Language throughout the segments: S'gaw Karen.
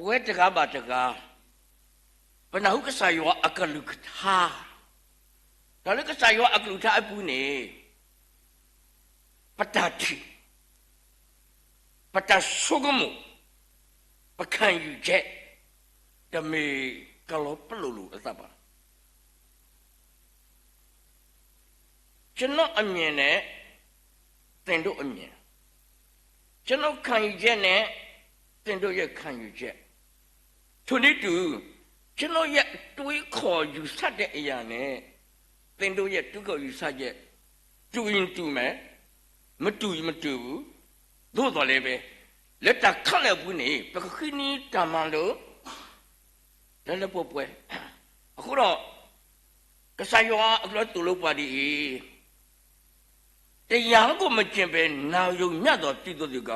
ပဝဲတဂၤဘၣ်တဂၤ ပနၢ်ဟူကစၢ်ယွၤအကလုၢ်ကထါ, ဒီးလၢကစၢ်ယွၤအကလုၢ်ကထါအပူၤန့ၣ် ပတၢ်ထံၣ်, ပတၢ်ဆိကမိၣ်, ပခံယူချက် တမ့ၢ်ကလီၤပလိာ်လိာ်အသးဘၣ်. ကျွန်တော်အမြင်နဲ့ သင်တို့အမြင်, ကျွန်တော်ခံယူချက်နဲ့ သင်တို့ရဲ့ခံယူချက်, ထိုနည်းတူ ကျွန်တော်ရဲ့အတွေးခေါ်ယူဆတဲ့အရာနဲ့ သင်တို့ရဲ့တွေးခေါ်ယူဆချက် တူရင်တူမယ်, မတူရင်မတူဘူး, သို့သော်လည်းပဲ လၢတၢ်ခဲလၢာ်အပူၤန့ၣ် ပကဃုနံၤတၢ်မၤလိ လၢလၢပှဲၤပှဲၤ, အဃိဒီး ကစၢ်ယွၤအကလုၢ်သိၣ်လိပှၤဒ်အံၤ, တရားကိုမကျင့်ဘဲ နာရုံမျှသော သို့သော်သူက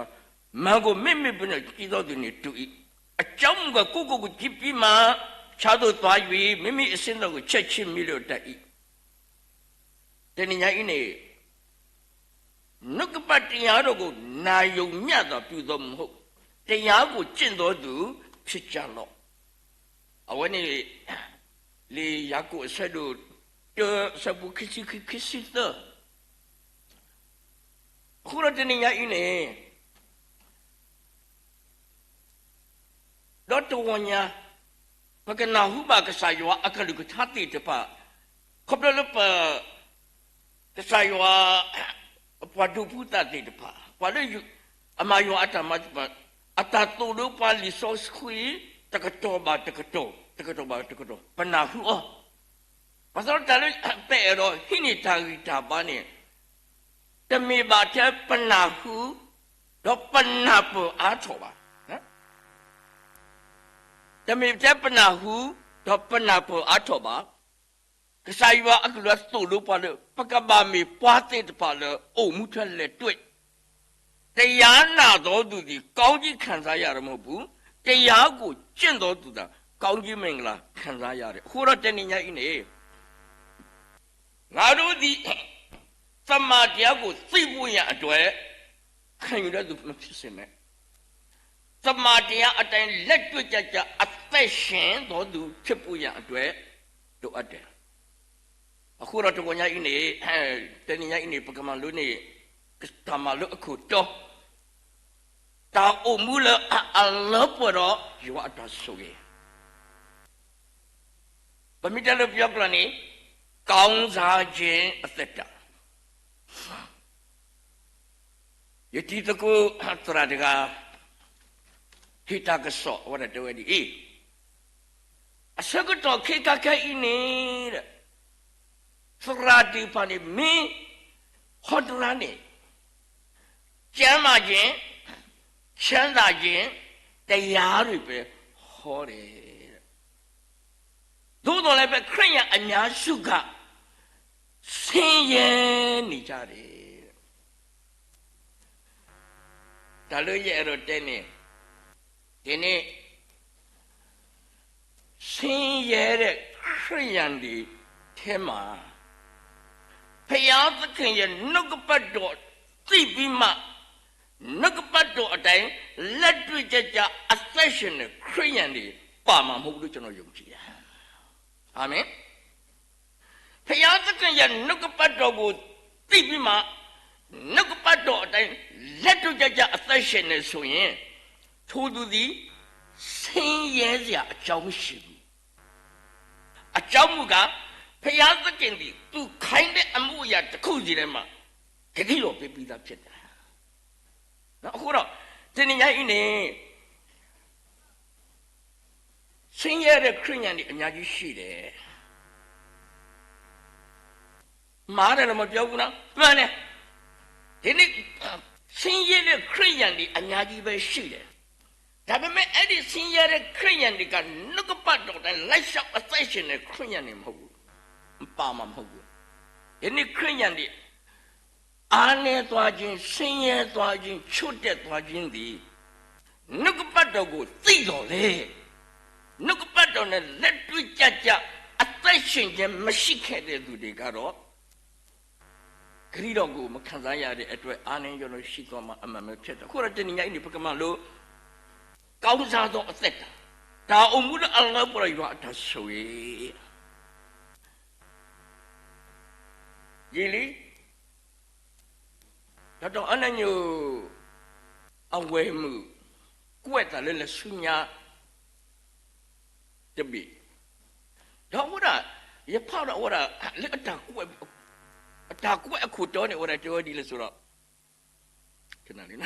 မန်ကို မ့မ့ၢ်ပူၤ ကျင့်သောသူနှင့်တူ၏. အကြောင်းမူကား ကိုယ့်ကိုယ်ကိုကြည့်ပြီးမှ ခြားသို့သွား၍ မိမိအဆင်းရဲကို ချက်ချင်းမီးလောင်တတ်၏. တနံၤညါအံၤန့ၣ် နှုတ်ကပတ်တရားတော်ကို နာရုံမျှသာ ပြုသောမဟုတ်, တရားကို ကျင့်သောသူ ဖြစ်ကြလော့. အဝဲန့ၣ် လံာ်ယၤကိာ်အဆၢဒိၣ်တၢ အဆၢဖိခံဆံခံ ခံဆံသၢ, အဃိဒီးတနံၤညါအံၤန့ၣ် ဒီးတဂီၤညါ ပကနၢ်ဟူဘၣ်ကစၢ်ယွၤအကလုၢ်ကထါသ့ၣ်တဖၣ်, ခီဖျိလၢပ ကစၢ်ယွၤ ပှၤဒိးဖုသးသ့ၣ်တဖၣ်, ပှၤလၢအမၤယွၤအတၢ်မၤသ့ၣ်တဖၣ်, အတၢ်သိၣ်လိပှၤလံာ်စီဆှံ တကတီၢ်ဘၣ်တကတီၢ်, တကတီၢ်ဘၣ်တကတီၢ် ပနၢ်ဟူအီၤ, ဘၣ်ဆၣ်တၢ်လၢပအဲၣ်ဒိးဟံးန့ၢ်တၢ်ဂံၢ်တၢ်ဘါန့ၣ် တမ့ၢ်ဘၣ်ထဲပနၢ်ဟူ ဒီးပနၢ်ပၢၢ်အါထီၣ်ဘၣ်. တမ့ၢ်ထဲပနၢ်ဟူ ဒီးပနၢ်ပၢၢ်အါထီၣ်ဘၣ်. ကစၢ်ယွၤအကလုၢ်သိၣ်လိပှၤလၢ ပကဘၣ်မ့ၢ်ပှၤသ့ၣ်တဖၣ်လၢ အိၣ်မူထဲလဲၤတွဲၣ်, တရားနာတော်သူသည် ကောင်းကြီးခံစားရတာမဟုတ်ဘူး, တရားကိုကျင့်တော်သူသာ ကောင်းကြီးမင်္ဂလာခံစားရတယ်. အဃိဒီးတနံၤညါအံၤန့ၣ် ငါတို့သည် သမ္မာတရားကိုသိဖို့ရန်အတွက် ခံယူတတ်သူမဖြစ်စေနဲ့, သမ္မာတရားအတိုင်းလက်တွေ့ကျကျအသက်ရှင်သောသူဖြစ်ဖို့ရန်အတွက် လိုအပ်တယ်. အဃိဒီးတဂီၤညါအံၤန့ၣ် တနံၤညါအံၤန့ၣ် ပကမၤလိန့ၢ် တၢ်မၤလိအခိၣ်တီ, တၢ်အိၣ်မူလၢအလၢပှဲၤဒီးယွၤအတၢ်ဆိၣ်ဂ့ၤ ပမ့ၢ်တဲလၢပယီၤကျိာ်န့ၣ် ကောင်းစားခြင်းအသက်တာ. ယတံၤသကိးသရၣ်တဂၤ ဟ့ၣ်တၢ်ကစီၣ်အဝဲဒၣ်တဲဝဲဒ်အံၤ, အဆၢကတီၢ်ခဲခါခဲအံၤန့ၣ် သရၣ်သ့ၣ်တဖၣ်န့ၣ် မ့ၢ်ဟီတရါန့ၣ် ကျန်းမာခြင်း, ချမ်းသာခြင်းတရားတွေပဲဟောတယ်. သို့သော်လည်းပဲ ခရစ်ယာန်အများစုက ဆင်းရဲနေကြတယ်. တၢ်လၢယအဲၣ်ဒိးတဲန့ၣ် ဒီနေ့ ဆင်းရဲတဲ့ခရစ်ယာန်တွေထဲမှာ ဘုရားသခင်ရဲ့နှုတ်ကပတ်တော်သိပြီးမှ နှုတ်ကပတ်တော်အတိုင်းလက်တွေ့ကျကျအသက်ရှင်တဲ့ခရစ်ယာန်တွေပါမှာမဟုတ်ဘူးလို့ကျွန်တော်ယုံကြည်တယ်. အာမင်. ဘုရားသခင်ရဲ့နှုတ်ကပတ်တော်ကိုသိပြီးမှ နှုတ်ကပတ်တော်အတိုင်းလက်တွေ့ကျကျအသက်ရှင်နေဆိုရင် ထိုသူသည်ဆင်းရဲစရာအကြောင်းမရှိဘူး. အကြောင်းမူကား ဘုရားသခင်သည်သူခိုင်းတဲ့အမှုအရာတစ်ခုစီထဲမှာ ကတိတော်ပေးပြီးသားဖြစ်တယ်. နော်, အခုတော့ တနင်္ဂနွေနေ့ ဆင်းရဲတဲ့ခရစ်ယာန်တွေအများကြီးရှိတယ်. မှားတယ်လို့မပြောဘူးနော်, မှန်တယ်. ဒီနေ့ ဆင်းရဲတဲ့ခရစ်ယာန်တွေအများကြီးပဲရှိတယ်. ဒါပေမဲ့ အဲ့ဒီဆင်းရဲတဲ့ခရစ်ယာန်တွေက နှုတ်ကပတ်တော်တိုင်းလိုက်လျှောက်အသက်ရှင်တဲ့ခရစ်ယာန်တွေမဟုတ်ဘူး, ပါမှာမဟုတ်ဘူး. ဒီနေ့ခရစ်ယာန်တွေ အားနည်းသွားခြင်း, ဆင်းရဲသွားခြင်း, ချို့တဲ့သွားခြင်းသည် နှုတ်ကပတ်တော်ကိုသိသော်လည်း နှုတ်ကပတ်တော်နဲ့လက်တွေ့ကျကျအသက်ရှင်ခြင်းမရှိခဲ့တဲ့သူတွေကတော့ ဂတိတော်ကိုမခံစားရတဲ့အတွက် အားနည်းရောလို့ရှိသွားမှာအမှန်ပဲဖြစ်တယ်. အခုတော့တနင်္ဂနွေနေ့ ပကမလို့ ကောင်းစားသောအသက်တာ, တၢ်အိၣ်မူလၢအလၢပှဲၤဒီးယွၤအတၢ်ဆိၣ်ဂ့ၤ ယံာ်လံ. ဒီးတၢ်အီၤန့ၣ်ညိ အဝဲၢ်မုၣ် ကွဲးတၢ်လၢလံာ်ဆူညါတဘ့ၣ်, ဒီးအဝဲဒၣ် ယဖးဒီးအဝဲဒၣ် လၢအတၢ်ကွဲး အတၢ်ကွဲးအခိၣ်တီန့ၣ် အဝဲဒၣ်တဲဝဲဒ်လဲၣ်ဆိုဒီး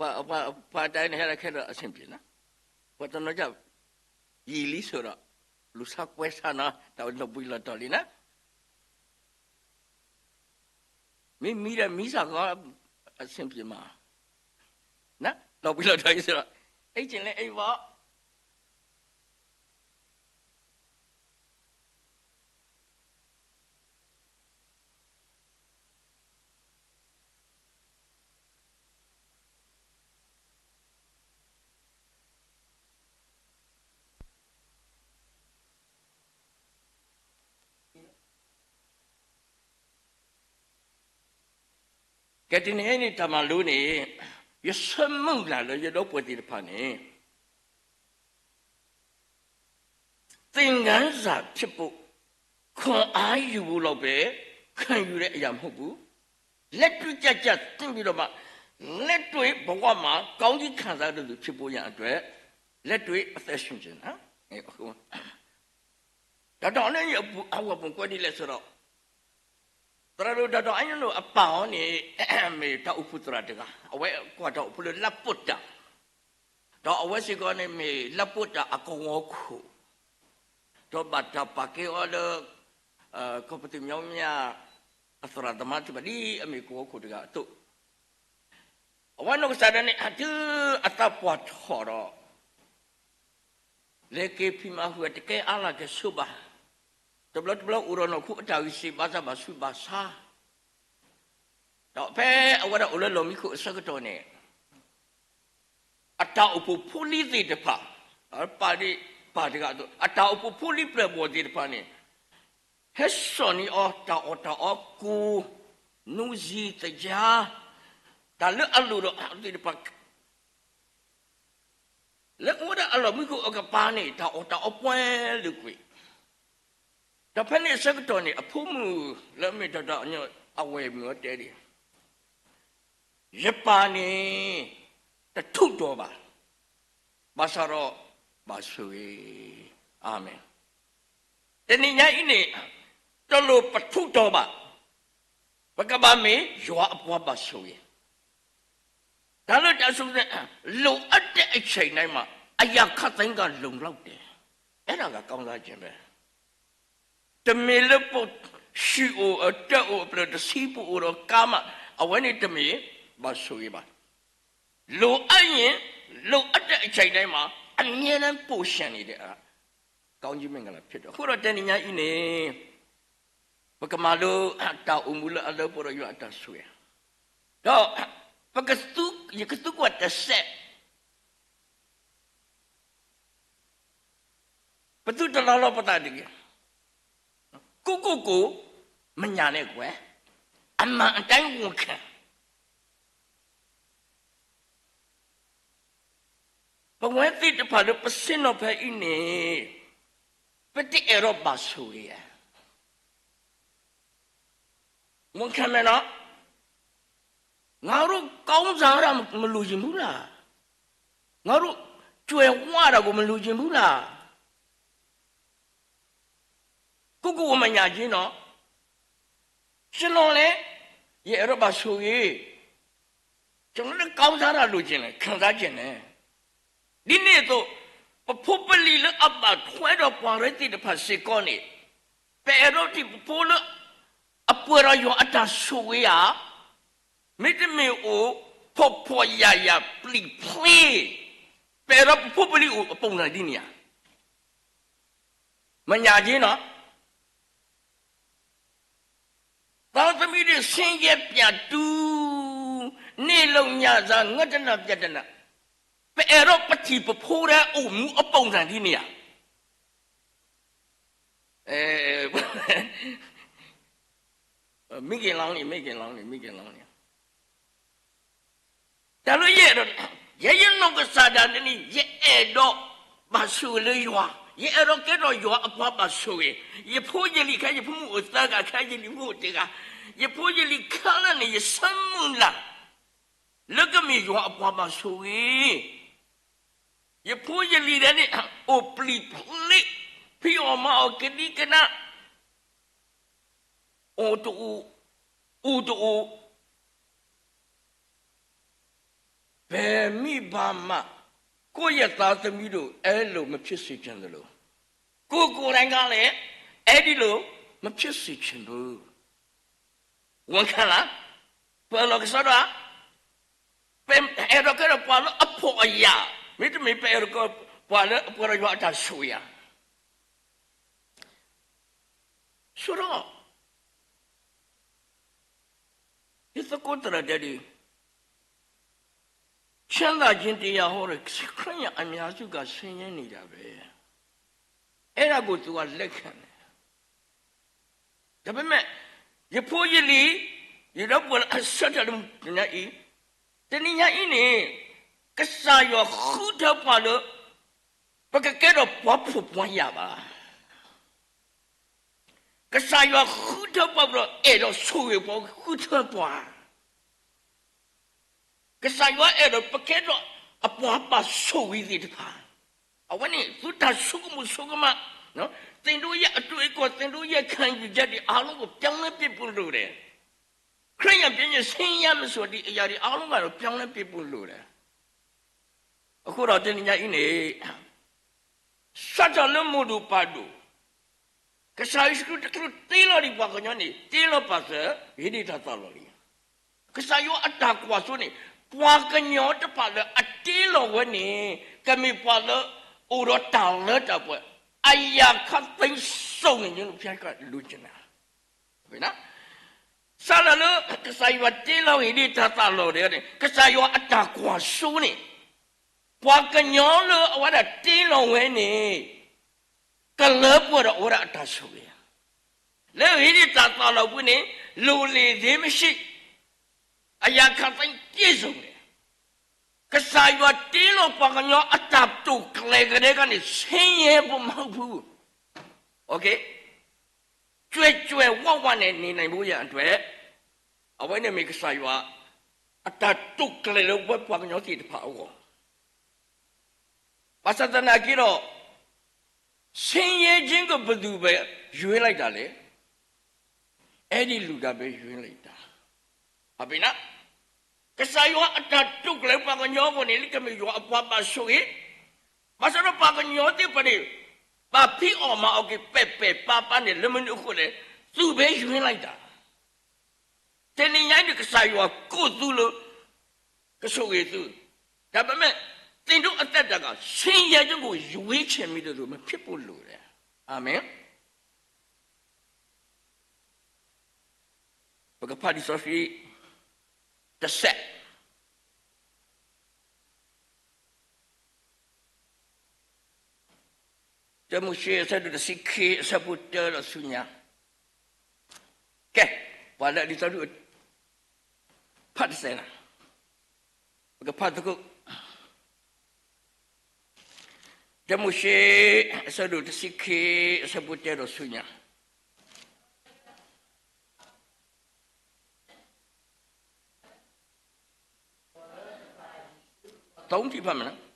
ပှၤတၢ်န့ၣ်ဟဲလီၤခဲဒီးအဆင်ပြေနီၤ, ပှၤတနီၤက ယံာ်လံဆိးဒီး လူၤဆါကွဲဆါနီၤ တၢ်လီၤဘှံးလီၤတီၤလံနီၤ, မ့ၢ်မံဒီးမံစ့ၢ်ကီး အဆင်ပြေမး, လီၤဘှံးလီၤတီၤလံဆိးဒီး အ့ၣ်က့ၤလၢအ့ၣ်ဘီ ကဲ တနံၤအံၤန့ၣ် တၢ်မၤလိန့ၣ် ယဆၢမုၢ်လၢ်လၢယဒီပုၢ်ဝဲၢ်သ့ၣ်တဖၣ်န့ၣ် သင်ခန်းစာဖြစ်ဖို့ ခွန်အားယူဖို့လောက်ပဲ ခံယူတဲ့အရာမဟုတ်ဘူး။ လက်တွေ့ကျကျသိပြီးတော့မှ လက်တွေ့ဘဝမှာ ကောင်းကြီးခံစားတဲ့သူဖြစ်ဖို့ရန်အတွက် လက်တွေ့အသက်ရှင်ခြင်း တၢ်တီၢ်န့ၣ် အဝဲပူၤကွဲးဒ်လဲၣ်ဆိုတော့ သရၣ်ဒိၣ်တၢ်တီၢ်အညိၣ်အပၢ်အီၤန့ၣ် မ့ၢ်တၢ်အိၣ်ဖှိၣ်သရၣ်တဂၤ အဝဲကွၢ်တၢ်အိၣ်ဖှိၣ်လၢလၢပိာ်တၢ် ဒီးအဝဲစ့ၢ်ကီးန့ၣ်မ့ၢ်လၢပိာ်တၢ်အကဝီၤခိၣ်, ဒီးဘၣ်တၢ်ပာ်ကဲအီၤလၢ ကီၢ်ပသူၣ်မၠီမၠၣ် အသရၣ်သမါထံၣ်ဘၣ်ဒ်အမ့ၢ်ကဝီၤခိၣ်တဂၤအသိး, အဝဲနီၢ်ကစၢ်ဒၣ်န့ၣ် အတုၤအသးပှၢ်ထီၣ်ဒီး လဲၤက့ၤဖံးမၤဟူးတကဲအါလၢ်ကဲဆိးဘၣ်, တဘျီတဘျီအိၣ်ဒီးနီၢ်ခိအတၢ်ဂံၢ်စၢ်ဘၣ်ဆၣ်ဘၣ်ဆူးဘၣ်ဆါ ဒီးဖဲအဝဲဒၣ်အိၣ်လၢလီၢ်မံခိၣ်အဆၢကတီၢ်န့ၣ် အတၢ်အိၣ်ဖှိၣ်ဖိလံၤသ့ၣ်တဖၣ်, ပၢ်ဒ်ပၢ်တဂၤအသိး အတၢ်အိၣ်ဖှိၣ်ဖိလံၤပျဲၢ်ဘီၣ်သ့ၣ်တဖၣ်န့ၣ် ဟဲစိာ်န့ၢ်အီၤတၢ်အီၣ်တၢ်အီကိၢ်, နူစံသယါ, တၢ်လၢအလိၣ်ဒီးသ့ၣ်တဖၣ် လၢအဝဲဒၣ်အလီၢ်မံခိၣ်အကပၤန့ၣ် တၢ်အီၣ်တၢ်အီပှဲၤလုာ်ကွံာ်, ဒီးဖဲန့ၣ်အဆၢကတီၢ်န့ၣ် အဖိမုၣ်လၢအမ့ၢ်တၢ်တီၢ်အညိၣ်အဝဲၢ်မုၣ်အီၤတဲဒ်အံၤ, ယပၢ်န့ၣ် တထူးတီၤဘၣ်, ဘၣ်ဆၣ်ဒီး ဘၣ်ဆိၣ်ဂ့ၤ, အၤမ့ၣ်. တနံၤညါအံၤန့ၣ် တလိၣ်ပထူးတီၤဘၣ်, ပကဘၣ်မ့ၢ်ယွၤအပှၤဘၣ်ဆိၣ်ဂ့ၤ တၢ်လၢတၢ်ဆိကမိၣ် လိုအပ်တဲ့အချိန်တိုင်းမှာ အရာခပ်သိမ်းကလုံလောက်တယ်, အဲဒါကကောင်းစားခြင်းပဲ, တမ့ၢ်လၢပှၤ ဆံးအိၣ်အတၢ်အိၣ်အပျဲၢ်တဆံပူၤအိၣ်ဒီးကါမး အဝဲန့ၣ်တမ့ၢ် ဘၣ်ဆိၣ်ဂ့ၤဘၣ်, လိုအပ်ရင် လိုအပ်တဲ့အချိန်တိုင်းမှာ အမြဲတမ်းပို့ချင်နေတဲ့ ကောင်းကြီးမင်္ဂလာဖြစ်တယ်. အဃိဒီးတနံၤညါအံၤန့ၣ် ပကမၤလိတၢ်အိၣ်မူလၢအလၢပှဲၤဒီးယွၤအတၢ်ဆိၣ်ဂ့ၤ, ဒီး ယကသူကွၢ်တစဲး ပသုတလီလီပသးတဂ့ၤ, ကိုယ့်ကိုယ်ကို မညာနဲ့ကွယ်, အမှန်အတိုင်းဝန်ခံ ပဝဲသ့ၣ်တဖၣ်လၢပဆ့ၣ်နီၤဖဲအံၤန့ၣ် ပတအဲၣ်ဒိးဘၣ်ဆိၣ်ဂ့ၤဧါ, ဝန်ခံမယ်နော်, ငါတို့ကောင်းစားတာမလိုချင်ဘူးလား, ငါတို့ကြွယ်ဝတာကိုမလိုချင်ဘူးလား, ကိုယ့်ကိုယ်ကိုမညာခြင်းနော်, ကျွန်တော်လည်း ယအဲၣ်ဒိးဘၣ်ဆိၣ်ဂ့ၤ, ကျွန်တော်လည်းကောင်းစားတာလိုချင်တယ်, ခံစားချင်တယ်. ဒ်န့ၣ်အသိး ပဖိပလံၤလၢအဘၣ်ထွဲဒီးပှၤရဲသ့ၣ်တဖၣ်စ့ၢ်ကီးန့ၣ် ပအဲၣ်ဒိးထံၣ်ပဖိလၢ အပှဲၤဒီးယွၤအတၢ်ဆိၣ်ဂ့ၤဧါ, မ့တမ့ၢ်အိၣ် ဖှီၣ်ဖှီၣ်ယာ်ယာ်ပျံၤဖျ့, ပအဲၣ်ဒိးပဖိပလံၤအိၣ်အပုံစံဒ်န့ၣ်ဧါ, မညာခြင်းနော်. သားသမီးတွေ ဆင်းရဲပျံၤတူး, နေ့လုပ်ညစာ ငတ်တနံၤပျံၤတနံၤ, ပအဲၣ်ဒိးပထံၣ်ပဖိလၢအိၣ်မူအပုံစံဒ်န့ၣ်ဧါ. မ့ၢ်က့ၤလီၤန့ၣ်, မ့ၢ်က့ၤလီၤန့ၣ်, မ့ၢ်က့ၤလီၤန့ၣ်. တၢ်လၢယအဲၣ်ဒိး, ယဲယနီၢ်ကစၢ်ဒၣ်န့ၣ် ယအဲၣ်ဒိးဘၣ်ဆိၣ်ဂ့ၤလၢယွၤ, ယအဲၣ်ဒိးကဲထီၣ်ယွၤအပှၤဘၣ်ဆိၣ်ဂ့ၤ, ယဖိယလံၤခဲ ယဖိမုၣ်အိၣ်သၢဂၤခဲ ယလံၤဖိအိၣ်တဂၤ, ယဖိယလံၤခဲလၢာ်န့ၣ် ယဆၢမုၢ်လၢ် လၢကမ့ၢ်ယွၤအပှၤဘၣ်ဆိၣ်ဂ့ၤ, ယဖိယလံၤဒၣ်န့ၣ် အိၣ်ပျံၤဖျ့, ဖံးအီၣ်မၤအီၣ်ကဒံကဒါ, အိၣ်တအိၣ်, အိၣ်တအိၣ်, ဘယ်မိဘမှ ကိုယ့်ရဲ့သားသမီးတို့ အဲလိုမဖြစ်စေချင်သလို ကိုယ့်ကိုယ်တိုင်ကလည်း အဲဒီလိုမဖြစ်စေချင်ဘူး. ဝန်ခံလား? ပၢၢ်လီၤကစီဒီဧါ, ပအဲၣ်ဒိးကဲထီၣ်ပှၤလၢအဖှီၣ်အယာ်, မ့တမ့ၢ်ပအဲၣ်ဒိးကဲထီၣ်ပှၤလၢအပှဲၤဒီးယွၤအတၢ်ဆိၣ်ဂ့ၤဧါ. ဆိုတော့ ယသကိးသရၣ်တဲဒ်, ချမ်းသာခြင်းတရားဟောတဲ့ ခရစ်ယာန်အများစုက ဆင်းရဲနေတာပဲ. အဲဒါကို သူက လက်ခံတယ်. ဒါပေမဲ့ ယဖိယလံၤ, ယဒီပုၢ်ဝဲၢ်လၢအဆၢထၢၣ်လၢမုၢ်တနံၤညါအံၤ, တနံၤညါအံၤန့ၣ် ကစၢ်ယွၤဃုထၢပှၤလၢ ပကကဲထီၣ်ပှၤဖှီၣ်ပှၤယာ်ဘၣ်. ကစၢ်ယွၤဃုထၢပှၤဒီးအဲၣ်ဒိးဆိၣ်ဂ့ၤပှၤ ဃုထၢပှၤ ကစၢ်ယွၤအဲၣ်ဒိးပကဲထီၣ်အပှၤဘၣ်ဆိၣ်ဂ့ၤသ့ၣ်တဖၣ်, အဝဲန့ၣ် သုတၢ်ဆိကမိၣ်ဆိကမး, သင်တို့ရဲ့အတွေးအခေါ်, သင်တို့ရဲ့ခံယူချက်တွေအားလုံးကို ပြောင်းလဲပစ်ဖို့လိုတယ်. ခရစ်ယာန်ပညာ ဆင်းရဲမဆိုသည့်အရာတွေအားလုံးကတော့ ပြောင်းလဲပစ်ဖို့လိုတယ်. အဃိဒီးတနံၤညါအံၤန့ၣ် စးထီၣ်လၢမိၢ်ဒိၣ်ပၢ်ဒိၣ် ကစၢ်ယ့ၣ်ၡူးခရံာ်တချုးတ့လီၤဒံးပှၤကညီန့ၣ် တ့လီၤပာ်စၢၤ ဟ့ၣ်ဒံးတၢ်သးလီၤလံ. ကစၢ်ယွၤအတၢ်ကွၢ်စိန့ၣ် ပှၤကညီတဖၣ်လၢအတ့လီၤဝဲန့ၣ် ကမ့ၢ်ပှၤလၢအိၣ်ဒီးတၢ်လၢတၢ်ပှဲၤ အရာခပ်သိမ်းစုံလင်ခြင်းလို့ ဘုရားက လိုချင်တာ. စးထီၣ်လၢ ကစၢ်ယွၤတ့လီၤဟ့ၣ်ဒံးတၢ်သးလီၤဒံးန့ၣ် ကစၢ်ယွၤအတၢ်ကွၢ်စိန့ၣ် ပှၤကညီလၢအဝဲဒၣ်တ့လီၤဝဲန့ၣ် ကလၢပှဲၤဒီးအဝဲဒၣ်အတၢ်ဆိၣ်ဂ့ၤ, လၢဟ့ၣ်ဒံးတၢ်သးလီၤပူၤန့ၣ် လိုလေသေးမရှိ, အရာခပ်သိမ်းပြည့်စုံတယ်. ကစၢ်ယွၤတ့လီၤပှၤကညီအတၢ်တိာ်ကျဲၤကဒဲကန့ၣ် ဆင်းရဲဖို့မဟုတ်ဘူး. ကြွယ်ကြွယ်ဝဝနဲ့နေနိုင်ဖို့ရန်အတွက် အဝဲန့ၣ်မ့ၢ်ကစၢ်ယွၤအတၢ်တိာ်ကျဲၤလၢပဝဲပှၤကညီသ့ၣ်တဖၣ်အဂီၢ်. ဘၣ်ဆၣ်သနာ်က့ဒီး ဆင်းရဲခြင်းကို ဘယ်သူပဲ ရွေးလိုက်တာလဲ? အဲဒီလူကပဲ ရွေးလိုက်တာ. အဘိန ကစၢ်ယွၤအတၢ်တိာ်ကျဲၤပှၤကညီအဂီၢ်န့ၣ် လၢကမ့ၢ်ယွၤအပှၤဘၣ်ဆိၣ်ဂ့ၤ, ဘၣ်ဆၣ်ဒီးပှၤကညီသ့ၣ်တဖၣ်န့ၣ် ဘၣ်ဖံးအီၣ်မၤအီၣ်က့ၤပဲာ်ပဲာ်ပါပါန့ၣ် လၢမနုၤအဃိလဲၣ်, သူပဲရွေးလိုက်တာ. တနံၤညါအံၤန့ၣ် ကစၢ်ယွၤကိးသုလၢ ကဆိၣ်ဂ့ၤသု, ဒါပေမဲ့ သင်တို့အသက်တာက ဆင်းရဲခြင်းကို ရွေးချယ်မိသလို မဖြစ်ဖို့လိုတယ်. အာမင်. ပကဖးလံာ်စီဆှံတဆၢ, တၢမိၤၡ့ အဆၢဒိၣ်တဆံခံ အဆၢဖိတၢဒီးဆူညါ. ကဲ, ပှၤလၢအလံာ်စီဆှံ ဖးတစဲးနၤ, ပကဖးသကိး. တၢမိၤၡ့ အဆၢဒိၣ်တဆံခံ အဆၢဖိတၢဒီးဆူညါ. သုံး ထံၣ်ဖးမနုၤ.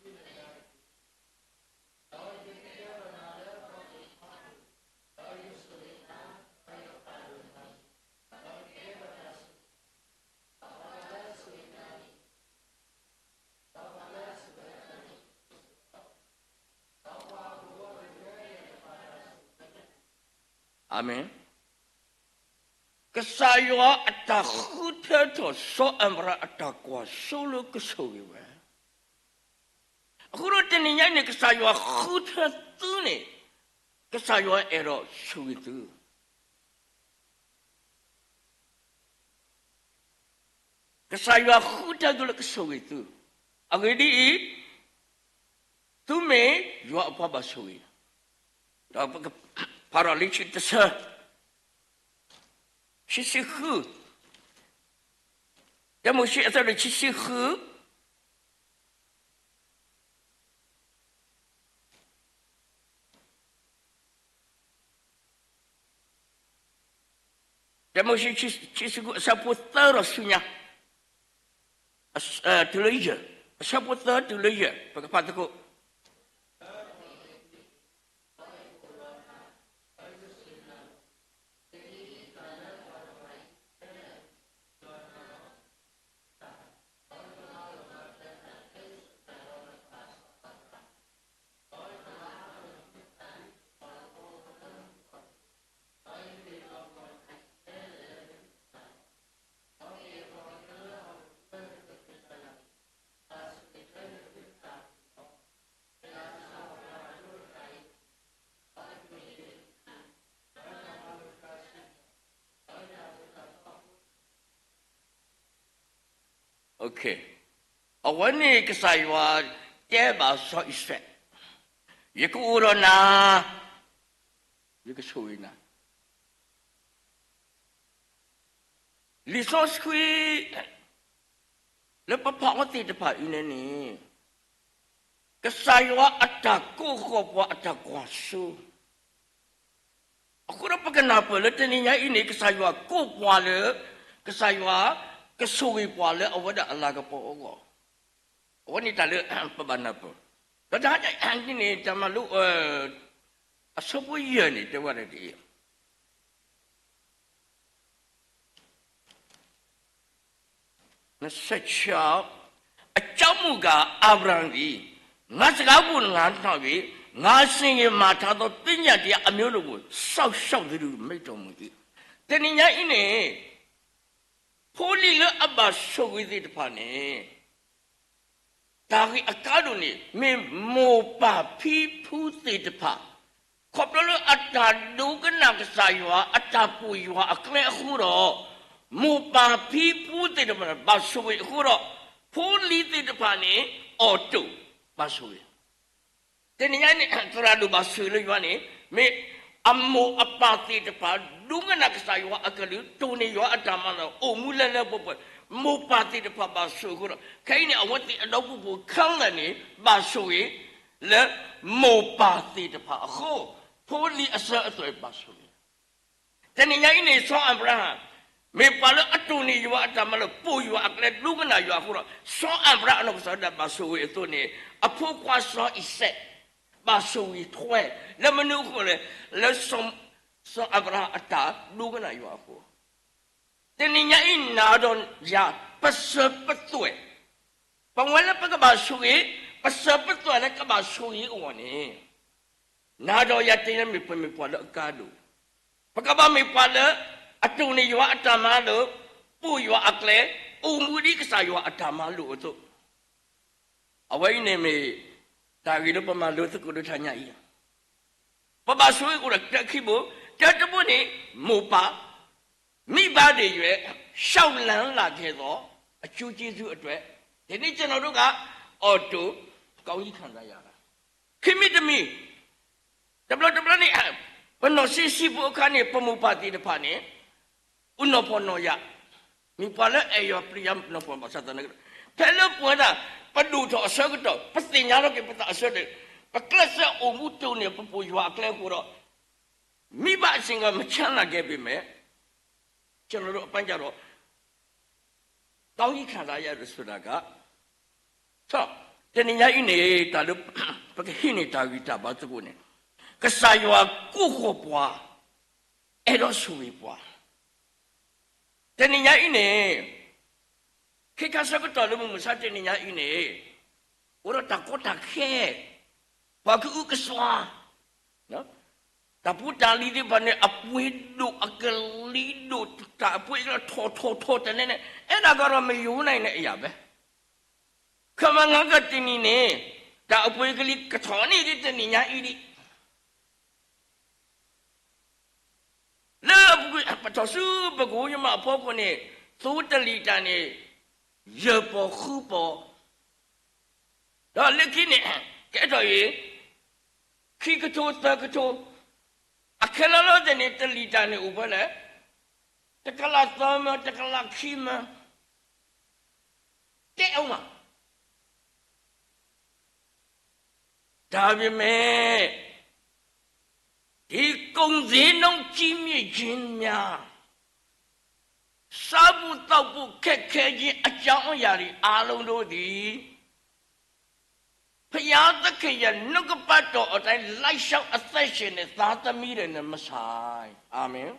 အၤမ့ၣ်. ကစၢ်ယွၤအတၢ်ဃုထၢထီၣ် စီၤအၤဘြၤဟၣ်အတၢ်ကွၢ်စိလၢကဆိၣ်ဂ့ၤဝဲ. အဃိဒီးတနံၤညါအံၤန့ၣ် ကစၢ်ယွၤဃုထၢသုန့ၣ် ကစၢ်ယွၤအဲၣ်ဒိးဆိၣ်ဂ့ၤသု. ကစၢ်ယွၤဃုထၢသုလၢကဆိၣ်ဂ့ၤသု. အဂ့ၢ်ဒ်အံၤ, သုမ့ၢ်ယွၤအပှၤဘၣ်ဆိၣ်ဂ့ၤ. ဒီးပကဖးထီၣ်လံာ်စီဆှံတဆၢ, ခံဆံဃု, တၢမိၤၡ့အဆၢဒိၣ်ခံဆံဃု, တၢမိၤၡ့ခံဆံဃု အဆၢဖိသၢဒီးဆူညါ, တုၤလၢယဲၢ်, အဆၢဖိသၢတုၤလၢယဲၢ် ပကဖးသကိး. အဝဲန့ၣ်ကစၢ်ယွၤတဲဘၣ်စီၤအံၤစဲး, ယကအိၣ်ဒီးနၤ, ယကဆိၣ်ဂ့ၤနၤ. လံာ်စီဆှံ လၢပဖးအီၤသ့ၣ်တဖၣ်အံၤန့ၣ်န့ၣ် ကစၢ်ယွၤအတၢ်ကိးဃီၤပှၤအတၢ်ကွၢ်စိ အဃိဒီးပကနၢ်ပၢၢ်လၢတနံၤညါအံၤန့ၣ် ကစၢ်ယွၤကိးပှၤလၢ ကစၢ်ယွၤကဆိၣ်ဂ့ၤပှၤလၢအဝဲဒၣ်အလၤကပီၤအဂီၢ်, အဝဲန့ၣ်တၢ်လၢပဘၣ်နၢ်ပၢၢ်, ဒီးတဟါညါအံၤန့ၣ် တၢ်မၤလိ အဆၢဖိယဲၢ်န့ၣ် တဲဝဲဒၣ်ဒ်အံၤ နှစ်ဆယ့်ခြောက်, အကြောင်းမူကား အာဗြဟံသည် ငါ့စကားကို နားထောင်၍ ငါစီရင်မှာထားသော ပညတ်တရားအမျိုးတို့ကို စောင့်ရှောက်သဖြင့် မိန့်တော်မူ၏. တနံၤညါအံၤန့ၣ် ဖိလံၤလၢအဘၣ်ဆိၣ်ဂ့ၤသ့ၣ်တဖၣ်န့ၣ် တၢ်ဂ့ၢ်အကါဒိၣ်န့ၣ် မ့ၢ်မိၢ်ပၢ်ဖံဖုသ့ၣ်တဖၣ် ခီဖျိလၢအတၢ်ဒိကနၣ်ကစၢ်ယွၤ အတၢ်ပိာ်ယွၤအကျဲအဃိဒီး မိၢ်ပၢ်ဖံဖုသ့ၣ်တဖၣ် ဘၣ်ဆိၣ်ဂ့ၤအဃိဒီး ဖိလံၤသ့ၣ်တဖၣ်န့ၣ် အီၣ်တိၢ်ဘၣ်ဆိၣ်ဂ့ၤ တနံၤညါန့ၣ် သရၣ်ဒိၣ်ဘၣ်ဆိၣ်ဂ့ၤလၢယွၤန့ၣ် မ့ၢ်အမိၢ်အပၢ်သ့ၣ်တဖၣ် ဒိကနၣ်ကစၢ်ယွၤအကလုၢ် တိၢ်န့ၢ်ယွၤအတၢ်မၤလၢ အိၣ်မူလၢလၢပှဲၤပှဲၤ မိၢ်ပၢ်သ့ၣ်တဖၣ်ဘၣ်ဆိၣ်ဂ့ၤအဃိဒီး ခဲအံၤန့ၣ် အဝဲသ့ၣ်အဒီပုၢ်ဝဲၢ်ခဲလၢာ်န့ၣ် ဘၣ်ဆိၣ်ဂ့ၤ လၢမိၢ်ပၢ်သ့ၣ်တဖၣ်အဃိ ဖိလံၤအစၢၤအသွဲၣ်ဘၣ်ဆိၣ်ဂ့ၤ တနံၤညါအံၤန့ၣ် စီၤအၤဘြၤဟၣ် မ့ၢ်ပှၤလၢအတိၢ်န့ၢ်ယွၤအတၢ်မၤလၢ ပိာ်ယွၤအကျဲ ဒိကနၣ်ယွၤအဃိဒီး စီၤအၤဘြၤဟၣ်အနီၢ်ကစၢ်ဒၣ်ဘၣ်ဆိၣ်ဂ့ၤအသိးန့ၣ် အဖိခွါစီၤအံၤစဲး ဘၣ်ဆိၣ်ဂ့ၤထွဲ လၢမနုၤအဃိလဲၣ် လၢ စီၤအၤဘြၤဟၣ်အတၢ်ဒိကနၣ်ယွၤအဃိ တနံၤညါအံၤ နၤဒီးယၤ ပစၢၤပသွဲၣ် ပဝဲလၢပကဘၣ်ဆိၣ်ဂ့ၤ ပစၢၤပသွဲၣ်လၢကဘၣ်ဆိၣ်ဂ့ၤအဂီၢ်န့ၣ် နၤဒီးယၤတနံၤညါမ့ၢ်ပမ့ၢ်ပှၤလၢအကါဒိၣ်, ပကဘၣ်မ့ၢ်ပှၤလၢ အတိၢ်န့ၢ်ယွၤအတၢ်မၤလိာ်, ပိာ်ယွၤအကျဲ, အိၣ်မူဒ်ကစၢ်ယွၤအတၢ်မၤလိာ်အသိး, အဝဲအံၤန့ၣ်မ့ၢ် တၢ်ဂ့ၢ်လၢပမၤလိသကိးလၢတနံၤညါအံၤ, ပဘၣ်ဆိၣ်ဂ့ၤအိၣ်ဒီးတၢ်ခံဘိ, တၢတဘိန့ၣ် မိၢ်ပၢ် မိဘတွေရဲ့ လျှောက်လှမ်းလာခဲ့သော အကျိုးကျေးဇူးအတွက် ဒီနေ့ကျွန်တော်တို့က အော်တို ကောင်းကြီးခံစားရတာ ခံမံၤတမံၤ တဘျီတဘျီန့ၣ် ပနီၢ်ဆံးဆံးဖိအခါန့ၣ် ပမိၢ်ပၢ်သ့ၣ်တဖၣ်န့ၣ် အိၣ်နီၢ်ဖှီၣ်နီၢ်ယာ်, မ့ၢ်ပှၤလၢအဲၣ်ယွၤပျံၤယွၤနီၢ်ဖှီၣ်ဘၣ်ဆၣ်သနာ်က့ ဖဲလၢပဝဲဒၣ် ပဒိၣ်ထီၣ်အဆၢကတီၢ် ပသ့ၣ်ညါလီၤက့ၤပသးအဆၢကတီၢ် ပကျဲးစၢးအိၣ်မူတိၢ်န့ၢ် ပပိာ်ယွၤအကျဲအဃိဒီး မိဘအဆင့်ကမချမ်းသာခဲ့ပေမဲ့ ကျွန်တော်တို့အပိုင်းကျတော့ ကောင်းကြီးခံစားရတယ်ဆိုတာက တနံၤညါအံၤန့ၣ် တၢ်လၢ ပကဟံးန့ၢ်တၢ်ဂံၢ်တၢ်ဘါသကိးန့ၣ် ကစၢ်ယွၤကိးဃီၤပှၤ အဲၣ်ဒိးဆိၣ်ဂ့ၤပှၤ တနံၤညါအံၤန့ၣ် ခ့ခါဆၢကတီၢ်လၢမုၢ်မဆါတနံၤညါအံၤန့ၣ် အိၣ်ဒီးတၢ်ကီတၢ်ခဲ ပှၤကအုကစွါ တၢ်ဖိတၢ်လံၤသ့ၣ်တဖၣ်န့ၣ် အပှ့ၤဒိၣ် အကလံၤဒိၣ် တၢ်အပှ့ၤကလံၤထီၣ်ထီၣ်ထီၣ်တၢ်န့ၣ်န့ၣ် အဲၣ်ဒၣ်ကဒီးမယိၤန့ၣ်န့ၣ်အယၤဖဲ ခမငါကတနံၤန့ၣ် တၢ်အပှ့ၤကလံၤကထီၣ်န့ၣ်ဒ်တနံၤညါအံၤဒ် လၢပထီၣ်ဆူပကဝီၤယမးအဖီခိၣ်န့ၣ် သိတလံၤတၢ်န့ၣ် ယဲၢ်ပီၤဃုပီၤ ဒီးလၢခံန့ၣ် ကဲထီၣ်အံၤ ခံကထိသၢကထိ အခဲလၢာ်လၢာ်သ့ၣ်န့ၣ် တလံၤတၢ်န့ၣ်အိၣ်ဖဲလဲၣ် တကလးသၢမၢ တကလးခံမၢ တဲအီၤမး. ဒါပေမဲ့ ဒီကုန်ဈေးနှုန်းကြီးမြင့်ခြင်းများ စားဖို့သောက်ဖို့ခက်ခဲခြင်းအကြောင်းအရာတွေအားလုံးတို့သည် ဘုရားသခင်ရဲ့နှုတ်ကပတ်တော်အတိုင်းလိုက်လျှောက်အသက်ရှင်တဲ့သားသမီးတွေနဲ့မဆိုင်။ အာမင်။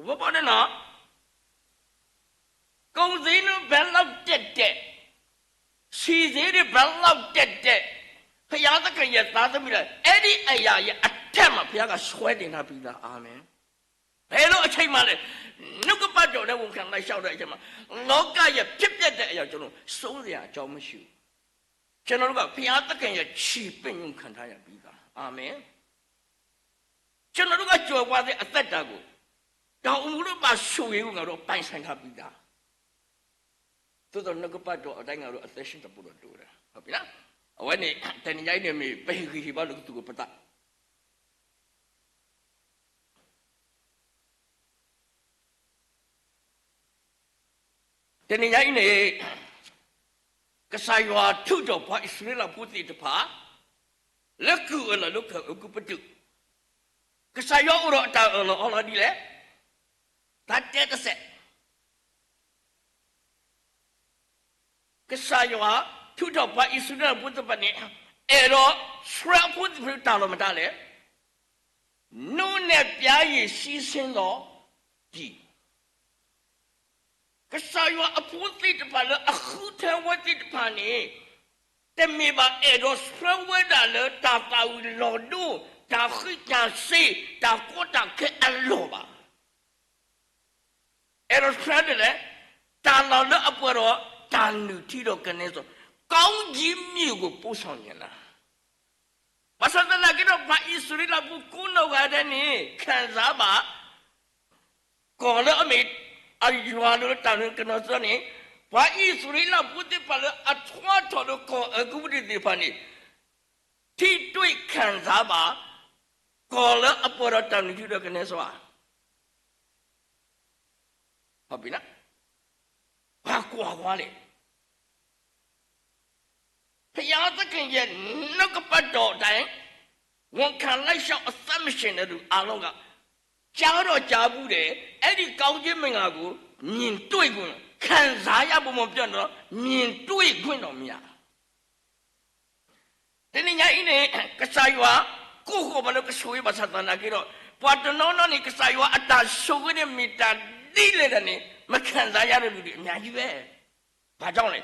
ဘိးဘိးန့ၣ်နော် ကုန်ဈေးနှုန်းဘယ်လောက်တက်တက်, ဆီဈေးတွေဘယ်လောက်တက်တက်, ဘုရားသခင်ရဲ့သားသမီးတွေ အဲ့ဒီအရာရဲ့အထက်မှာ ဘုရားကဆွဲတင်ထားပြီးသား။ အာမင်။ ဘယ်လိုအချိန်မှလဲ။ နှုတ်ကပတ်တော်နဲ့ဝန်ခံလိုက်လျှောက်တဲ့အချိန်မှာ လောကရဲ့ဖြစ်ပျက်တဲ့အရာကျွန်တော်စိုးစရာအကြောင်းမရှိဘူး။ ကျွန်တော်တို့ကဘုရားသခင်ရဲ့ခြေပင်ကိုခံထားရပြီးသား။ အာမင်။ ကျွန်တော်တို့ကကြွယ်ဝတဲ့အသက်တာကို တောင်ဦးမြို့မှာဆိုရင်ငါတို့ပိုင်ဆိုင်ထားပြီးသား။ သို့သော်နှုတ်ကပတ်တော်အတိုင်းငါတို့အသက်ရှင်တတ်ဖို့တော့လိုတယ်။ ဟုတ်ပြီနော်။ အဝဲန့ၣ် တနံၤညါအံၤန့ၣ်မ့ၢ် ပဟ့ၣ်ဂံၢ်ဟ့ၣ်ဘါလိာ်ကသူၣ်ကပသး တနံၤညါအံၤန့ၣ် ကစၢ်ယွၤထုးထီၣ်ပှၤအံၣ်စရ့လးဖိသ့ၣ်တဖၣ် လၢကုၢ်အလီၢ်လၢကီၢ်အဲၤကူပတူး, ကစၢ်ယွၤအိၣ်ဒီးအတၢ်အၢၣ်လီၤအီလီၤဒ်လဲၣ်. တၢ်တဲတစဲး ကစၢ်ယွၤထုးထီၣ်ပှၤအံၣ်စရ့လးဖိသ့ၣ်တဖၣ်န့ၣ် အဲၣ်ဒိးဆှၢအဖိသ့ၣ်တဖၣ်လၢတၢ်လီၢ်မတၤလဲၣ်. နူနဲ့ပျားရည်စီးဆင်းသောပြည်, ကစၢ်ယွၤအဖိသ့ၣ်တဖၣ်လၢအဃုထၢဝဲသ့ၣ်တဖၣ်န့ၣ် တမ့ၢ်ဘၣ်အဲၣ်ဒိးဆှၢဝဲဒၣ်လၢတၢ်သၣ်ဝံၤလီၤဒိ တၢ်ဃံးတၢ်စ့ၤ တၢ်ကီတၢ်ခဲအလီၢ်ဘၣ်. အဲၣ်ဒိးဆှၢဒ်လဲၣ်, တၢ်လီၢ်လၢအပှဲၤဒီးတၢ်နုၢ်ထံဒီးကနဲစီၤ, ကောင်းကြီးမြို့ကိုပို့ဆောင်ချင်တာ. ဘၣ်ဆၣ်သနာ်က့ဒီး ပှၤအံၣ်စရ့လးဖိကိးနီၢ်ဂၤဒဲးန့ၣ် ခံစားဘၣ် ကီၢ်လၢအမ့ၢ်အယွၤလၢတၢ်နုၢ်ကနဲစီၤန့ၣ်, ပှၤအံၣ်စရ့လးဖိသ့ၣ်တဖၣ်လၢအထွါထီၣ်လၢကီၢ်အဲၤကူပတူးသ့ၣ်တဖၣ်န့ၣ် ထိတွေ့ခံစားဘၣ် ကီၢ်လၢအပှဲၤဒီးတၢ်နုၢ်ထံဒီးကနဲစီၤဧါ. ဟုတ်ပြီနော်. ဘာကွာသွားလဲ. ဘုရားသခင်ရဲ့နှုတ်ကပတ်တော်အတိုင်း ဝန်ခံလိုက်လျှောက်အသက်မရှင်တဲ့လူအားလုံးက ကြားတော့ကြားဘူးတယ်, အဲ့ဒီကောင်းကြီးမင်္ဂလာကို မြင်တွေ့ခွင့်, ခံစားရဖို့မပြောနဲ့တော့ မြင်တွေ့ခွင့်တော့မရဘူး. တနံၤညါအံၤန့ၣ် ကစၢ်ယွၤ ကိးဃီၤပှၤလၢကဆိၣ်ဂ့ၤဘၣ်ဆၣ်သနာ်က့ဒီး ပှၤတနီၤနီၤန့ၣ် ကစၢ်ယွၤအတၢ်ဆိၣ်ဂ့ၤန့ၣ် မ့ၢ်တၢ်ဒ်လဲၣ်ဒ်န့ၣ် မခံစားရတဲ့လူတွေအများကြီးပဲ. ဘာကြောင့်လဲ.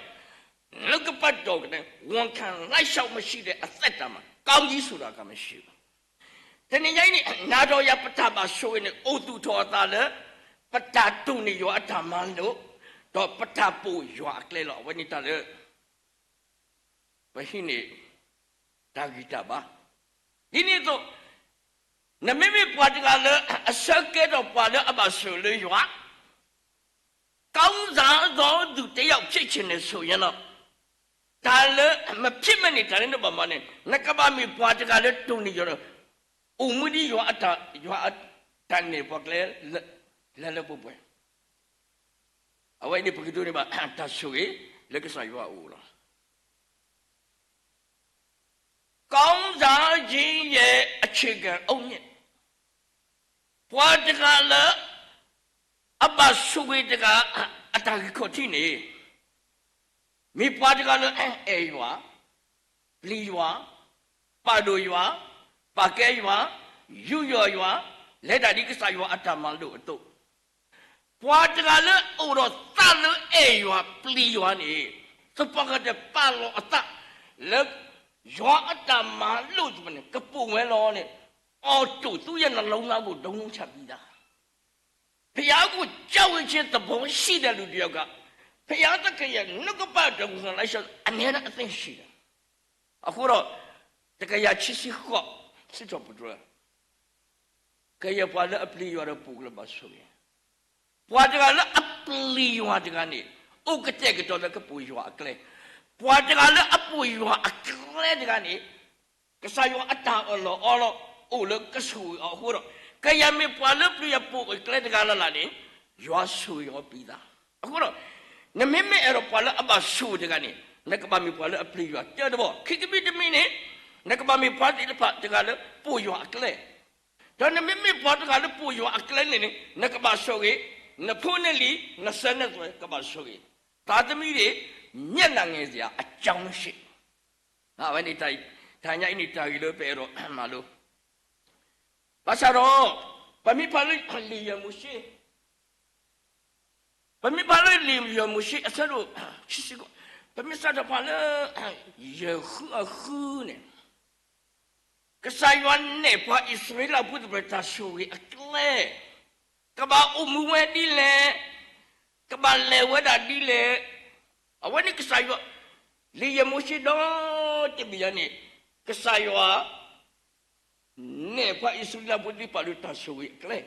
နှုတ်ကပတ်တော်နဲ့ ဝန်ခံလိုက်လျှောက်မရှိတဲ့အသက်တာမှာ ကောင်းကြီးဆိုတာကမရှိဘူး. တနံၤညါအံၤန့ၣ် နၤဒီးယၤပတၢ်ဘၣ်ဆိၣ်ဂ့ၤန့ၣ် အိၣ်သူၣ်ထီၣ်အသးလၢ ပတၢ်တိၢ်န့ၢ်ယွၤအတၢ်မၤလိာ်, ဒီးပတၢ်ပိာ်ယွၤအကျဲလီၤ. အဝဲန့ၣ်တၢ်လၢ ပဟံးန့ၢ် တၢ်ဂံၢ်တၢ်ဘါ. ဒ်န့ၣ်အသိး နမ့မ့ၢ်ပှၤတဂၤလၢအဆၢကဲထီၣ်ပှၤလၢအဘၣ်ဆိၣ်ဂ့ၤလၢယွၤ ကောင်းစားသောသူတစ်ယောက်ဖြစ်ချင်တယ်ဆိုရင်တော့ တၢ်လၢ မဖြစ်မနေ တၢ်လၢနဘၣ်မၤန့ၣ် နကဘၣ်မ့ၢ်ပှၤတဂၤလၢတိၢ်န့ၢ်ယွၤဒီး အိၣ်မူဒ်ယွၤအတၢ် ယွၤအတၢ်နဲၣ်ပှၤကျဲ လၢလၢပှဲၤပှဲၤ. အဝဲအံၤန့ၣ် ပကဒိးန့ၢ်ဘၣ် တၢ်ဆိၣ်ဂ့ၤ လၢကစၢ်ယွၤအအိၣ်လီၤ. ကောင်းစားခြင်းရဲ့အခြေခံအုတ်မြစ်, ပှၤတဂၤလၢ အဘၣ်ဆိၣ်ဂ့ၤတဂၤ အတၢ်ဂံၢ်ခီၣ်ထံးန့ၣ် မ့ၢ်ပှၤတဂၤလၢ အဲၣ်ယွၤ, ပျံၤယွၤ, ပာ်ဒိၣ်ယွၤ, ပာ်ကဲယွၤ, ယူးယီၣ်ယွၤ, လဲၤတၢ်ဒ်ကစၢ်ယွၤအတၢ်မၤလိာ်အသိး, ပှၤတဂၤလၢအိၣ်ဒီးသးလၢအဲၣ်ယွၤပျံၤယွၤန့ၣ် သပှၢ်ကတၢၢ်ပာ်လီၤအသး လၢယွၤအတၢ်မၤလိာ်သ့ၣ်တဖၣ်န့ၣ် ကပိာ်ဝဲလီၤန့ၣ် automatic သူ့ရဲ့နှလုံးသားကို ဒုံးချပြီးသား. ဘုရားကိုကြောက်ရွံ့ခြင်းသဘောရှိတဲ့လူတစ်ယောက်က ဘုရားသခင်ရဲ့နှုတ်ကပတ်တော်ကို နားလိုက်လျှောက် အမြဲတမ်းအသင့်ရှိတယ်. အဃိဒီး တကယၤဆံဆံဃိး စံးထီၣ်ပတြၢၤ ကယဲၢ်ပှၤလၢအပျံၤယွၤဒီးပိာ်ကျဲဘၣ်ဆိၣ်ဂ့ၤ, ပှၤတဂၤလၢအပျံၤယွၤတဂၤန့ၣ် အိၣ်ကတဲာ်ကတီၤလၢကပိာ်ယွၤအကျဲ, ပှၤတဂၤလၢအပိာ်ယွၤအကျဲတဂၤန့ၣ် ကစၢ်ယွၤအတၢ်အၢၣ်လီၤအီလီၤ အိၣ်လၢကဆိၣ်ဂ့ၤအီၤအဃိဒီး ကယၤမ့ၢ်ပှၤလၢပျံၤယွၤပိာ်အကျဲတဂၤလၢ်လၢ်န့ၣ်, ယွၤဆိၣ်ဂ့ၤအီၤပံသါ. အဃိဒီး, နမ့မ့ၢ်အဲၣ်ဒိးပှၤလၢအဘၣ်ဆိၣ်ဂ့ၤတဂၤန့ၣ်, နကဘၣ်မ့ၢ်ပှၤလၢအပျံၤယွၤတၢ်တဘီ, ခံကမံးတမံၤန့ၣ်, နကဘၣ်မ့ၢ်ပှၤသ့ၣ်တဖၣ်တဂၤလၢပိာ်ယွၤအကျဲ, ဒီးနမ့မ့ၢ်ပှၤတဂၤလၢပိာ်ယွၤအကျဲန့ၣ်န့ၣ်, နကဘၣ်ဆိၣ်ဂ့ၤ, နဖိနလံၤ, နစၢၤနသွဲၣ်ကဘၣ်ဆိၣ်ဂ့ၤ, သားသမီးတွေ မျက်နှာငယ်စရာအကြောင်းမရှိ. အဝဲန့ၣ်တနံၤညါအံၤန့ၣ် တၢ်ဂ့ၢ်လၢပအဲၣ်ဒိးမၤလိ, ဘၣ်ဆၣ်ဒီး, ပမ့ၢ်ဖးလၢလံာ်ယဲၢ်မိၤၡ့, ပမ့ၢ်ဖးလၢလံာ်ယဲၢ်မိၤၡ့အဆၢဒိၣ်, ပမ့ၢ်စးထီၣ်ဖးလၢ ယဲၢ်ဃုအဃုန့ၣ်, ကစၢ်ယွၤနဲၣ်ပှၤအံၣ်စရ့လးဖိသ့ၣ်တဖၣ်တၢ်ဆိၣ်ဂ့ၤအကျဲ, ကဘၣ်အိၣ်မူဝဲဒ်လဲၣ်, ကဘၣ်လဲၤဝဲဒၣ်ဒ်လဲၣ်, အဝဲန့ၣ်ကစၢ်ယွၤ, လံာ်ယဲၢ်မိၤၡ့ဒီတဘ့ၣ်ညါန့ၣ်, ကစၢ်ယွၤ နဲၣ်ပှၤအံၣ်စရ့လးဖိသ့ၣ်တဖၣ်လၢတၢ်ဆိၣ်ဂ့ၤအကျဲ,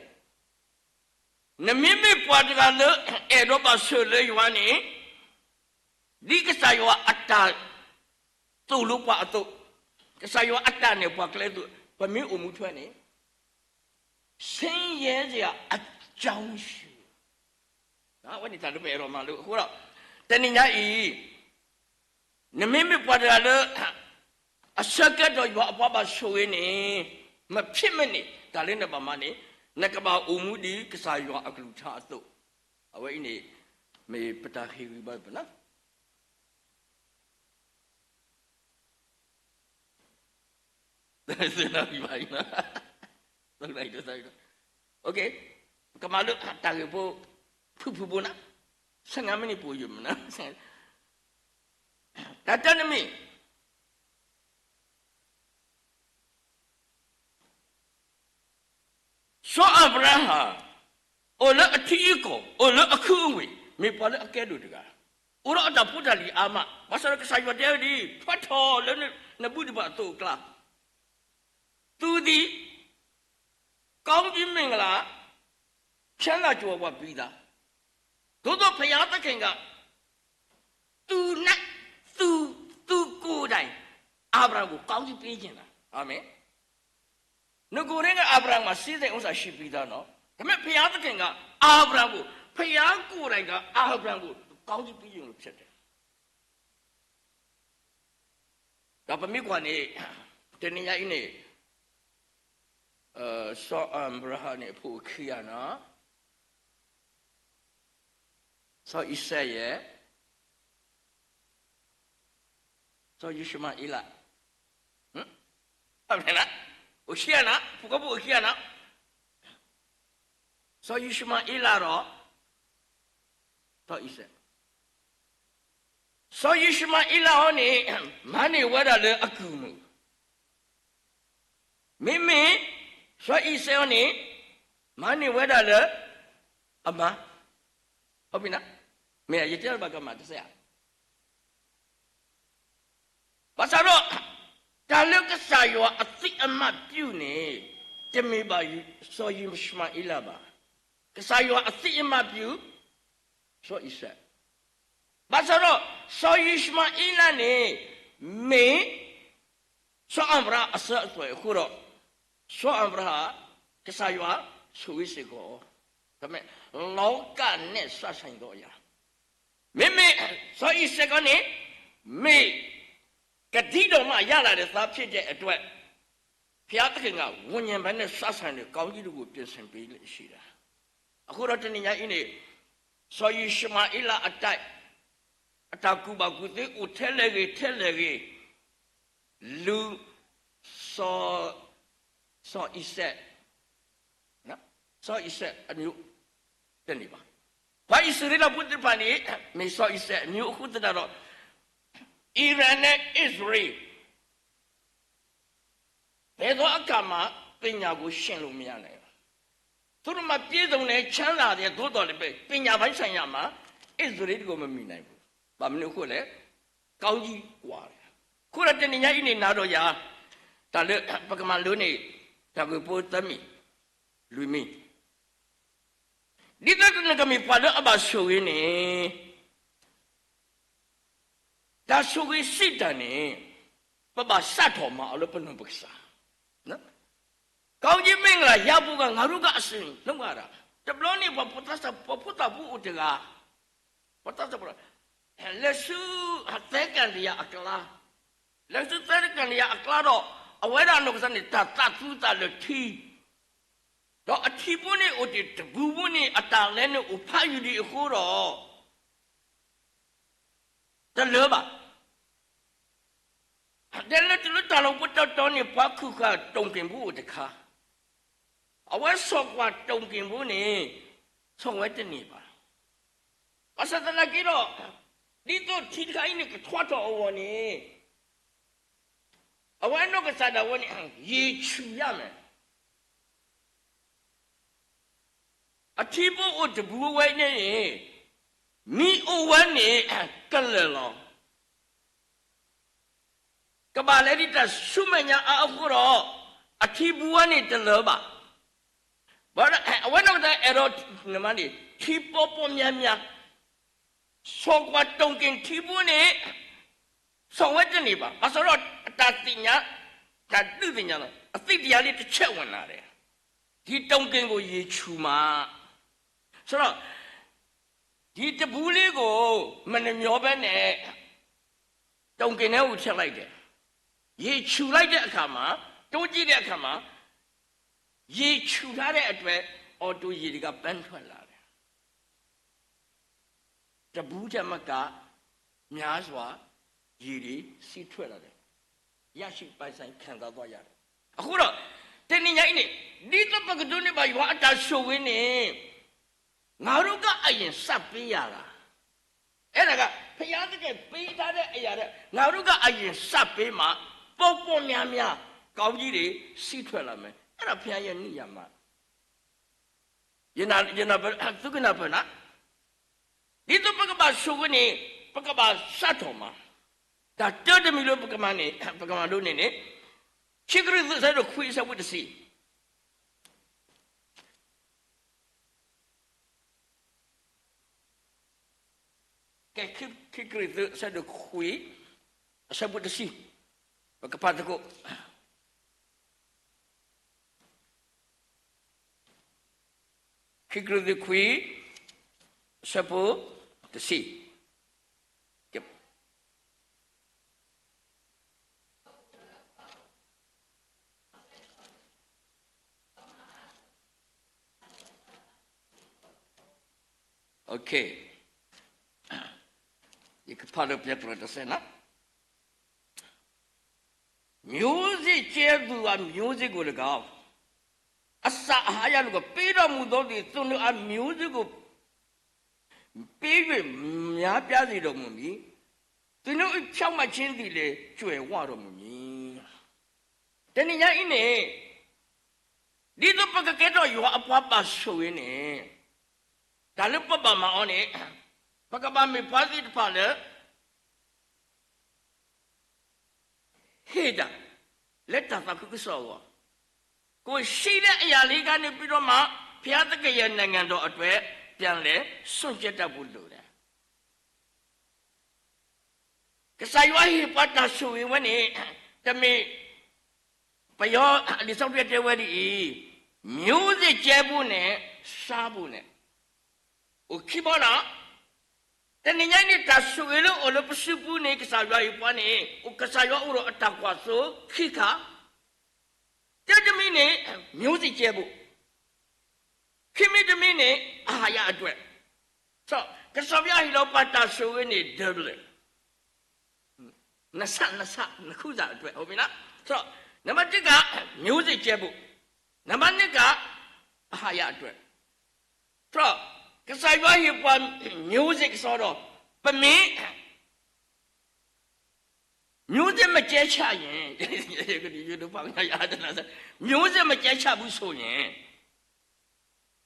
နမ့မ့ၢ်ပှၤတဂၤလၢ အဲၣ်ဒိးဘၣ်ဆိၣ်ဂ့ၤလၢယွၤန့ၣ်, ဒ်ကစၢ်ယွၤအတၢ်သိၣ်လိပှၤအသိး, ကစၢ်ယွၤအတၢ်နဲၣ်ပှၤကျဲအသိး, ပမ့ၢ်အိၣ်မူထွဲန့ၣ်, ဆင်းရဲစရာအကြောင်းမရှိ. အဝဲန့ၣ်တၢ်လၢပအဲၣ်ဒိးမၤလိအဃိဒီး, တနံၤညါအံၤ နမ့မ့ၢ်ပှၤတဂၤလၢ အဆၢကတီၢ်ယွၤအပှၤဘၣ်ဆိၣ်ဂ့ၤန့ၣ်, မ့မ့ၢ်မ့ၢ်န့ၣ် တၢ်လၢနဘၣ်မၤန့ၣ်, နကဘၣ်အိၣ်မူဒ်ကစၢ်ယွၤအကလုၢ်ကထါအသိး, အဝဲအံၤန့ၣ် မ့ၢ်ပတၢ်ဟ့ၣ်ဂံၢ်ဘါပနၤ သနဘံဘၣ်အံၤ, ကမၤလၢတၢ်ဂ့ၢ်ဖိ ဖုၣ်ဖုၣ်ဘိနၤ, ဆယ့်ငါးမိနစ်ပိုယူမနၤ, တၢ်တၢ်နမ့ၢ် စီၤအၤဘြၤဟၣ် အိၣ်လၢအထံအကီၢ်, အိၣ်လၢအခုအဝ့ၢ်, မ့ၢ်ပှၤလၢအကဲဒိၣ်တဂၤ, အိၣ်ဒီးအတၢ်ဖိတၢ်လံၤအါမး, ဘၣ်ဆၣ်ဒီးကစၢ်ယွၤတဲဝဲဒ်အံၤ, ထီၣ်ထီၣ်လၢနဘူးနပၤအသိးအကျါ, သူသည် ကောင်းကြီးမင်္ဂလာ ချမ်းသာကြွယ်ဝပြီးသား, သို့သော်ဘုရားသခင်က သူနဲ့ သူ သူကိုယ်တိုင် အာဗြဟံကို ကောင်းကြီးပေးချင်တာ။ အာမင်။ နဂိုထဲက အာဗြဟံမှာ စည်းစိမ်ဥစ္စာရှိပြီးသားနော်။ ဒါပေမဲ့ ဘုရားသခင်က အာဗြဟံကို ဘုရားကိုယ်တိုင်က အာဗြဟံကို ကောင်းကြီးပေးချင်လို့ဖြစ်တယ်။ ဒီးပမ့ၢ်ကွၢ်န့ၣ် တနံၤညါအံၤန့ၣ် စီၤအၤဘြၤဟၣ်န့ၣ် အဖိခံဂၤနီၤ, စီၤအံၤစဲးယဲၢ်, စီၤယံၡမၤအ့လး, အိၣ်ခံဂၤနီၤ, ဖိကီၢ်ဖိအိၣ်ခံဂၤနီၤ, စီၤယံၡမၤအ့လးဒီး စီၤအံၤစဲး စီၤယံၡမၤအ့လးအံၤန့ၣ် မၤန့ၢ်ဝဲဒၣ်လၢအကုၢ်မုၣ်, မ့မ့ၢ် စီၤအံၤစဲးအံၤန့ၣ် မၤန့ၢ်ဝဲဒၣ်လၢအမါ, ဟုတ်ပြီနော်, မ့ၢ်ယတဲဘၣ်ကမၣ်တစဲးဧါ ဘၣ်ဆၣ်ဒီး တၢ်လၢကစၢ်ယွၤအသိအမှတ်ပြုန့ၣ် တမ့ၢ်ဘၣ်စီၤယံၡမၤအ့လးဘၣ်. ကစၢ်ယွၤအသိအမှတ်ပြု စီၤအံၤစဲး, ဘၣ်ဆၣ်ဒီး စီၤယံၡမၤအ့လးန့ၣ် မ့ၢ် စီၤအၤဘြၤဟၣ်အစၢၤအသွဲၣ်အဃိဒီး စီၤအၤဘြၤဟၣ် ကစၢ်ယွၤဆိၣ်ဂ့ၤစ့ၢ်ကီးအီၤ, ဒါပေမဲ့ လောကနဲ့စပ်ဆိုင်သောအရာ, မ့မ့ၢ် စီၤအံၤစဲးကီးန့ၣ် မ့ၢ် ကတိတော်မှရလာတဲ့သားဖြစ်တဲ့အတွက် ဘုရားသခင်က ဝိညာဉ်ဘက်နဲ့စပ်ဆိုင်တဲ့ ကောင်းကြီးတစ်ခုကို ပြင်ဆင်ပေးရှိတာ. အဃိဒီးတနံၤညါအံၤန့ၣ် စီၤယံၡမၤအ့လးအတၢ် အတၢ်ကူၣ်ဘၣ်ကူၣ်သ့အိၣ်ထဲလဲၣ်ဂ့ၤ ထဲလဲၣ်ဂ့ၤ လူ စီၤ စီၤအံၤစဲး စီၤအံၤစဲးအမျိုး တန့ၢ်ဘၣ်. ပှၤအံၣ်စရ့လးဖိသ့ၣ်တဖၣ်န့ၣ် မ့ၢ်စီၤအံၤစဲးအမျိုးအဃိသတးဒီး အီရန်နဲ့အစ္စရေး ဘယ်သောအခါမှ ပညာကို ယှဉ်လို့ မရနိုင်ဘူး. သူတို့မှာ ပြည့်စုံတယ် ချမ်းသာတယ် သို့သော်လည်းပဲ ပညာပိုင်းဆိုင်ရာမှာ အစ္စရေးတွေကို မမီနိုင်ဘူး. ဘာဖြစ်လို့လဲ ကောင်းကြီးကွာတယ်. အဃိဒီးတနံၤညါအံၤန့ၣ် နၤဒီးယၤ တၢ်လၢပကမၤလိန့ၣ် တၢ်ဂ့ၢ်ဖိသၢမံၤ လွံၢ်မံၤ ဒ်သိးနကမ့ၢ်ပှၤလၢအဘၣ်ဆိၣ်ဂ့ၤန့ၣ် တၢ်ဆိၣ်ဂ့ၤစံးတၢ်န့ၣ် ပဘၣ်စးထီၣ်မၤအီၤလၢပနီၢ်ပကစၢ်. ကောင်းကြီးမင်္ဂလာရဖို့က ငါတို့ကအစင်လုပ်ရတာ တဘျီန့ၣ် ပှၤဖိသၣ်စၢ် ပှၤဖိသၣ်ဖိအိၣ်တဂၤ ပှၤသၣ်စၢ်ဖိ လဲၤဆူသဲကန္တရာအကျါ လဲၤဆူသဲကန္တရာအကျါဒီး အဝဲဒၣ်အနီၢ်ကစၢ်န့ၣ် တၢ်သးသူသးလၢထံ ဒီးအထံဖိန့ၣ်အိၣ်တ့ၢ်တပူၤဖိန့ၣ် အတၢ်လဲၤန့ၣ်အိၣ်ဖးယံၤဒံးအဃိဒီး တလၢၤဘၣ်. တဲလၢတုၤလၢတၢ်လီၢ်ဖိတီတီန့ၣ် ပှၤခုၣ်ဃာ်တိၢ်က့ၣ်ဖိအိၣ်တခါ အဝဲဆီၣ်ကွၢ်တိၢ်က့ၣ်ဖိန့ၣ် ဆီၣ်ဝဲတန့ၢ်ဘၣ်. ဘၣ်ဆၣ်သနာ်က့ဒီး ဒ်သိးထံတခါအံၤန့ၣ် ကထွါထီၣ်အဂီၢ်န့ၣ် အဝဲနီၢ်ကစၢ်ဒၣ်ဝဲန့ၣ် ရေချိုရမယ် အထံဖိအိၣ်တပူၤဝဲန့ၣ် မ့ၢ်အိၣ်ဝဲန့ၣ် ကလၢာ်လီၤ. ကဘၣ်လဲၤဒ်တၢ်ဆူမဲာ်ညါအါအဃိဒီး အထံပူၤဝဲန့ၣ်တလၢာ်ဘၣ်. အဝဲနီၢ်ကစၢ်အဲၣ်ဒိး ထံပီပီများများ ဆီၣ်ကွၢ်တိၢ်က့ၣ်ထံပူၤန့ၣ် ဆီၣ်ဝဲတန့ၢ်ဘၣ်. ဘၣ်ဆၣ်ဒီးတၢ်သ့ၣ်ညါ တၢ်ဒုးသ့ၣ်ညါလီၤ. အသ့ၣ်တယၤလံတဆဲးဝဲနၤဒဲး ဒီးတိၢ်က့ၣ်ဖိရေချိုမး ဆိုတော့ ဒီတပူၤလေးကို မနှမျောဘဲနဲ့ တုံကင်ထဲကို ထည့်လိုက်တယ်. ရေချိုလိုက်တဲ့အခါမှာ တိုးကြည့်တဲ့အခါမှာ ရေချိုထားတဲ့အတွက် အော်တိုရေတွေက ပန်းထွက်လာတယ်. တပူၤထက်မက များစွာ ရေတွေစီးထွက်လာတယ်. ရရှိပိုင်ဆိုင်ခံစားသွားရတယ်. အဃိဒီး တနံၤညါအံၤန့ၣ် ဒ်သိးပကဒိးန့ၢ်ဘၣ်ယွၤအတၢ်ဆိၣ်ဂ့ၤန့ၣ် ငါတို့ကအရင်စပေးရတာ အဲဒါက ဘုရားသခင်ပေးထားတဲ့အရာတဲ့ ငါတို့ကအရင်စပေးမှ ပေါ့ပေါ့များများ ကောင်းကြီးတွေ စီးထွက်လာမယ်. အဲ့ဒါဘုရားရဲ့နိယာမ ယနာ် ယနာ် သုကနၢ်ပၢၢ်နၤ ဒ်သိးပကဘၣ်ဆိၣ်ဂ့ၤန့ၣ် ပကဘၣ်စးထီၣ်မး. တၢ်တၢတမံၤလၢပကမၤန့ၣ် ပကမၤဒိးန့ၢ်န့ၣ် ခံကရံၣ်သူး အဆၢဒိၣ်ခွံ အဆၢဖိတဆံ ကဲ ခံကရံၣ်သူး အဆၢဒိၣ်ခွံ အဆၢဖိတဆံ ပကဖးသကိး ခံကရံၣ်သူးခွံ အဆၢဖိတဆံ Okay. ယကဖးလၢပျဲပြၢတစဲးနၤ မျိုးစေ့ကြဲသူဟာ မျိုးစေ့ကိုလည်းကောင်း အစာအာဟာရတို့ကို ပေးတော်မူသောသူသည် သူတို့အား မျိုးစေ့ကို ပေး၍ များပြားစေတော်မူမည်. သူတို့၏ဖြောင့်မတ်ခြင်းသည်လည်း ကြွယ်ဝတော်မူမည်. တနံၤညါအံၤန့ၣ် ဒ်သိးပကကဲထီၣ်ယွၤအပှၤဘၣ်ဆိၣ်ဂ့ၤန့ၣ် တၢ်လၢပဘၣ်မၤအီၤန့ၣ် ပကဘၣ်မ့ၢ်ပှၤသ့ၣ်တဖၣ်လၢ ဟ့ၣ်တၢ် လၢတၢ်သးခုကစီၣ်အဂီၢ် ကိုယ်ရှိတဲ့အရာလေးကနေပြီးတော့မှ ဘုရားသခင်ရဲ့နိုင်ငံတော်အတွက် ပြန်လည်စွန့်ကြဲတတ်ဖို့လိုတယ်. ကစၢ်ယွၤဟ့ၣ်ပှၤတၢ်ဆိၣ်ဂ့ၤဝဲန့ၣ် တမ့ၢ် ပယီၤလံာ်စီဆှံတဲဝဲဒ်အံၤ, မျိုးစေ့ကြဲဖို့နဲ့ စားဖို့နဲ့ အိၣ်ခံဘီလီၤ. တနံၤညါအံၤန့ၣ် တၢ်ဆိၣ်ဂ့ၤလၢအိၣ်လၢပစုပူၤန့ၣ် ကစၢ်ယွၤဟ့ၣ်ပှၤန့ၣ် အိၣ်ကစၢ်ယွၤအိၣ်ဒီးအတၢ်ကွၢ်စိခံခါ, တၢတမံၤန့ၣ် မျိုးစေ့ကြဲဖို့, ခံမံၤတမံၤန့ၣ် အာဟာရအတွက်, ဆိုတော့ ကစၢ်ယွၤဟ့ၣ်လီၤပှၤတၢ်ဆိၣ်ဂ့ၤန့ၣ် double, နှစ်ဆနှစ်ဆ နှစ်ခုစာအတွက် ဟုတ်ပြီနော်. ဆိုတော့ နံပါတ်တစ်က မျိုးစေ့ကြဲဖို့, နံပါတ်နှစ်က အာဟာရအတွက်. ဆိုတော့ ကစၢ်ယွၤဟ့ၣ်ပှၤ မျိုးစေ့ကစီဒီ, ပမ့ၢ် မျိုးစေ့မကြဲချရင် မျိုးစေ့မကြဲချဘူးဆိုရင်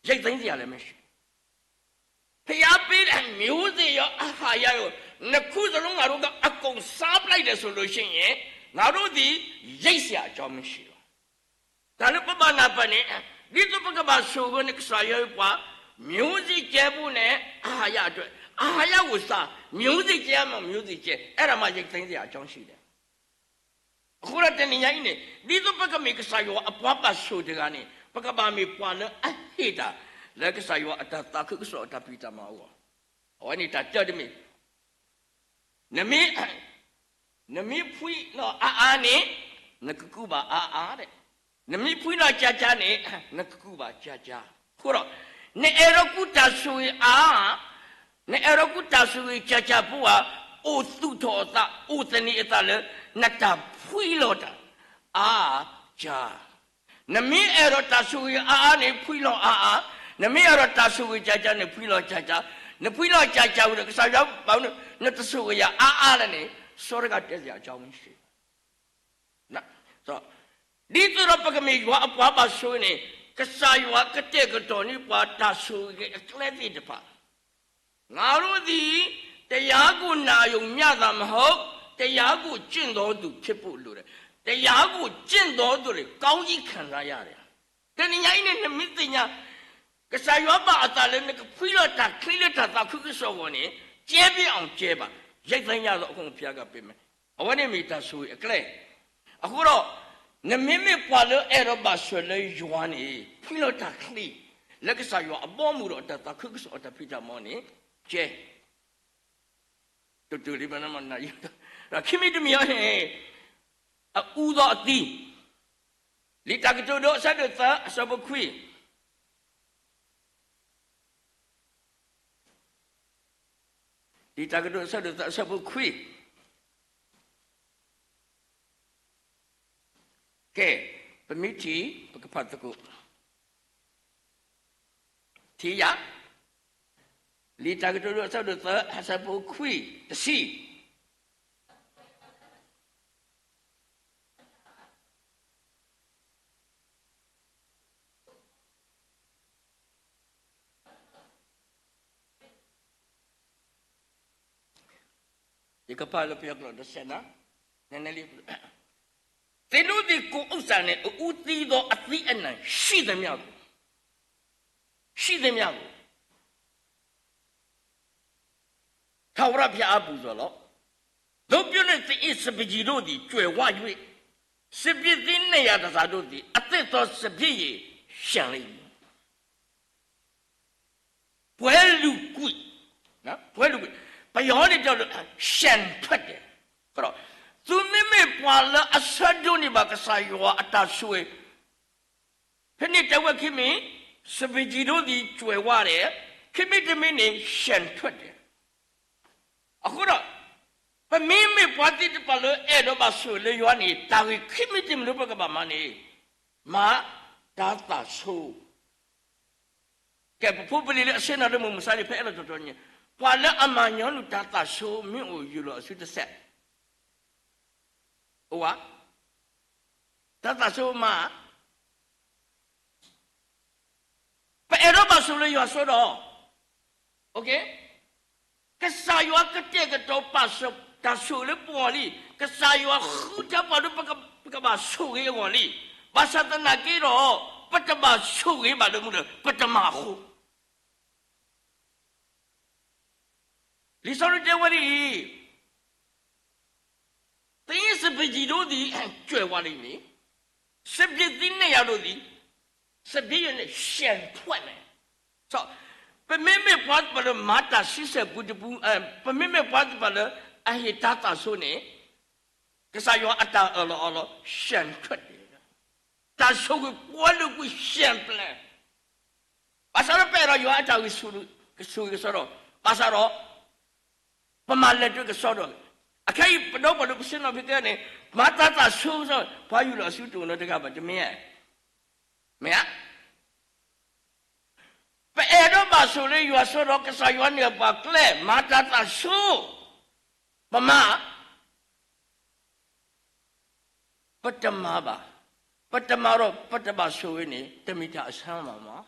ရိတ်သိမ်းစရာလည်းမရှိဘူး. ဘုရားပေးတဲ့ မျိုးစေ့ရော အာဟာရရော နှစ်ခုစလုံး ငါတို့က အကုန်စားပလိုက်တယ်ဆိုလို့ရှိရင် ငါတို့သည် ရိတ်စရာအကြောင်းမရှိတော့ဘူး. တၢ်လၢပဘၣ်နၢ်ပၢၢ်န့ၣ် ဒ်သိးပကဘၣ်ဆိၣ်ဂ့ၤန့ၣ် ကစၢ်ယွၤဟ့ၣ်ပှၤ မျိုးစေ့ကြဲဖို့နဲ့ အာဟာရအတွက်, အာဟာရကိုစား, မျိုးစေ့ကြဲမှာ မျိုးစေ့ကြဲ, အဲ့ဒါမှ ရိတ်သိမ်းစရာအကြောင်းရှိတယ်. အဃိဒီးတနံၤညါအံၤန့ၣ် ဒ်သိးပကမ့ၢ်ကစၢ်ယွၤအပှၤဘၣ်ဆိၣ်တဂၤန့ၣ် ပကဘၣ်မ့ၢ်ပှၤလၢအဟ့ၣ်တၢ် လၢကစၢ်ယွၤအတၢ်သးခုကစီၣ်အတၢ်ဖံးတၢ်မၤအဂီၢ်. အဝဲန့ၣ်တၢ်တၢတမ့ၢ် နမ့ၢ် နမ့ၢ်ဖှံလီၤအါအါန့ၣ် နကကူးဘၣ်အါအါဒဲး, နမ့ၢ်ဖှံလီၤကၠၢ်ကၠၢ်န့ၣ် နကကူးဘၣ်ကၠၢ်ကၠၢ်. အဃိဒီး နအဲၣ်ဒိးကူးတၢ်ဆိၣ်ဂ့ၤအါ နအဲၣ်ဒိးကူးတၢ်ဆိၣ်ဂ့ၤကၠၢ်ကၠၢ်ဖိဧါ, အိၣ်သူၣ်ထီၣ်အသး အိၣ်သန့ၤအသးလၢ နတၢ်ဖှံလီၤတၢ် အါကၠၢ်. နမ့ၢ်အဲၣ်ဒိးတၢ်ဆိၣ်ဂ့ၤအါအါန့ၣ် ဖှံလီၤအါအါ, နမ့ၢ်အဲၣ်ဒိးတၢ်ဆိၣ်ဂ့ၤကၠၢ်ကၠၢ်န့ၣ် ဖှံလီၤကၠၢ်ကၠၢ်, နဖှံလီၤကၠၢ်ကၠၢ်ဝံၤဒီး ကစၢ်ယွၤဘၣ် နတဆိၣ်ဂ့ၤယၤအါအါလဲၣ်န့ၣ် စီတဂၤတဲစ့ၢ်အကၠီမုၢ်ဆ့ၣ် ဒ်သိးဒီးပကမ့ၢ်ယွၤအပှၤဘၣ်ဆိၣ်ဂ့ၤန့ၣ် ကစၢ်ယွၤကတဲာ်ကတီၤန့ၢ်ပှၤတၢ်ဆိၣ်ဂ့ၤအကျဲသ့ၣ်တဖၣ်. ငါတို့သည် တရားကို နာရုံမျှသာမဟုတ်, တရားကို ကျင့်သောသူ ဖြစ်ဖို့ လိုတယ်. တရားကို ကျင့်သောသူတွေ ကောင်းကြီးခံစားရတယ်. တနံၤညါအံၤန့ၣ် နမ့ၢ်သ့ၣ်ညါ ကစၢ်ယွၤဘၣ်အသးလၢနကဖှံလီၤတၢ်ချံလၢတၢ်သးခုကစီၣ်အဂီၢ်န့ၣ် ကျဲပ့ၤအီၤကျဲဘၣ် ရိတ်သိမ်းရသောအခွင့်ကို ဘုရားကပေးမယ်. အဝဲန့ၣ်မ့ၢ်တၢ်ဆိၣ်ဂ့ၤအကျဲ. အဃိဒီး နမ့မ့ၢ်ပှၤလၢအဲၣ်ဒိးဘၣ်ဆိၣ်လၢယွၤန့ၣ် ဖှံလီၤတၢ်ချံ လၢကစၢ်ယွၤအဘီအမုၢ်ဒီးအတၢ်သးခုကစီၣ်အတၢ်ဖံးတၢ်မၤန့ၣ် ကဲ တတုၤလံ ဒီးခံမံၤတမံၤအံၤန့ၣ် အအူဒီးအသံ လံာ်တၢ်ကတိၤဒိ အဆၢဒိၣ်သၢ အဆၢဖိခွံ လံာ်တၢ်ကတိၤ အဆၢဒိၣ်သၢ အဆၢဖိခွံ. ကဲ, ပမ့ၢ်ထံၣ် ပကဖးသကိး. ထံၣ်ယၤ, လံာ်တၢ်ကတိၤဒိ အဆၢဒိၣ်သၢ အဆၢဖိခွံ တဆံ ယကဖးလၢပယီၤကျိာ်တစဲးနီၤ, နနလံ, သင်တို့သည် ကိုယ်ဥစ္စာနှင့် အဦးသီးသော အသီးအနှံ ရှိသမျှကို, ရှိသမျှကို ထာဝရဘုရားအား ပူဇော်လော့. သို့ပြုလျှင် သင်၏စပါးကျီတို့သည် ကြွယ်ဝ၍, စပျစ်သီး နှစ်ရာတန်ဆာတို့သည် အသစ်သော စပျစ်ရည် လျှံလိမ့်မည်. ပှဲၤလုာ်ကွံာ်, ပှဲၤလုာ်ကွံာ်, ပယီၤန့ၣ်တဲလၢ လျှံထွက်တယ်. ဒီး သုမ့မ့ၢ်ပှၤလၢအဆၢဒိးန့ၢ်ဘၣ်ကစၢ်ယွၤအတၢ်ဆိၣ်ဂ့ၤ, ဖဲန့ၣ်တဲဝဲ ခံမံၤ, စပျစ်ရည်တို့သည် ကြွယ်ဝတယ်, ခံမံၤတမံၤန့ၣ် လျှံထွက်တယ်. အဃိဒီး ပမ့မ့ၢ်ပှၤသ့ၣ်တဖၣ်လၢ အဲၣ်ဒိးဘၣ်ဆိၣ်ဂ့ၤလၢယွၤန့ၣ် တၢ်ဂ့ၢ်ခံမံၤတမံၤလၢပကဘၣ်မၤန့ၣ် မၤတၢ်သးဆိ ကဲ ပဖိပလံၤလၢအဆ့ၣ်နီၤလၢမုၢ်မဆါန့ၣ် ဖဲအဲၣ်လီၤတီတီန့ၣ်, ပှၤလၢအမၤညီနုၢ်တၢ်သးဆိ မ့ၢ်အိၣ်ယူၢ်လီၤအစုတစဲး, အိၣ်ဧါ, တၢ်သးဆိမၤ ပအဲၣ်ဒိးဘၣ်ဆိၣ်လၢယွၤစိဒီး, ကစၢ်ယွၤကတဲာ်ကတီၤပာ်စၢၤတၢ်ဆိၣ်လၢပဂီၢ်လံ. ကစၢ်ယွၤဃုထၢပှၤဒီး ပကဘၣ်ဆိၣ်ဂ့ၤအဂီၢ်လံ. ဘၣ်ဆၣ်သနာ်က့ဒီး ပတဘၣ်ဆိၣ်ဂ့ၤဘၣ်လၢမနုၤလဲၣ်, ပတမၤအဃိ လံာ်စီဆှံတဲဝဲဒ်အံၤ, သင်၏စပျစ်ရည်တို့သည် ကြွယ်ဝလိမ့်မည်, စပျစ်သီးနှစ်ရာတို့သည် စပျစ်ရည်နှင့် လျှံထွက်မယ်. ပမ့မ့ၢ်ပှၤသ့ၣ်တဖၣ်လၢမၤတၢ်ဆံဆဲၣ်ပူတပူ, ပမ့မ့ၢ်ပှၤသ့ၣ်တဖၣ်လၢအဟ့ၣ်တၢ်သးဆိန့ၣ်, ကစၢ်ယွၤအတၢ်အၢၣ်လီၤအီလီၤ လျှံထွက်တယ်. တၢ်ဆိၣ်ဂ့ၤပှဲၤလုာ်ကွံာ် လျှံပျဲ ဘၣ်ဆၣ်ဒီးပအဲၣ်ဒိးယွၤအတၢ်ဂံၢ်ဆူၣ်ကဆိၣ်ဂ့ၤကစီဒီး, ဘၣ်ဆၣ်ဒီး ပမၤလဲၤတွဲကစီဒီး, အခဲအံၤပဒီပုၢ်ဝဲၢ်လၢပဆ့ၣ်နီၤဖဲကဲန့ၣ်, မၤတၢ်သးဆိကစီဒီး ပှၤယူၢ်လီၤအစုတအိၣ်နီတဂၤဘၣ် တမ့ၢ်ဧါ, မ့ၢ်ဧါ. ပအဲၣ်ဒိးဘၣ်ဆိၣ်လၢယွၤစိဒီး ကစၢ်ယွၤန့ၢ်ပှၤကျဲ မၤတၢ်သးဆိ, ပမၤ ပတမၤဘၣ်, ပတမၤဒီးပတဘၣ်ဆိၣ်ဂ့ၤန့ၣ် တမ့ၢ်တၢ်အဆၢမၤမး.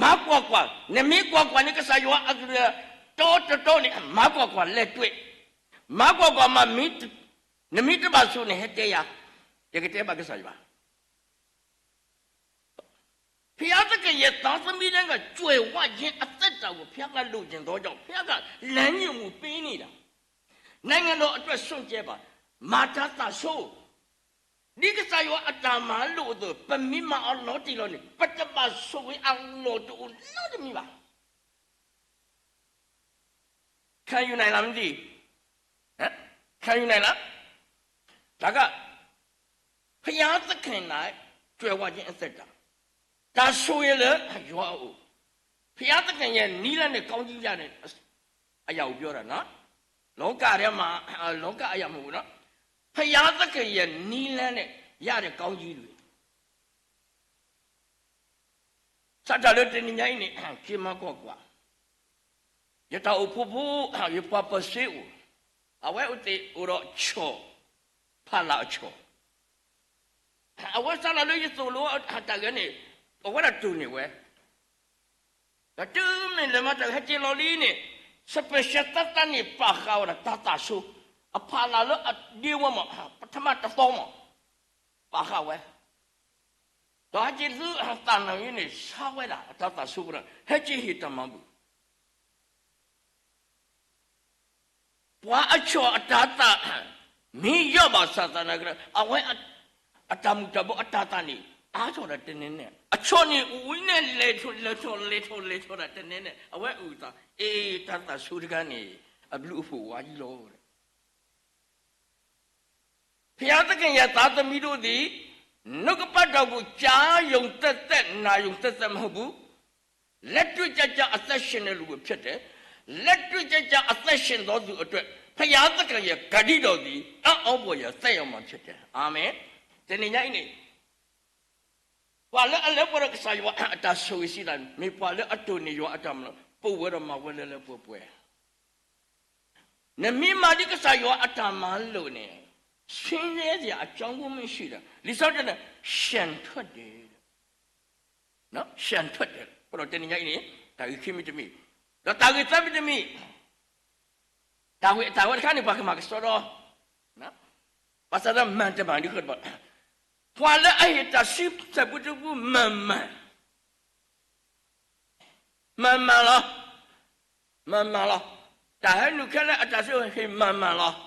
မၤကွၢ်ကွၢ်, နမ့ၢ်ကွၢ်ကွၢ်န့ၣ် ကစၢ်ယွၤအကလုၢ်တီတီတီန့ၣ် မၤကွၢ်ကွၢ်လဲၤတွဲ, မၤကွၢ်ကွၢ်မး, နမ့ၢ်တဘၣ်ဆိၣ်န့ၣ် ဟဲတဲယၤ, ယကတဲဘၣ်ကစၢ်ယွၤ ဘုရားသခင်ရဲ့သားသမီးတိုင်းက ကြွယ်ဝခြင်းအသက်တာကို ဘုရားကလိုချင်သောကြောင့် ဘုရားကလမ်းညွှန်မှုပေးနေတာ. နိုင်ငံတော်အတွက်စွန့်ကြဲပါ, မၤတၢ်သးဆိ, ဒ်ကစၢ်ယွၤအတၢ်မၤလိာ်အသိး ပမ့ၢ်မၤအီၤလီၤတံၢ်လီၤန့ၣ် ပတဘၣ်ဆိၣ်ဂ့ၤအလီၢ်တအိၣ်နီတမံၤဘၣ်. ခံယူနိုင်လားမသိဘူး, ဟမ်, ခံယူနိုင်လား, ဒါက ဘုရားသခင်၌ ကြွယ်ဝခြင်းအသက်တာ, တၢ်ဆိၣ်ဂ့ၤလၢယွၤအအိၣ်, ဘုရားသခင်ရဲ့နည်းလမ်းနဲ့ ကောင်းကြီးရတယ်, အရာကိုပြောတာနော်, လောကထဲမှာ, လောကအရာမဟုတ်ဘူးနော်, ဘုရားသခင်ရဲ့နည်းလမ်းနဲ့ရတဲ့ကောင်းကြီးတွေ စးထီၣ်လၢတနံၤညါအံၤန့ၣ် က့ၤမၤကွၢ်ကွၢ်, ယတၢ်အိၣ်ဖှိၣ်ဖိ, ယပှၤပၢၤစ့အိၣ်, အဝဲအိၣ်သ့ၣ်အိၣ်ဒီးဆီၣ်, ဖးလၢ်အဆီၣ်, အဝဲစးထီၣ်လၢယသိၣ်လိအတၢ်ဂဲၤန့ၣ်, အဝဲဒၣ်တိၢ်န့ၢ်ဝဲ, ဒီးတုၤမ့ၢ်လဲၤမၤတၢ်ဟဲက့ၤလီၤလံန့ၣ်, special သၢသၢန့ၣ် ပာ်ဃာ်ဝဲဒၣ် တၢ်သးဆိ, အဖးလၢ်လၢအဒ့ဝဲမး, ပထမတသီမး, ပာ်ဃာ်ဝဲ ဒီးဟဲက့ၤသုသးနံၤအံၤန့ၣ် ဆါဝဲဒၣ်အတၢ်သးဆိပူၤဒီး ဟဲက့ၤဟ့ၣ်တၢ်မၤဘူၣ်, ပှၤအဆီၣ်အတၤသၣ်, မ့ၢ်ယီၢ်ဘၣ်ဆၣ်သနာ်က့ဒီး အဝဲအတၢ်မုၢ်တၢ်ဘိအတၤသၣ်န့ၣ် အါထီၣ်ဒၣ်တနဲနဲ, အဆီၣ်န့ၣ်ဝံၤန့ၣ် လဲၤထီၣ်လဲၤထီၣ်လဲၤထီၣ်လဲၤထီၣ်ဒၣ်တနဲနဲ, အဝဲအုၣ်သး, အ့ တၢ်သးဆိတခါန့ၣ် အဘျုးအဖှိၣ်ဝါယံလီၤ. ဘုရားသခင်ရဲ့သားသမီးတို့သည် နှုတ်ကပတ်တော်ကို ကြားရုံသက်သက် နာရုံသက်သက်မဟုတ်ဘူး, လက်တွေ့ကျကျအသက်ရှင်တဲ့လူတွေဖြစ်တယ်. လက်တွေ့ကျကျအသက်ရှင်သောသူအတွက် ဘုရားသခင်ရဲ့ဂတိတော်သည် အံ့ဩဖွယ်ရာသက်ရောက်မှာဖြစ်တယ်. အာမင်. တနံၤညါအံၤန့ၣ် ပှၤလၢအလဲၤပှဲၤဒီးကစၢ်ယွၤအတၢ်ဆိၣ်ဂ့ၤစံးတၢ်န့ၣ် မ့ၢ်ပှၤလၢအတိၢ်န့ၢ်ယွၤအတၢ်မၤလိာ် ပဝဲဒီးမၤဝဲလၢလၢပှဲၤပှဲၤ နမ့ၢ်မၤဒ်ကစၢ်ယွၤအတၢ်မၤလိာ်န့ၣ် ဆင်းရဲစရာအကြောင်းကိုမရှိတာ. လံာ်စီဆှံတဲ, လံာ်စီဆှံတဲ, လံာ်စီဆှံတဲ, လံာ်စီဆှံတဲ, လံာ်စီဆှံတဲ, လံာ်စီဆှံတဲ, ဒီးတနံၤညါအံၤန့ၣ် တၢ်ဂ့ၢ်ခံမံၤတမံၤ, ဒီးတၢ်ဂ့ၢ်သၢမံၤတမံၤ, တၢ်ဝံၤအတၢ်ဝဲတခါန့ၣ် ပှၤကမၤကဆှီဒီး ဘၣ်ဆၣ်ဒီးမၤတမၤဒ်ဃီတဘၣ်, ပှၤလၢအဟ့ၣ်တၢ်ဆံဆဲးပူတပူမၤမၤ မၤမၤလီၤ. မၤမၤလီၤ. တၢ်ဟဲနုာ်ခဲလၢာ်အတၢ်ဆိၣ်ဂ့ၤမၤမၤလီၤ.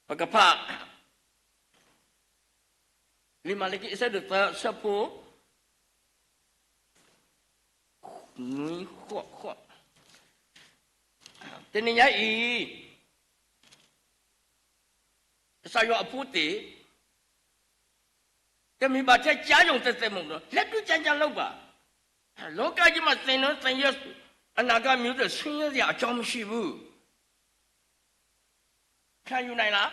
ပကဖး လံာ်မၤလကံအဆၢဒိၣ်သၢအဆၢဖိ နွံဃိးဃိး, တနံၤညါအံၤ ကစၢ်ယွၤအဖိသ့ၣ် တမ့ၢ်ဘၣ်ထဲကြားရုံသက်သက်မဟုတ်ဘူးနော်, လက်တွေ့ကျကျလုပ်ပါ. လောကကြီးမှာသင်တော့သင်ရ အနာဂတ်မျိုးဆက်ဆင်းရဲစရာအကြောင်းမရှိဘူး. ခံယူနိုင်လား?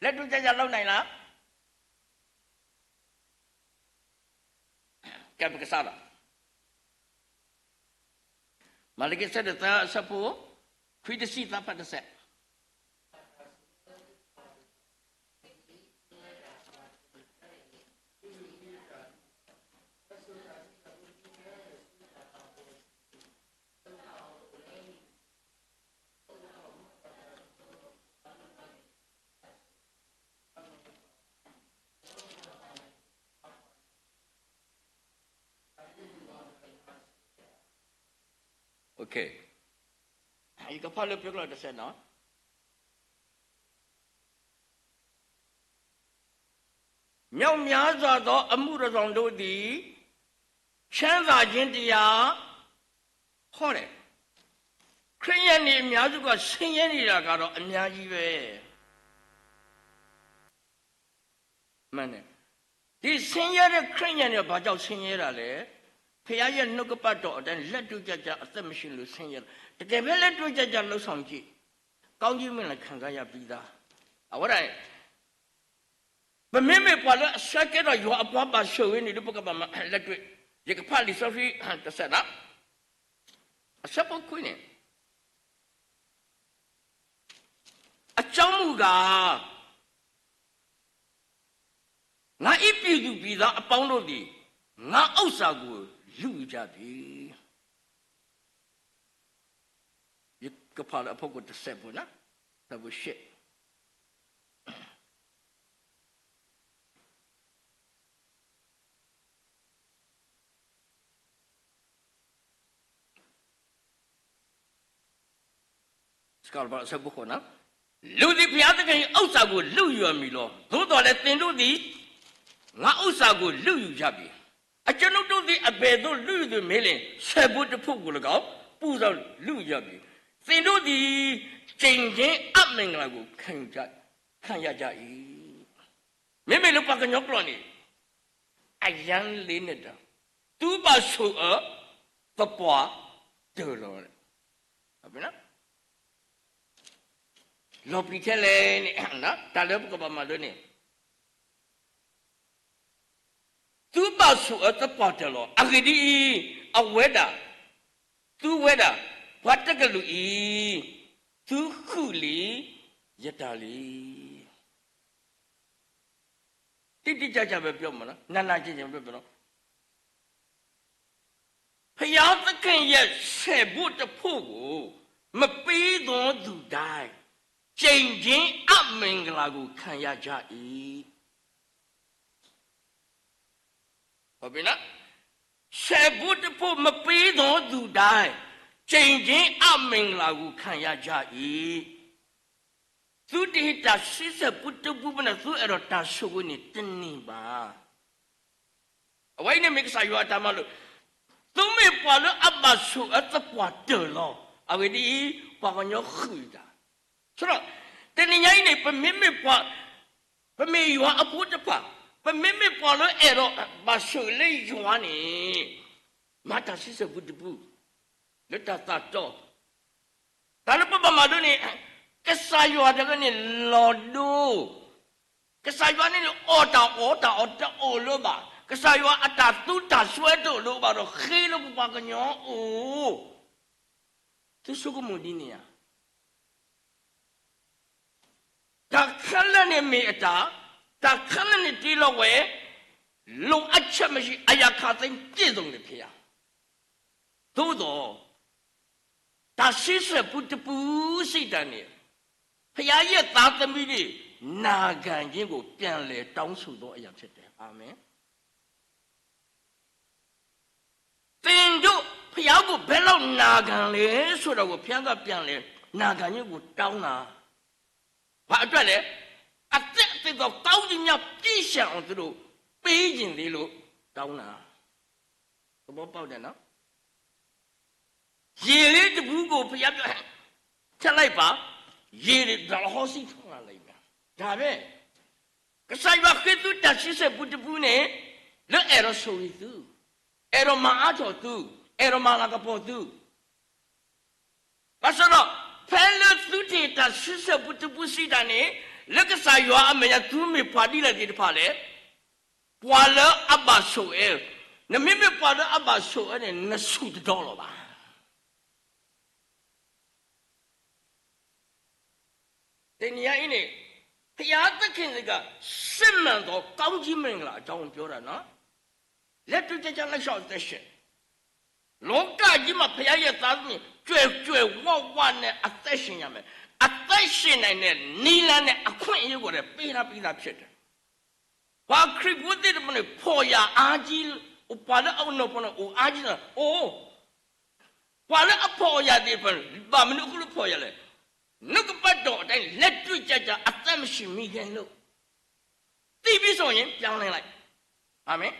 လက်တွေ့ကျကျလုပ်နိုင်လား? ကဲ ပကစးဒီး မၤလကံဆၢဒိၣ်သၢအဆၢဖိ ခွံတဆံသၢဖးတစဲး ယကဖးလၢပျိကျိာ် တစဲးနီၤ. မြောက်များစွာသောအမှုတော်ဆောင်တို့သည် ချမ်းသာခြင်းတရားဟောတယ်. ခရစ်ယာန်တွေအများစုကဆင်းရဲနေတာကတော့အများကြီးပဲ. မှန်တယ်. ဒီဆင်းရဲတဲ့ခရစ်ယာန်တွေကဘာကြောင့်ဆင်းရဲတာလဲ? ဘုရားရဲ့နှုတ်ကပတ်တော်အတိုင်းလက်တွေ့ကျကျအသက်မရှိလို့ဆင်းရဲတာ. တကယ်ပဲလက်တွေ့ကျကျလုပ်ဆောင်ကြည့်. ကောင်းကြီးမင်္ဂလာခံစားရပြီးသား. အဝဲဒၣ် ပမ့မ့ၢ်ပှၤလၢအဆၢကဲထီၣ်ယွၤအပှၤဘၣ်ဆိၣ်ဂ့ၤန့ၣ်ဒီး ပကဘၣ်မၤလက်တွေ့. ယကဖးလံာ်စီဆှံ တစဲးနီၤ. အဆၢဖိခွံန့ၣ် အကြောင်းမူကား ငါ၏ပြည်သူပြည်သားအပေါင်းတို့သည် ငါ့ဥစ္စာကိုလုယူကြပြီ. ယကဖးလၢအဖီခိၣ်တစဲးဖိနီၤ, တၢ်ဘိရှ့ အဆၢဖိဃိး, လူသည်ဘုရားသခင်၏ ဥစ္စာကို လုယူရမည်လီၤ. သို့သော်လည်း သင်တို့သည် ငါ့ဥစ္စာကို လုယူကြပြီ. အကျွန်ုပ်တို့သည် အဘယ်သို့ လုယူသည်မေးလျှင် ဆယ်ဘိတဖၣ်ကို ၎င်း ပူဇော်လုယူကြပြီ. သင်တို့သည် ကျိန်ခြင်းအမင်္ဂလာကို ခံရကြ ခံရကြ၏. မ့မ့ၢ်လၢပှၤကညီကျိာ်န့ၣ် အယါလ့န့ၣ်ဒီး သုဘၣ်ဆိၣ်အၢသပှၢ်တၢၢ်လီၤ. လီၤပျံၤထဲလဲၣ်န့ၣ် တၢ်လၢပကဘၣ်မၤလိန့ၣ် သုဘၣ်ဆိၣ်အၢသပှၢ်တၢၢ်လီၤ. အဂ့ၢ်ဒ်အံၤ, အဝဲဒၣ်, သုဝဲဒၣ် ပှၤတကလုာ်အံၤ, သုဃုလံာ်ယတၢ်လံ. တိတိကျကျပဲပြောမယ်နော်, နာနာကျင်ကျင်ပဲပြောနော်. ဘုရားသခင်ရဲ့ဆယ်ဘိတဖၣ်ကို မပေးသောသူတိုင်း ကျိန်ခြင်းအမင်္ဂလာကို ခံရကြ၏. ဟုတ်ပြီနော်. ဆယ်ဘိတဖၣ် မပေးသောသူတိုင်း ကျိန်ခြင်းအမင်္ဂလာကို ခံရကြ၏. သုတဟ့ၣ်တၢ်ဆံဆဲၣ်ပူတပူဘၣ်န့ၣ် သုအဲၣ်ဒိးတၢ်ဆိၣ်ဂ့ၤန့ၣ်တန့ၢ်ဘၣ်. အဝဲအံၤန့ၣ်မ့ၢ်ကစၢ်ယွၤအတၢ်မၤလိာ်, သုမ့ၢ်ပှၤလၢအဘၣ်ဆိၣ်အၢသပှၢ်တၢၢ်လီၤ. အဂ့ၢ်ဒ်အံၤ, ပှၤကညီဃုာ်တၢ်. ဆိုတော့, တနံၤညါအံၤန့ၣ် ပမ့မ့ၢ်ပှၤ, ပမ့ၢ်ယွၤအဖိတဖၣ်, ပမ့မ့ၢ်ပှၤလၢအဲၣ်ဒိးဘၣ်ဆိၣ်လၢယွၤန့ၣ်, မၤတၢ်ဆံဆဲၣ်ပူတပူ လၢတၢ်သးတီ တၢ်လၢပဘၣ်မၤဒိးန့ၣ်, ကစၢ်ယွၤတဂၤန့ၣ်လီၤဒိ, ကစၢ်ယွၤန့ၣ်အီၣ်တၢ်အီတၢ်အီတအိၣ်လၢၤဘၣ်, ကစၢ်ယွၤအတၢ်သူတၢ်စွဲတအိၣ်လၢၤဘၣ်ဒီး ဃ့လၢပပှၤကညီအိၣ်, သုဆိကမိၣ်ဒ်န့ၣ်ဧါ. တၢ်ခဲလၢာ်န့ၣ်မ့ၢ်အတၢ်, တၢ်ခဲလၢာ်န့ၣ်တ့လီၤဝဲ, လိုအပ်ချက်မရှိ အရာခါသိမ်းပြည့်စုံတယ်ဘုရား. သို့သော်, တၢ်ဆံဆဲၣ်ပူတပူစံးတၢ်န့ၣ်, ဘုရားရဲ့သားသမီးတွေ နာခံခြင်းကို ပြန်လည်တောင်းဆိုသောအရာဖြစ်တယ်. အာမင်. သင်တို့ ဘုရားကို ဘယ်လောက်နာခံလဲဆိုတာကို ဘုရားက ပြန်လည် နာခံခြင်းကို တောင်းတာ. ဘာအတွက်လဲ? အသက်အသွေးသော ကောင်းကင်များ ပြည့်စုံအောင် သူတို့ ပေးချင်သေးလို့ တောင်းတာ. သဘောပေါက်တယ်နော်? ရေလေးတဘူးကို ဘုရားပြော, ထည့်လိုက်ပါ, ရေတွေ ဒီးဟောစီးထွန်းလာလိမ့်မယ်. ဒါပဲ. ကစၢ်ယွၤဃ့သုတၢ်ဆံဆဲၣ်ပူတပူန့ၣ်, လၢအဲၣ်ဒိးဆိၣ်ဂ့ၤသု, အဲၣ်ဒိးမၤအါထီၣ်သု, အဲၣ်ဒိးမၤလၤကပီၤသု. ဘၣ်ဆၣ်ဒီး, ဖဲလၢသုတဟ့ၣ်တၢ်ဆံဆဲၣ်ပူတပူစံးတၢ်န့ၣ်, လၢကစၢ်ယွၤအမဲာ်ညါ သုမ့ၢ်ပှၤဒ်လဲၣ်သ့ၣ်တဖၣ်လဲၣ်. ပှၤလၢအဘၣ်ဆိၣ်အၢ, နမ့မ့ၢ်ပှၤလၢအဘၣ်ဆိၣ်အၢန့ၣ် နဆူၣ်တဒီလီၤဘၣ်. တနံၤညါအံၤန့ၣ်, ဘုရားသခင်က စစ်မှန်သော ကောင်းကြီးမင်္ဂလာအကြောင်း ပြောတာနော်. လက်တွေ့ကျကျ လက်တွေ့အသက်ရှင်, လောကကြီးမှာ ဘုရားရဲ့သားသမီး ကြွယ်ကြွယ်ဝဝနဲ့ အသက်ရှင်ရမယ်. အသက်ရှင်နိုင်တဲ့ နည်းလမ်းနဲ့ အခွင့်အရေးကိုလည်း ပေးထားပြီးသားဖြစ်တယ်. ပှၤခရံာ်ဖိသ့ၣ်တဖၣ်န့ၣ် ဖှီၣ်ယာ်အါကြီး, ပှၤလၢအအိၣ်နီၢ်ဖီန့ၣ် အိၣ်အါကြီးလီၤ. အိၣ်, ပှၤလၢအဖှီၣ်ယာ်သ့ၣ်တဖၣ်န့ၣ် ဘၣ်မနုၤအဃိလၢဖှီၣ်ယာ်လဲၣ်. နှုတ်ကပတ်တော်အတိုင်း လက်တွေ့ကျကျ အသက်မရှင်မိခဲလို့, သိပ်ပြီးဆိုရင် ပြောင်းလဲလိုက်. အာမင်.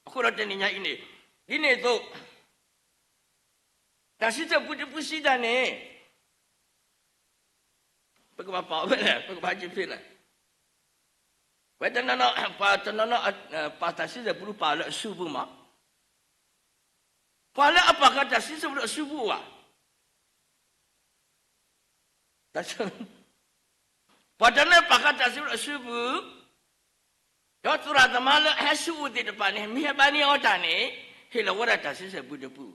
အဃိဒီးတနံၤညါအံၤန့ၣ်, ဒ်န့ၣ်အသိး, တၢ်ဆံဆဲၣ်ပူတပူစံးတၢ်န့ၣ်, ပကဘၣ်ပာ်ဝဲလဲၣ်, ပကဘၣ်ဟဲက့ၤဖဲလဲၣ်. ဝဲတနီၤနီၤ, ပှၤတနီၤနီၤ, ပာ်တၢ်ဆံဆဲၣ်ပူတပူပာ်လၢအစုပူၤမး. ပှၤလၢအပာ်ဃာ်တၢ်ဆံဆဲၣ်ပူတပူအစုပူၤဘၣ်. ပှၤတနီၤပာ်ဃာ်တၢ်ဆံဆဲၣ်ပူတပူအစုပူၤ, ဒီးသရၣ်သမါလၢအဟဲစုပူၤသ့ၣ်တဖၣ်န့ၣ် မ့ၢ်ဟဲဘါန့ၢ်အီၤတၢ်န့ၣ်, ဟ့ၣ်လီၤဝဲဒၣ်တၢ်ဆံဆဲၣ်ပူတပူ.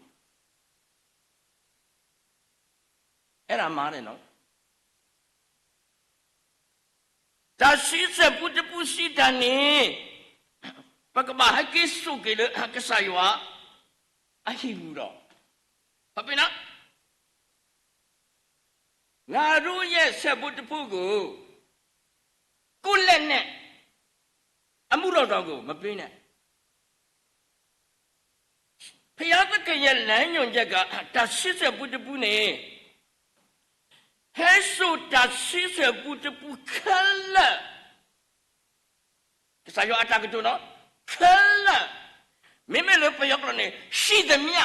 အဲဒါမှားတယ်နော်. တၢ်ဆံဆဲၣ်ပူတပူစံးတၢ်န့ၣ်, ပကဘၣ်ဟဲက့ၤစိာ်က့ၤလၢ ကစၢ်ယွၤအဟံၣ်ပူၤလီၤ. ဟုတ်ပြီနော်. ငါတို့ရဲ့ဆယ်ဘိတဘိကို ကိုယ့်လက်နဲ့ အမှုတော်ဆောင်ကို မပေးနဲ့. ဘုရားသခင်ရဲ့လမ်းညွှန်ချက်က တၢ်ဆံဆဲၣ်ပူတပူန့ၣ် ဟဲစိာ်တၢ်ဆံဆဲၣ်ပူတပူခဲလၢာ်, ကစၢ်ယွၤအတၢ်ကတိၤနီၤ, ခဲလၢာ်, မ့မ့ၢ်လၢပယီၤကျိာ်န့ၣ် ရှိသမျှ,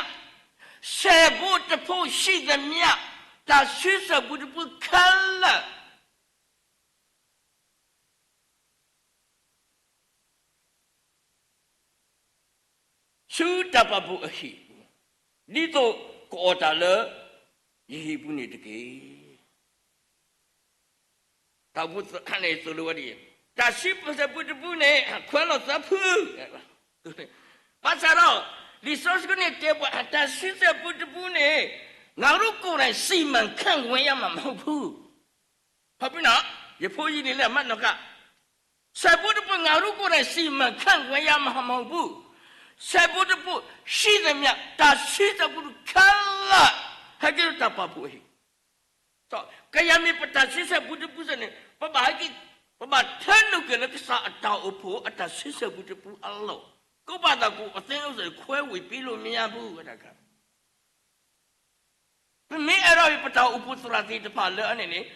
ဆဲၣ်ဖိတဖိ ရှိသမျှ, တၢ်ဆံဆဲၣ်ပူတပူခဲလၢာ် ဆူတၢ်ပာ်ဖှိၣ်အဟံၣ်ပူၤ, ဒ်သိးကအီၣ်တၢ်လၢယဟံၣ်ပူၤန့ၣ်တက့ၢ်. တၢ်အိၣ်ဖှိၣ်သရၣ်န့ၣ်သိၣ်လိဝဲဒ်အံၤ, တၢ်ဆံဆဲၣ်ပူတပူန့ၣ် ခွဲးလီၤသၢဖု, ဘၣ်ဆၣ်ဒီး လံာ်စီဆှံန့ၣ်တဲပှၤ တၢ်ဆံဆဲၣ်ပူတပူန့ၣ် ငါတို့ကိုယ်တိုင် စီမံခန့်ခွဲရမှာမဟုတ်ဘူး. ဟုတ်ပြီနော်, ယဖိယလံၤလၢအမၤနီၢ်ကါ, ဆဲၣ်ဖိတဖိ ငါတို့ကိုယ်တိုင် စီမံခန့်ခွဲရမှာမဟုတ်ဘူး. ဆဲၣ်ဖိတဖိ ရှိသမျှ, တၢ်ဆံဆဲၣ်ပူခဲလၢာ် ဟဲက့ၤလၢတၢ်ပာ်ဖှိၣ်အဟံၣ်, ကယၤမ့ၢ်ပတၢ်ဆံဆဲၣ်ပူတပူစ့ၢ်န့ၣ် ပဘၣ်ဟဲက့ၤ, ပဘၣ်ထၢနုာ်က့ၤလၢကစၢ်အတၢ်အိၣ်ဖှိၣ်အတၢ်ဆံဆဲၣ်ပူတပူအလီၢ်, ကဘၣ်သးကိးအသင်းအုပ်စုခွဲးဝေပေးလို့မရဘူး ဝဲဒၣ်က ပမ့ၢ်အဲၣ်ဒိးအံၤ ပတၢ်အိၣ်ဖှိၣ်သရၣ်သ့ၣ်တဖၣ်လၢအန့ၣ်န့ၣ်,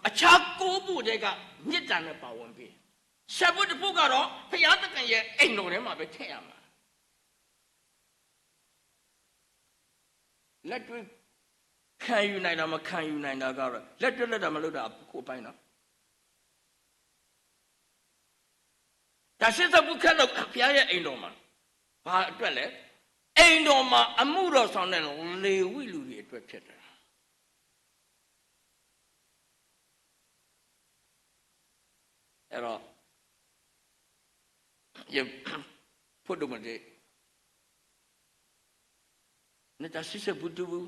အဆါကိးဘိၣ်ဒဲးက မြစ်တာနဲ့ပါဝင်ပြီ, ဆဲၣ်ဖိတဖိကဒီး ဘုရားသခင်ရဲ့အိမ်တော်ထဲမှာပဲထည့်ရမှာ. လက်တွေ့ခံယူနိုင်တာ မခံယူနိုင်တာကတော့ လက်တွေ့လုပ်တာ မလုပ်တာ အပိုင်းနော်. တၢ်ဆံဆဲၣ်ပူခဲလၢာ် ဘုရားရဲ့အိမ်တော်မှာ, ဘာအတွက်လဲ, အိမ်တော်မှာအမှုတော်ဆောင်တဲ့လေဝိလူတွေအတွက်ဖြစ်တယ်. အဲတော့, ယဖိဒိၣ်မုၣ်သ့ၣ်, နတၢ်ဆံဆဲၣ်ပူတပူ,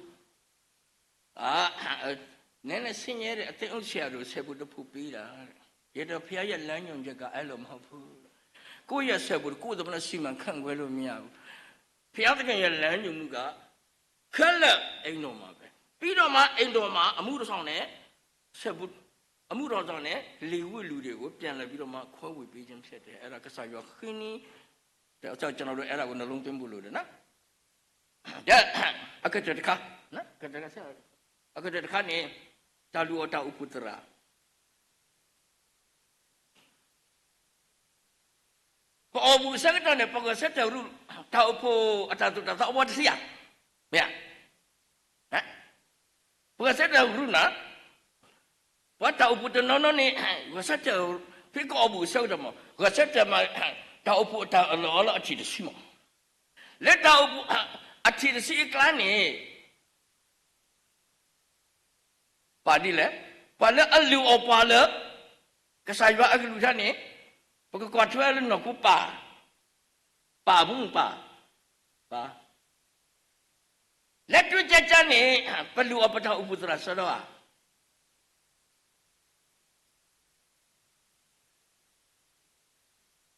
နည်းနည်းဆင်းရဲတဲ့ အသင်းအုပ်ဆရာတို့ ဆဲၣ်ပူတပူပေးတာ, ဒီတော့ ဘုရားရဲ့လမ်းညွှန်ချက်က အဲ့လိုမဟုတ်ဘူး. ကိုယ့်ရဲ့ဆဲၣ်ပူတပူ ကိုယ့်သမီး စီမံခန့်ခွဲလို့မရဘူး. ဘုရားသခင်ရဲ့လမ်းညွှန်မှုက ခဲလၢာ်အိမ်တော်မှာပဲ. ပြီးတော့မှ အိမ်တော်မှာ အမှုတော်ဆောင်နဲ့ ဆဲၣ်ပူ, အမှုတော်ဆောင်နဲ့ လေဝိလူတွေကို ပြန်လည်ပြီးတော့မှ ခွဲဝေပေးခြင်းဖြစ်တယ်. အဲ့ဒါ ကစၢ်ယွၤဃုနံၤ, ကျွန်တော်တို့ အဲ့ဒါကို နှလုံးသွင်းဖို့လိုတယ်နော်. ကဲ, အကတၢၢ်တခါ, အကတၢၢ်တခါန့ၣ်, တၢ်လုၢ်အီၣ်တၢ်အိၣ်ဖှိၣ်သရၣ် ပအီၣ်ဘူးအဆၢကတီၢ်န့ၣ် ပဂဲၤဆၢထၢၣ်ရူၢ် တၢ်အိၣ်ဖှိၣ်အတၢ်သိၣ်တၢ်သီအဝဲတသ့ဧါ, မ့ၢ်ဧါ. ပဂဲၤဆၢထၢၣ်ရူၢ်နၤ, ပှၤတၢ်အိၣ်ဖှိၣ်တနီၤနီၤန့ၣ် ဂဲၤဆၢထၢၣ်, ဖဲကအီၣ်ဘူးအဆၢကတီၢ်မး ဂဲၤဆၢထၢၣ်မး တၢ်အိၣ်ဖှိၣ်အတၢ်အၢၣ်လီၤအီလီၤအထံၣ်တဆံမး, လၢတၢ်အိၣ်ဖှိၣ်အထံၣ်တဆံအကျါန့ၣ် ပာ်ဒ်လဲၣ်, ပှၤလၢအလုၢ်အီၣ်ပှၤလၢ ကစၢ်ယွၤအကလုၢ်ကထါန့ၣ် ပကကွၢ်ထွဲလၢနီၢ်ခိပၢ်, ပၢ်မူပၢ်, ပၢ်, လၢတုၤကကန့ၣ် ပလုၢ်အီၣ်ပတၢ်အိၣ်ဖှိၣ်သရၣ်စီဒီဧါ.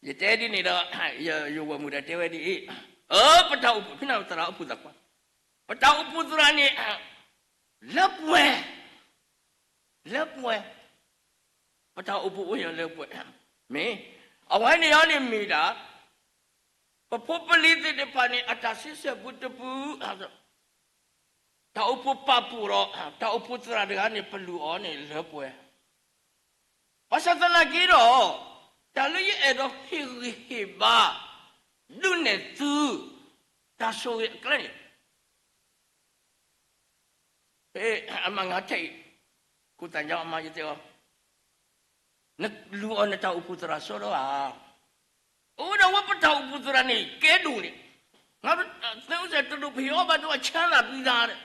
ယတဲဒ်န့ၣ်ဒီး ယဝဲၢ်မုၣ်ဒီးတဲဝဲဒ်အံၤ, အၢ ပတၢ်အိၣ်ဖှိၣ် ဖဲန့ၣ်သရၣ်အိၣ်ဖှိၣ်သးကွၢ်, ပတၢ်အိၣ်ဖှိၣ်သရၣ်န့ၣ် လၢပှဲၤ, လၢပှဲၤ, ပတၢ်အိၣ်ဖှိၣ်အိၣ်ယၤလၢပှဲၤ, မ့ၢ်, အဝဲန့ၣ်အီၤန့ၣ်မ့ၢ်ဒၣ် ပဖိပလံၤသ့ၣ်တဖၣ်န့ၣ် အတၢ်ဆံဆဲၣ်ပူတပူ, တၢ်အိၣ်ဖှိၣ်ပာ်ဖှိၣ်ဒီး တၢ်အိၣ်ဖှိၣ်သရၣ်တဂၤန့ၣ် ပလုၢ်အီၤန့ၣ်လၢပှဲၤ, ဘၣ်ဆၣ်သနာ်က့ဒီး တၢ်လၢယအဲၣ်ဒိးဟ့ၣ်ဂံၢ်ဟ့ၣ်ဘါ ဒုးနဲၣ်သု တၢ်ဆိၣ်ဂ့ၤအကျဲန့ၣ် ဖဲအမၤငါထဲအံၤ ကိးသးညါအမါယတဲအီၤ, နလုၢ်အီၣ်နတၢ်အိၣ်ဖှိၣ်သရၣ်စီဒီဧါ. အိၣ်ဒီးဝဲပတၢ်အိၣ်ဖှိၣ်သရၣ်န့ၣ် ကဲဒိၣ်န့ၣ်, ငါသ့အိၣ်စဲးတဒိၣ်ပဟ့ၣ်အီၣ်ဘၣ်ဒိအချမ်းသာပြီးသားတဲ့.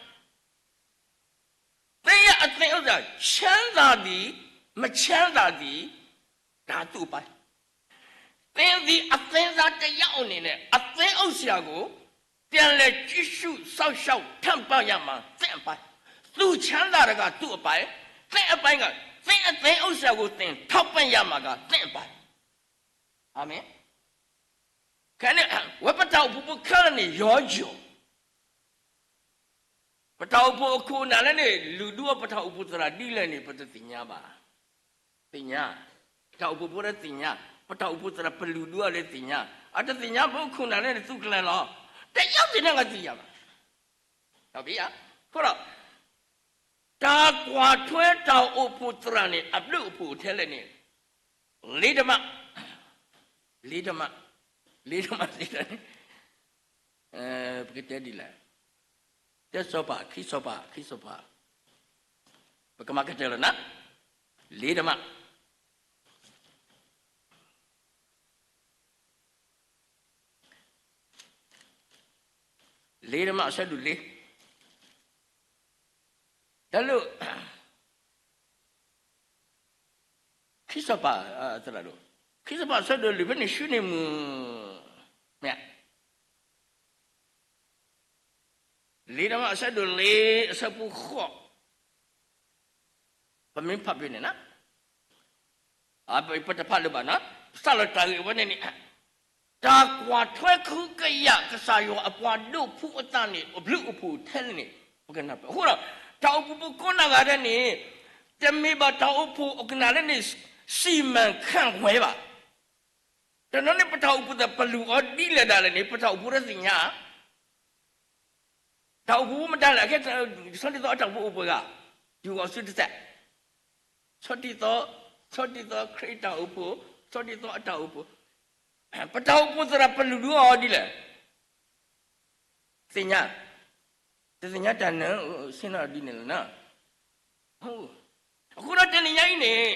သင်ရဲ့အသင်းဥစ္စာ ချမ်းသာသည် မချမ်းသာသည် ဒါသူ့အပိုင်း. သင်သည်အသင်းသားတစ်ယောက်အနေနဲ့ အသင်းဥစ္စာကို ပြန်လည်ကြည့်ရှုစောင့်ရှောက်ထောက်ပံ့ရမှာ သင့်အပိုင်း. သူချမ်းသာတကာသူ့အပိုင်း, သင့်အပိုင်းက သင့်အသင်းဥစ္စာကို သင်ထောက်ပံ့ရမှာက သင့်အပိုင်း. အာမင်. ခဲန့ၣ် ဝဲပတၢ်အိၣ်ဖှိၣ်ဖိခဲလၢာ်န့ၣ် ရောယိာ် ပတၢ်အိၣ်ဖှိၣ်အခိၣ်အနၢ်လၢန့ၣ် လုၢ်ဒိၣ်အီၤပတၢ်အိၣ်ဖှိၣ်သရၣ်ဒ်လဲၣ်န့ၣ် ပတသ့ၣ်ညါဘၣ်. သ့ၣ်ညါ, ပတၢ်အိၣ်ဖှိၣ်ဖိလၢသ့ၣ်ညါ, ပတၢ်အိၣ်ဖှိၣ်သရၣ်ပလုၢ်ဒိၣ်အီၤလၢသ့ၣ်ညါ, အတသ့ၣ်ညါဖိခိၣ်နၢ်လၢန့ၣ်သူကျဲၤလီၤ. တယောက်စီနဲ့ငါသိရမှာ. ဟုတ်ပြီ. အဃိဒီး တၢ်ကွၢ်ထွဲတၢ်အိၣ်ဖှိၣ်သရၣ်န့ၣ် အဘျုးအဖှိၣ်ထဲလဲၣ်န့ၣ်, လ့တမး, လ့တမး, လ့တမးသ့ၣ်တဖၣ်န့ၣ်, ပကတဲဒ်လဲၣ်, တၢ်စီၤပၤ, ခံစီၤပၤ, ခံစီၤပၤ, ပကမၤကတၢၢ်လီၤနၤ, လ့တမး လ့တမး အဆၢဒိၣ်လ့, တၢ်လၢ ခံစီၤပၤ, သရၣ်ဒိၣ်, ခံစီၤပၤအဆၢဒိၣ်လွံၢ်ဖဲန့ၣ် ၡူနံၣ်မုၣ်, မ့ၢ် လ့တမး အဆၢဒိၣ်လ့ အဆၢဖိဃိး, ပမ့ၢ်ဖးဖဲန့ၣ်နၤ, ပတဖးလၢၤဘၣ်နၤ, စးလီၤတၢ်ဂ့ၢ်ဝဲန့ၣ်န့ၣ်, တၢ်ကွၢ်ထွဲကဟုကယာ်ကစၢ်ယွၤအပှၤဒိၣ်ဖုအသးန့ၣ် အဘျုးအဖှိၣ်ထဲလဲၣ်န့ၣ် ပကနၢ်ပၢၢ်. အဃိဒီး တၢ်အိၣ်ဖှိၣ်ဖိကိးဂၤဒဲးန့ၣ် တမ့ၢ်ဘၣ်တၢ်အိၣ်ဖှိၣ်အကနၣ်လၢန့ၣ် စံးမၢၣ်ခၢၣ်ဝဲဘၣ်. တနီၤန့ၣ် ပတၢ်အိၣ်ဖှိၣ်သ့ၣ် ပလူၤအီၤဒ်လဲၣ်ဒၣ်လဲၣ်န့ၣ် ပတၢ်အိၣ်ဖှိၣ်တသ့ၣ်ညါ တၢ်အိၣ်ဖှိၣ်မတၤလဲၣ်, အခဲ ဆီဒ်သိးအတၢ်အိၣ်ဖှိၣ်အိၣ်ပှဲၤဂၤ, ဒုးဂီၤဆူတစဲး, ဆီဒ်သိး, ဆီဒ်သိးခရံာ်တၢ်အိၣ်ဖှိၣ်, ဆီဒ်သိးအတၢ်အိၣ်ဖှိၣ်, ပတၢ်အိၣ်ဖှိၣ်သရၣ် ပလူၤဒုးအီၤဒ်လဲၣ်, သ့ၣ်ညါ, တသ့ၣ်ညါတၢ်နၢၤဆ့ၣ်နီၤဒ်န့ၣ်လီၤနၤ. အဃိဒီးတနံၤညါအံၤန့ၣ်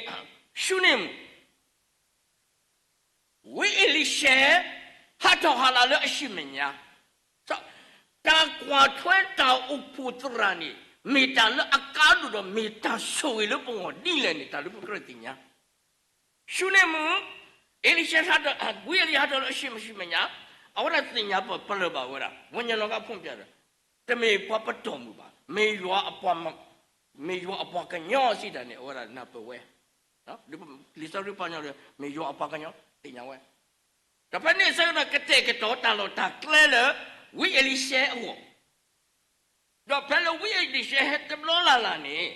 ၡူနံၣ်မုၣ် ဝံအ့လံၡဲ ဟးထီၣ်ဟးလီၤလၢအဆံးမဲာ်ညါ, တၢ်ကွၢ်ထွဲတၢ်အိၣ်ဖှိၣ်သရၣ်န့ၣ် မ့ၢ်တၢ်လၢအကါဒိၣ်ဒီးမ့ၢ်တၢ်ဆိၣ်ဂ့ၤလၢပဂီၢ်ဒ်လဲၣ်န့ၣ် တၢ်လၢပကြၢးသ့ၣ်ညါ. ၡူနံၣ်မုၣ် အ့လံၡဲ ဝံအ့လံၡဲဟးထီၣ်လၢအဆံးမဲာ်ညါ, အဝဲဒၣ်သ့ၣ်ညါပၢၢ်ပလၢၢ်ဘၣ်ဝဲဒၣ် ဝိညာဉ်တော်က ဖုံးပြတယ်, တမ့ၢ်ပှၤပတီၢ်မုၣ်ဘၣ်, မ့ၢ်ယွၤအပှၤ, မ့ၢ်ယွၤအပှၤကညီစံးတၢ်န့ၣ် အဝဲဒၣ်နၢ်ပၢၢ်ဝဲ လံာ်စီဆှံပှၤကညီဒီး မ့ၢ်ယွၤအပှၤကညီသ့ၣ်ညါဝဲ, ဒီးဖဲန့ၣ်အဆၢကတီၢ် ကတဲာ်ကတီၤတၢ်လီၢ်တၢ်ကျဲလၢ ဝံအ့လံၡဲအဂီၢ်, ဒီးဖဲလၢဝံအ့လံၡဲဟဲတဘျီလၢ်လၢ်န့ၣ်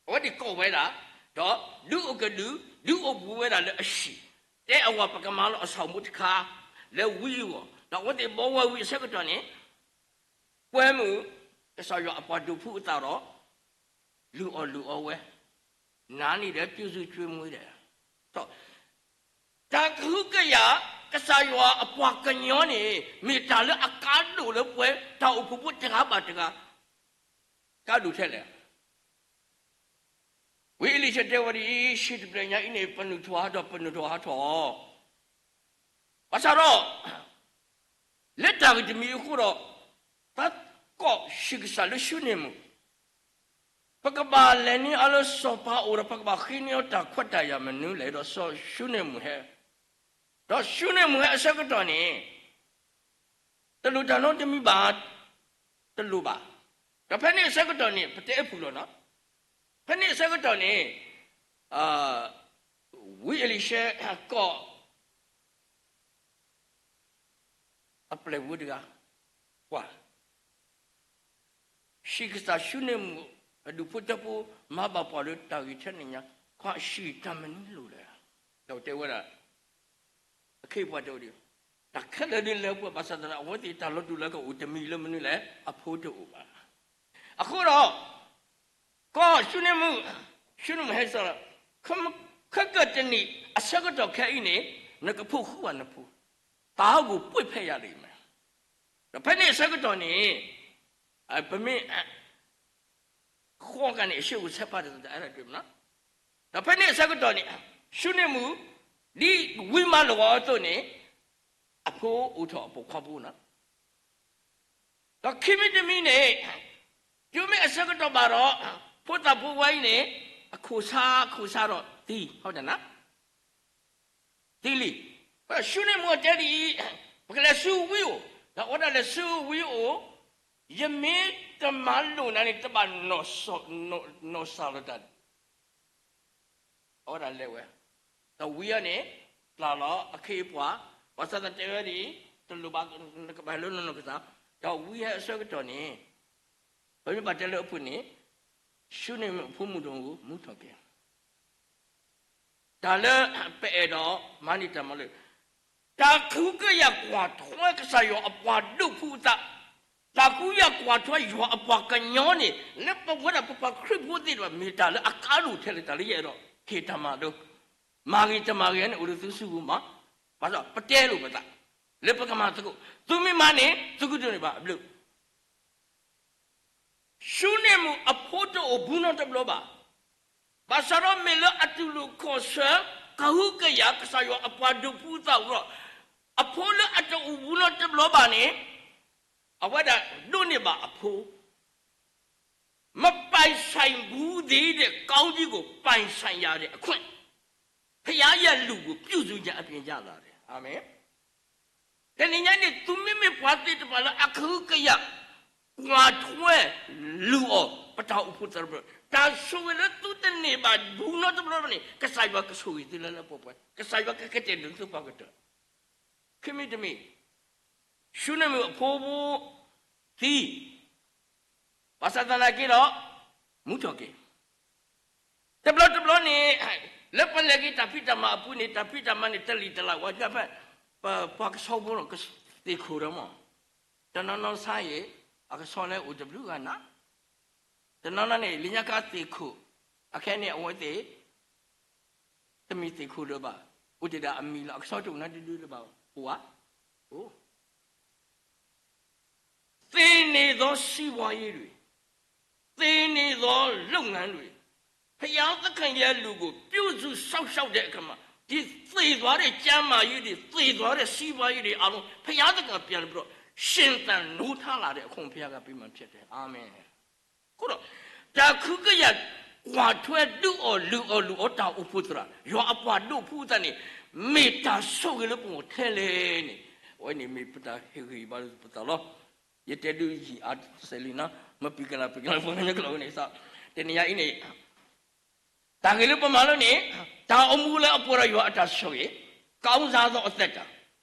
အဝဲသ့ၣ်ကိးဝဲဒၣ်, ဒီးဒုးအိၣ်ကဒု, ဒုးအိၣ်ဘူးဝဲဒၣ်လၢအဆံး, တဲအဝဲပကမၤလီၤအဆၣ်မူတခါ လၢဝံအဂီၢ်, ဒီးအဝဲသ့ၣ်ဘှီဝဲဝံအဆၢကတီၢ်န့ၣ် ကွဲမုၢ် ကစၢ်ယွၤအပှၤဒိၣ်ဖုအသးဒီး လုၢ်အီၣ်လုၢ်အီဝဲ, နၤန့ၣ်ဒီး ပြုစုကျွေးမွေးဒီး, တၢ်ကဟုကယာ် ကစၢ်ယွၤအပှၤကညီန့ၣ် မ့ၢ်တၢ်လၢအကါဒိၣ်လၢပဝဲတၢ်အိၣ်ဖှိၣ်ဖိတဂၤဘၣ်တဂၤ, ကါဒိၣ်ထဲလဲၣ်. ဝံအ့လံၡဲတဲဝဲဒ်အံၤ, ဆံးတဖျၢၣ်ညါအံၤန့ၣ် ပနုာ်ထီၣ်ဟးထီၣ် ပနုာ်ထီၣ်ဟးထီၣ် ဘၣ်ဆၣ်ဒီး လၢတၢ်ဂ့ၢ်တမံၤအဃိဒီး သးကိးဆံးကစၢ်လၢၡူနံၣ်မုၣ်, ပကဘၣ်လဲၤန့ၢ်အီၤလၢစီၤပၤအအိၣ်ဒီး ပကဘၣ်ဃ့န့ၢ်အီၤတၢ်ခွဲးတၢ်ယာ်မနုၤလဲၣ်, ဒီးစီၤၡူနံၣ်မုၣ်ဟဲ, ဒီးၡူနံၣ်မုၣ်ဟဲအဆၢကတီၢ်န့ၣ် တလိၣ်တၢ်နီတမံၤဘၣ်, တလိၣ်ဘၣ်. ဒီးဖဲန့ၣ်အဆၢကတီၢ်န့ၣ် ပတဲအပူၤလီၤနီၤ, ဖဲန့ၣ်အဆၢကတီၢ်န့ၣ် ဝံအ့လံၡဲကိး အပျဲၢ်ဖိတဂၤ, ကွၢ်, ဆံးကစၢ်ၡူနံၣ်မုၣ် အဒူၣ်ဖိထၢဖိ မၤဘၣ်ပှၤလၢတၢ်ဂ့ၢ်ထဲန့ၣ်ညါ, ကွၢ်ဆံးတၢ်မနုၤလိၣ်လဲၣ်, ဒီးတဲဝဲဒၣ် အခ့အပှၤတဲဝဲဒ်, တၢ်ခဲလၢာ်ဒ်လဲၣ်ပှၤ ဘၣ်ဆၣ်သနာ်က့ အဝဲသ့ၣ်တၢ်လီၤတူာ်လၢကအိၣ်တမံၤလၢမနုၤလဲၣ်, အဖိတအိၣ်ဘၣ်. အဃိဒီး ကီၢ်ၡူနံၣ်မုၣ်, ၡူနံၣ်မုၣ်ဟဲစံး, ခဲကတနံၣ်အဆၢကတီၢ်ခဲအံၤန့ၣ် နကဖိဃုဘၣ်နဖိ, သးဟီၣ်ကိၣ်ပှ့ၢ်ဖဲယၤလံမး. ဒီးဖဲန့ၣ်အဆၢကတီၢ်န့ၣ် ပမ့ၢ် ဃီကန့ၣ် အဆၢအိၣ်ဆၢဖးတၢ် တၢ်အဲၣ်ဒိးတဲမးနီၤ. ဒီးဖဲန့ၣ်အဆၢကတီၢ်န့ၣ် ၡူနံၣ်မုၣ် ဒ်ဝံမၤလိာ်အီၤအသိးန့ၣ် အဖိအိၣ်ထီၣ်အပိာ်ခွါဖိနီၤ. ဒီးခံမံၤတမံၤန့ၣ် တုၤမ့ၢ်အဆၢကတီၢ်ဘၣ်ဒီး ဖိသၣ်ဖိဝဲအံၤန့ၣ် အခိၣ်ဆါခိၣ်ဆါဒီးသံ, ဟီဒၣ်နၤ သံလံ. အဃိဒီးၡူနံၣ်မုၣ်အတဲဒ်အံၤ, ပကလဲၤဆူဝံအိၣ်, ဒီးအဝဲဒၣ်လဲၤဆူဝံအိၣ်, ယမ့ၢ်တမၤလိာ်နၤန့ၣ် တဘၣ်နီၢ်စၢ်လီၤတၢ် အဝဲဒၣ်လဲၤဝဲ, ဒီးဝံအံၤန့ၣ် ပျၢ်လီၤအခ့အပှၤ, ဘၣ်ဆၣ်သနာ်က့တဲဝဲဒ်အံၤ, တလိၣ်ဘၣ်, နကဘၣ်ဟဲလၢနီၢ်နီၢ်ကစၢ်, ဒီးဝံဟဲအဆၢကတီၢ်န့ၣ် ပမ့ၢ်ဘၣ်တဲလၢအပူၤန့ၣ် ၡူနံၣ်မုၣ်အဖိမုၣ်တအိၣ် မူထီၣ်က့ၤ တၢ်လၢပအဲၣ်ဒိးမၤန့ၢ်တၢ်မၤလိာ်, တၢ်ကဟုကယာ်ကွၢ်ထွဲကစၢ်ယွၤအပှၤဒိၣ်ဖုအသး, တၢ်ဃုကယၤကွၢ်ထွဲယွၤအပှၤကညီန့ၣ် လၢပဝဲဒၣ်ပပှၤခရံာ်ဖိသ့ၣ်တဖၣ် မ့ၢ်တၢ်လၢအကါဒိၣ်ထဲလဲၣ် တၢ်လၢယအဲၣ်ဒိးဟ့ၣ်တၢ်မၤဒီး မၤဂ့ၤတမၤဂ့ၤန့ၣ် အိၣ်လၢသုစုပူၤမး, ဘၣ်ဆၣ်ပတဲလိာ်ပသး လၢပကမၤသကိး, သုမ့ၢ်မၤန့ၣ် သုကဒိးန့ၢ်ဘၣ်အဘျုး ၡူန့ၣ်မုၣ်အဖိတအိၣ်ဘူးနီတဘျီဘၣ်. ဘၣ်ဆၣ်ဒီးမ့ၢ်လၢအတူၢ်လိာ်ခီၣ်ဆၢ ကဟုကယာ်ကစၢ်ယွၤအပှၤဒိးဖုသးအိၣ်ဒီး အဖိလၢအတအိၣ်ဘူးနီတဘျီဘၣ်န့ၣ် အဝဲဒၣ်ဒိးန့ၢ်ဘၣ်အဖိ မပိုင်ဆိုင်ဘူးသေးတဲ့ကောင်းကြီးကို ပိုင်ဆိုင်ရတဲ့အခွင့် ဘုရားရဲ့လူကို ပြုစုခြင်းအပြင်ရလာတယ်. အာမင်. တနံၤညါန့ၣ် သုမ့မ့ၢ်ပှၤသ့ၣ်တဖၣ်လၢအကဟုကယာ် ကွၢ်ထွဲလုၢ်အီၣ် ပတၢ်အိၣ်ဖှိၣ်သရၣ် တၢ်ဆိၣ်ဂ့ၤလၢသုတန့ၢ်ဘၣ်ဘူးနီတဘျီဘၣ်န့ၣ် ကစၢ်ယွၤကဆိၣ်ဂ့ၤသုလၢလၢပှဲၤပှဲၤ, ကစၢ်ယွၤကကတဲာ်ဒုးသုပှၤကတၢၢ် ခံမံၤတမံၤ ၡူနမုၣ်အဖိဖိသံ ဘၣ်ဆၣ်သနာ်က့ဒီး မူထီၣ်က့ၤ တဘျီတဘျီန့ၣ် လၢပလဲၤက့ၤတၢ်ဖံးတၢ်မၤအပူၤန့ၣ် တၢ်ဖံးတၢ်မၤန့ၣ် တလံာ်တလးဝဲဒၣ်ဖဲ ပပှၤကဆီဖိဒီးသ့ၣ်ခိၣ်ဒီးမး တနီၤနီၤဆါအံၤ အကဆီလၢအိၣ်တဘျုးဂၤနၤ တနီၤနီၤန့ၣ် လၢညါခါသ့ၣ်ခိၣ် အခဲန့ၣ် အဝဲသ့ၣ် တမ့ၢ်သ့ၣ်ခိၣ်လၢၤဘၣ်, အိၣ်တ့ၢ်ဒၣ်အမံၤလီၤ, အကဆီတအိၣ်နၤဒုဒုလၢၤဘၣ်, အိၣ်ဧါ, အိၣ် သေနေသောစီးပွားရေးတွေ, သေနေသောလုပ်ငန်းတွေ, ဘုရားသခင်ရဲ့လူကို ပြုစုစောင့်ရှောက်တဲ့အခါမှာ ဒီသေသွားတဲ့ကျန်းမာရေးတွေ, သေသွားတဲ့စီးပွားရေးတွေအားလုံး ဘုရားသခင်ပြန်ပြီးတော့ ရှင်သန်နိုးထလာတဲ့အခွင့် ဘုရားကပေးမှာဖြစ်တယ်. အာမင်. အဃိဒီး တၢ်ခုကယၤ ကွၢ်ထွဲဒုးအီၣ်လုၢ်အီၣ်လုၢ်အီတၢ်အိၣ်ဖှိၣ်သရၣ်, ယွၤအပှၤဒိးဖုအသးန့ၣ် မ့ၢ်တၢ်ဆိၣ်ဂ့ၤလၢပဂီၢ်ထဲလဲၣ်န့ၣ်, အဝဲန့ၣ်မ့ၢ်ပတၢ်ဟ့ၣ်ဂံၢ်ဟ့ၣ်ဘါလၢပသးလီၤ. ယတဲဒုးယံာ်အါစဲးလံနီၤ, မပံၤကလၤပံၤကလၤ ပှၤကညီကျိာ်ဝဲန့ၣ်သး, တနံၤညါအံၤန့ၣ် တၢ်ဂ့ၢ်လၢပမၤလိန့ၣ် တၢ်အိၣ်မူလၢအပှဲၤဒီးယွၤအတၢ်ဆိၣ်ဂ့ၤ, ကောင်းစားသောအသက်တာ,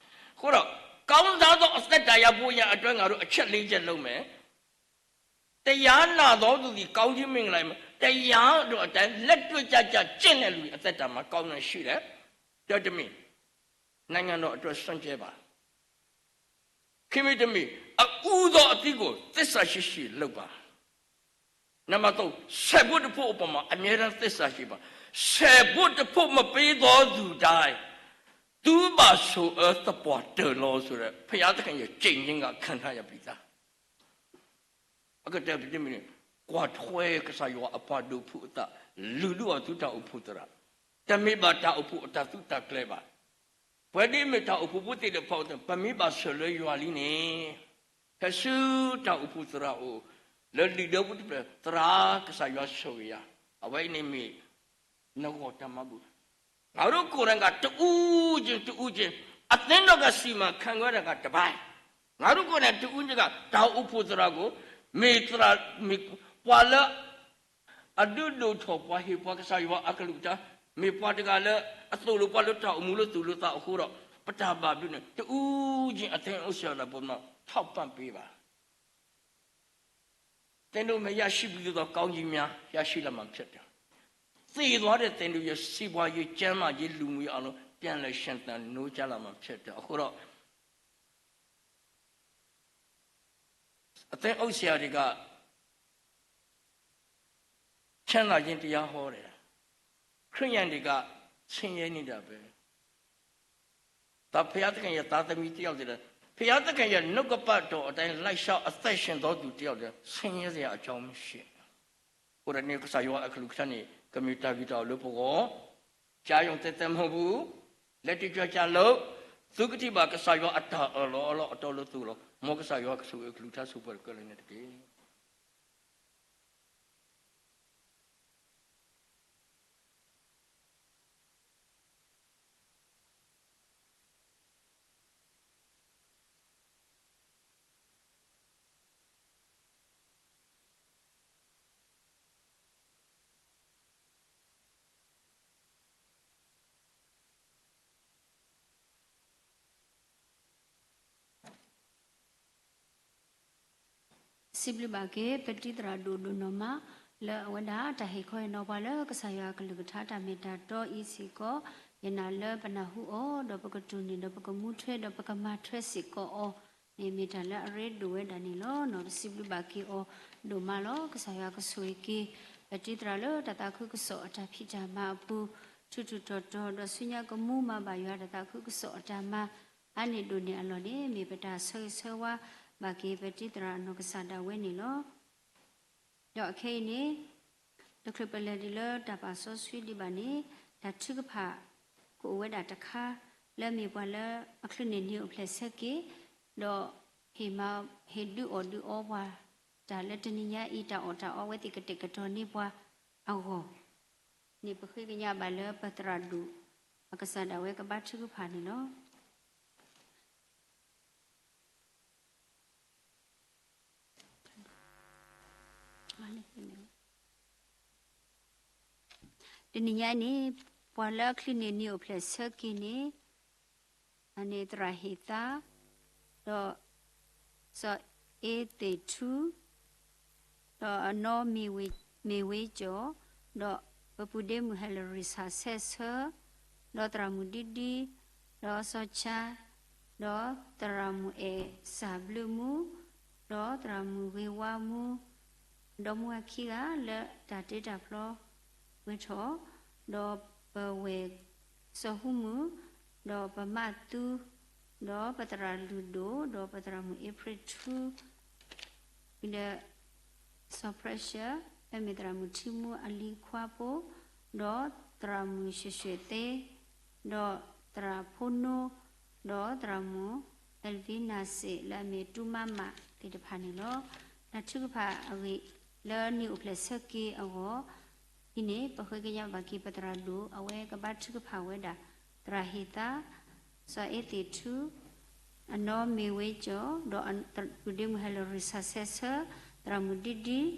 အဃိဒီး ကောင်းစားသောအသက်တာရဖို့ရန်အတွက် ငါတို့အချက်လေးချက်လုပ်မယ်. တရားနာသောသူသည် ကောင်းကြီးမင်္ဂလာ တရားတော်အတိုင်း လက်တွေ့ကျကျကျင့်တဲ့လူတွေ အသက်တာမှာ ကောင်းတာရှိတယ်. တမံၤ နိုင်ငံတော်အတွက်စွန့်ကြဲပါ. ခင်မင်းတမံၤ အဦးသောအသီးကို သစ္စာရှိရှိလုပ်ပါ. နံပါတ်သုံး ဆယ်ဘိတ်တဘိတ်အပေါ်မှာ အမြဲတမ်းသစ္စာရှိပါ. ဆယ်ဘိတ်တဘိတ်မပေးသောသူတိုင်း သူ့မှာဆိုးအသပွားတၢ်လီၤ ဆိုတဲ့ ဘုရားသခင်ရဲ့ကျင့်ခြင်းက ခံထားရပြီသား. အကတၢၢ်ပတမံၤန့ၣ် ကွၢ်ထွဲကစၢ်ယွၤအပှၤဒိးဖုအသး လုၢ်ဒိၣ်အီၣ်သုတၢ်အိၣ်ဖှိၣ်သရၣ်, တမ့ၢ်ဘၣ်တၢ်အိၣ်ဖှိၣ်အတၢ်သုးတၢ်ကျဲၤဘၣ်. ပဝဲဒ်မ့ၢ်တၢ်အိၣ်ဖှိၣ်ဖိသ့ၣ်တဖၣ်အသိး ပမ့ၢ်ဘၣ်စၢၤလၢယွၤလံန့ၣ် ဖဲဆူတၢ်အိၣ်ဖှိၣ်သရၣ်အိၣ် လၢလံာ်ဒၢပူတဖျၢၣ် သရၣ်ကစၢ်ယွၤဆိၣ်ဂ့ၤယၤ, အဝဲအံၤန့ၣ်မ့ၢ် နဂီၢ်တၢ်မၤဘူၣ်, ငါတို့ကိုယ်တိုင်က တဦးချင်း တဦးချင်း အသင်းတော်က စီမံခန့်ခွဲတာက တစ်ပိုင်း, ငါတို့ကိုယ်တိုင် တဦးချင်းက တၢ်အိၣ်ဖှိၣ်သရၣ်ကို မ့ၢ်သရၣ် မ့ၢ်ပှၤလၢ အဒုးဒိၣ်ထီၣ်ပှၤဟ့ၣ်ပှၤကစၢ်ယွၤအကလုၢ်ကထါ, မ့ၢ်ပှၤတဂၤလၢ အသိၣ်လိပှၤလၢတၢ်အိၣ်မူလၢသူၣ်လၢသးအဃိဒီး ပတၢ်ဘၣ်ဘျုးန့ၣ် တဦးချင်း အသင်းဥစ္စာတော်ပေါ်မှာ ထောက်ပံ့ပေးပါ. သင်တို့မရရှိဘူးသောကောင်းကြီးများ ရရှိလာမှာဖြစ်တယ်. သေသွားတဲ့သင်တို့ရဲ့စီးပွားရေး၊ ကျန်းမာရေး၊ လူမှုရေးအားလုံး ပြန်လည်ရှင်သန်နိုးကြားလာမှာဖြစ်တယ်. အဃိတော့ အသင်းအုပ်ဆရာတွေက ချမ်းသာခြင်းတရားဟောတယ်. ခရစ်ယာန်တွေက ဆင်းရဲနေတာပဲ. ဒါဘုရားသခင်ရဲ့သားသမီးတစ်ယောက်တွေလည်း ဘုရားသခင်ရဲ့နှုတ်ကပတ်တော်အတိုင်း လိုက်လျှောက်အသက်ရှင်သောသူတစ်ယောက်လည်း ဆင်းရဲစရာအကြောင်းမရှိဘူး. ကိုယ်တိုင်ကစၢ်ယွၤအကလုၢ်ကထါန့ၣ် ကမ့ၢ်တၢ်ဂံၢ်တၢ်အီလၢပဂီၢ်, ကြားရုံသက်သက်မဟုတ်ဘူး, လက်တွေ့ကျကျလုပ်, သုကထံၣ်ဘၣ်ကစၢ်ယွၤအတၢ်အၢၣ်လီၤအီလီၤအတီလၢသုဂီၢ်လီၤ. မ်ကစၢ်ယွၤကဆိၣ်ဂ့ၤအကလုၢ်ကထါဆိၣ်ပှဲၤကလၢာ်န့ၣ်တက့ၢ်. စံးဘျုးဘၣ်က့ၤ ပတံၤသရၣ်ဒိၣ်ဒိၣ်နီၢ်မး လၢအဝဲဒၣ်တၢ်ဟ့ၣ်ခီဟ့ၣ်နီၤပှၤလၢကစၢ်ယွၤအကလုၢ်ကထါတၢ်မ့ၢ်တၢ်တီအံၤစ့ၢ်ကီး, ယနာ်လၢပနၢ်ဟူအီၤ ဒီးပကတိၢ်န့ၢ် ဒီးပကမူထွဲ ဒီးပကမၤထွဲစ့ၢ်ကီးအီၤ မ့ၢ်မ့ၢ်တၢ်လၢအရ့ဒိၣ်ဝဲဒၣ်န့ၣ်လီၤ. ပစံးဘျုးဘၣ်က့ၤအီၤဒိၣ်မးလီၤ. ကစၢ်ယွၤကဆိၣ်ဂ့ၤက့ၤ ပတံၤသရၣ်လၢတၢ်သးခုကစီၣ်အတၢ်ဖံးတၢ်မၤအပူၤ ထူးထူးတီၤတီၤ ဒီးဆူညါကမူမၤဘၣ်ယွၤတၢ်သးခုကစီၣ်အတၢ်မၤ အါန့ၢ်ဒိၣ်န့ၢ်အလီၢ်န့ၣ် မ့ၢ်ပတၢ်ဆၢဂ့ၤဆၢဝါဘၣ်က့ၤ ပတံၤသရၣ်အနီၢ်ကစၢ်ဒၣ်ဝဲန့ၣ်လီၤ. ဒီးခဲအံၤန့ၣ် တချုးပလဲၤဒံးလၢတၢ်ပာ်စီဆှံဒံးဘၣ်န့ၣ် တၢ်ထုကဖၣ်ကအိၣ်ဝဲဒၣ်တခါ လၢအမ့ၢ်ပှၤလၢအချုးန့ၢ်နံၤအိၣ်ဖျဲၣ်ဆၢက့ၤ ဒီးဟ့ၣ်မၤ ဟ့ၣ်ဒုးအီၣ်ဒုးအီပှၤ တၢ်လၢတနံၤညါအံၤ တၢ်အီၣ်တၢ်အီအဝဲသ့ၣ်ကတဲာ်ကတီၤန့ၢ်ပှၤအဂီၢ်န့ၣ် ပဃ့ကညးဘၣ်လၢပသရၣ်ဒိၣ်အကစၢ်ဒၣ်ဝဲကဘါထုကဖၣ်န့ၣ်လီၤ. တနံၤညါအံၤန့ၣ် ပှၤလၢအချုးန့ၢ်နံၤအိၣ်ဖျဲၣ်ဆၢက့ၤန့ၣ် အန့ၣ်သရၣ်ဟ့ၣ်သါ ဒီးစီၤအ့သ့ၣ်ထူ ဒီးအနီၢ်မ့ၢ်ဝ့ကၠီၣ်, ဒီးပပုၢ်ဒ့မုၣ်ဟဲလရံၣ်ဆၣ်ဆဲဆၢ, ဒီးသရၣ်မုၣ်ဒံဒံ, ဒီးစီၤဆါ, ဒီးသရၣ်မုၣ်အဲၣ်စၢ်ဘျုးမူ, ဒီးသရၣ်မုၣ်ဂ့ၤဝါမူ, ဒီမါဝၤခံဂၤလၢတၢ်တ့တၢ်ဖျီဝဲထီၣ်, ဒီးပဝဲၢ်စီၤဟူမုၢ်, ဒီးပမးသူ, ဒီးပသရၣ်လုၢ်ဒိၣ်, ဒီးပသရၣ်မုၣ်အ့ဖြ့ၣ်ထူ, ဒီးစီၤ pressure လၢမ့ၢ်သရၣ်မုၣ်ထံမူအလံၤခွါဖိ, ဒီးသရၣ်မုၣ်ရွှ့ၣ်ရွှ့ၣ်သ့, ဒီးသရၣ်ဖိနိ, ဒီးသရၣ်မုၣ် အဲလ်ဝံနၤစ့ၣ် လၢအမ့ၢ်တူမါမးသ့ၣ်တဖၣ်န့ၣ်လီၤ. တၢ်ထုကဖၣ်အဂ့ၢ် လၢနံၤအိၣ်ဖျဲၣ်ဆၢက့ၤအဂီၢ် အံၤန့ၣ် ပဃ့ကညးဘၣ်က့ၤပသရၣ်ဒိၣ် အဝဲကဘါထုကဖၣ်ဝဲဒၣ် သရၣ်ဟ့ၣ်သါ, စီၤအ့သ့ၣ်ထူ, အနီၢ်မ့ၢ်ဝ့ကၠီၣ်, ဒီးပုၢ်ဒ့မုၣ်ဟဲလရံၣ်ဆၣ်ဆဲဆၢ, သရၣ်မုၣ်ဒံဒံ, ဒီး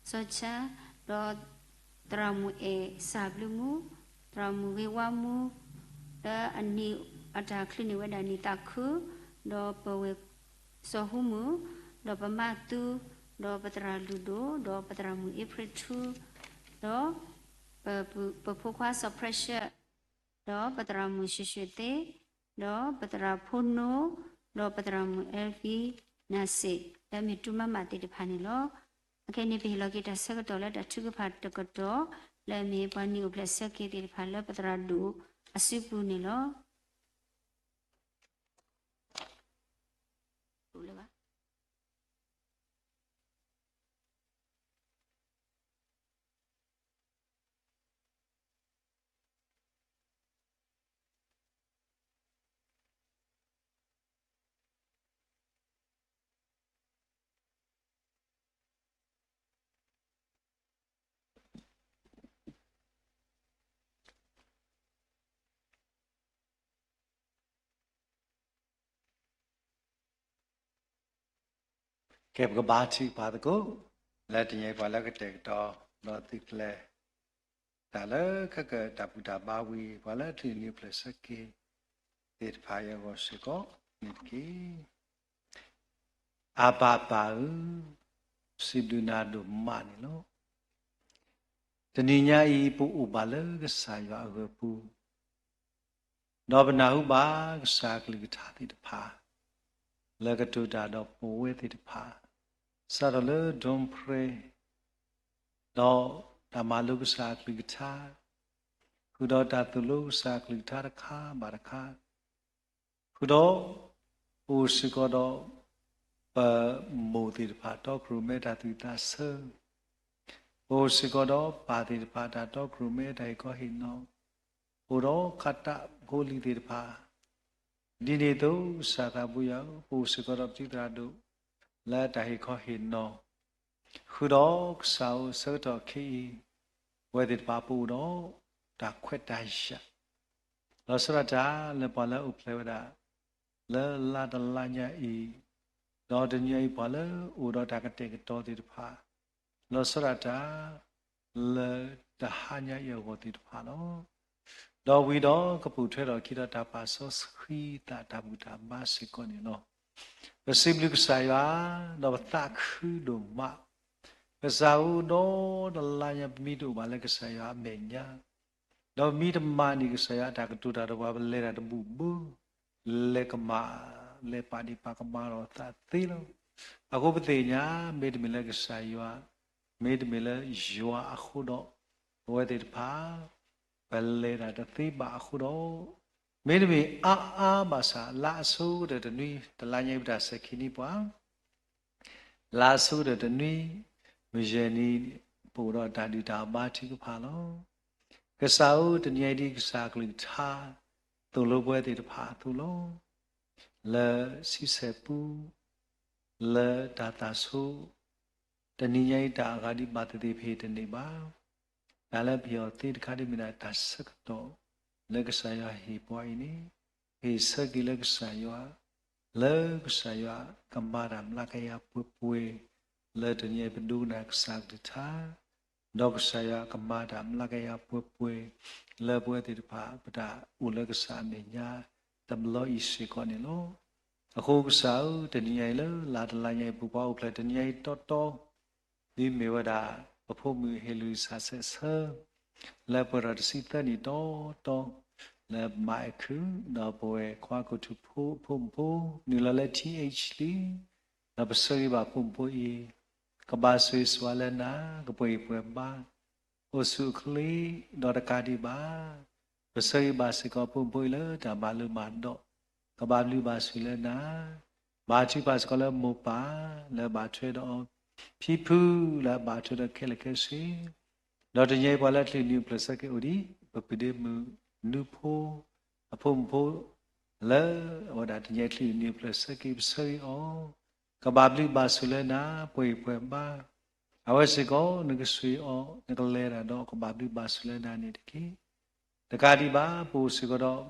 စီၤဆါ, ဒီးသရၣ်မုၣ်အဲၣ်စၢ်ဘျုးမူ, သရၣ်မုၣ်ဂ့ၤဝါမူ, လၢအနံၤအတၢ်ချုးန့ၢ်ဝဲဒၣ်နံၤသးခု, ဒီးပဝဲၢ်စီၤဟူမုၢ်, ဒီးပမးသူ, ဒီးပသရၣ်လုၢ်ဒိၣ်, ဒီးပသရၣ်မုၣ်အ့ဖြ့ၣ်ထူ, ဒီးပ ပဖိခွါစီၤ pressure, ဒီးပသရၣ်မုၣ်ရွှ့ၣ်ရွှ့ၣ်သ့, ဒီးပသရၣ်ဖိနိ, ဒီးပသရၣ်မုၣ်အဲလ်ဝံနၤစ့ၣ် လၢအမ့ၢ်တူမါမးသ့ၣ်တဖၣ်န့ၣ်လီၤ. အခဲအံၤန့ၣ် ပဟ့ၣ်လီၤက့ၤတၢ်ဆၢကတီၢ်လၢတၢ်ထုကဖၣ်တကတီၢ် လၢအမ့ၢ်ပှၤနံၤအိၣ်ဖျဲၣ်ဆၢက့ၤသ့ၣ်တဖၣ်လၢပသရၣ်ဒိၣ်အစုပူၤန့ၣ်လီၤ. ကဲ ပကဘါထုကဖၣ်သကိး, လၢတနံၤအံၤ ပှၤလၢကတဲာ်ကတီၤ ဒီးသုးကျဲၤ တၢ်လၢခဲကတၢၢ်တၢ်ဘူၣ်တၢ်ဘါဝံၤ ပှၤလၢအချုးန့ၢ်နံၤအိၣ်ဖျဲၣ်ဆၢက့ၤသ့ၣ်တဖၣ်အံၤအဂီၢ်စ့ၢ်ကီး န့ၣ်တက့ၢ်. အဘၣ်ပၢ်ဧၢ, စံးဘျုးနၤဒိၣ်မးန့ၣ်လီၤ. တနံၤညါအံၤ ပအိၣ်ဘၣ်လၢကစၢ်ယွၤအဂၢၤပူၤ ဒီးပနၢ်ဟူဘၣ်ကစၢ်အကလုၢ်ကထါသ့ၣ်တဖၣ် လၢကတိၤတၢ်ဒီးပဝဲသ့ၣ်တဖၣ် စးထီၣ်လၢ ဒိၣ်ဖရဲ ဒီးတၢ်မၤလိကစၢ်အကလုၢ်ကထါ, ဃုာ်ဒီးတၢ်သိၣ်လိကစၢ်အကလုၢ်ကထါတခါဘၣ်တခါ, ဃုာ်ဒီး ပအိၣ်စ့ၢ်ကီးဒီး ပမိၢ်သ့ၣ်တဖၣ်တီခိၣ်ရိၣ်မဲတၢ်သူၣ်ဝံၣ်သးဆၢ, ပအိၣ်စ့ၢ်ကီးဒီးပၢ်သ့ၣ်တဖၣ်တၢ်တီခိၣ်ရိၣ်မဲတၢ်ဟ့ၣ်ခီဟ့ၣ်နီၤ, အိၣ်ဒီးခးတၢ်ဖိလံၤသ့ၣ်တဖၣ်, ဒ်န့ၣ်အသိး ကစၢ်သးဘိယွၤဧၢ, ပအိၣ်စ့ၢ်ကီးဒီးပတံၤသရၣ်ဒိၣ် လၢတၢ်ဟ့ၣ်ခီဟ့ၣ်နီၤ, ဃုာ်ဒီးကစၢ်ဧၢ ဆၢကတီၢ်ခဲအံၤ ပဝဲသ့ၣ်တဖၣ်ပအိၣ်ဒီးတၢ်ခွဲးတၢ်ယာ် လီၤဆီဒၣ်တၢ်လၢပှၤလၢအအိၣ်ဖျဲၣ်ဝဲဒၣ် လၢလါတလါညါအံၤ, ဒီးတနံၤအံၤပှၤလၢအအိၣ်ဒီးတၢ်ကတဲာ်ကတီၤသ့ၣ်တဖၣ်, လီၤဆီဒၣ်တၢ် လၢတဟါညါအံၤအဂီၢ်သ့ၣ်တဖၣ်လီၤ. ဒီးဝံၤဒီးကပိာ်ထွဲထီၣ်အခံဒီးတၢ်ပာ်စီဆှံသးတၢ်ဘူၣ်တၢ်ဘါစ့ၢ်ကီးန့ၣ်လီၤ. ပစံးဘျုးကစၢ်ယွၤ, ဒီးပသးခုဒိၣ်မး, ကစၢ်ဧၢ ဒီတလါညါ ပမ့ၢ်တအိၣ်ဘၣ်လၢကစၢ်ယွၤအမဲာ်ညါ, ဒီးပမ့ၢ်တမၤန့ၢ်ကစၢ်ယွၤအတၢ်ကတိၤတၢ်ဒီးပှၤ ပလဲၤတၢ်တဘူၣ်ဘု, လဲၤကမၣ် လဲၤပာ်ဒံးပာ်ကမၣ်ဒီးသးသ့လီၤ. အဃိပသ့ၣ်ညါ မ့တမ့ၢ်လၢကစၢ်ယွၤ, မ့တမ့ၢ်လၢယွၤအဃိဒီး ပဝဲသ့ၣ်တဖၣ် ပလဲၤတၢ်တသ့ဘၣ်အဃိဒီး, မ့တမ့ၢ်အါအါဘၣ်ဆၣ် လါအဆိကတၢၢ်တနွံ တလါညါအံၤ ပတၢ်စဲၤခံနံၣ်ပှၤ လါအဆိကတၢၢ်တနွံ မုၢ်ယဲၢ်နံၤ ပအိၣ်ဒီးတၢ်ဒုၣ်တၢ်အီၣ်ဘါထုကဖၣ်လီၤ. ကစၢ်ဧၢ, တနံၤအံၤဒ်ကစၢ်အကလုၢ်ကထါ သိၣ်လိပဝဲသ့ၣ်တဖၣ်အသိးလီၤ. လၢဆံဆဲၣ်ပူ လၢတၢ်သၣ်ဆိ တနံၤညါအံၤတၢ်အဂၤဒ်ဘၣ်သ့ၣ်သ့ၣ် ပဟ့ၣ်တန့ၢ်ဘၣ်. တၢ်လၢပဟ့ၣ်အီၤသ့တခါဒ်မ့ၢ်ဒၣ်တၢ်ဆၢကတီၢ် လၢကစၢ်ယွၤဟ့ၣ်ပှၤအံၤန့ၣ်, ဟ့ၣ်ဆၢက့ၤလၢကစၢ်ယွၤ, လၢကစၢ်ယွၤကမၤတၢ်မျးကယၤပှဲၤပှဲၤ လၢတနံၤအံၤပဒိကနၣ်ကစၢ်ကလုၢ်ကထါ, ဒီးကစၢ်ယွၤကမၤတၢ်မျးကယၤပှဲၤပှဲၤ လၢပဝဲသ့ၣ်တဖၣ် ပတၢ်အိၣ်လၢကစၢ်အမဲာ်ညါ တဘျီအံၤစ့ၢ်ကီးန့ၣ်လီၤ. အဃိကစၢ်ဧၢ, တနံၤညါအံၤလၢလါတလါညါအံၤ ပပှၤအိၣ်ဖျဲၣ်တနံၤညါအံၤတီတီ ဒ်မ့ၢ်ဝဲဒၣ် ပဖိမုၣ်ဟ့ၣ်လုၢ်စၢ်စဲးဆၢ လၢပှဲၤထီၣ်တဆံသၢနံၣ်တီတီ လၢမၤအဲၣ်ခုၣ် ဒီးပဝဲၢ်ခွါကိၣ်ထူၣ်ဖိအဖိမုၣ်ဖိ နုာ်လီၤလၢ ထံၣ်အ့ၣ်ချ်လံ, ဒီးပဆၢဂ့ၤဘၣ်ဖိမုၣ်ဖိအံၤ ကဘၣ်ဆိၣ်ဂ့ၤဆိၣ်ဝါလၢနၤ ကပှဲၤဂံၢ်ပှဲၤဘါ အိၣ်ဆူၣ်အိၣ်ချ့ ဒီးတကးဒံးဘၣ် ပဆၢဂ့ၤဘၣ်စ့ၢ်ကီးဖိမုၣ်ဖိအံၤလၢတၢ်မၤလိမၤဒိး ကဘၣ်ဘျုးဘၣ်ဆိၣ်လၢနၤ ဘါထုကဖၣ်စ့ၢ်ကီးလၢမိၢ်ပၢ် လၢဘၣ်ထွဲဒီးအီၤ ဖံဖု လၢအဘၣ်ထွဲဒီးခဲလၢာ်ခဲဆ့ ဒီးတနံၤအံၤပှၤလၢချံၣ်နံၣ်အိၣ်ဖျဲၣ်ဆၢက့ၤအိၣ်ဒံး ပပုၢ်ဒ့မုၣ်နူဖိ အဖိမုၣ်ဖိ လၢအဝဲဒၣ်တနံၤအံၤချံၣ်နံၣ်အိၣ်ဖျဲၣ်ဆၢက့ၤ ပဆၢဂ့ၤအီၤ ကဘၣ်ဘျုးဘၣ်ဆိၣ်လၢနၤ ပှဲၤဂံၢ်ပှဲၤဘါ အဝဲစ့ၢ်ကီး နကဆိၣ်ဂ့ၤအီၤ နကလဲၤတၢ်ဒီးကဘၣ်ဘျုးဘၣ်ဆိၣ်လၢနၤန့ၣ်တက့ၢ်. တကးဒံးဘၣ် ပအိၣ်စ့ၢ်ကီးဒီး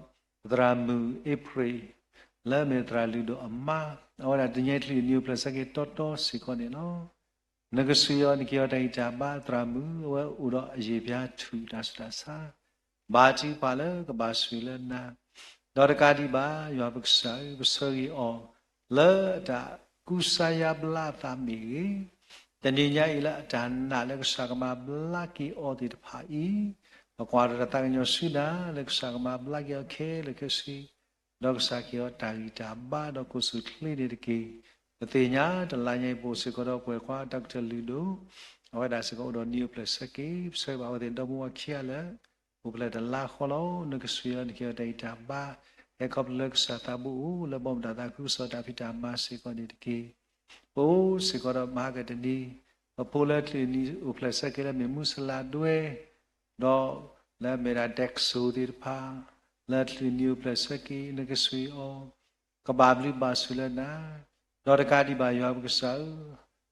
ပသရၣ်မုၣ်အ့ဖြ့ၣ် လၢအမ့ၢ်သရၣ်လုၢ်ဒိၣ်အမါ အဝဲဒၣ်တနံၤအံၤချံၣ်နံၣ်အိၣ်ဖျဲၣ်ဆၢက့ၤတီတီစ့ၢ်ကီးန့ၣ်လီၤ. နကဆိၣ်ဂ့ၤအီၤ နကဟ့ၣ်အီၤတၢ်ဂံၢ်တၢ်ဘါ သရၣ်မုၣ် အဝဲအိၣ်ဒီးအယံာ်ပျါထူၣ်တၢ်ဆူးတၢ်ဆါ ဘါထုကဖၣ်လၢကဘၣ်ဆိၣ်ဂ့ၤလၢနၤ ဒီးတကးဒံးဘၣ် ယွၤပကစၢ်ဧၢ ပဆၢဂ့ၤအီၤ လၢအတၢ်ကူစါယါဘျါအသးမ့ၢ်ဂ့ၤ, တနံၤညါအံၤလၢအတၢ်နာ်လၢကစၢ်ကမၤဘျါက့ၤအီၤသ့ၣ်တဖၣ်အံၤ, ပကွၢ်ဒီးတၢ်သးကညီၤဆူနၤ လၢကစၢ်ကမၤဘျါက့ၤအီၤခဲလၢာ်ခဲဆ့, ဒီးကစၢ်ကဟ့ၣ်အီၤတၢ်ဂံၢ်တၢ်ဘါဒီးကိၣ်ဆူၣ်ချ့န့ၣ်တက့ၢ်. ပသ့ၣ်ညါတလါညါအံၤ ပအိၣ်စ့ၢ်ကီးဒီးပဝဲၢ်ခွါ ဒီကတၢၢ်လုၢ်ဒိၣ်, အဝဲဒၣ်စ့ၢ်ကီးအိၣ်ဒီးနံၣ်အိၣ်ဖျဲၣ်ဆၢက့ၤ, ပဆၢဂ့ၤဘၣ်အဝဲသ့ၣ်ဒီမါဝၤခံဂၤလၢ အိၣ်ဖျဲၣ်တလါဃီလီၤ. နကဆိၣ်ဂ့ၤအီၤ နကဟ့ၣ်အီၤတၢ်ဂံၢ်တၢ်ဘါ, ဟဲခီဖျိလၢကစၢ်သးဘိအိၣ် လၢဘီမုၢ်တၢ်သးခုကစီၣ်တၢ်ဖံးတၢ်မၤစ့ၢ်ကီးန့ၣ်တက့ၢ်. ပအိၣ်စ့ၢ်ကီးဒီးမဟါကတနံၤ, ပဖိလၢချံၣ်နံၣ်အိၣ်ဖျဲၣ်ဆၢက့ၤလၢမ့ၢ်မူစလၤဒွဲ, ဒီးလၢအမ့ၢ်ဒၣ်ဒဲးကစိၤသ့ၣ်တဖၣ်, လၢချံၣ်နံၣ်အိၣ်ဖျဲၣ်ဆၢက့ၤ နကဆိၣ်ဂ့ၤအီၤ ကဘၣ်ဘျုးဘၣ်ဆိၣ်လၢနၤ, ဒီးတကးဒံးဘၣ်ယွၤပကစၢ်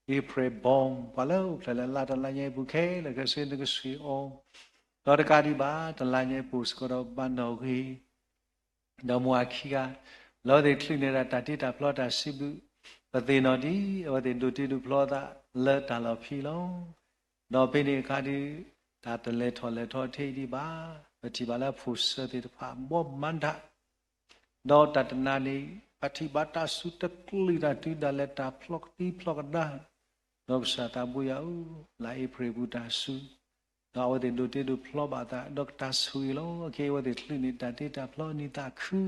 ဧၢ, အ့ဖြ့ၣ်ဘီ ပှၤလၢအိၣ်ဖျဲၣ်လၢလါတလါညါအံၤပူၤခဲလၢာ်ခဲဆ့ နကဆိၣ်ဂ့ၤအီၤ, ဒီးတကးဒံးဘၣ် တလါညါအံၤပအိၣ်စ့ၢ်ကီးဒီးဘၣ်နီၣ်ဂံၢ် ဒီးမိၢ်အခံဂၤ, လၢအဝဲသ့ၣ်ချုးန့ၢ်ဒၣ်တၢ်တ့တၢ်ဖျီတၢ်စံးဘျုး, ပသ့ၣ်နီၣ်ဒ် အဝဲသ့ၣ်ဒိးတ့ဒိးဖျီအသးလၢတၢ်လီၢ်ဖံးလီၤ. ဒီးဖဲန့ၣ်အခါဒီး တၢ်တလဲၤထီၣ်လဲၤထီထဲအံၤဒံးဘၣ်, ပထံၣ်ဘၣ်လၢဖိၣ်စၢၤသ့ၣ်တဖၣ် ဘီမၤဒၣ် ဒီးတၢ်တနၤန့ၣ် ပထံၣ်ဘၣ်တၢ်စူၤတကလုာ်တၢ်တုၤဒၣ်လဲာ်တၢ်ဖျီကဒံဖျီကဒါ, ဒီးကစၢ်သးဘိယွၤဧၢ, လါအ့ဖြ့ၣ်ပူၤတၢ်စူၤ, ဒီးအဝဲသ့ၣ်ဒိးတ့ဒိးဖျီဘၣ်အသး ဒီးကတၢ်ဆိၣ်ဂ့ၤလီၤ. အခဲအံၤအဝဲသ့ၣ်ချုးန့ၢ်တၢ်တ့တၢ်ဖျီနံၣ်သးခု,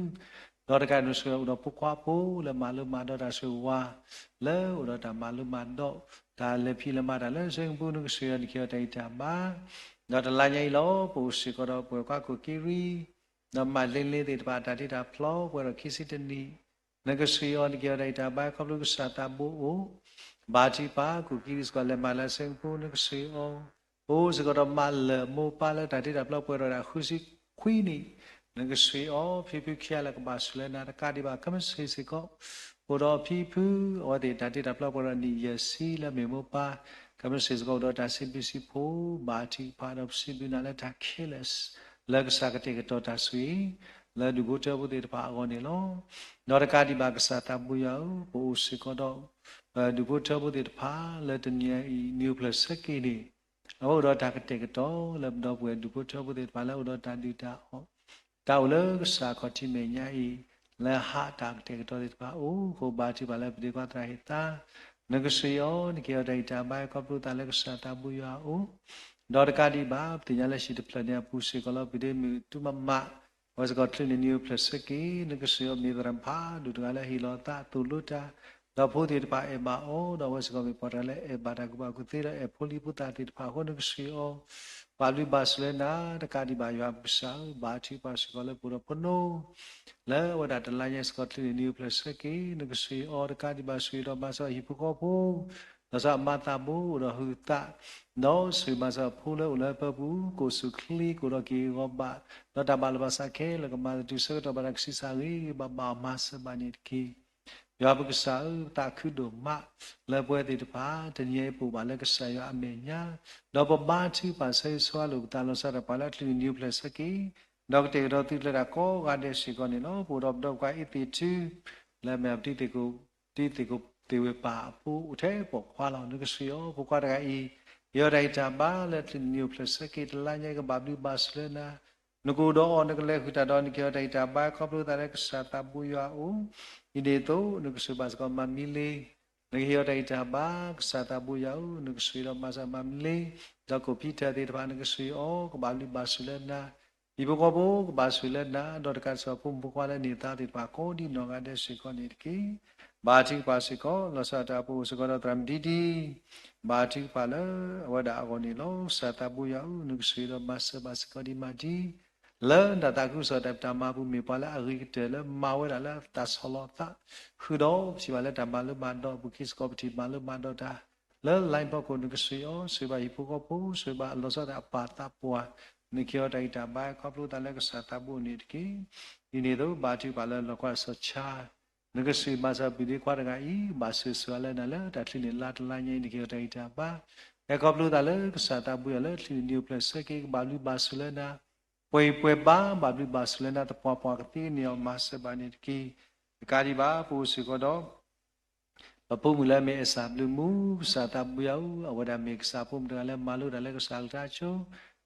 ဒီးတကးဒံးနဆိၣ်ဂ့ၤအိၣ်ဒီးဖိခွါဖိလၢမၤလိမၤဒိးတၢ်ဆိၣ်ဂ့ၤဝါ, လၢအိၣ်ဒီးတၢ်မၤလိမၤဒိး, တၢ်လဲၤဖံးလဲၤမၤတၢ်လၢစ့ကပူၤ နကဆိၣ်ဂ့ၤအီၤ နကဟ့ၣ်အီၤတၢ်ဂံၢ်တၢ်ဘါ, ဒီးတလါညါအံၤလီၤ ပအိၣ်စ့ၢ်ကီးဒီးပဝဲၢ်ခွါကိၣ်က့ရံ ဒီးမၤလ့လ့သ့ၣ်တဖၣ် တၢ်တ့တၢ်ဖျီ ပှဲၤဒီးခံဆံတနံၣ်, နကဆိၣ်ဂ့ၤအီၤ နကဟ့ၣ်အီၤတၢ်ဂံၢ်တၢ်ဘါ ခီဖျိကစၢ်သးဘိအိၣ်, ဘါထုကဖၣ် ကိၣ်က့ရံစ့ၢ်ကီး လဲၤမၤလၢစ့ကပူၤ နကဆိၣ်ဂ့ၤအီၤ, ပအိၣ်စ့ၢ်ကီးဒီးမၤလၢာ်မိၢ်ပၢ်လၢတၢ်တ့တၢ်ဖျီ ပှဲၤဒီးတၢ်ဃုဆံခွံနံၣ်, နကဆိၣ်ဂ့ၤအီၤ ဖံဖုခံဂၤလၢကဘၣ်ဆိၣ်လၢနၤ တကးဒံးဘၣ် ကမ့ၢ်စ့ၢ်ကီး အိၣ်ဒီးဖံဖု အဝဲသ့ၣ်တၢ်တ့တၢ်ဖျီ ပှဲၤဒီးနံၣ်ယဲၢ်ဆံလၢမ့ၢ်မိၢ်ပၢ်, ကမ့ၢ်စ့ၢ်ကီး အိၣ်ဒီးတၢ်စံးဘျုးစံးဖှိၣ် ဘါထုကဖၣ်ဒီးပစံးဘျုးနၤလၢတၢ်ခဲလၢာ် လၢကစၢ်ကတဲာ်ကတီၤတၢ်ဆိၣ်ဂ့ၤ လၢဒူၣ်ဖိထၢဖိသ့ၣ်တဖၣ်အဂီၢ်န့ၣ်လီၤ. ဒီးတကးဒံးဘၣ် ကစၢ်သးဘိယွၤဧၢ, ပအိၣ်စ့ၢ်ကီးဒီး ဒူၣ်ဖိထၢဖိသ့ၣ်တဖၣ် လၢတနံၤအံၤ နံၣ်အိၣ်ဖျဲၣ်ဆၢက့ၤန့ၣ် အဝဲအိၣ်ဒီးတၢ်ကတဲာ်ကတီၤလၢပဒီပုၢ်ဝဲၢ်ဒူၣ်ဖိထၢဖိသ့ၣ်တဖၣ် လၢအိၣ်ဒီးတၢ်ဒုၣ်တၢ်အီၣ် တၢ်အိၣ်လၢကစၢ်ခီၣ်ထံးမဲာ်ညါအံၤ လၢဟးတၢ်ကတဲာ်ကတီၤသ့ၣ်တဖၣ်အိၣ်အဃိ ဘါထုကဖၣ်လၢပဒ့ခွါသရၣ်ဟ့ၣ်သါ, နကဆိၣ်ဂ့ၤအီၤ နကဟ့ၣ်အီၤတၢ်ဂံၢ်တၢ်ဘါ ခီဖျိသးလၢကစၢ်သးဘိယွၤအအိၣ်, ဒီးတကးဒံးဘၣ် ပသ့ၣ်ညါလၢဟံၣ်တဖျၢၣ်န့ၣ်အပူၤစ့ၢ်ကီးလီၤ ပဒ့မုၣ်တူမမး အဝဲစ့ၢ်ကီးချုးန့ၢ်နံၣ်အိၣ်ဖျဲၣ်ဆၢက့ၤ နကစၢ်ယွၤမ့ၢ်သရၣ်တဖၣ် ဒိၣ်တဂၤလၢဟ့ၣ်လီၤသးသိၣ်လိတၢ်, ဒီးဖိသ့ၣ်တဖၣ်အဲၣ်ဘၣ်အီၤ, ဒီးအဝဲစ့ၢ်ကီးမ့ၢ်ပှၤတဂၤလၢအဲၣ်ဘၣ်တၢ်ကူၣ်ဘၣ်ကူၣ်သ့ ဒီးအဲၣ်ဖိလံၤဖိသၣ်သ့ၣ်တဖၣ်အဃိ နကစၢ်ယွၤ ဘၣ်ဘျုးဘၣ်ဆိၣ်လၢနၤ တကးဒံးဘၣ်ယွၤပကစၢ်ဧၢ, ဘါထုကဖၣ်စ့ၢ်ကီးလၢပအိၣ်ဒီးဖိနိ လၢအဝဲဒၣ်တလါညါစ့ၢ်ကီး ချုးန့ၢ်နံၣ်အိၣ်ဖျဲၣ်ဆၢက့ၤ နကစၢ်ယွၤတကးဒံးဘၣ်ဆိၣ်ဂ့ၤဒီးမၤစၢၤဟံၣ်ဖိဃီဖိ လီၤဆီအမၤသးဘိအိၣ်ဒီးဟုးသး, ဒီးဆိၣ်ဂ့ၤမၤစၢၤအဖိလၢအိၣ်လၢဟၢဖၢပူၤ ကအိၣ်ဆူၣ်ချ့ ကအိၣ်ဒီးက့ၤဂီၤဘၣ် ဒီးတၢ်ဘၣ်လိာ်ဘၣ်စးခဲလၢာ် ကမၤသးတုၤဆၢကတီၢ်ဘၣ်တၢ်ကဆံးစၢ်ဂ့ၤဂ့ၤဘၣ်ဘၣ်အီၤ မၤစၢၤဘၣ်န့ၣ်တက့ၢ်. ယွၤပကစၢ်ဧၢ, ပသးခုဒိၣ်မး လၢပဝဲသ့ၣ်တဖၣ် တနံၤအံၤပအိၣ်ဘၣ်လၢကစၢ်ယွၤအမဲာ်ညါ, ဒီးပဘါထုကဖၣ်ဆၢဂ့ၤဆၢဝါလိာ်ပသး လီၤဆီဒၣ်တၢ်ပှၤလၢအချုးန့ၢ်နံၣ်အိၣ်ဖျဲၣ်ဆၢက့ၤ, ဒီးကတဲာ်ကတီၤသုတၢ်လၢတၢ်ကိးဂၤဒဲးစ့ၢ်ကီးန့ၣ်လီၤ. ပအိၣ်ဒီးပဒီပုၢ်ဝဲၢ်အ့သ့ၣ်ထု လၢအမ့ၢ်ပတံၤသကိး တံၤသကိးသ့ၣ်ဝဲပၢ်အဖိအိၣ်ထဲပိာ်ခွါလီၤ. နကစၢ်ယွၤ ဖိခွါတဂၤအံၤ ဟ့ၣ်အီၤတၢ်ဂံၢ်တၢ်ဘါလၢချုးန့ၢ်နံၣ်အိၣ်ဖျဲၣ်ဆၢက့ၤ တလါညါအံၤ ကဘၣ်ဘျုးဘၣ်ဆိၣ်လၢနၤ, နကအိၣ်ဒီးအီၤ နကလဲၤဃုာ်တၢ်ဒီး နကဟ့ၣ်အီၤတၢ်ဂံၢ်တၢ်ဘါ ခီဖျိသးလၢကစၢ်သးဘိယွၤအအိၣ်, ဒ်န့ၣ်အသိး နကဆိၣ်ဂ့ၤဘၣ်စ့ၢ်ကီးမၤမံလ့ၤ, နကဟ့ၣ်အီၤတၢ်ဂံၢ်တၢ်ဘါ ကစၢ်သးဘိယွၤဧၢ, နကဆိၣ်ဂ့ၤဒီးမၤစၢၤမၤမံလ့ၤ, ဒီးကိၣ်ဖံထၢၣ်သ့ၣ်တဖၣ် နကစၢ်ယွၤ ကဘၣ်ဘျုးဘၣ်ဆိၣ်လၢနၤ ဟံၣ်ဖိဃီဖိကဘၣ်ဆိၣ်ဂ့ၤလၢနၤ, ဒီးတကးဒံးဘၣ်ဖိမုၣ်ဖိခွါလၢန့ၢ်သါသ့ၣ်တဖၣ် ကိးဒံနီၢ်ဂၤဒဲးစ့ၢ်ကီးန့ၣ်တက့ၢ်. ဘါထုကဖၣ်စ့ၢ်ကီး လီၤဆီဒၣ်တၢ်ပအိၣ်စ့ၢ်ကီးဒီးသရၣ်မုၣ်ဒံဒံ, ဘါထုကဖၣ်လၢအဝဲဒၣ်အဂီၢ်န့ၣ်လီၤ. ကစၢ်သးဘိယွၤဧၢ, နကဆိၣ်ဂ့ၤဒီးမၤစၢၤဘၣ်စ့ၢ်ကီးဒံးမးဒံး လၢတၢ်သးခုကစီၣ်တၢ်ဖံးတၢ်မၤပူၤ မ့ၢ်ပှၤလၢအဂ့ၤကတၢၢ်လၢမၤဝဲဒၣ်လၢတၢ်ဆီၣ်လီၤသး, ဃုာ်ဒီးပထံၣ်ဘၣ်လၢတၢ်မၤလိမၤဒိး ပူၤကွံာ်စ့ၢ်ကီး ပထံၣ်မၤလိမၤဒိးတၢ် လၢ line ဖီခိၣ် နကစၢ်ယွၤ ဆိၣ်ဂ့ၤဘၣ်ဟံၣ်ဖိဃီဖိ ဆိၣ်ဂ့ၤဘၣ်လီၤဆီဒၣ်တၢ်အပၢ်သးပှၢ်, နကဟ့ၣ်အီၤတၢ်ဂံၢ်တၢ်ဘါ ခီဖျိသးလၢကစၢ်သးဘိအိၣ်န့ၣ်တက့ၢ်. ဒ်န့ၣ်အသိး ဘါထုကဖၣ်လၢလီၢ်ကွၢ်စီၤဆါ နကစၢ်ယွၤမၤစၢၤပုၢ်သ့ခွါတဂၤအံၤ ဘၣ်ဆိၣ်ဂ့ၤဆိၣ်ဝါလၢနၤလၢတၢ်ချုးန့ၢ်လါတလါညါအံၤ နကဟ့ၣ်အီၤတၢ်ဂံၢ်တၢ်ဘါ, ဟဲခီဖျိသးလၢကစၢ်သးဘိယွၤလၢချုးန့ၢ်နံၣ်အိၣ်ဖျဲၣ်ဆၢက့ၤ ကဘၣ်ဘျုးဘၣ်ဆိၣ်လၢနၤ, ပှဲၤအံၤပှဲၤဘါ ဘၣ်ဘျုးဘၣ်ဆိၣ်လၢနၤ သပှၢ်ပှၢ်ကသ့န့ၢ်အီၤ မၤစၢၤဘၣ်န့ၣ်တက့ၢ်. တကးဒံးဘၣ် ပအိၣ်စ့ၢ်ကီးဒီး ပဖိမုၣ်လၢအမ့ၢ်အဲၣ်စၢ်ဘျုးမူ ကစၢ်သးဘိယွၤဧၢ, အဝဲဒၣ်မ့ၢ်ကစၢ်ဖိမုၣ်တဂၤလၢမၤလိတၢ်လၢကစၢ်အကလုၢ်ကထါအစိ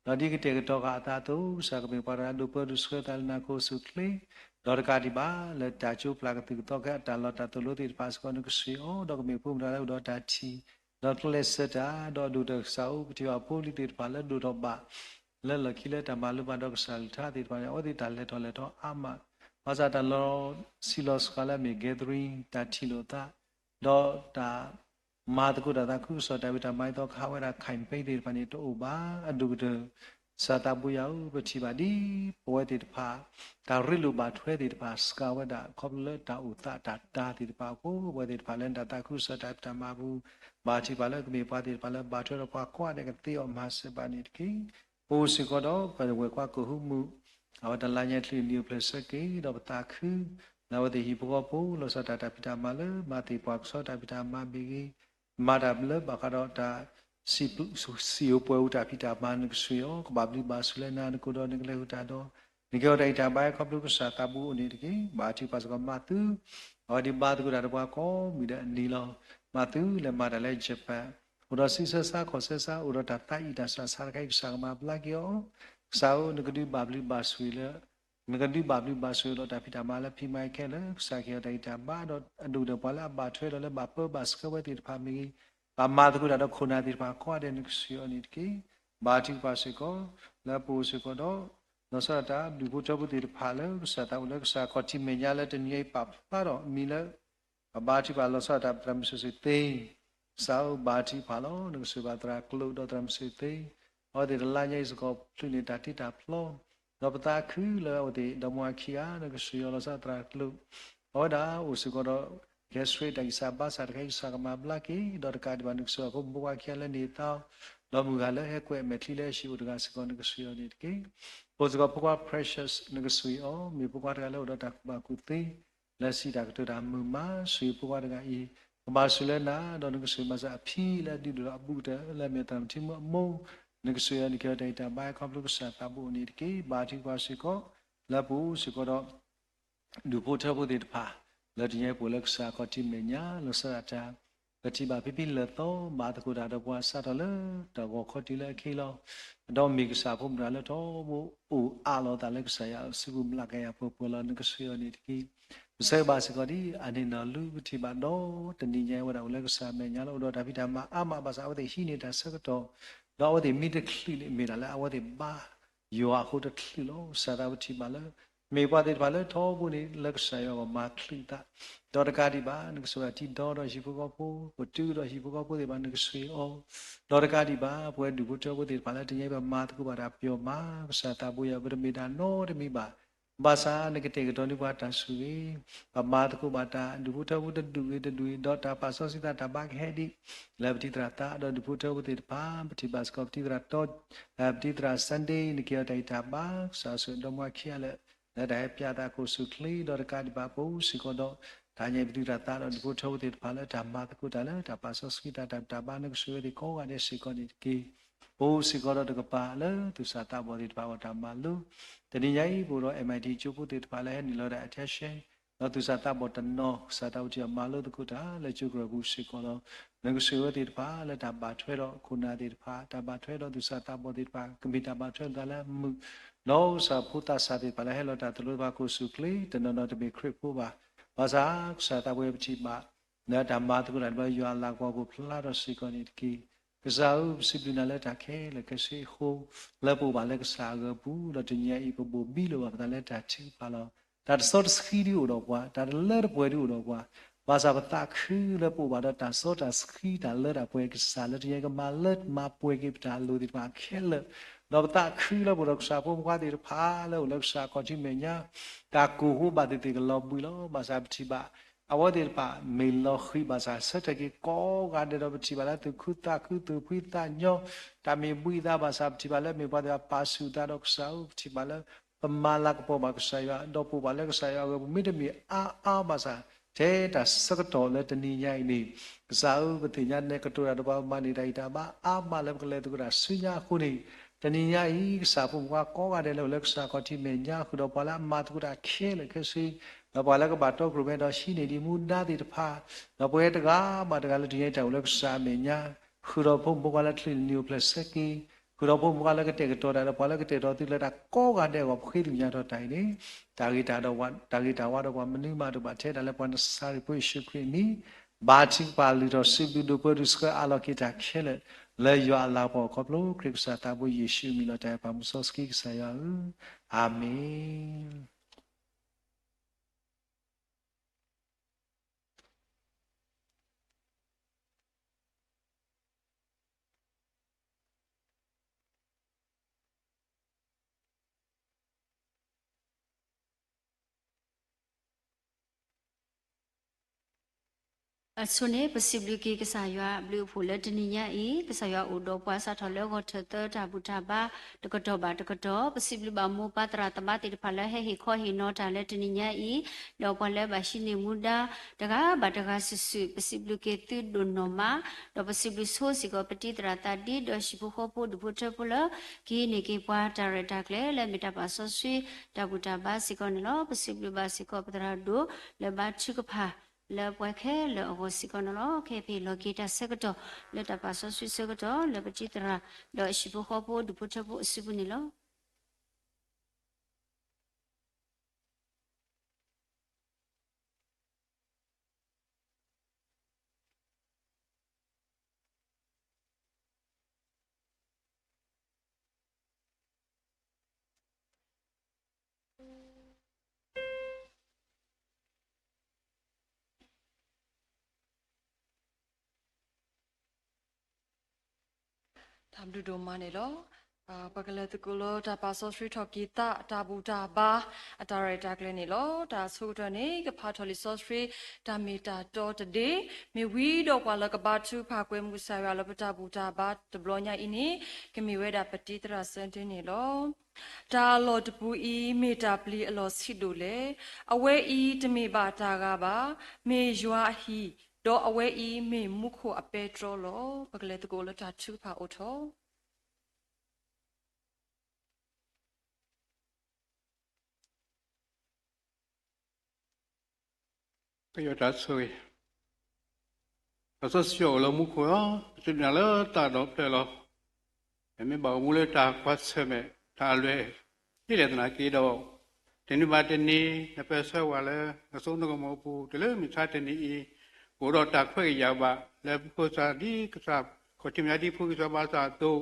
ၤ, ဒီးဒ်ကတဲာ်ကတီၤဃာ်အသးအသိး ကစၢ်ကမ့ၢ်ပှၤတဂၤဒိၣ်ပၢဒိၣ်ဆှၢသးလၢနၤ ကအိၣ်ဆူၣ်ချ့, ဒီးတကးဒံးဘၣ် လၢတၢ်ကၠိပျၢ်ကသုၣ်ကသီခဲအတၢ်လီၢ်တၢ်သိၣ်လိသ့ၣ်တဖၣ်စ့ၢ်ကီး နကစၢ်ယွၤ ဒီးကမ့ၢ်ဖိမုၣ်တဂၤလၢအိၣ်ဒီးတၢ်ထံၣ် ဒီးကျဲးစၢးတၢ် ဒီးအဒိၣ်ကတၢၢ်ကစၢ်အိၣ် ပထံၣ်ဘၣ်ဖိလံၤသ့ၣ်တဖၣ်လၢဒိၣ်ထီၣ်ဘၣ် လၢလီၢ်ခံလၢတၢ်မၤလိဘၣ်ဒီးကစၢ်အကလုၢ်ကထါသ့ၣ်တဖၣ်န့ၣ် အဝဲသ့ၣ်တၢ်လဲၤထီၣ်လဲၤထီအါမး, ဘၣ်ဆၣ်တၢ်လီၤဆံးလီၤစှၤလၢအမ့ၢ် gathering တၢ်ထံၣ်လိာ်သး ဒီးတၢ်မၤသကိးတၢ်သးခုကစီၣ် တၢ်ဝံတၢ်မၤအသီခါဝဲဒၣ် campaign သ့ၣ်တဖၣ်န့ၣ် တအိၣ်ဘၣ်. အဒိၣ်ကတၢၢ် ကစၢ်သးဘိယွၤဧၢ, ပထံၣ်ဘၣ်ဒ်ပဝဲသ့ၣ်တဖၣ် တၢ်ရ့လိာ်ဘၣ်ထွဲသ့ၣ်တဖၣ် စှၤဝဲဒၣ် ခီဖျိလၢတၢ်အိၣ်သးတၢ်တၤသ့ၣ်တဖၣ်အဃိ ပဝဲသ့ၣ်တဖၣ်လၢတၢ်သးခုကစီၣ်တၢ်ဖံးတၢ်မၤအပူၤ ဘၣ်ထံၣ်ဘၣ်လၢကမ့ၢ်ပှၤသ့ၣ်တဖၣ်လၢဘၣ်ထွဲဒီးပှၤကိးဂၤဒဲးကသ့အီၤ မၤစၢၤဘၣ်န့ၣ်တက့ၢ်. ပအိၣ်စ့ၢ်ကီးဒီးပဝဲၢ်ကွၢ်ကိၣ်ဟူမုၢ် အဝဲတလါညါချုးန့ၢ်နံၣ်အိၣ်ဖျဲၣ်ဆၢက့ၤ ဒီးပသးခု လၢအဝဲသ့ၣ်ဟံၣ်ဖိဃီဖိ လီၤဆီဒၣ်တၢ်ဖံးတၢ်မၤလၢ မၤသ့ၣ်ပှၢ်ကဆှီတၢ်ဖံးတၢ်မၤမ့ၢ်ဂ့ၤ, မၤတၢ်လၢဘၣ်ဃးဒီးတၢ် စံာ်ပူၤစံာ်ဧိၤပှဲၤဧိၤတၢ်ဖံးတၢ်မၤ နကစၢ်ယွၤ ကဘၣ်ဘျုးဘၣ်ဆိၣ်လၢနၤ နကအိၣ်ဒီးနကလဲၤဃုာ်တၢ်ဒီး နကဟ့ၣ်အီၤတၢ်ဂံၢ်တၢ်ဘါ ခီဖျိကစၢ်သးဘိအိၣ်န့ၣ်တက့ၢ်. ဘါထုကဖၣ်စ့ၢ်ကီးမၤသု အဝဲဒၣ်ဘါသကိးတၢ်ဒီးပှၤကိးမံၤဒဲးအနံၤလီၤ. မၤသုလဲၤမၤတၢ်လၢ Japan အိၣ်ဒီးဆံးဆံးစၢ်ခီၣ်ဆၢစၢ် အိၣ်ဒီးတၢ်သးအံၣ်တၢ်စှၤဆါတခါအံၤ ကစၢ်ကမၤဘျါက့ၤအီၤ. ကစၢ်ဧၢ နကဒုးဘၣ်ဘျုးဘၣ်ဆိၣ်လၢ နကဒုးဘၣ်ဘျုးဘၣ်ဆိၣ်ဒီးတၢ်ဖံးတၢ်မၤလၢဖံးမၤခဲလၢာ် ကစၢ်ကဟ့ၣ်အီၤတၢ်ဂံၢ်တၢ်ဘါဒီး အဒိၣ်ကတၢၢ်ပှၤလၢအဘၣ်ထွဲဒီးလၢဘၣ်ပၢဘၣ်ဆှၢဝဲသ့ၣ်တဖၣ်မ့ၢ်ဂ့ၤ, ဘၣ်မၤသကိးတၢ်ဒီးခိၣ်နၢ်သ့ၣ်တဖၣ်ကိးဂၤဒဲး နကစၢ်ယွၤန့ၣ်တက့ၢ်. ဘါထုကဖၣ်စ့ၢ်ကီး လၢပအိၣ်စ့ၢ်ကီးဒီး လီၤဆီဒၣ်တၢ်ဒူၣ်ဖိထၢဖိသ့ၣ်တဖၣ်လၢ ကစၢ်သးအိၣ်လၢကစၢ်ခီၣ်ထံးမဲာ်ညါလၢတနံၤအံၤပာ်ဖျါထီၣ်အမံၤလၢ ပဘါထုကဖၣ်လီၤဆီဒၣ်တၢ်ပသရၣ်မုၣ်စံးသ့, ကစၢ်ဧၢ ဘါထုကဖၣ်လီၤ. နကစၢ်ဘၣ်သရၣ်ကျိဒီးသရၣ်မုၣ်စံးသ့, အဝဲသ့ၣ်တလါညါအံၤစ့ၢ်ကီး ချုးန့ၢ်တၢ်တ့တၢ်ဖျီ ဒီးပသးခုလၢအဝဲသ့ၣ်ဒီမါဝၤခံဂၤ နကစၢ်ယွၤလီၤဆီဒၣ်သရၣ်ကျိ အဝဲဒၣ်အိၣ်စ့ၢ်ကီးဒီး gastric တၢ်ဂံၢ်စၢ်ဘါစၢ်တခါအံၤ ကစၢ်ကမၤဘျါက့ၤ ဒီးတကးဒံးဘၣ် နကစၢ်ယွၤဖိမုၣ်ဖိခွါခံဂၤလၢန့ၢ်သါအီၤ ဒီးမုၢ်ဂၤလၢဟဲကွဲးအမဲာ်ချံလၢဟဲဟံၣ်အိၣ်တဂၤစ့ၢ်ကီး နကစၢ်ယွၤန့ၣ်တက့ၢ်. အိၣ်စ့ၢ်ကီးဖိခွါ Precious နကစၢ်ယွၤ မ့ၢ်ဖိခွါတဂၤလၢအိၣ်ဒီးတၢ်ကူၣ်ဘၣ်ကူၣ်သ့ လၢစံးတၢ်ကတိၤတၢ်မုာ်မး စံးဖိခွါတဂၤအံၤ ကဘၣ်ဆိၣ်လၢနၤ ဒီးနကစၢ်မၤစၢၤအဖံလၢအဒုးဒိၣ်ဒီးအဘူးကတၢၢ် လၢအမ့ၢ်သရၣ်မုၣ်ထံမုၣ်အမိၢ် နကစၢ်ယွၤ နကဟ့ၣ်အီၤတၢ်ဂံၢ်တၢ်ဘါ ခီဖျိကစၢ်သးဘိအိၣ်န့ၣ်တက့ၢ်. ဘါထုကဖၣ်စ့ၢ်ကီး လၢပအိၣ်စ့ၢ်ကီးဒီး ဒူၣ်ဖိထၢဖိသ့ၣ်တဖၣ် လၢတနံၤအံၤပအိၣ်လၢကစၢ်ခီၣ်ထံးမဲာ်ညါ လီၤဆီဒၣ်တၢ် ပထံၣ်ဘၣ်ဖံဖံလၢာ်သီ ဘါသကိးတၢ်ဒီးပှၤစးထီၣ်လၢတၢ်ဂီၤခီတုၤလၢအခံလီၤ. ဒီးမ့ၢ်ကစၢ်ဖိမုၣ်တဂၤလၢထီဘိအိၣ်အးလီၤသးလၢကစၢ်ယွၤစုပူၤ မျးကယၤပှဲၤပှဲၤလီၤ နကစၢ်ယွၤန့ၣ်တက့ၢ်. ပဆၢဂ့ၤဘၣ်စ့ၢ်ကီးဒ်အန့ၣ်နီၢ်လူ ပထံၣ်ဘၣ်ဒီးတနံၤညါအံၤဝဲဒၣ်အိၣ်လၢကစၢ်မဲာ်ညါလီၤ အိၣ်ဒီးတၢ်ဖံးတၢ်မၤအါမးဘၣ်ဆၣ် အဝဲသ့ၣ်ဟံးန့ၢ်တၢ်ဆၢကတီၢ် ဒီးအဝဲသ့ၣ်မံတချုးန့ၣ် မ့ၢ်ဒၣ်လၢအဝဲသ့ၣ်ဘါယွၤအဃိတချုးလီၤ. ကစၢ်သးပထံၣ်ဘၣ်လၢ မ့ၢ်ပှၤသ့ၣ်တဖၣ်လၢထီဘိန့ၣ် လၢကစၢ်ယွၤအဂီၢ်မၤချုးသး, ဒီးတကးဒံးဘၣ် နကစၢ်ယွၤထံဒီဒီးဟံၣ်ဖိဃီဖိ, ပတုာ်ဒီးဟံၣ်ဖိဃီဖိသ့ၣ်တဖၣ် နကဆှၢအီၤ, ဒီးတကးဒံးဘၣ် ပဝဲဒူၣ်ဖိထၢဖိသ့ၣ်တဖၣ်လၢတနံၤအံၤ ပမၤသကိးဘၣ်တၢ်ပျီမၤ, ကစၢ်သးဘိယွၤ ပတမ့ၢ်တၢ်နီတမံၤဘၣ် ဘၣ်ဆၣ်နကတဲာ်ကတီၤန့ၢ်ပှၤတၢ်ဆိၣ်ဂ့ၤ, ပမၤသကိးဘၣ်တၢ်ဒူၣ်ဖိထၢဖိတဒူၣ်ဂ့ၤတဒူၣ်ဂ့ၤ ဒီးတၢ်ပာ်စီဆှံသးတၢ်ဘါကဟဲဒံး, လၢပတံၤသရၣ်သးဒီးဒူၣ်ဖိထၢဖိသ့ၣ်တဖၣ်, ပထံၣ်ဘၣ်စ့ၢ်ကီးပတံၤသရၣ်တီ, ပတံၤသရၣ် Sunday နကဲအီၤတၢ်ဂံၢ်တၢ်ဘါ, ကစၢ်ဆိၣ်ဒီမါခံဂၤလၢာ်, လၢတၢ်ဟဲပၠးသးကိၣ်ဆူၣ်ချ့, ဒီးတကးဒံးဘၣ် ပအိၣ်စ့ၢ်ကီးဒီး တၢ်ညါအံၤပတံၤသရၣ်သးဒီးဒူၣ်ဖိထၢဖိသ့ၣ်တဖၣ်လၢတၢ်မၤသကိးတၢ်လၢတၢ်ပာ်စီဆှံသးတၢ်ဘါ, နကဆိၣ်ဂ့ၤဝဲသ့ၣ်ကိးဂၤဒဲးစ့ၢ်ကီးန့ၣ်တက့ၢ်. ပအိၣ်စ့ၢ်ကီးဒီးတကပၤလၢသူၣ်စၢ်သးဘီၣ်သ့ၣ်တဖၣ်အဂီၢ်တၢ်မၤလိ, တနံၤညါအံၤ ပအိၣ်ဒီး MIT ကၠိဖိသ့ၣ်တဖၣ်လၢဟဲနုာ်လီၤဒၣ် attention ဒီးသူၣ်စၢ်သးဘီၣ်တနီၤ, ကစၢ်သးဘိၣ်တံၢ်အမၤလိသကိးတၢ်လၢကၠိကရၢၢ်ပူၤစ့ၢ်ကီးလီၤ. နကဆိၣ်ဂ့ၤဝဲသ့ၣ်တဖၣ်လၢတၢ်ဘၣ်ထွဲဒီးခိၣ်နၢ်သ့ၣ်တဖၣ်, တၢ်ဘၣ်ထွဲဒီးသူၣ်စၢ်သးဘီၣ်သ့ၣ်တဖၣ်, ကမ့ၢ်တၢ်ဘၣ်ထွဲသးလၢမုာ်, ဒီးကစၢ်ဖိသးစၢ်သ့ၣ်တဖၣ်လၢဟဲလီၤတၢ်သိၣ်လိသးကိၣ်ဆူၣ်ချ့, တနီၤနီၤတမ့ၢ်ခရံာ်ဖိဘၣ်. ဘၣ်ဆၣ်ကစၢ်သးဘိၣ်ယွၤပထံၣ်ဘၣ် လၢတၢ်မၤသကိးတၢ်န့ၣ် ယွၤအလၤကပီၤကအိၣ်ဖျါထီၣ်စ့ၢ်ကီးန့ၣ်တက့ၢ်. ကစၢ်ဧၢ, ပစံးဘျုးနၤလၢတၢ်ခဲလၢာ်ခဲဆ့အဃိ, လၢပအိၣ်ဘၣ်လၢကစၢ်အဂီၢ်ပူၤ, ဒီးတနံၤညါအံၤ ပဘိၣ်ဘံလိာ်ဘၣ်ပသးလၢတၢ်ထုကဖၣ်လီၤ. တၢ်တစီတဆှံဒုးအိၣ်ဒီးပှၤ, တၢ်တလၢတပှဲၤဒုးအိၣ်ဒီးပှၤ, ဘၣ်ဆၣ်ပသးခုလၢပအိၣ်ဘၣ်ဒီးတၢ်စီတၢ်ဆှံတၢ်လၢတၢ်ပှဲၤကစၢ်လၢတနံၤညါအံၤ ကမၤလၢမၤပှဲၤက့ၤပတၢ်လိၣ်သ့ၣ်တဖၣ်ခဲလၢာ်, ဒီးပသးခုလၢပအိၣ်ဒီးကစၢ်ဖိမုၣ်ဖိခွါသ့ၣ်တဖၣ် လၢအိၣ်လၢကစၢ်ခီၣ်ထံးမဲာ်ညါ တၢ်ကိၢ်ဟိဘၣ်သ့ၣ်သ့ၣ်ကလီၤဘှံးလီၤ. ဘၣ်ဆၣ်ပထံၣ်ဘၣ် အဝဲသ့ၣ်တဖၣ်မ့ၢ်လီၤဃံၤဘၣ်ဆၣ် ဆၢထၢၣ်က့ၤကိးဂၤဒဲးဒီး ပထံၣ်ဘၣ်လၢသူၣ်ခုသးခု သူၣ်ဖှံသးညီ, တၢ်မ့ၢ်ဘှံးသးဘၣ်ဆၣ် ပထံၣ်ဘၣ်လၢမ့ၢ်ပှၤသ့ၣ်တဖၣ်ပာ်ဆူၣ်သးဒီးကစၢ်ဧၢ, ပထံၣ်ဘၣ်လၢ ပမၤလၤကပီၤဘၣ်ကစၢ်ယွၤ ဒီးပအိၣ်ဘၣ်လၢကစၢ်ယွၤအဂီၢ်ပူၤ မ့တမ့ၢ်အါအါဘၣ်ဆၣ် ထဲတၢ်ဆၢကတီၢ်လၢတနံၤညါအံၤန့ၣ် ကစၢ်ဧၢ ပသ့ၣ်ညါနဲကတိၤတၢ်ဒီးပှၤ ပမၤန့ၢ်တၢ်ဂံၢ်တၢ်ဘါအါမးလၢပကလဲၤသကိးတၢ်ဆူညါအဃိန့ၣ်, တနံၤညါအံၤ ကစၢ်ဖိမုၣ်ဖိခွါကိးဂၤဒဲးလၢအိၣ်လၢကစၢ်ခီၣ်ထံးမဲာ်ညါ ဃုာ်ဒီးပှၤလၢအမၤသကိးတၢ်ခဲလၢာ်ခဲဆ့, ဒီးပှၤလၢကဘၣ်တီခိၣ်ရိၣ်မဲဒီးဟံးန့ၢ်ဒံးမူဒါသ့ၣ်တဖၣ်, ဒီးပဝဲတဂၤဘၣ်တဂၤလၢတနံၤညါအံၤတၢ်အိၣ်လၢကစၢ်အမဲာ်ညါ, ဃုာ်ဒီးဖိမုၣ်ဖိခွါလၢချံၣ်နံၤအိၣ်ဖျဲၣ်ဆၢက့ၤ, ဃုာ်ဒီးဖိမုၣ်ဖိခွါလၢကတဲာ်ကတီၤတၢ်ဒီးပှၤလၢကတဲာ်ကတီၤသုလၢတၢ်ကိးဂၤဒဲးအဂီၢ် ပဃ့ကညးထီၣ်တၢ်အံၤန့ၣ်, တၢ်ဂ့ၤတၢ်ဝါဒီးပှၤမနုၤမးတအိၣ်ဘၣ်ထဲတၢ်လၢပှၤနစၤရ့းဖိယ့ၣ်ၡူးခရံာ်အမံၤ, ဘါထုကဖၣ်လုၢ်ထီၣ်စံးဘျုးဒိၣ်ပှၢ်ဒိၣ်ဆှၢအးလီၤက့ၤတၢ်ခဲလၢာ်, လၢယွၤအလၤကပီၤခီဖျိ ခရံာ်ကစၢ်သးဘိယ့ၣ်ၡူးအမံၤလီၤ. တၢ်အဲၣ်ပၢ်မုၢ်စီဆှံကစၢ်ယွၤဧၢ, အၤမ့ၣ်. အဆိန့ၣ် ပစံးဘျုးက့ၤကစၢ်ယွၤအဘျုးအဖှိၣ်လၢတနံၤညါအံၤ, ကစၢ်ယွၤအိၣ်ဒီးပှၤစးထီၣ်လၢဂီၤထၢၣ်သၢတၢ်ဘူၣ်တၢ်ဘါ တကတီၢ်ဘၣ်တကတီၢ်, ပစံးဘျုးဘၣ်မိၢ်ပၢ်သရၣ်သမါသ့ၣ်တဖၣ်လၢဟဲဟ့ၣ်ခီဟ့ၣ်နီၤတၢ်လၢတနံၤညါအံၤ, ဒီးပှၤလၢဘၣ်ဟံးန့ၢ်မူဒါ တဂၤဘၣ်တဂၤစုာ်စုာ် ပစံးဘျုးက့ၤသုဒိၣ်နီၢ်မး, ဒီးပစံးဘျုးဆိစ့ၢ်ကီးပတံၤသရၣ်သးဒ်ဒီးဟံၣ်ဖိဃီဖိဒူၣ်ဖိထၢဖိလၢ ကဟံးန့ၢ်က့ၤပှၤတၢ်ရဲၣ်တၢ်ကျဲၤလၢမ့ၢ်တၢ်ပာ်စီဆှံတၢ်ဘူၣ်တၢ်ဘါစ့ၢ်ကီးန့ၣ်လီၤ. ပစံးဘျုးဘၣ်စ့ၢ်ကီးပသရၣ်ဒိၣ် လၢဘါထုကဖၣ်လၢပှၤခဲလၢာ်အဂီၢ်စ့ၢ်ကီးန့ၣ်လီၤ. ခဲအံၤပဟ့ၣ်လီၤက့ၤတၢ်ဆၢကတီၢ်လၢတၢ်ပာ်စီဆှံဆၢကတီၢ် လၢပတံၤသရၣ်ဒီးဟံၣ်ဖိဃီဖိဒူၣ်ဖိထၢဖိအစုပူၤန့ၣ်လီၤ. တၢ်ဘျုးဒိၣ်မးန့ၣ်လီၤ. ပကလဲၤသကိးလၢတၢ်ပာ်စီဆှံထီၣ်က့ၤသး တၢ်ဘူၣ်တၢ်ဘါ အတၢ်ရဲၣ်တၢ်ကျဲၤန့ၣ်လီၤ. တၢ်အဆိကတၢၢ်န့ၣ် ကဖးထီၣ်လံာ်စီဆှံ တၢ်မ့ၢ်တၢ်တီတဒ့, မ့ၢ်ဝံၤဒီးပှၤလၢကဘါထုကဖၣ်ကွဲမုာ်ကစၢ်ယွၤလၢပတၢ်ဘူၣ်တၢ်ဘါတဘျီညါအံၤန့ၣ် ကမ့ၢ်ဝဲဒၣ်ပတံၤသရၣ်စၢတ့န့ၣ်လီၤ. တၢ်အလီၢ်တပူၤအံၤ မ့ၢ်တၢ်ပျံၤအလီၢ်ဆံးဒိၣ်လဲၣ်. အဝဲအံၤတမ့ၢ်ဘၣ်တၢ်ဂၤဘၣ်. မ့ၢ်ယွၤအဟံၣ်, ဒီးအဝဲအံၤမ့ၢ်မူခိၣ်အပဲတြီလီၤ. ပကလဲၤသကိးလၢတၢ်ထုကဖၣ်အိၣ်ထီၣ် ပယီၤတၢ်ဆိၣ်ဂ့ၤ, ပစီဆှံအိၣ်လၢမူခိၣ်လီၤ. ပစံးဘျုးနၤလၢတၢ်ဒီးဖျၢၣ်လီၤ. ပမ့ၢ်ဘၣ်အိၣ်မူလၢတၢ်ကွၢ်ဆၢၣ်မဲာ် တၢ်အလွဲၢ် ဒ်လဲၣ်သနာ်က့ဒီး, တနံၤဘၣ်တနံၤ နပၢၢ်ဆၢဝဲလၢ နစိနကမီၤပူၤ တုၤလၢမုၢ်ဆါတနံၤအံၤ, ပအိၣ်ဒီးတၢ်ခွဲးတၢ်ယာ်ဘၣ် လၢပဖိသၣ်ဒ်ကစၢ် ခီၣ်ထံးမဲာ်ညါဒ်ဖိကစၢ်ဘါစၢ်အသိး,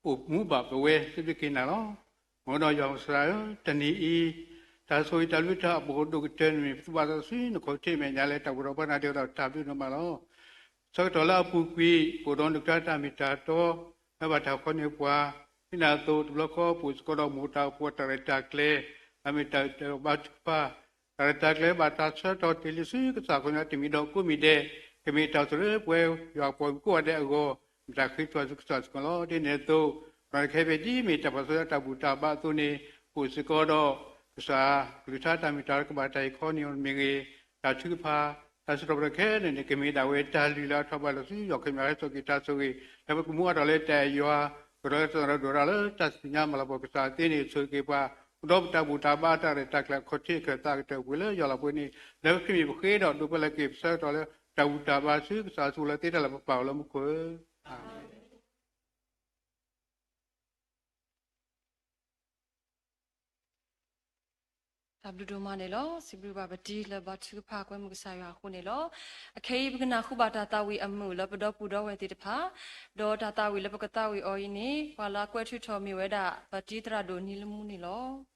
အိၣ်မူဘၣ်ပဝဲ စံးဘျုးက့ၤနၤလီၤ. မ်ဒီးယွၤကစၢ်ဧၢ, တနံၤအံၤ တၢ်ဆိၣ်ဂ့ၤတၢ်ဘျုးတၢ်ဖှိၣ်ဒိၣ်ကတၢၢ်န့ၣ်မ့ၢ် ပသူၣ်ဘၣ်သးဆူနခီၣ်ထံးမဲာ်ညါလၢတၢ်ဘူၣ်ထီၣ်ဘါနၤဒဲးဒီးတၢ်ဘျုးဒိၣ်မးလီၤ. ဆၢကတီၢ်လၢအပူၤကွံာ် ပအိၣ်ဒီးနကတၢၢ်တၢ်မ့ၢ်တၢ်တီ လၢဘၣ်တၢ်ဟီန့ၢ်ပှၤ ဒ်န့ၣ်အသိး တဘျီဃီပအိၣ်စ့ၢ်ကီးဒီးမိၢ်တၢ်အိၣ်ဖှိၣ်တၢ်ရဲၣ်တၢ်ကျဲၤ အမ့ၢ်တၢ်ဘါထုကဖၣ် တၢ်ရဲၣ်တၢ်ကျဲၤဘၣ်တၢ်ဆၢကတီၢ်တ့ၢ်လံဆူကစၢ်ခီန့ၣ် တမံၤဒီးကိးမံၤဒဲး ကမ့ၢ်တၢ်ဆိၣ်လၢပဝဲယွၤပှၤကိးဂၤဒဲးအဂီၢ် မ့ၢ်တၢ်ဃ့ထီၣ်ဆူကစၢ်စ့ၢ်ကီးလီၤ. ဒ်န့ၣ်အသိး ပှၤကဟဲဖဲဒ်မ့ၢ်တၢ်ပာ်စီဆှံတၢ်ဘူၣ်တၢ်ဘါအသိးန့ၣ် ပအိၣ်စ့ၢ်ကီးဒီး ကစၢ်ကလုၢ်ကထါတၢ်မ့ၢ်တၢ်တီကဘၣ်တၢ်အံၤခီန့ၣ်မ့ၢ်ဂ့ၤ တၢ်ထုကဖၣ် တၢ်စံးထီၣ်ပတြၢၤခဲလၢာ်န့ၣ် ကမ့ၢ်ဒၣ်ဝဲတၢ်လုၢ်လၢအထီၣ်ဘးလီၤဆူယွၤခီပညီဟဲစိာ်က့ၤတၢ်ဆိၣ်ဂ့ၤ လၢပကမူအါထီၣ်လၢတၢ်အဲၣ်ယွၤ ကဒီးလၢတၢ်ဒိၣ်ရၢ်လၢတၢ်သ့ၣ်ညါမၤလၤကပီၤကစၢ်သ့န့ၣ် ဆိၣ်ဂ့ၤက့ၤပှၤ အိၣ်ဒီးပတၢ်ဘူၣ်တၢ်ဘါတၢ်ရဲၣ်တၢ်ကျဲၤအခီၣ်ထံးအခၢၣ်သးကတၢၢ်ပှဲၤလၢယွၤလီၤပှဲၤန့ၣ် လၢခရံာ်မံၤပဃ့ဒီးဒိးပလၢက့ၤပဆၢကတီၢ်လၢ တၢ်ဘူၣ်တၢ်ဘါဆူကစၢ်ဆူလၢသ့တၢ်လၢပပာ်အီၤလၢမူခိၣ်ဧၢ အၤမ့ၣ်. တၢ်ဘျုးဒိၣ်မးန့ၣ်လီၤ. စံးဘျုးဘၣ်ပတံၤလၢဘါထုကဖၣ်ကွဲမုာ်ကစၢ်ယွၤအဃိန့ၣ်လီၤ. အခဲအံၤပကနၢ်ဟူဘၣ်တၢ်သးဝံၣ်အမုာ်လၢပဒီပုၢ်ဒီဝဲၢ်သ့ၣ်တဖၣ်, ဒီးတၢ်သးဝံၣ်လၢပကသးဝံၣ်အီၤအံၤန့ၣ် ပှၤလၢအကွဲးထုးထီၣ်မ့ၢ်ဝဲဒၣ် ပတံၤသရၣ်ဒိၣ်နံၤလမူန့ၣ်လီၤ.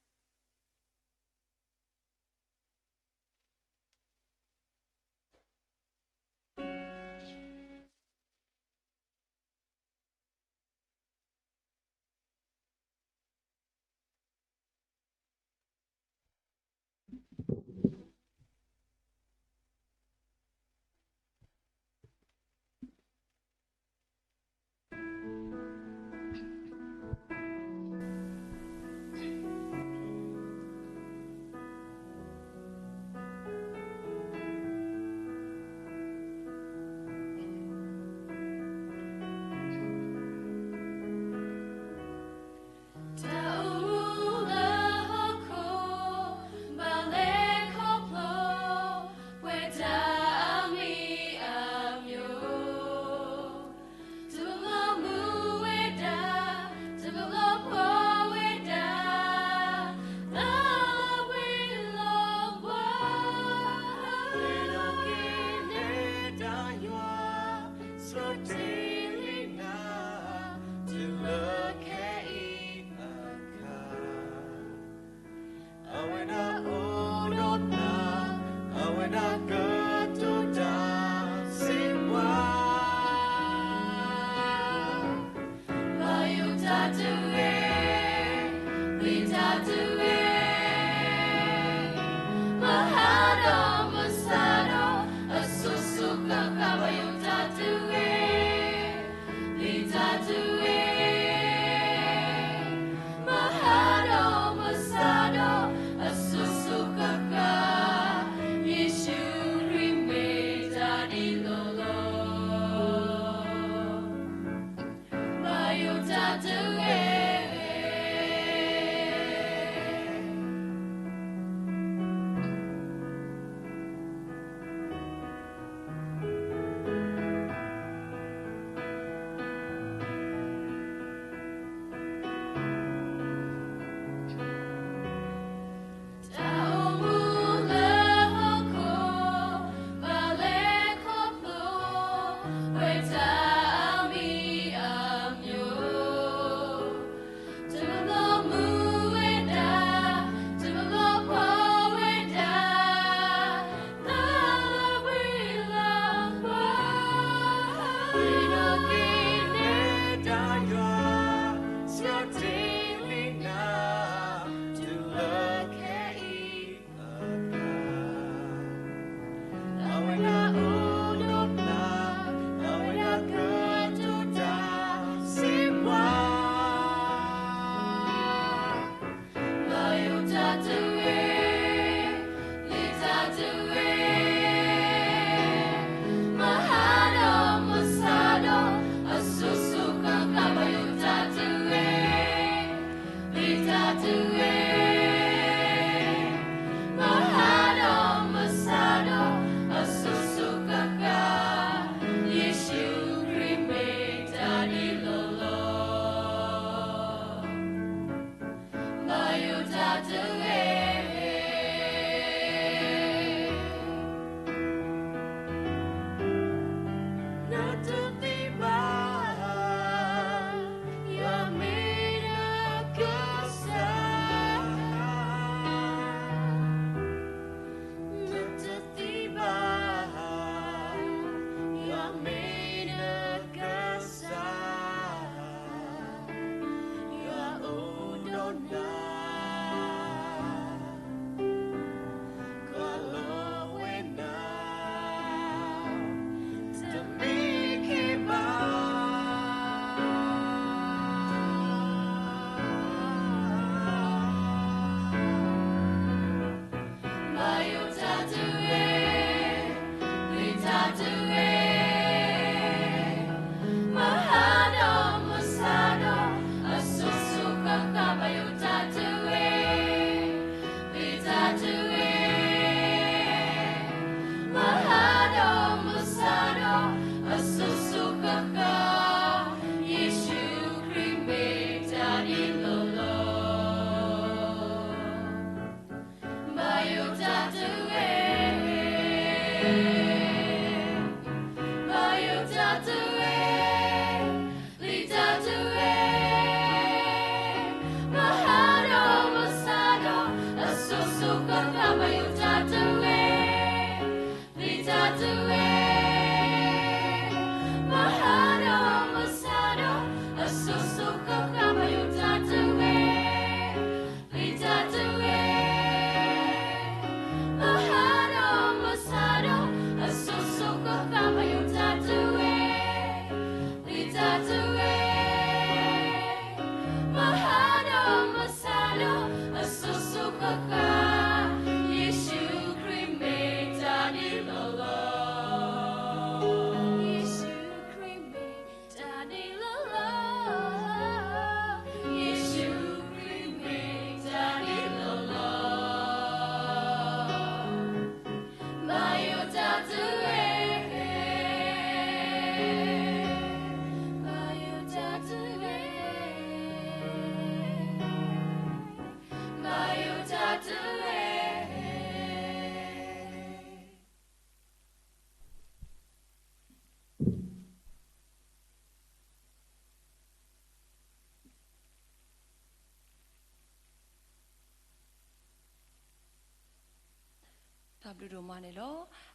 ဘျုးဒိၣ်မးန့ၣ်လီၤ.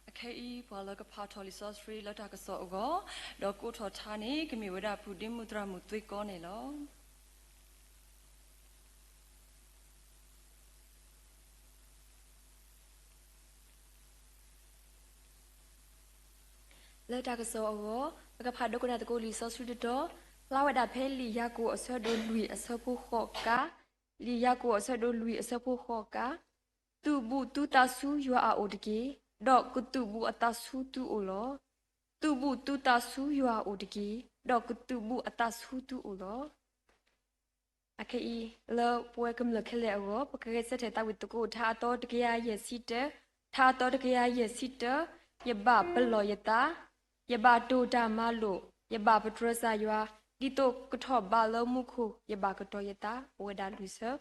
အခဲအံၤ ပှၤလၢကဖးထီၣ်လံာ်စီဆှံလၢတၢ်ကစီၣ်အဂီၢ် ဒီးကအိးထီၣ်ထါန့ၣ် ကမ့ၢ်ဝဲဒၣ် ပုၢ်ဒ့မုၣ်သရၣ်မုၣ်သွ့ကီန့ၣ်လီၤ. လၢတၢ်ကစီၣ်အဂီၢ် ပကဖးဒိကနၣ်သကိးလံာ်စီဆှံတတီၤ, ဖျါဝဲဒၣ်ဖဲလံာ်ယၤကိာ်အဆၢဒိၣ်လွံၢ်အဆၢဖိဃိးကါ, လံာ်ယၤကိာ်အဆၢဒိၣ်လွံၢ်အဆၢဖိဃိးကါ, သုးဘူးသုသးဆူယွၤအအိၣ်တက့ၢ်, ဒီးကသုးဘူးအသးဆူသုအိၣ်လီၤ. သုးဘူးသုသးဆူယွၤအအိၣ်တက့ၢ်, ဒီးကသုးဘူးအသးဆူသုအိၣ်လီၤ. အခဲအံၤ လၢပဝဲကမျၢၢ်ခဲလၢာ်အဂီၢ် ပကဂဲၤဆၢထၢၣ်သးဝံၣ်သကိး ထါအသီတကယၤယဲၢ်ဆံတၢ, ထါအသီတကယၤယဲၢ်ဆံတၢ, ယဘၣ်ပလီၢ်ယသး, ယဘၣ်တိာ်တၢ်မၤလိာ်, ယဘၣ်ပတြၢၤကစၢ်ယွၤ, ဒ်သိးကထီၣ်ဘးလၢမူခိၣ် ယဘၣ်ကတီၤယသး ပဝဲဒၣ်လွံၢ်ဆၢ,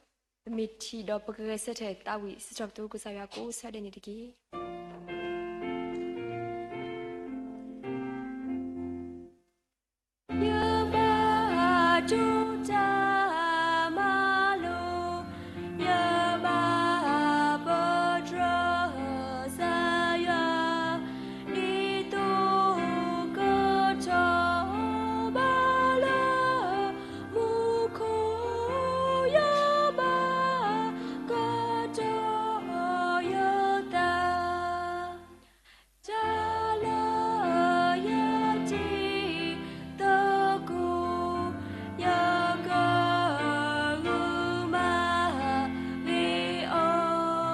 ပမ့ၢ်ထံၣ်ဒီးပကဂဲၤဆၢထၢၣ်သးဝံၣ်စံးထီၣ်ပတြၢၤကစၢ်ယွၤကိးဆၢဒဲးန့ၣ်တက့ၢ်. ယဘၣ်တိာ်တၢ်မၤလိာ်, ယဘၣ်ပတြၢၤကစၢ်ယွၤ, ဒ်သိးကထီၣ်ဘးလၢမူခိၣ်, ယဘၣ်ကတီၤယသး တၢ်လၢယထံၣ်သကိး, ယကဂုာ်မၤဂ့ၤအီ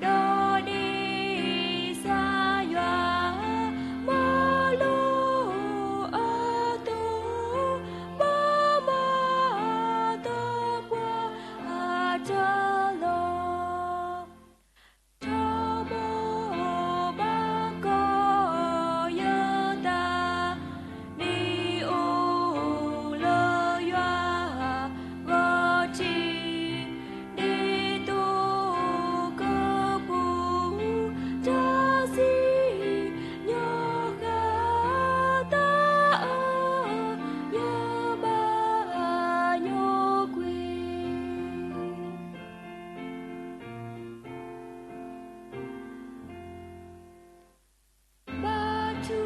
ၤ, ဒီးဒ်ကစၢ်ယွၤမၢလိာ်အသိး, ဘၣ်မၤသပှၢ်အတၢ်လီၤ. ထီဘိဘၣ်ကီၢ်ယသး, ဒ်အိၣ်လၢယွၤဂီၢ်ထံး, ဒ်သိးကပူၤတၢ်စံၣ်ညီၣ်ဃာ်, သးအၢ, ယဘၣ်ညီကွံာ် ဘါထု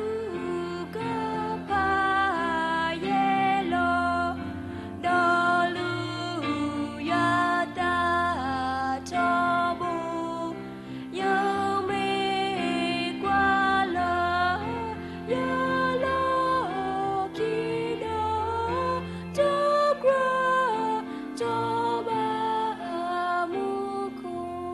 ကဖၣ်ယဲလီၤ, ဒီးလုၢ်ယွၤသးထီဘိ, ယမ့ၢ်ကွၢ်လၢ ယလီၢ်ခံဒီး, တကြၢးတီၢ်ဘၣ်မူခိၣ်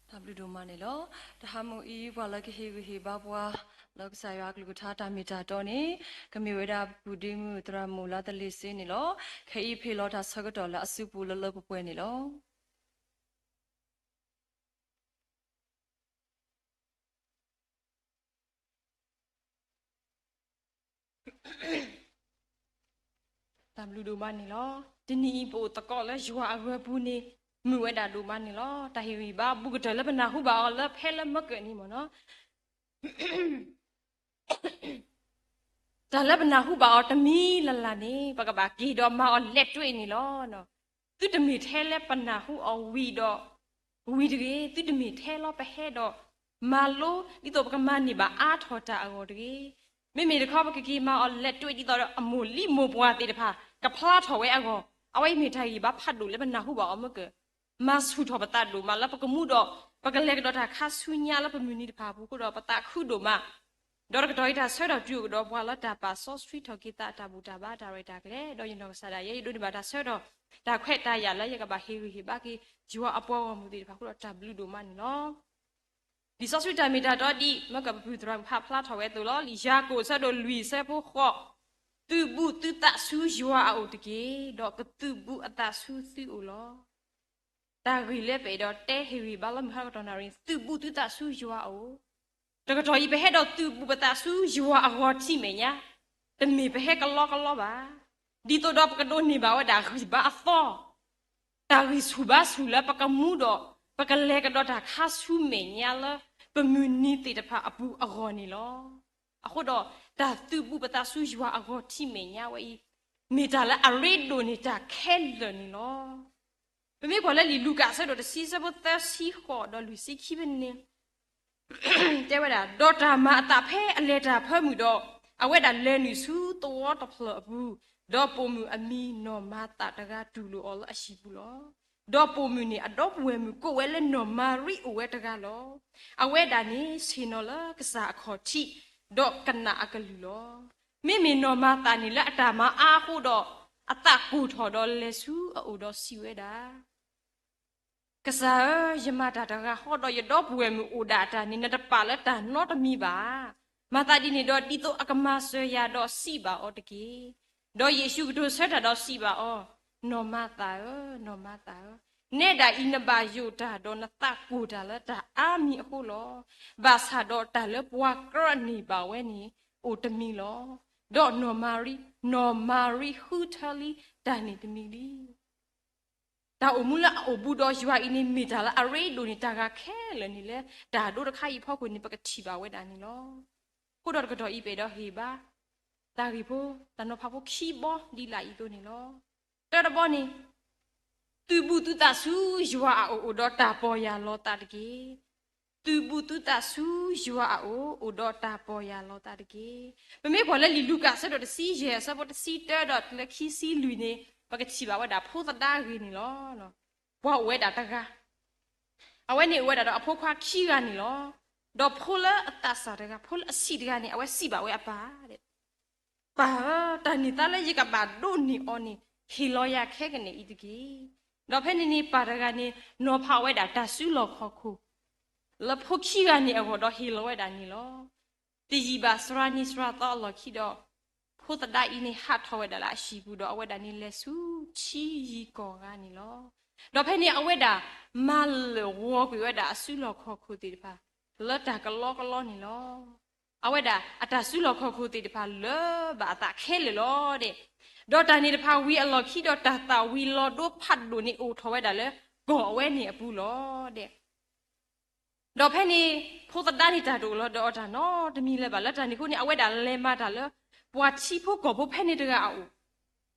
တၢ်ဘျုးဒိၣ်မးန့ၣ်လီၤ. တဟါမူအံၤ ပှၤလၢကဟ့ၣ်ဂံၢ်ဟ့ၣ်ဘါပှၤ လၢကစၢ်ယွၤအကလုၢ်ကထါတၢ်မ့ၢ်တၢ်တီန့ၣ် ကမ့ၢ်ဝဲဒၣ်ပုၢ်ဒ့မုၣ်သရၣ်မုၣ်လါသလ့ၤစ့န့ၣ်လီၤ. ခဲအံၤဖဲလီၤတၢ်ဆၢကတီၢ်လၢအစုပူၤလၢလၢပှဲၤပှဲၤန့ၣ်လီၤ. တၢ်ဘျုးဒိၣ်မးန့ၣ်လီၤ. တနံၤအံၤပအိၣ်သကိးလၢယွၤအဂီၢ်ပူၤန့ၣ် မုာ်ဝဲဒၣ်ဒိၣ်မးန့ၣ်လီၤ. တၢ်ဟ့ၣ်ဂံၢ်ဟ့ၣ်ဘါဘူးကတၢၢ်လၢပနၢ်ဟူဘၣ်အီၤလၢဖဲလၢမၢကၢၢ်န့ၣ်မ့ၢ်နီၤ တၢ်လၢပနၢ်ဟူဘၣ်အီၤတမံၤလၢ်လၢ်န့ၣ် ပကဘၣ်က့ၤဒီးမၤအီၤလက်တွေ့န့ၣ်လီၤ. သုတမ့ၢ်ထဲလၢပနၢ်ဟူအီၤဝံၤဒီး ဝံၤတဂ့ၤ, သုတမ့ၢ်ထဲလီၤပဟဲဒီး မၤလိ ဒ်သိးပကမၤန့ၢ်ဘၣ်အါထီၣ်တၢ်အဂီၢ်တဂ့ၤ. မ့မ့ၢ်တခီပကက့ၤမၤအီၤလက်တွေ့ ဒ်သိးဒီးအမိၢ်လံမိၢ်ပှၢ်သ့ၣ်တဖၣ် ကဖျါထီၣ်ဝဲအဂီၢ်, အဝဲအံၤမ့ၢ်တၢ်ဂံၢ်ဘါဖးဒိၣ်လၢပနၢ်ဟူဘၣ်အီၤမၢကၢၢ် မၤဆူၣ်ထီၣ်ပသးဒိၣ်မးလၢပကမူဒီး ပကလဲၤကဒီးတၢ်ခါဆူညါလၢပမုၢ်နံၤတဖၣ်အပူၤအဃိဒီး ပသးခုဒိၣ်မး, ဒီးတကတီၢ်အံၤတၢ်ဆၢထီၣ်တုၤအိၣ်ကဒီးပှၤလၢတၢ်ပာ်စီဆှံထီၣ်က့ၤသးအတၢ်ဘူၣ်တၢ်ဘါတၢ်ရဲၣ်တၢ်ကျဲၤ ဒီးယနီၢ်ကစၢ်ဒၣ်ယဲ ယဒိးန့ၢ်ဘၣ်တၢ်ဆၢထီၣ် တၢ်ခွဲးတၢ်ယာ်လၢယကဘၣ်ဟ့ၣ်ဂံၢ်ဟ့ၣ်ဘါက့ၤ ယွၤအပှၤဂီၢ်မုၢ်သ့ၣ်တဖၣ်အဃိဒီးတၢ်ဘျုးဒိၣ်မးန့ၣ်လီၤ. လံာ်စီဆှံတၢ်မ့ၢ်တၢ်တီဒ်မၢကၢၢ်ပပုၢ်သရၣ်မုၣ်ဖးဖျါထီၣ်ဝဲအသိးလီၤ. လံာ်ယၤကိာ်အဆၢဒိၣ်လွံၢ်အဆၢဖိဃိး, သုးဘူးသုသးဆူယွၤအအိၣ်တက့ၢ်, ဒီးကသုးဘူးအသးဆူသုအိၣ်လီၤ. တၢ်ဂ့ၢ်လၢပအဲၣ်ဒိးတဲဟ့ၣ်ဂံၢ်ဘါလၢမုၢ်ဟါတကတီၢ်နၣ်ရံၣ် သုးဘူးသုသးဆူယွၤအအိၣ် တကတီၢ်အံၤ ပဟဲဒီးသုးဘူးပသးဆူယွၤအဂီၢ်ထံးမဲာ်ညါ, တမ့ၢ်ပဟဲကလီကလီဘၣ်. ဒ်သိးဒီးပကဒိးန့ၢ်ဘၣ်ဝဲဒၣ်ဂံၢ်ဘါအသီ, တၢ်ဂံၢ်ဆူၣ်ဘါဆူၣ်လၢပကမူဒီး ပကလဲၤကဒီးတၢ်ခါဆူမဲာ်ညါလၢ ပမုၢ်နံၤသ့ၣ်တဖၣ်အပူၤအဂီၢ်န့ၣ်လီၤ. အဃိဒီး တၢ်သုးဘူးပသးဆူယွၤအဂီၢ်ထံးမဲာ်ညါဝဲအံၤ မ့ၢ်တၢ်လၢအရ့ဒိၣ်န့ၢ်တၢ်ခဲလၢာ်န့ၣ်လီၤ. ပမ့ၢ်ကွၢ်လၢလံာ်လူၤကၣ်အဆၢဒိၣ်တဆံ အဆၢဖိသၢဆံဃိးဒီးလွံၢ်ဆံခံဖဲန့ၣ် တဲဝဲဒၣ်, ဒီးတၢ်မၤအသးဖဲအလဲၤတၢ်ဖၢမုၢ်ဒီး, အဝဲဒၣ်လဲၤနုာ်ဆူသဝီတဖျၢၣ်အပူၤ, ဒီးပိာ်မုၣ်အမံၤနီၢ်မၤသးတဂၤတူၢ်လိာ်အီၤလၢအဟံၣ်ပူၤလီၤ. ဒီးပိာ်မုၣ်န့ၣ်အဒီပုၢ်ဝဲၢ်မုၣ်ကိးဝဲလၢနီၢ်မၤရံအိၣ်ဝဲတဂၤလီၤ. အဝဲဒၣ်န့ၣ်ဆ့ၣ်နီၤလၢကစၢ်အခီၣ်ထံး, ဒီးကနၣ်အကလုၢ်လီၤ. မ့မ့ၢ်နီၢ်မၤသးန့ၣ်လၢအတၢ်မၤအါအဃိဒီး, အသးကိၢ်ထီၣ်ဒီးလဲၤဆူအအိၣ်ဒီးစံးဝဲဒၣ် ကစၢ်ဧၢ, ယမၤတၢ်တဂၤဃီဒီးယဒီပုၢ်ဝဲၢ်မုၣ်အိၣ်ဒၣ်အတၢ်န့ၣ် နတပာ်လၢတၢ်နီတမံၤဘၣ်. မၤသးဒ်န့ၣ်ဒီးဒ်သိးအကမၤစၢၤယၤဒီးစံးဘၣ်အီၤတက့ၢ်. ဒီးယ့ၣ်ၡူးကတိၤဆၢတၢ်ဒီးစံးဘၣ်အီၤ, နီၢ်မၤသးဧၢ, နီၢ်မၤသးဧၢ, နဲဒၣ်အံၤနဘၣ်ယိၣ်တၢ်ဒီးနသးကိၢ်တၢ်လၢတၢ်အါမံၤအဃိလီၤ. ဘၣ်ဆၣ်ဒီးတၢ်လၢပှၤကြၢးန့ၢ်ဘၣ်ဝဲန့ၣ် အိၣ်တမံၤလီၤ. ဒီးနီၢ်မၤရံ, နီၢ်မၤရံဃုထၢလံတၢ်န့ၣ်တမံၤလံ. တၢ်အိၣ်မူလၢအအိၣ်ဘူးဒီးယွၤအံၤန့ၣ် မ့ၢ်တၢ်လၢအရ့ဒိၣ်န့ၢ်တၢ်ဂၤခဲလၢာ်န့ၣ်လၢ တၢ်ဒိတခါအံၤအဖီခိၣ်န့ၣ် ပကထံၣ်ဘၣ်ဝဲဒၣ်န့ၣ်လီၤ. အဃိဒီးတကတီၢ်အံၤ ပအဲၣ်ဒိးဟ့ၣ်ဘါ တၢ်ဂ့ၢ်ဖိ တၢ်နီၤဖးဖိခံဘီဒ်လာ်အံၤအသိးန့ၣ်လီၤ. တၢတဘီန့ၣ် သုးဘူးသုသးဆူယွၤအအိၣ် အိၣ်ဒီးတၢ်ပီၢ်ယၢ်လီၤသးတက့ၢ်. သုးဘူးသုသးဆူယွၤအအိၣ် အိၣ်ဒီးတၢ်ပီၢ်ယၢ်လီၤသးတက့ၢ်. ပမ့ၢ်ကွၢ်လၢလံာ်လူၤကၣ်အဆၢဒိၣ်တဆံယဲၢ် အဆၢဖိတဆံတၢဒီးတုၤလၢခံဆံလွံၢ်န့ၣ် ပကထံၣ်ဘၣ်ဝဲဒၣ်ဖိသဒါအဂ့ၢ်န့ၣ်လီၤ. ပှၤအိၣ်ဝဲဒၣ်တဂၤ, အဝဲန့ၣ်အိၣ်ဝဲဒၣ်ဒီးအဖိခွါခံဂၤန့ၣ်လီၤ. ဒီးဖိလၢအသးစၢ်တဂၤ, ဖိလၢအဆံးတဂၤန့ၣ် အဝဲစံးဘၣ်ဝဲအပၢ် ပၢ်ဧၢ, တၢ်န့ၢ်သါလၢယကဘၣ်ဒိးန့ၢ်အီၤန့ၣ် ဟ့ၣ်လီၤယၤခဲကနံၣ်အံၤတက့ၢ်. ဒီးဖဲန့ၣ်န့ၣ် ပၢ်တဂၤန့ၣ် နီၤဖးဝဲဒၣ်တၢ်စုလီၢ်ခီၣ်ခိၣ် လၢဖိခံဂၤန့ၣ်အဂီၢ်ဒီးဟ့ၣ်လီၤဝဲဒၣ်န့ၣ်လီၤ. တယံာ်ဘၣ်စှၤနံၤစှၤသီအလီၢ်ခံဒီး ဖိသဒါအံၤန့ၣ် ဟးထီၣ်ဝဲဒၣ်လၢအဟံၣ်ပူၤဒီး အဝဲဒၣ်န့ၣ်လဲၤဆူထံယံၤကီၢ်ဂၤန့ၣ်လီၤ. ဒီးဖဲန့ၣ်အဝဲဒၣ် မၤလၢာ်ဂီၤကွံာ်ဝဲဒၣ်အစုလီၢ်ခီၣ်ခိၣ်သ့ၣ်တဖၣ် လၢတၢ်ကလီကလီန့ၣ်လီၤ. အဝဲဒၣ်အတၢ်စုလီၢ်ခီၣ်ခိၣ်သ့ၣ်တဖၣ်လၢာ်ဘၣ်အသးခဲလၢာ်လီၤဒဲး. ဒီးတၢ်န့ၣ်တဖၣ်ဝံၤအလီၢ်ခံဒီး တၢ်သၣ်ဝံၤလီၤဒိဖးဒိၣ်န့ၣ် အိၣ်ထီၣ်ဝဲဒၣ်လၢကီၢ်အဝဲန့ၣ်အပူၤလီၤဒဲး. ဒီးဖဲန့ၣ် ဖိသဒါန့ၣ် တၢ်တအိၣ်လီၤဒီးအီၤတၢ်နီတမံၤလၢၤဘၣ်. လၢတၢ်န့ၣ်အဃိန့ၣ် အဝဲဒၣ်လဲၤမၤတၢ်လၢ ပှၤထံဖိကီၢ်ဖိဖဲန့ၣ်တဂၤအအိၣ်,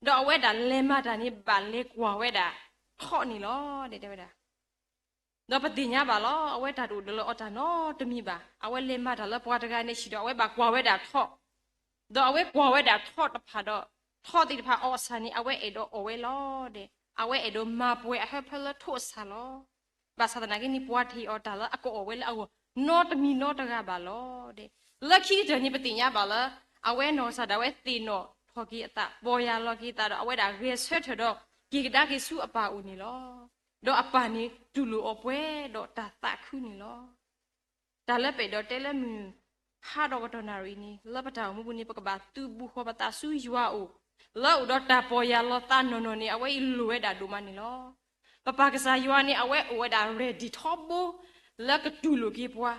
ဒီးအဝဲဒၣ်လဲၤမၤတၢ်န့ၣ် ဘၣ်လဲၤကွၢ်ဝဲဒၣ်ထီၣ်န့ၣ်လီၤဒဲး တဲဝဲဒၣ်. ဒီးပသ့ၣ်ညါဘၣ်လီၤ, အဝဲတၢ်တအိၣ်ဒီးလၢအီၤတၢ်နီတမံၤဘၣ်. အဝဲလဲၤမၤတၢ်လၢပှၤတဂၤန့ၣ်ဆံးဒီး အဝဲဘၣ်ကွၢ်ဝဲဒၣ်ထီၣ်, ဒီးအဝဲကွၢ်ဝဲဒၣ်ထီၣ်တဖၣ်ဒီး ထီၣ်သ့ၣ်တဖၣ်အီၣ်အဆၣ်န့ၣ် အဝဲအဲၣ်ဒိးအီၣ်ဝဲလီၤဒဲး. အဝဲအဲၣ်ဒိးမၤပှဲၤအဟၢဖၢလၢထိၣ်အဆၣ်လီၤ. ဘၣ်ဆၣ်သနာ်က့န့ၣ် ပှၤတဟ့ၣ်အီၤတၢ်လၢအကအီၣ်ဝဲလၢအဂီၢ် နီတမံၤနီတဂၤဘၣ်လီၤဒဲး. လၢခံကတၢၢ်န့ၣ် ပသ့ၣ်ညါဘၣ်လၢ အဝဲနီၢ်ကစၢ်ဒၣ်ဝဲသ့ၣ်နီၣ်ထီၣ်က့ၤအသး ပီၢ်ယၢ်လီၤက့ၤအသးဒီး အဝဲဒၣ်ဂဲၤဆၢထၢၣ်ဒီး က့ၤကဒါက့ၤဆူအပၢ်အိၣ်န့ၣ်လီၤ. ဒီးအပၢ်န့ၣ်တူၢ်လိာ်အီၤပှဲၤဒီးတၢ်သးခုန့ၣ်လီၤ. တၢ်လၢပအဲၣ်ဒိးတဲလၢမုၢ် ဟါဒီးကတီၢ်နၣ်ရံၣ်န့ၣ် လၢပတၢ်အိၣ်မူပူၤန့ၣ် ပကဘၣ်သုးဘူးဃီၤပသးဆူယွၤအအိၣ်, လၢအအိၣ်ဒီးတၢ်ပီၢ်ယၢ်လီၤသးနီၢ်နီၢ်န့ၣ် အဝဲအံၤလိၣ်ဝဲဒၣ်ဒိၣ်မးန့ၣ်လီၤ. ပပၢ်ကစၢ်ယွၤန့ၣ် အဝဲအိၣ်ဝဲဒၣ် ready ထီဘိ လၢကတူၢ်လိာ်က့ၤပှၤ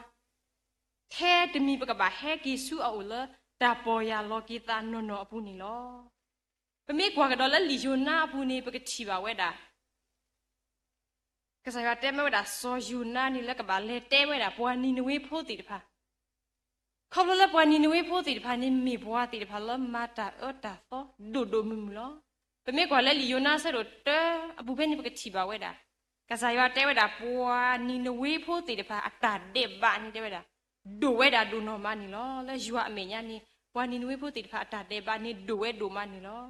ထဲတမံၤပကဘၣ်ဟဲက့ၤဆူအအိၣ်လၢ တၢ်ပီၢ်ယၢ်လီၤက့ၤသးနီၢ်နီၢ်အပူၤန့ၣ်လီၤ. ပမ့ၢ်ကွၢ်ကဒီးလၢလံာ်ယိၤနါအပူၤန့ၣ် ပကထံၣ်ဘၣ်ဝဲဒၣ် ကစၢ်ယွၤတဲမ့ၢ်ဝဲဒၣ်စီၤယိၤနါန့ၣ် လၢကဘၣ်လဲၤတဲဝဲဒၣ်ပှၤနံၤနဝ့ဖိသ့ၣ်တဖၣ်. ခီဖျိလၢပှၤနံၤနဝ့ဖိသ့ၣ်တဖၣ်န့ၣ် မ့ၢ်ပှၤသ့ၣ်တဖၣ်လၢမၤတၢ်အၢတၢ်သီဒိၣ်ဒိၣ်မုၢ်မုၢ်လီၤ. ပမ့ၢ်ကွၢ်လၢလံာ်ယိၤနါအဆၢဒိၣ်တၢအပူၤဖဲန့ၣ် ပကထံၣ်ဘၣ်ဝဲဒၣ် ကစၢ်ယွၤတဲဝဲဒၣ်ပှၤနံၤနဝ့ဖိသ့ၣ်တဖၣ်အတၢ်ဒဲးဘးန့ၣ် တဲဝဲဒၣ် ဒိၣ်ဝဲဒၣ်ဒိၣ်နီၢ်မးန့ၣ်လီၤ. လၢယွၤအမဲာ်ညါန့ၣ် ပှၤနံၤနဝ့ဖိသ့ၣ်တဖၣ်အတၢ်ဒဲးဘးန့ၣ် ဒိၣ်ဝဲဒိၣ်မးန့ၣ်လီၤ.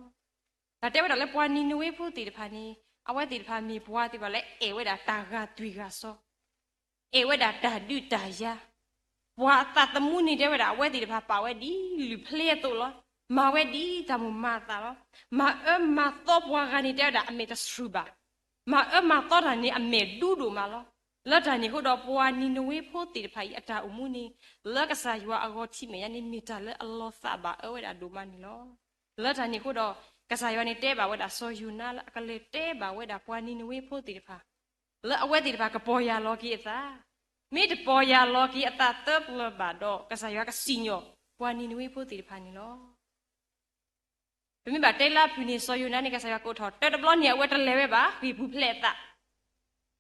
တၢ်တဲဝဲဒၣ်လၢပှၤနံၤနဝ့ဖိသ့ၣ်တဖၣ်န့ၣ် အဝဲသ့ၣ်တဖၣ်မ့ၢ်ပှၤသ့ၣ်တဖၣ်လၢအဲၣ်ဝဲဒၣ်တၢ်ဂာ်သွံၣ်ဂာ်စီ အဲၣ်ဝဲဒၣ်တၢ်ဒုးတၢ်ယၤ, ပှၤအသးသမူန့ၣ် တဲဝဲဒၣ် အဝဲသ့ၣ်တဖၣ်ပာ်ဝဲဒ်လုၢ်ဖျ့အသိးလီၤ. မၤဝဲဒ်တၢ်မိၣ်မၤအသးလီၤ. မၤအၢမၤသီပှၤဂၤန့ၣ် တဲဝဲဒၣ်အမဲာ်တဆှုၣ်ဘၣ်. မၤအၢမၤသီတၢ်န့ၣ် အမဲာ်ဒူဒိၣ်မးလီၤ. လၢတၢ်န့ၣ်အဃိဒီး ပှၤနံၤနဝ့ဖိသ့ၣ်တဖၣ်အံၤ အတၢ်အိၣ်မူန့ၣ် လၢကစၢ်ယွၤအဂီၢ်ထံးမဲာ်ညါန့ၣ် မ့ၢ်တၢ်လၢအလီၤသးဘၣ်အၢဝဲဒၣ်ဒိၣ်မးန့ၣ်လီၤ. လၢတၢ်န့ၣ်အဃိဒီး ကစၢ်ယွၤန့ၣ်တဲဘၣ်ဝဲဒၣ်စီၤယိၤနါလၢအကလဲၤတဲဘၣ်ဝဲဒၣ်ပှၤနံၤနဝ့ဖိသ့ၣ်တဖၣ် လၢအဝဲသ့ၣ်တဖၣ်ကပီၢ်ယၢ်လီၤက့ၤအသး, မ့ၢ်တပီၢ်ယၢ်လီၤက့ၤအသးသၢပျၢၤဘၣ်ဒီး ကစၢ်ယွၤကစံၣ်ညီၣ်ပှၤနံၤနဝ့ဖိသ့ၣ်တဖၣ်န့ၣ်လီၤ. ပမ့ၢ်ဘၣ်တဲလၢအဖုၣ်န့ၣ် စီၤယိၤနါန့ၣ် ကစၢ်ယွၤကအိးထီၣ် တၢတဘျီန့ၣ် အဝဲတလဲၤဝဲဘၣ် ဃ့ၢ်ပူၤဖျဲးအသး,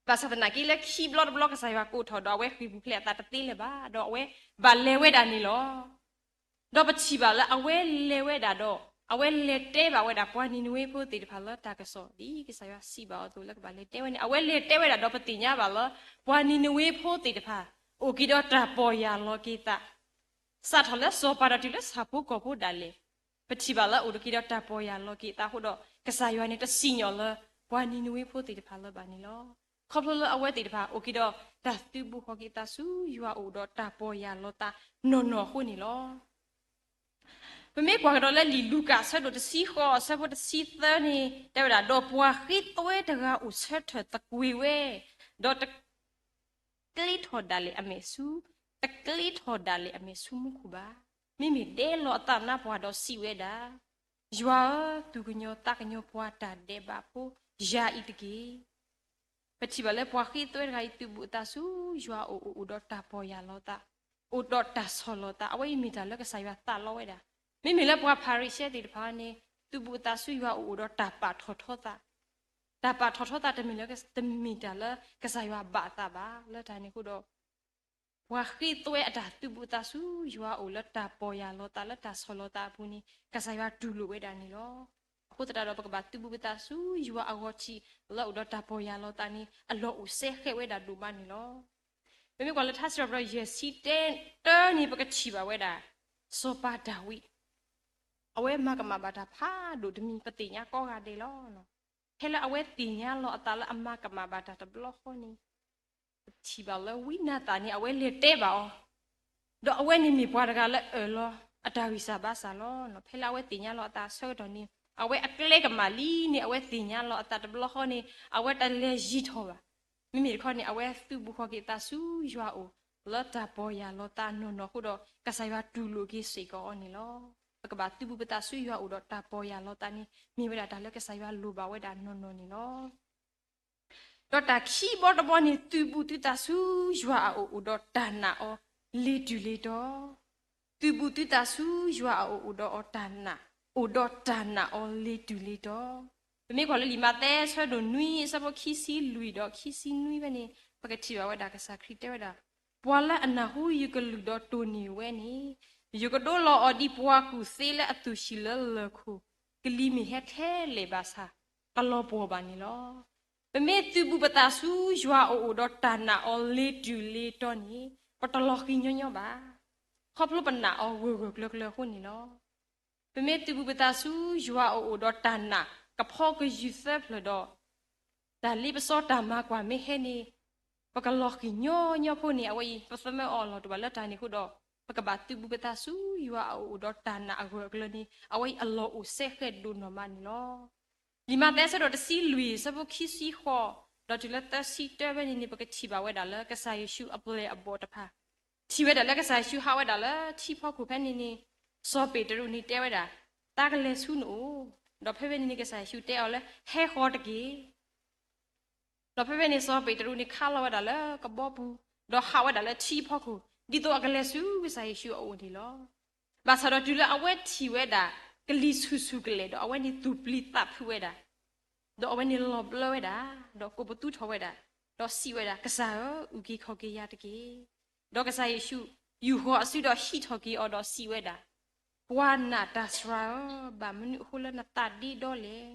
ဘၣ်ဆၣ်သနာ်က့လၢခံဘျီတဘျီ ကစၢ်ယွၤကအိးထီၣ်ဒီး အဝဲဃ့ၢ်ပူၤဖျဲးအသးတသ့လၢၤဘၣ်ဒီး အဝဲဘၣ်လဲၤဝဲဒၣ်န့ၣ်လီၤ. ဒီးပထံၣ်ဘၣ်လၢအဝဲလဲၤဝဲဒၣ်ဒီး အဝဲလဲၤတဲဘၣ်ဝဲဒၣ်ပှၤနံၤနဝ့ဖိသ့ၣ်တဖၣ်လၢတၢ်ကစီၣ် ဒ်ကစၢ်ယွၤစံးဘၣ်အီၤအသိးလၢကဘၣ်လဲၤတဲဝဲန့ၣ် အဝဲလဲၤတဲဝဲဒၣ်ဒီးပသ့ၣ်ညါဘၣ်လၢ ပှၤနံၤနဝ့ဖိသ့ၣ်တဖၣ် အိၣ်က့ၤဒီးတၢ်ပီၢ်ယၢ်လီၤက့ၤသး စးထီၣ်လၢစီၤပၤဒီးတုၤလၢဆၣ်ဖိကီၢ်ဖိဒၣ်လဲာ် ပထံၣ်ဘၣ်လၢအိၣ်က့ၤဒီးတၢ်ပီၢ်ယၢ်လီၤက့ၤသးအဃိဒီး ကစၢ်ယွၤန့ၣ်တစံၣ်ညီၣ်လၢ ပှၤနံၤနဝ့ဖိသ့ၣ်တဖၣ်လၢၤဘၣ်န့ၣ်လီၤ. ခီဖျိလၢအဝဲသ့ၣ်တဖၣ် အိၣ်က့ၤဒီးတၢ်သုးဘူးဃီၤက့ၤသးဆူယွၤအအိၣ်ဒီးတၢ်ပီၢ်ယၢ်လီၤသးနီၢ်နီၢ်အဃိန့ၣ်လီၤ. ပမ့ၢ်ကွၢ်ကဒီးလၢလံာ်လူၤကၣ်အဆၢဒိၣ်တဆံဃိး အဆၢဖိတဆံသၢန့ၣ် တဲဝဲဒၣ် ဒီးပှၤဃ့သွဲတဂၤအိၣ်ဆၢထၢၣ်သကွ့ၤဝဲ, ဒီးတ ကျ့ထီၣ်ဒၣ်လဲာ်အမဲာ်ဆူ, တကျ့ထီၣ်ဒၣ်လဲာ်အမဲာ်ဆူမူခိၣ်ဘၣ်. မ့မ့ၢ်ဒဲလီၤအသးနါပှၢ်ဒီးစံးဝဲဒၣ်, ယွၤဧၢ, သူၣ်ကညီၤသးကညီၤပှၤတၢ်ဒဲးဘးဖိယၤအံၤတက့ၢ်. ပထံၣ်ဘၣ်လၢပှၤဃ့သွဲတဂၤအံၤ သုးဘူးအသးဆူယွၤအအိၣ် အိၣ်ဒီးတၢ်ပီၢ်ယၢ်လီၤသး, အိၣ်ဒီးတၢ်ဆီၣ်လီၤသး, အဝဲအံၤမ့ၢ်တၢ်လၢကစၢ်ယွၤသးလီဝဲဒၣ်. မ့မ့ၢ်လၢပှၤဖၤရံၤၡဲသ့ၣ်တဖၣ်န့ၣ် သုးဘူးအသးဆူယွၤအအိၣ် အိၣ်ဒီးတၢ်ပာ်ထီၣ်ထီသး, တၢ်ပာ်ထီၣ်ထီသးတမ့ၢ်လၢ တမ့ၢ်တၢ်လၢကစၢ်ယွၤဘၣ်သးဘၣ်. လၢတၢ်န့ၣ်အဃိဒီး ပှၤဃ့သွဲအတၢ်သုးဘူးအသးဆူယွၤအအိၣ်လၢတၢ်ပီၢ်ယၢ်လီၤသး လၢတၢ်ဆီၣ်လီၤသးအပူၤန့ၣ် ကစၢ်ယွၤတူၢ်လိာ်ဝဲဒၣ်န့ၣ်လီၤ. အဃိသတးဒီး ပကဘၣ်သုးဘူးပသးဆူယွၤအဂီၤထံး လၢအအိၣ်ဒီးတၢ်ပီၢ်ယၢ်လီၤသးန့ၣ် အလီၢ်အိၣ်စဲဃဲးဝဲဒၣ်ဒိၣ်မးန့ၣ်လီၤ. ပမ့ၢ်ကွၢ်လၢထါစံးပတြၢၤ ယဲၢ်ဆံတၢန့ၣ် ပကထံၣ်ဘၣ်ဝဲဒၣ် စီၤပၤဒၤဝံး အဝဲမၤကမၣ်ဘၣ်တၢ်ဖးဒိၣ်တမံၤ ပသ့ၣ်ညါကိးဂၤဒဲးလီၤ. ဖဲလၢအဝဲသ့ၣ်ညါလီၤအသးလၢအမၤကမၣ်ဘၣ်တၢ်တဘျီဃီန့ၣ် ပထံၣ်ဘၣ်လၢဝံနၤသၣ်န့ၣ် အဝဲလဲၤတဲဘၣ်အီၤ, ဒီးအဝဲန့ၣ်မ့ၢ်ပှၤတဂၤလၢအၢၣ်လီၤအတၢ်ဂံၢ်စၢ်ဘါစၢ်လီၤ. ဖဲလၢအဝဲသ့ၣ်ညါလီၤအသးအဆၢကတီၢ်န့ၣ် အဝဲအကျဲကမၣ်လံန့ၣ် အဝဲသ့ၣ်ညါလီၤအသးတဘျီဃီန့ၣ် အဝဲတလဲၤယံၤထီၣ်ဘၣ်. မ့မ့ၢ်တခီန့ၣ် အဝဲသုးဘူးဃီၤက့ၤသးဆူယွၤအအိၣ် လၢတၢ်ပီၢ်ယၢ်လီၤသးနီၢ်နီၢ်အဃိဒီး ကစၢ်ယွၤတူၢ်လိာ်က့ၤစ့ၢ်ကီးအီၤန့ၣ်လီၤ. ပကဘၣ်သုးဘူးပသးဆူယွၤအအိၣ်ဒီးတၢ်ပီၢ်ယၢ်လီၤသးန့ၣ် မ့ၢ်ဝဲဒၣ်တၢ်လၢကစၢ်ယွၤလိၣ်ဘၣ်ဝဲဒၣ်နီၢ်နီၢ်န့ၣ်လီၤ. ဒီးတၢ်ခံဘီတဘီန့ၣ် သုးဘူးသုသးဆူယွၤအအိၣ် အိၣ်ဒီးတၢ်နာ်အီၤလ့ၤတုၤလ့ၤတီၤ, သုးဘူးသုသးဆူယွၤအအိၣ် အိၣ်ဒီးအီၤတၢ်နာ်, အိၣ်ဒီးတၢ်နာ်အီၤလ့ၤတုၤလ့ၤတီၤ. ပမ့ၢ်ကွၢ်လၢလံာ်မးသဲအဆၢဒိၣ်နွံ အဆၢဖိခံဆံလွံၢ်ဒီးခံဆံနွံဖဲန့ၣ် ပကထံၣ်ဘၣ်ဝဲဒၣ်ကစၢ်ခရံာ်တဲဝဲဒၣ်, ပှၤလၢအနၢ်ဟူယကလုၢ်ဒီးတိၢ်န့ၢ်ဝဲန့ၣ် ယကဒိးလီၤအီၤဒ်ပှၤကူၣ်သ့လၢအသူၣ်ဟံၣ်လၢလၢၢ်ခိၣ်, ကလံၤမ့ၢ်ဟဲထဲလဲၣ်ဘၣ်ဆၣ် ကလီၤပှီၢ်ဘၣ်န့ၣ်လီၤ. ပမ့ၢ်သုးဘူးပသးဆူယွၤအအိၣ် အိၣ်ဒီးတၢ်နာ်အီၤလ့ၤတုၤလ့ၤတီၤန့ၣ် ပတလီၤဃံၤညီညီဘၣ်. ခီဖျိပနာ်အီၤဂၢၢ်ဂၢၢ်ကျၢၤကျၢၤအဃိန့ၣ်လီၤ. ပမ့ၢ်သုးဘူးပသးဆူယွၤအအိၣ် အိၣ်ဒီးတၢ်နာ်ကဖီကယုၢ်သၢဖျၢၣ်ဒီး တၢ်လ့ပစီတၢ်မၤကွၢ်မ့ၢ်ဟဲန့ၣ် ပကလီၤဃံၤညီညီဖိန့ၣ် အဝဲအံၤ ပသမၢအီၤအလီၢ်တအိၣ်ဘၣ်. လၢတၢ်န့ၣ်အဃိဒီး ပကဘၣ်သုးဘူးပသးဆူယွၤအအိၣ် အိၣ်ဒီးတၢ်နာ်အဂၢၢ်အကျၢၤန့ၣ် အဝဲအံၤအလီၢ်အိၣ်စဲဃဲးဒိၣ်နီၢ်မးန့ၣ်လီၤ. လံာ်မးသဲအဆၢဒိၣ်တဆံလွံၢ် အဆၢဖိခံဆံဃိး ဒီးတုၤလၢသၢဆံတၢဖဲန့ၣ်န့ၣ် ပကထံၣ်ဘၣ်ဝဲဒၣ်လၢကစၢ်ယ့ၣ်ၡူးအပျဲၢ်အဘီၣ်တဖၣ် ထံၣ်ဝဲဒၣ်လၢကစၢ်ယ့ၣ်ၡူးဟးဝဲဒၣ်လၢထံဖီခိၣ်ဖဲန့ၣ်န့ၣ် စီၤပ့းတရူးန့ၣ်တဲဝဲဒၣ်, တၢ်ကလဲၤဆူနအိၣ်, ဒီးဖဲဖဲန့ၣ်န့ၣ် ကစၢ်ယ့ၣ်ၡူးတဲအီၤလၢ ဟဲဃီၤတက့ၢ်. ဒီးဖဲဖဲန့ၣ် စီၤပ့းတရူးန့ၣ် ခါလီၤဝဲဒၣ်လၢကဘီပူၤ, ဒီးဟးဝဲဒၣ်လၢထံဖီခိၣ် ဒ်သိးအကလဲၤဆူကစၢ်ယ့ၣ်ၡူးအအိၣ်န့ၣ်လီၤ. ဘၣ်ဆၣ်ဒီးတုၤလၢအဝဲထံၣ်ဝဲဒၣ် ကလံၤဆူၣ်ဆူၣ်ကလဲာ်ဒီး အဝဲန့ၣ်သူၣ်ပျံၤသးဖုးဝဲဒၣ်, ဒီးအဝဲန့ၣ်လီၤဘျၢဝဲဒၣ်, ဒီးကိးပသူထီၣ်ဝဲဒၣ်, ဒီးစံးဝဲဒၣ်, ကစၢ်ဧၢ, အုၣ်က့ၤခီၣ်က့ၤယၤတက့ၢ်. ဒီးကစၢ်ယ့ၣ်ၡူး ယူာ်ဃီၤအစုဒီးဟံးထီၣ်က့ၤအီၤဒီးစံးဝဲဒၣ်, ပှၤနာ်တၢ်စှၤဧၢ, ဘၣ်မနုၤအဃိလၢနသးဒ့ဒီလဲၣ်.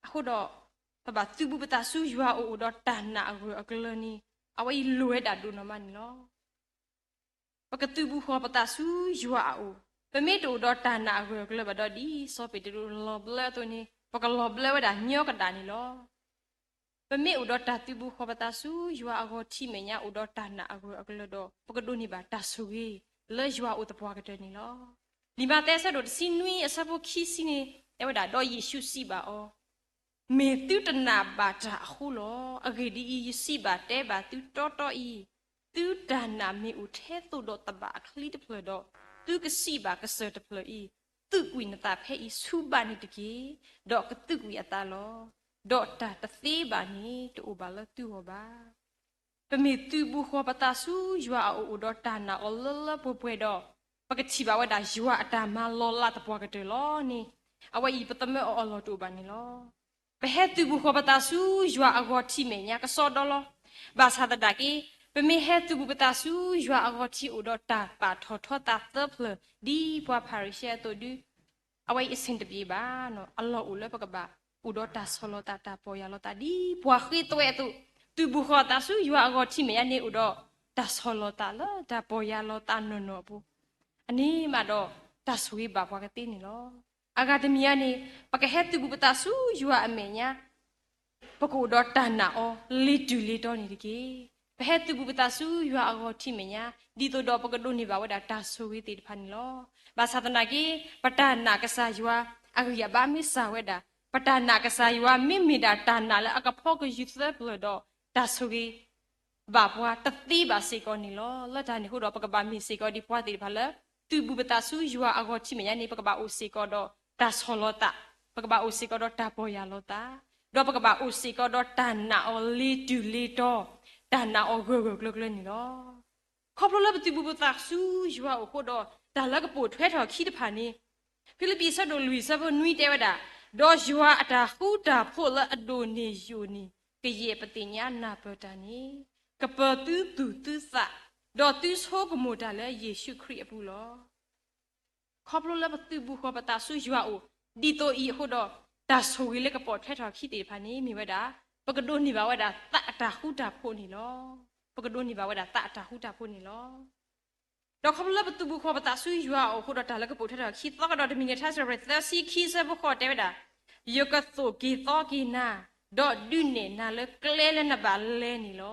အဃိဒီး ပဘၣ်သုးဘူးပသးဆူယွၤအအိၣ် အိၣ်ဒီးတၢ်နာ်အဂၢၢ်အကျၢၤန့ၣ် အဝဲအံၤလိၣ်ဝဲဒၣ်ဒိၣ်နီၢ်မးန့ၣ်လီၤ. ပကသုးဘူးဃီၤပသးဆူယွၤအအိၣ်, ပမ့ၢ်တအိၣ်ဒီးတၢ်နာ်အဂၢၢ်အကျၢၤဘၣ်ဒီး ဒ်စီၤပ့းတရူးလီၤဘျၢအသိးန့ၣ် ပကလီၤဘျၢဝဲဒၣ်ညီကဒၣ်န့ၣ်လီၤ. ပမ့ၢ်အိၣ်ဒီးတၢ်သုးဘူးဃီၤပသးဆူယွၤအဂီၤထံးမဲာ်ညါ အိၣ်ဒီးတၢ်နာ်အဂၢၢ်အကျၢၤဒီး ပကဒိးန့ၢ်ဘၣ်တၢ်ဆိၣ်ဂ့ၤ လၢယွၤအိၣ်သပှၢ်ကတၢၢ်န့ၣ်လီၤ. လံာ်မးသဲအဆၢဒိၣ်တဆံနွံအဆၢဖိခံဆံန့ၣ် တဲဝဲဒၣ်, ဒီးယ့ၣ်ၡူးစံးဘၣ်အီၤ, မ့ၢ်သုတနာ်ဘၣ်တၢ်အဃိလီၤ. အဂ့ၢ်ဒ်အံၤ, ယစံးဘၣ်တဲဘၣ်သုတီတီအံၤ, သုတၢ်နာ်မ့ၢ်အိၣ်ထဲသိးဒီးသဘၣ်အချံတဖျၢၣ်ဒီး သုကစံးဘၣ်ကစၢၢ်တဖျၢၣ်အံၤ, သုးကွံာ်နသးဖဲအံၤဆူဘၣ်န့ၣ်တက့ၢ်, ဒီးကသုးကွံာ်အသးလီၤ. ဒီးတၢ်တသ့ဘၣ်န့ၣ် တအိၣ်ဘၣ်လၢသုဂီၢ်ဘၣ်. ပမ့ၢ်သုးဘူးဃီၤပသးဆူယွၤအအိၣ် အိၣ်ဒီးတၢ်နာ်အီၤလၢလၢပှဲၤပှဲၤဒီး ပကထံၣ်ဘၣ်ဝဲဒၣ်ယွၤအတၢ်မၤလီၤလးသပှၢ်ကတၢၢ်လီၤန့ၣ် အဝဲအံၤပသမၢအီၤအလီၢ်တအိၣ်ဘၣ်န့ၣ်လီၤ. ပဟဲသုးဘူးဃီၤပသးဆူယွၤအဂီၤထံးမဲာ်ညါကစီဒီလီၤ. ဘၣ်ဆၣ်သနာ်က့ ပမ့ၢ်ဟဲသုးဘူးပသးဆူယွၤအဂီၤထံး အိၣ်ဒီးတၢ်ပာ်ထီၣ်ထီသးသၢဖျၢၣ် ဒ်ပှၤဖၤရံၤၡဲအသိးဒုး အဝဲအံၤအဆင်တပြေဘၣ်နီၤ, အလီၢ်အိၣ်လၢပကဘၣ်အိၣ်ဒီးတၢ်ဆီၣ်လီၤသး တၢ်ပီၢ်ယၢ်လီၤသး ဒ်ပှၤဃ့သွဲအသိး, သုးဘူးဃီၤသးဆူယွၤအဂီၤထံးမဲာ်ညါန့ၣ် အိၣ်ဒီးတၢ်ဆီၣ်လီၤသးလၢတၢ်ပီၢ်ယၢ်လီၤသးနီၢ်နီၢ်အပူၤ, အန့ၣ်မးဒီးတၢ်ဆိၣ်ဂ့ၤဘၣ်ပှၤကသ့န့ၣ်လီၤ. အဂၤတမံၤညါန့ၣ် ပကဟဲသုးဘူးပသးဆူယွၤအမဲာ်ညါ ပကအိၣ်ဒီးတၢ်နာ်အီၤလ့ၤတုၤလ့ၤတီၤန့ၣ်တက့ၢ်. ပဟဲသုးဘူးပသးဆူယွၤအဂီၤထံးမဲာ်ညါ ဒ်သိးဒီးပကဒိးန့ၢ်ဘၣ်ဝဲဒၣ်တၢ်ဆိၣ်ဂ့ၤသ့ၣ်တဖၣ်န့ၣ်လီၤ. ဘၣ်ဆၣ်သနာ်က့ ပတၢ်နာ်ကစၢ်ယွၤအဂံၢ်အဘါမ့ၢ်စၢ်ဝဲဒၣ်, ပတၢ်နာ်ကစၢ်ယွၤမ့မ့ၢ်ဒၣ်တၢ်နာ်လၢအကဖီကယူၤသၢပျၢၤဒီး တၢ်ဆိၣ်ဂ့ၤ ဘၣ်ပှၤတသ့ဘၣ်စ့ၢ်ကီးန့ၣ်လီၤ. လၢတၢ်န့ၣ်အဃိဒီး ပကဘၣ်မ့ၢ်စ့ၢ်ကီးဒ်ပှၤသ့ၣ်တဖၣ်လၢ သုးဘူးပသးဆူယွၤအဂီၤထံးမဲာ်ညါန့ၣ် ပကဘၣ်အိၣ်စ့ၢ်ကီးဒီးတၢ်ဆီၣ်လီၤသး, ပကဘၣ်အိၣ်စ့ၢ်ကီးဒီးတၢ်ပီၢ်ယၢ်လီၤသး, ဒီးပကဘၣ်အိၣ်စ့ၢ်ကီးဒီးတၢ်နာ်အီၤလ့ၤတုၤလ့ၤတီၤ, တၢ်နာ်အီၤဂၢၢ်ဂၢၢ်ကျၢၤကျၢၤန့ၣ်လီၤ. ခီဖျိလၢပသုးဘူးပသးဆူယွၤအအိၣ်အဃိဒီး တၢ်လၢကပိာ်ထွဲထီၣ်အခံတဖၣ်န့ၣ် ဖံလံးပံးအဆၢဒိၣ်လွံၢ်အဆၢဖိနွံတဲဝဲဒၣ်, ဒီးယွၤအတၢ်ဃူတၢ်ဖိးလၢအဒိၣ်န့ၢ်ယိာ်န့ၣ် ကယဲၢ်ပသ့ၣ်ညါနၢ်ပၢၢ်တၢ်န့ၣ် ကပၢၤသုသူၣ်သုသး, ဒီးသုဆိကမိၣ်တၢ်လၢယ့ၣ်ၡူးခရံာ်အပူၤလီၤ. ခီဖျိလၢပသုးဘူးဃီၤပသးဆူယွၤအအိၣ် ဒ်သိးအံၤအဃိဒီး တၢ်ဆိၣ်ဂ့ၤလၢကပိာ်ထွဲထီၣ်အခံသ့ၣ်တဖၣ်န့ၣ် မ့ၢ်ဝဲဒၣ် ပကဒိးန့ၢ်ဘၣ်ဝဲဒၣ်သးအတၢ်ဃူတၢ်ဖိးန့ၣ်လီၤ. ပကဒိးန့ၢ်ဘၣ်ဝဲဒၣ်သးအတၢ်ဃူတၢ်ဖိးန့ၣ်လီၤ. ဒီးခီဖျိလၢပသုးဘူးဃီၤပသးဆူယွၤအအိၣ်အဃိဒီး တၢ်လၢကပိာ်ထွဲထီၣ်အခံသီကဒီးတမံၤန့ၣ် ထါစံးပတြၢၤသၢဆံခံအဆၢဖိဃိးတဲဝဲဒၣ်, ယကသိၣ်က့ၤသီက့ၤနၤ, ဒီးဒုးနဲၣ်နၤလၢကျဲလၢနဘၣ်လဲၤန့ၣ်လီၤ.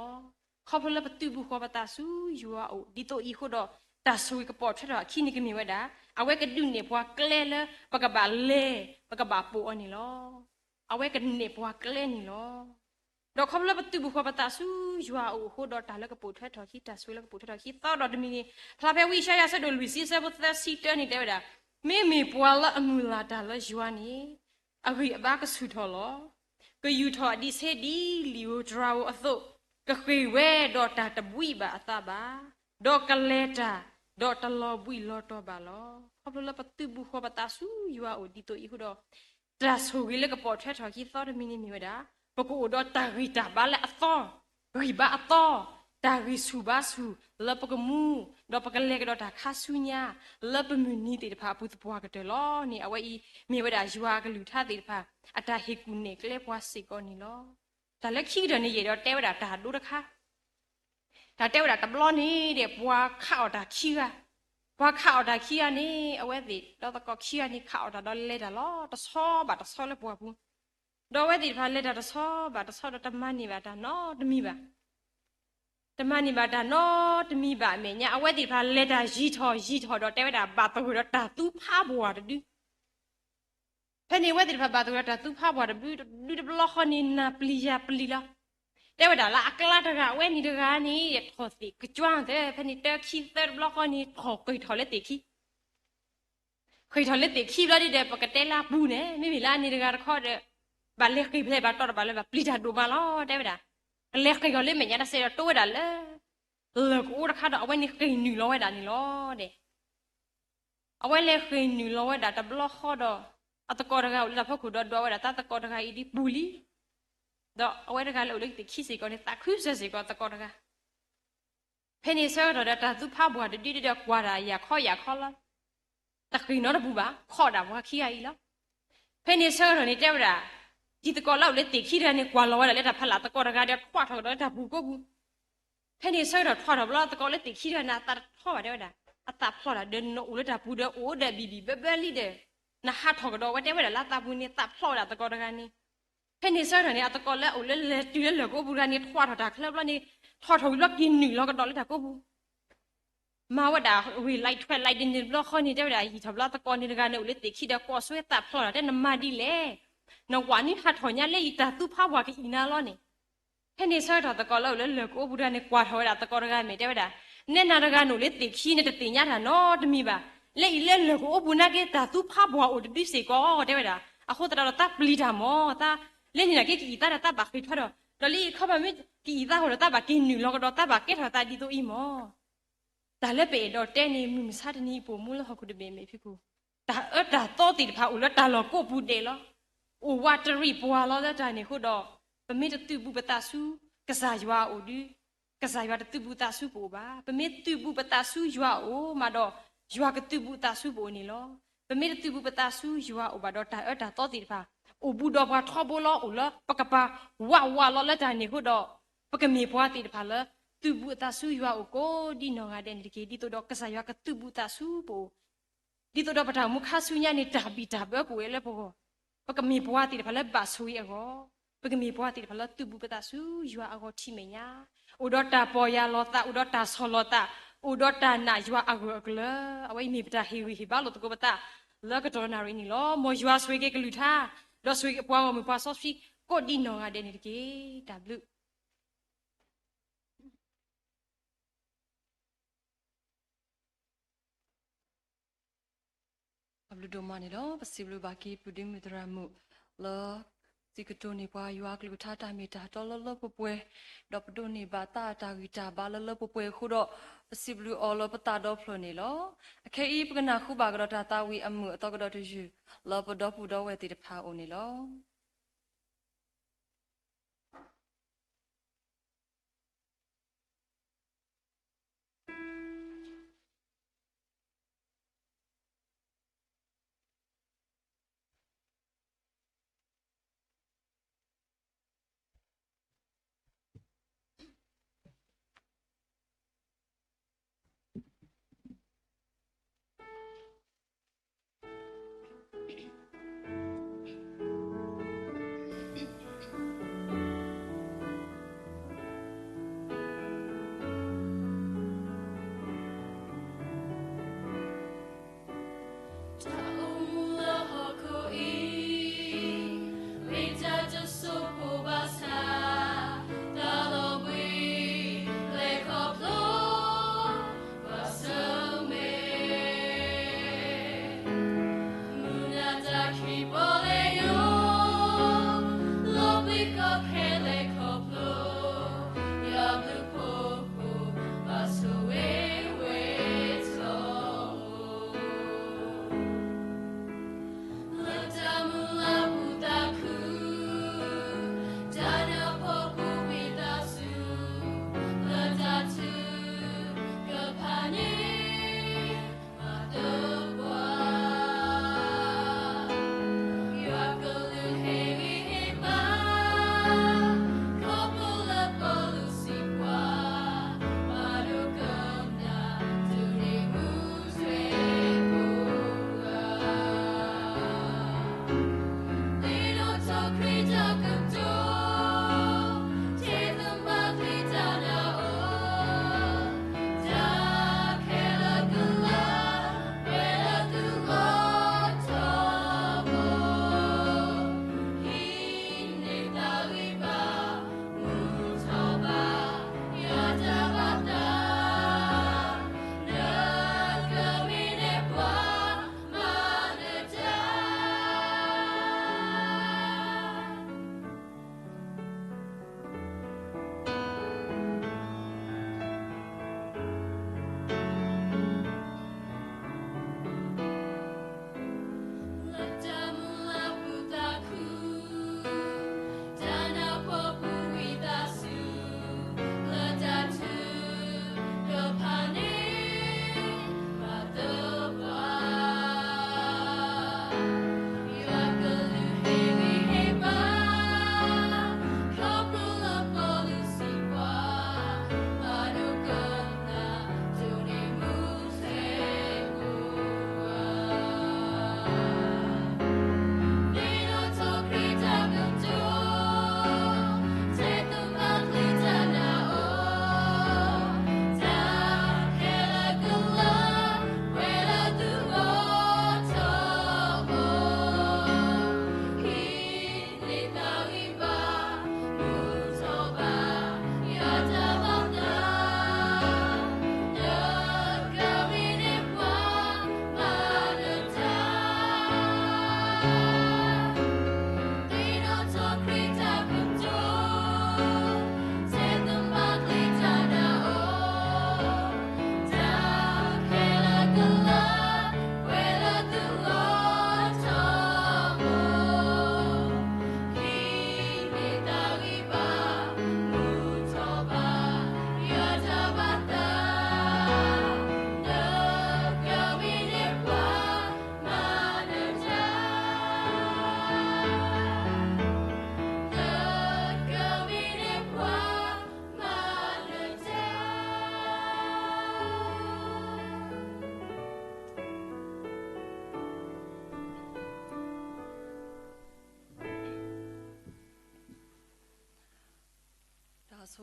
ခီဖျိလၢပသုးဘူးဃီၤပသးဆူယွၤအအိၣ် ဒ်သိးအံၤအဃိဒီး တၢ်ဆိၣ်ဂ့ၤကပိာ်ထွဲထီၣ်အခံန့ၣ်ကမ့ၢ်ဝဲဒၣ် အဝဲကဒုးနဲၣ်ပှၤကျဲလၢပကဘၣ်လဲၤ ပကဘၣ်ပိာ်အီၤန့ၣ်လီၤ. အဝဲကနဲၣ်ပှၤကျဲန့ၣ်လီၤ. ဒီးခီဖျိလၢပသုးဘူးဃီၤပသးဆူယွၤအအိၣ်အဃိဒီး တၢ်လၢကပိာ်ထွဲထီၣ်အခံ တၢ်ဆိၣ်ဂ့ၤလၢကပိာ်ထွဲထီၣ်အခံသီကဒီးတမံၤန့ၣ် ဖျါဖဲဝံယၡါယၤအဆၢဒိၣ်လွံၢ်ဆံအဆၢဖိသၢဆံတၢန့ၣ်တဲဝဲဒၣ်, မ့မ့ၢ်ပှၤလၢအမုၢ်လၢ်တၢ်လၢယွၤန့ၣ် အဂံၢ်အဘါကဆူၣ်ထီၣ်လီၤ. ကယူာ်ထီၣ်အဒံးဆှံဒ်လံာ်ဧိၤတြၤဧိၤအသိး, ကဃ့ၢ်ဝဲဒီးတၢ်တဘှံးဘၣ်အသးဘၣ်, ဒီးကလဲၤတၢ်, ဒီးတလီၤဘှံးလီၤတီၤဘၣ်လီၤ. ခီဖျိလၢပသုးဘူးဃီၤပသးဆူယွၤအအိၣ်ဒ်သိးအံၤအဃိဒီး တၢ်ဆိၣ်ဂ့ၤလၢကပိာ်ထွဲထီၣ်အခံသီတမံၤန့ၣ်မ့ၢ်ဝဲဒၣ် ပကအိၣ်ဒီးတၢ်ဂံၢ်တၢ်ဘါလၢအသီ, ဂံၢ်ဘါအသီ, တၢ်ဂံၢ်ဆူၣ်ဘါဆူၣ်လၢပကမူ, ဒီးပကလဲၤကဒီးတၢ်ခါဆူညါ လၢပမုၢ်နံၤသ့ၣ်တဖၣ်အပူၤသပှၢ်ကတၢၢ်လီၤန့ၣ် အဝဲအံၤမ့ၢ်ဝဲဒၣ်ယွၤအကလုၢ်ကထါသ့ၣ်တဖၣ် အတၢ်ဟ့ၣ်ကူၣ်နဲၣ်ကျဲပှၤစ့ၢ်ကီးန့ၣ်လီၤ. တၢ်လၢခံကတၢၢ်န့ၣ် ယအဲၣ်ဒိးတဲဝဲဒၣ်တၢ်ဒိတခါ တၢ်တဲဝဲဒၣ်တဘျီန့ၣ်ဒီး ပှၤခးအီၣ်တၢ်ခံဂၤ, ပှၤခးအီၣ်တၢ်ခံဂၤန့ၣ် အဝဲသ့ၣ်ဒီးသကိးခံဂၤန့ၣ် ခးအီၣ်တၢ်ဒီးလဲၤတၢ်လီၤ တဆီဘၣ်တဆီလၢပှၢ်ပူၤ, ဒီးအဝဲသ့ၣ်တဖၣ်လဲၤတၢ်တဆီဘၣ်တဆီဒီးတမၤန့ၢ်ဘၣ်တၢ်နီတမံၤဘၣ်. တမၤန့ၢ်ဘၣ်တၢ်နီတမံၤဘၣ်အမဲာ်ညါ အဝဲသ့ၣ်တဖၣ်လဲၤတၢ်ယံာ်ထီၣ်ယံာ်ထီၣ်ဒီးတဲဝဲဒၣ်ဘၣ်သဂၢၢ်ဒီးတၢ်သူဖးပှၢ်တဒု ဖဲန့ၣ်အဝဲသ့ၣ်တဖၣ်ဘၣ်သဂၢၢ်ဒီးတၢ်သူဖးပှၢ်တဒု တဒုတဘျီဃီန့ၣ် နၢ်ပျံၤယၢ်ပျံၤလီၤ. တဲဝဲဒၣ်လၢအကျါတဂၤအဝဲန့ၣ်တဂၤန့ၣ် ထီၣ်သ့ၣ်ကကွၢ်သၢ ဖဲန့ၣ်တၢခံသၢတဘျီဃီန့ၣ် ထီၣ်ဃ့ၢ်ထီၣ်လၢသ့ၣ်ခံ ဃ့ၢ်ထီၣ်လၢသ့ၣ်ခံဘျီဒ်ဒီး ပကတဲလၢအပူၤန့ၣ် မ့မ့ၢ်လၢအန့ၣ်တဂၤတခီဒီး ဘၣ်လဲၤဃ့ၢ်ဖဲဘၣ်တီၢ်တဘၣ်လၢၤဘၣ် ပျံၤတၢ်ဒိၣ်မးလီၤ တဲဝဲဒၣ်. ကလဲၤဃ့ၢ်ထီၣ်လၢမဲာ်ညါတစဲးဒီးတိၢ်ဝဲဒၣ်လၢ လၢၢ်ကအိတခါဒီး အဝဲန့ၣ်ဃ့ၢ်နုာ်လီၤဝဲဒၣ်န့ၣ်လီၤဒီး အဝဲလဲၤဃ့ၢ်နုာ်လီၤဝဲဒၣ်တဘျီဃီဒီး အသကိးတဂၤအိၣ်လၢတၢ်ဖီခိၣ်ဒီးဒွးဝဲဒၣ်သးသကိးတဂၤအံၤဒ်ပူၤလံ. ဒီးအဝဲတဂၤလၢအိၣ်လၢသ့ၣ်ခံစ့ၢ်ကီးန့ၣ် သးခုစၢၤစ့ၢ်ကီးသကိးတဂၤ ဖဲန့ၣ်ဆၢကတီၢ်ဒီးတၢ်သူဖးပှၢ်တဒုဒီးကွၢ်တၢ်ယၢ်ခီယၢ်ခီလီၤ. တဃ့ၢ်နီတပူၤဘၣ် ခီၣ်ဒၣ်ပှၤခံဂၤအံၤလီၤ. ဖဲန့ၣ်ဆၢကတီၢ်န့ၣ်တဲဝဲဒၣ် တံၤသကိးလၢအိၣ်လၢသ့ၣ်ခံတဂၤန့ၣ် ကွၢ်လီၤဝဲဒၣ်လၢတၢ်ဖီလာ်သကိးတဂၤဒီးထွးထီၣ်ကဒီးလၢတၢ်ပူၤကိးပူၤ ဖဲန့ၣ်ဆၢကတီၢ်ထွးထီၣ်ဘျီသကိးလၢသ့ၣ်ခံတဂၤန့ၣ် အသးတထီဘၣ်တဲဝဲဒၣ် အသးဖျိးတၢ်ဒီးနအိၣ်လၢတၢ်ပူၤဒီးအိၣ်ဒီးဘံၣ်ဘံၣ်ဘၢဘၢလံဒီး နဟးထီၣ်ကဒီးဝဲတဲဝဲဒၣ်လၢအသးပူၤန့ၣ် သးဖျိးဝဲဒၣ်သကိးတဂၤန့ၣ် ဖဲန့ၣ်ဆၢကတီၢ်န့ၣ် အသကိးလၢအိၣ်လၢလဲၤတုၤလၢလၢၢ်ကအိပူၤတဂၤန့ၣ် ထွးထီၣ်တၢ်ချၢဘျီန့ၣ် ထီၣ်ထီၣ်ဝံၤဘျီက့ၤနုာ်လီၤကဒီးလၢတၢ်ကိးပူၤ မၤဝဲဒၣ်ဝ့ၢ်လံထွဲးလံဒ်န့ၣ်တဘျီဃီန့ၣ် တဲဝဲဒၣ်ယံာ်ထီၣ်ဘျီသကိးန့ၣ်တဂၤန့ၣ် အိၣ်လၢသ့ၣ်ခံဒီးကိးဆိဝဲသးဖျိးတၢ်တဲနမၤဒ်လဲၣ် နဝၤန့ၣ်ဟးထီၣ်ညါလၢယတၢ်သူဖးပှၢ်ကအံၤနၤလီၤန့ၣ် ဖဲန့ၣ်ဆၢကတီၢ်သကိးလၢအိၣ်လၢလၢၢ်ကအိပူၤတဂၤန့ၣ် ကွၢ်ထီၣ်ဝဲဒၣ်သကိးတဂၤမ့ၢ်တဲဝဲဒၣ် နဲနၤတဂၤန့ၣ်အိၣ်လၢသ့ၣ်ခံန့ၣ်တသ့ၣ်ညါတၢ်နီတမံၤဘၣ်. လၢအံၤလၢလၢၢ်ကအိပူၤနာ်က့ တၢ်သူဖးပှၢ်အိၣ်တဒုစ့ၢ်ကီးတဲဝဲဒၣ်. အဃိသတးဒီးတၢ်ပျံၤတၢ်မၢ် တၢ်လၢန့ၣ်နာ်က့ကအံၤသးဒီးတၢ်ဘၣ်ဃ့ၢ်ထွဲဒီး ဒီးလၢအံၤခီပမ့ၢ်ကအံၤသးဃီဒီးတၢ်ဘၣ်က့ၤနုာ်လီၤကဒီးတၢ်ဘၣ်ကဲထီၣ်သးဒ်သိးအံၤမၢ် တၢ်လၢပအဲၣ်ဒိးတဲန့ၣ် မုၢ်မဆါတနံၤအံၤ ပအိၣ်မူလၢဟီၣ်ခိၣ်တဘ့ၣ်မဲာ်ဖံးခိၣ် တၢ်အၢတၢ်သီသ့ၣ်တဖၣ်အိၣ်လၢတၢ်လီၢ်ကိးပူၤဒဲးလီၤ. အိၣ်ဝးတရံးပှၤလီၤလၢတၢ်န့ၣ်အဃိဒီး ပမ့ၢ်တသုးဘူးပသးဆူ ကစၢ်ယွၤအအိၣ်ဒီး ကစၢ်ယွၤတသုးဘူးသးဆူပအိၣ်ဘၣ်. ပမ့ၢ်သုးဘူးပသးဆူယွၤအအိၣ်မးဒီး ယွၤကသုးဘူးသးဆူပအိၣ်န့ၣ်လီၤ. ပမ့ၢ်တသုးဘူးပသးဆူယွၤအိၣ်ဘၣ်ဒီးတၢ်အၢတၢ်သီသ့ၣ်တဖၣ်, အိၣ်ဘူးဒီးပှၤထီဘိလီၤ, အိၣ်လၢပကပၤဝးဝးလီၤလၢတၢ်န့ၣ်အဃိဒီး, ပကမ့ၢ်ပှၤသ့ၣ်တဖၣ်လၢ သုးဘူးအသးဆူယွၤအိၣ်ကိးဒ်နီၢ်ဂၤဒဲးန့ၣ်တက့ၢ်. ဒ်သိးဒီးကစၢ်ယွၤကသုးဘူးသးဆူပအိၣ် ဒ်သိးဒီးပတၢ်အိၣ်မူခါဆူညါန့ၣ် တၢ်ဘံၣ်တၢ်ဘၢကအိၣ်ဝဲလၢပဂီၢ်, ပကမ့ၢ်ပှၤသ့ၣ်တဖၣ်လၢဘၣ်ဆိၣ်ဂ့ၤအဂီၢ်, ပကမ့ၢ်ပှၤသ့ၣ်တဖၣ်လၢသုးဘူးပသးဆူယွၤအဂီၢ်ထံမဲာ်ညါ, အိၣ်ဒီးတၢ်ပီၢ်ယၢ်လီၤသး, အိၣ်ဒီးတၢ်ဆီၣ်လီၤသး, အိၣ်ဒီးတၢ်နာ်ယွၤအဂၢၢ်အကျၢၤ, အဝဲအံၤမ့ၢ်ပတၢ်ဟ့ၣ်ဂံၢ်ဟ့ၣ်ဘါလိာ်သကိးပသး လၢကတီၢ်နၣ်ရံၣ်န့ၣ်လီၤ. မ်ယွၤဆိၣ်ဂ့ၤက့ၤကလုၢ်ကထါ, ဒီးဆိၣ်ဂ့ၤက့ၤပှၤဂီၢ်မုၢ်ပှၤစီဆှံ ကိးဒ်နီၢ်ဂၤဒဲးန့ၣ်တက့ၢ်. တၢ်ဘျုး တၢ်ဘျုးဒိၣ်မးန့ၣ်လီၤ. ပစံးဘျုးဘၣ်က့ၤ ပုၢ်ဒ့မုၣ်သရၣ်မုၣ် လၢစံးကတိၤန့ၢ်ပှၤယွၤအကလုၢ်ကထါတၢ်မ့ၢ်တၢ်တီလၢလၢပှဲၤပှဲၤ, ဒီးပဒိးန့ၢ်ဘၣ်သးအတၢ်ဂံၢ်တၢ်ဘါလၢလၢပှဲၤပှဲၤအဃိဒီး, ပစံးဘျုးအီၤလၢပသးဒီဖျၢၣ်န့ၣ်လီၤ. အခဲအံၤ ပကနၢ်ဟူဘၣ်ကဒီးတၢ်သးဝံၣ်အမုာ်အသီကဒီးတယုၢ် လၢပဒီပုၢ်ဒီဝဲၢ်သ့ၣ်တဖၣ်အအိၣ်န့ၣ်လီၤ.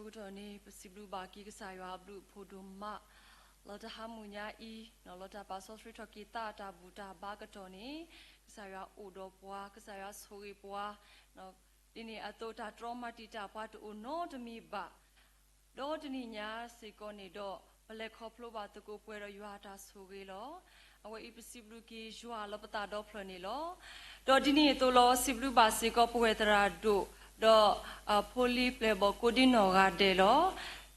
အဃိတၢ်န့ၣ် ပစံးဘျုးဘၣ်က့ၤကစၢ်ယွၤအဘျုးအဖှိၣ်ဒိၣ်မး လၢတၢ်ဟါမုၢ်ညါအံၤ လၢတၢ်ပာ်စီဆှံထီၣ်က့ၤသးအတၢ်ဘူၣ်တၢ်ဘါအကတီၢ်န့ၣ် ကစၢ်ယွၤအိၣ်ဒီးပှၤ ကစၢ်ယွၤဆိၣ်ဂ့ၤပှၤ ဒ်န့ၣ်အသိးတၢ်တြီမၤတံာ်တာ်ပှၤတအိၣ်နီတမံၤဘၣ် ဒီးတနံၤညါစ့ၢ်ကီးန့ၣ်ဒီး ပလဲၤခီဖျိဘၣ်သကိးပှဲၤဒီးယွၤအတၢ်ဆိၣ်ဂ့ၤလီၤ. အဝဲအံၤပစံးဘျုးက့ၤယွၤလၢပသးဒီဖျၢၣ်န့ၣ်လီၤ. ဒီးဒ်န့ၣ်အသိးလီၤ စံးဘျုးဘၣ်စ့ၢ်ကီးပဝဲသရၣ်ဒိၣ် ဒီး ဖိလံၤပျဲၢ်ဘီၣ်ကိးဒံနီၢ်ဂၤဒဲးလီၤ.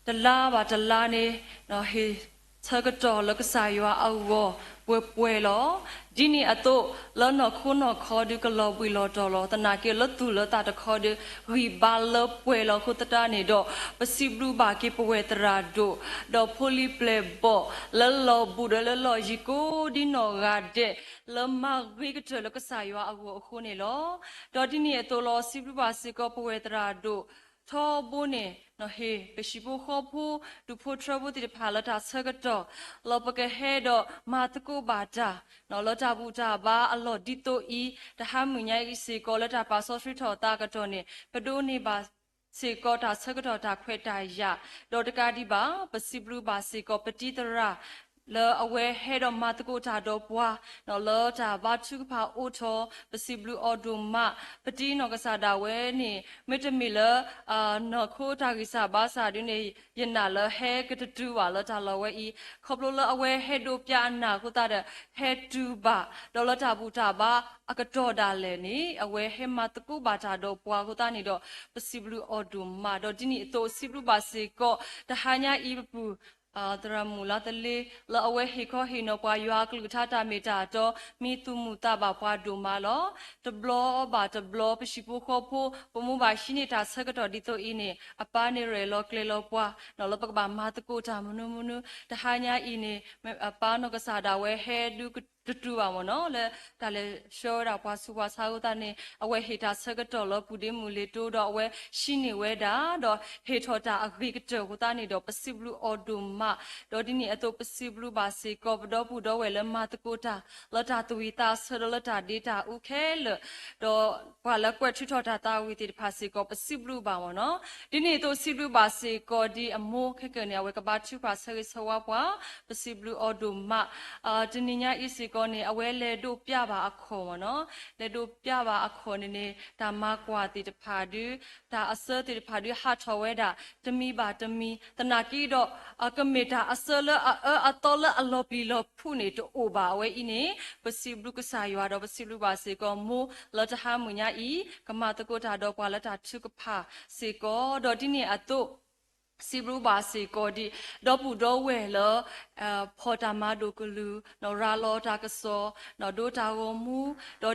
တလါဘၣ်တလါန့ၣ် ဟ့ၣ်ဆၢကတီၢ်လၢကစၢ်ယွၤအဂီၢ် ပှဲၤပှဲၤလီၤ. ဒ်န့ၣ်အသိး လၢနီၢ်ခိနီၢ်ခီဒုးကလီၤဘှံးလီၤတီၤလီၤ. သနာ်က့လၢသူၣ်လၢသးတခီဒုး ဂံၢ်ဘါလၢပှဲၤလီၤအဃိသတးန့ၣ်ဒီး ပစံးဘျုးဘၣ်က့ၤပဝဲသရၣ်ဒိၣ် ဒီးဖိလံၤပျဲၢ်ဘီၣ် လၢလီၤဘူၣ်ဒီးလၢလီၤယံၤကိးဒံနီၢ်ဂၤဒဲး လၢမၤဂ့ၤကတၢၢ်လၢကစၢ်ယွၤအဂီၢ်အဃိန့ၣ်လီၤ. ဒီးဒ်န့ၣ်အသိးလီၤ စံးဘျုးဘၣ်စ့ၢ်ကီးပဝဲသရၣ်ဒိၣ် ထီဘိန့ၣ် ဟ့ၣ်ပဟံၣ်ဖိဃီဖိ ဒူၣ်ဖိထၢဖိသ့ၣ်တဖၣ်လၢတၢ်ဆၢကတီၢ် လၢပကဟဲဒီးမၤသကိးဘၣ်တၢ် လၢတၢ်ဘူၣ်တၢ်ဘါအလီၢ်ဒ်သိးအံၤ တဟါမုၢ်ညါအံၤစ့ၢ်ကီးလၢတၢ်ပာ်စီဆှံထီၣ်သးအကတီၢ်န့ၣ် ပဒိးန့ၢ်ဘၣ်စ့ၢ်ကီးတၢ်ဆၢကတီၢ်တၢ်ခွဲးတၢ်ယာ် ဒီးတကးဒံးဘၣ် ပစံးဘျုးဘၣ်စ့ၢ်ကီးပတံၤသရၣ် လၢအဝဲဟဲဒီးမၤသကိးတၢ်ဒီးပှၤ လၢတၢ်ဘါထုကဖၣ်အိၣ်ထီၣ် ပစံးဘျုးအီၤဒိၣ်မး ပတံၤနီၢ်ကစၢ်ဒၣ်ဝဲန့ၣ် မ့တမ့ၢ်လၢ နီၢ်ခိတၢ်ဂံၢ်စၢ်ဘါစၢ်ဒုန့ၣ် ယနာ်လၢဟဲကတတုၤဘၣ်လၢတၢ်လီၢ်ဝဲအံၤ ခီဖျိလၢအဝဲဟဲဒိးပျၢ်အနၢ်အဃိသတးဒီး ဟဲတုၤဘၣ် ဒီးလၢတၢ်ဘူၣ်တၢ်ဘါအကတီၢ်ဒၣ်လဲာ်န့ၣ် အဝဲဟဲမၤသကိးဘၣ်တၢ်ဒီးပှၤအဃိသတးန့ၣ်ဒီး ပစံးဘျုးအီၤဒိၣ်မး ဒီးဒ်န့ၣ်အသိးစံးဘျုးဘၣ်စ့ၢ်ကီး တဟါညါအံၤပပူၤ သရၣ်မုၣ်လါသလ့ လၢအဝဲဟ့ၣ်ခီဟ့ၣ်နီၤပှၤယွၤအကလုၢ်ကထါတၢ်မ့ၢ်တၢ်တီ မံသူၣ်မုာ်သးဘၣ်ပှၤဒိၣ်မးလီၤ. တဘျီဘၣ်တဘျီ ပဟံၣ်ဖိဃီဖိ ပမူဘၣ်ဟံးန့ၢ်တၢ်ဆၢကတီၢ်ဒ်သိးအံၤန့ၣ် အပၢ်န့ၣ်ရဲၣ်လီၤကျဲၤလီၤပှၤ လၢပကဘၣ်မၤသကိးတၢ်မနုၤမနုၤ တဟါညါအံၤန့ၣ် အပၢ်နီၢ်ကစၢ်ဒၣ်ဝဲဟဲဒုးကတတုၤဘၣ်မ့ၢ်နီၤ လၢတၢ်လဲၤဆှၢဝဲဒၣ်ပှၤဆူးပှၤဆါအဃိသတးန့ၣ် အဝဲဟ့ၣ်တၢ်ဆၢကတီၢ်လၢပူၤဒ့မုၢ်လ့ၤတိဒီးအဝဲဟံးန့ၢ်ဝဲဒၣ် ဒီးဟ့ၣ်ထီၣ်တၢ်အဂ့ၤကတၢၢ်အဃိသတးန့ၣ်ဒီး ပစံးဘျုးအီၤဒိၣ်မး ဒီးဒ်န့ၣ်အသိးပစံးဘျုးဘၣ်စ့ၢ်ကီးပဒီပုၢ်ဒီဝဲၢ်လၢမၤသကိးတၢ် လၢတၢ်သူၣ်ဝံၣ်သးဆၢဒီးလၢတၢ်ဒ့တၢ်အူခဲလၢာ် ဒီးပှၤလၢကွဲးထုးထီၣ်တၢ်သးဝံၣ်သ့ၣ်တဖၣ်စ့ၢ်ကီး ပစံးဘျုးဘၣ်မ့ၢ်နီၤ ဒ်န့ၣ်အသိးစံးဘျုးဘၣ်စ့ၢ်ကီးဒ်အမိၢ်ခဲကနံၣ်န့ၣ် အဝဲကဘါထုကဖၣ်ဆၢဂ့ၤဆၢဝါပှၤ ပစံးဘျုးအီၤဒိၣ်မး တနံၤညါအံၤစ့ၢ်ကီးန့ၣ် အဝဲလဲၤဒိးပျၢ်ဘၣ်အခီၣ်မ့ၢ်နီၤ လဲၤဒိးပျၢ်ဘၣ်အခီၣ်န့ၣ်န့ၣ် တၢ်မၤကွၢ်သ့ၣ်တဖၣ်ဒု တၢ်အစၢသ့ၣ်တဖၣ်ဒုဟးထီၣ်ဝဲဒၣ် တမံၤဘၣ်တမံၤ သနာ်က့ဒီး ကမ့ၢ်တၢ်အစၢလၢအအၢအသီလၢအလီၤပျံၤလီၤဖုးန့ၣ် တအိၣ်ဘၣ်အဝဲအံၤန့ၣ် ပစံးဘျုးကစၢ်ယွၤဒီးပစံးဘျုးဘၣ်စ့ၢ်ကီးမိၢ်လၢတဟါမုၢ်ညါအံၤ ကမၤသကိးတၢ်ဒီးပှၤလၢတၢ်ထုကဖၣ်စ့ၢ်ကီး ဒီးဒ်န့ၣ်အသိး စံးဘျုးဘၣ်စ့ၢ်ကီးဒ် ဒီပုၢ်ဒီဝဲၢ်လၢ ဖီၣ်တၢ်မၤဒိၣ်ကလုၢ် ရၤလီၤတၢ်ကစီၣ် ဒိးတၢ်ဂီၤမူ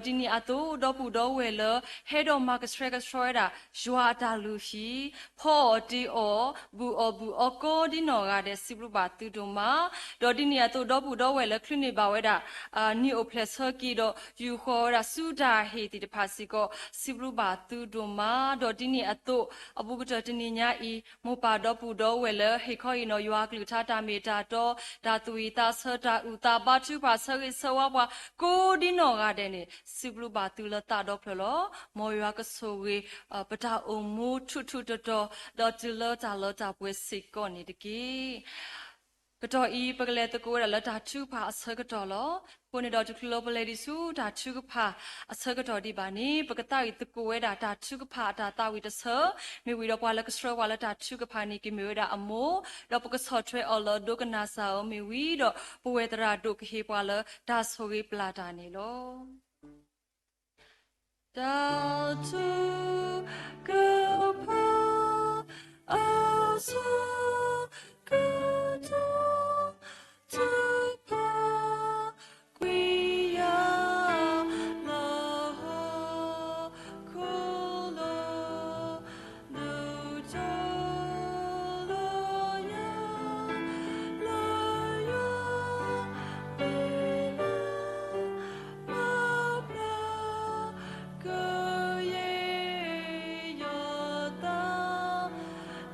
ဒီးဒ်န့ၣ်အသိး ဒီပုၢ်ဒီဝဲၢ်လၢ ဟဲဒီးမၤကဆှဲကဆှီဝဲဒၣ် ယွၤအတၢ်လုၢ်ဟံၣ် ဖီအီၣ်တ့ၢ်အီၣ် ဘူးအီၣ်ဘူးအီကိးဒ်နီၢ်ဂၤဒဲး စံးဘျုးဘၣ်သုဒိၣ်မး ဒီးဒ်န့ၣ်အသိး ဒီပုၢ်ဒီဝဲၢ်လၢချုးန့ၢ်ဘၣ်ဝဲဒၣ် နံၣ်အိၣ်ဖျဲၣ်ဆၢက့ၤဒီး ယူာ်ဃီၤဝဲဒၣ်ဆူတၢ်ဟ့ၣ်သ့ၣ်တဖၣ်စ့ၢ်ကီး စံးဘျုးဘၣ်သုဒိၣ်မး ဒီးဒ်န့ၣ်အသိး အဘူးကတၢၢ်တနံၤညါအံၤ မိၢ်ပၢ်ဒီပုၢ်ဒီဝဲၢ်လၢ ဟ့ၣ်ခီဟ့ၣ်နီၤယွၤအကလုၢ်ကထါတၢ်မ့ၢ်တၢ်တီ တၢ်သူၣ်ဝံၣ်သးဆၢ တၢ်အုၣ်သးဘါထုကဖၣ်ဆၢဂ့ၤဆၢဝါပှၤ ကိးဒ်နီၢ်ဂၤဒဲးန့ၣ် စံးဘျုးဘၣ်သုလၢသးဒီဖျၢၣ်လီၤ. မ်ယွၤကဆိၣ်ဂ့ၤ ပတၢ်အိၣ်မူထူးထူးတီၤတီၤ ဒီးတုၤလၢတၢ်လၢတၢ်ပှဲၤစ့ၢ်ကီးန့ၣ်တက့ၢ်. ကတီၢ်အံၤ ပကလဲၤသကိးဝဲဒၣ်လၢတၢ်ထုကဖၣ်အဆၢကတီၢ်လီၤ. အဃိန့ၣ်ဒီး တချုးလၢပလဲၤဒံးဆူတၢ်ထုကဖၣ်အဆၢကတီၢ်ဒံးဘၣ်န့ၣ် ပကသးဝံၣ်သကိးဝဲဒၣ်တၢ်ထုကဖၣ်အတၢ်သးဝံၣ်တဆၢ, မ့ၢ်ဝံၤဒီးပှၤလၢကဆှၢပှၤလၢတၢ်ထုကဖၣ်န့ၣ် ကမ့ၢ်ဝဲဒၣ်အမိၢ်, ဒီးပကဆီၣ်ထွဲအီၤလၢဒိကနၣ်စၢ်ဧၢ, မ့ၢ်ဝံၤဒီးပဝဲသရၣ်ဒိၣ်ကဟ့ၣ်ပှၤလၢတၢ်ဆိၣ်ဂ့ၤပျၢ်တၢ်န့ၣ်လီၤ. တၢ်ထုကဖၣ်အဆၢကတီၢ် ထုကဖၣ်ကွံာ်ယၤလၢဟီၣ်ခိၣ်လီၤ. ဒုးတီလီၤယၤလၢယွၤ ပျံၤလၢပျၢ်ကယဲၢ်ယသး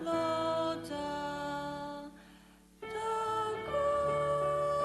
လီၤတၢ် တၢ်ကိး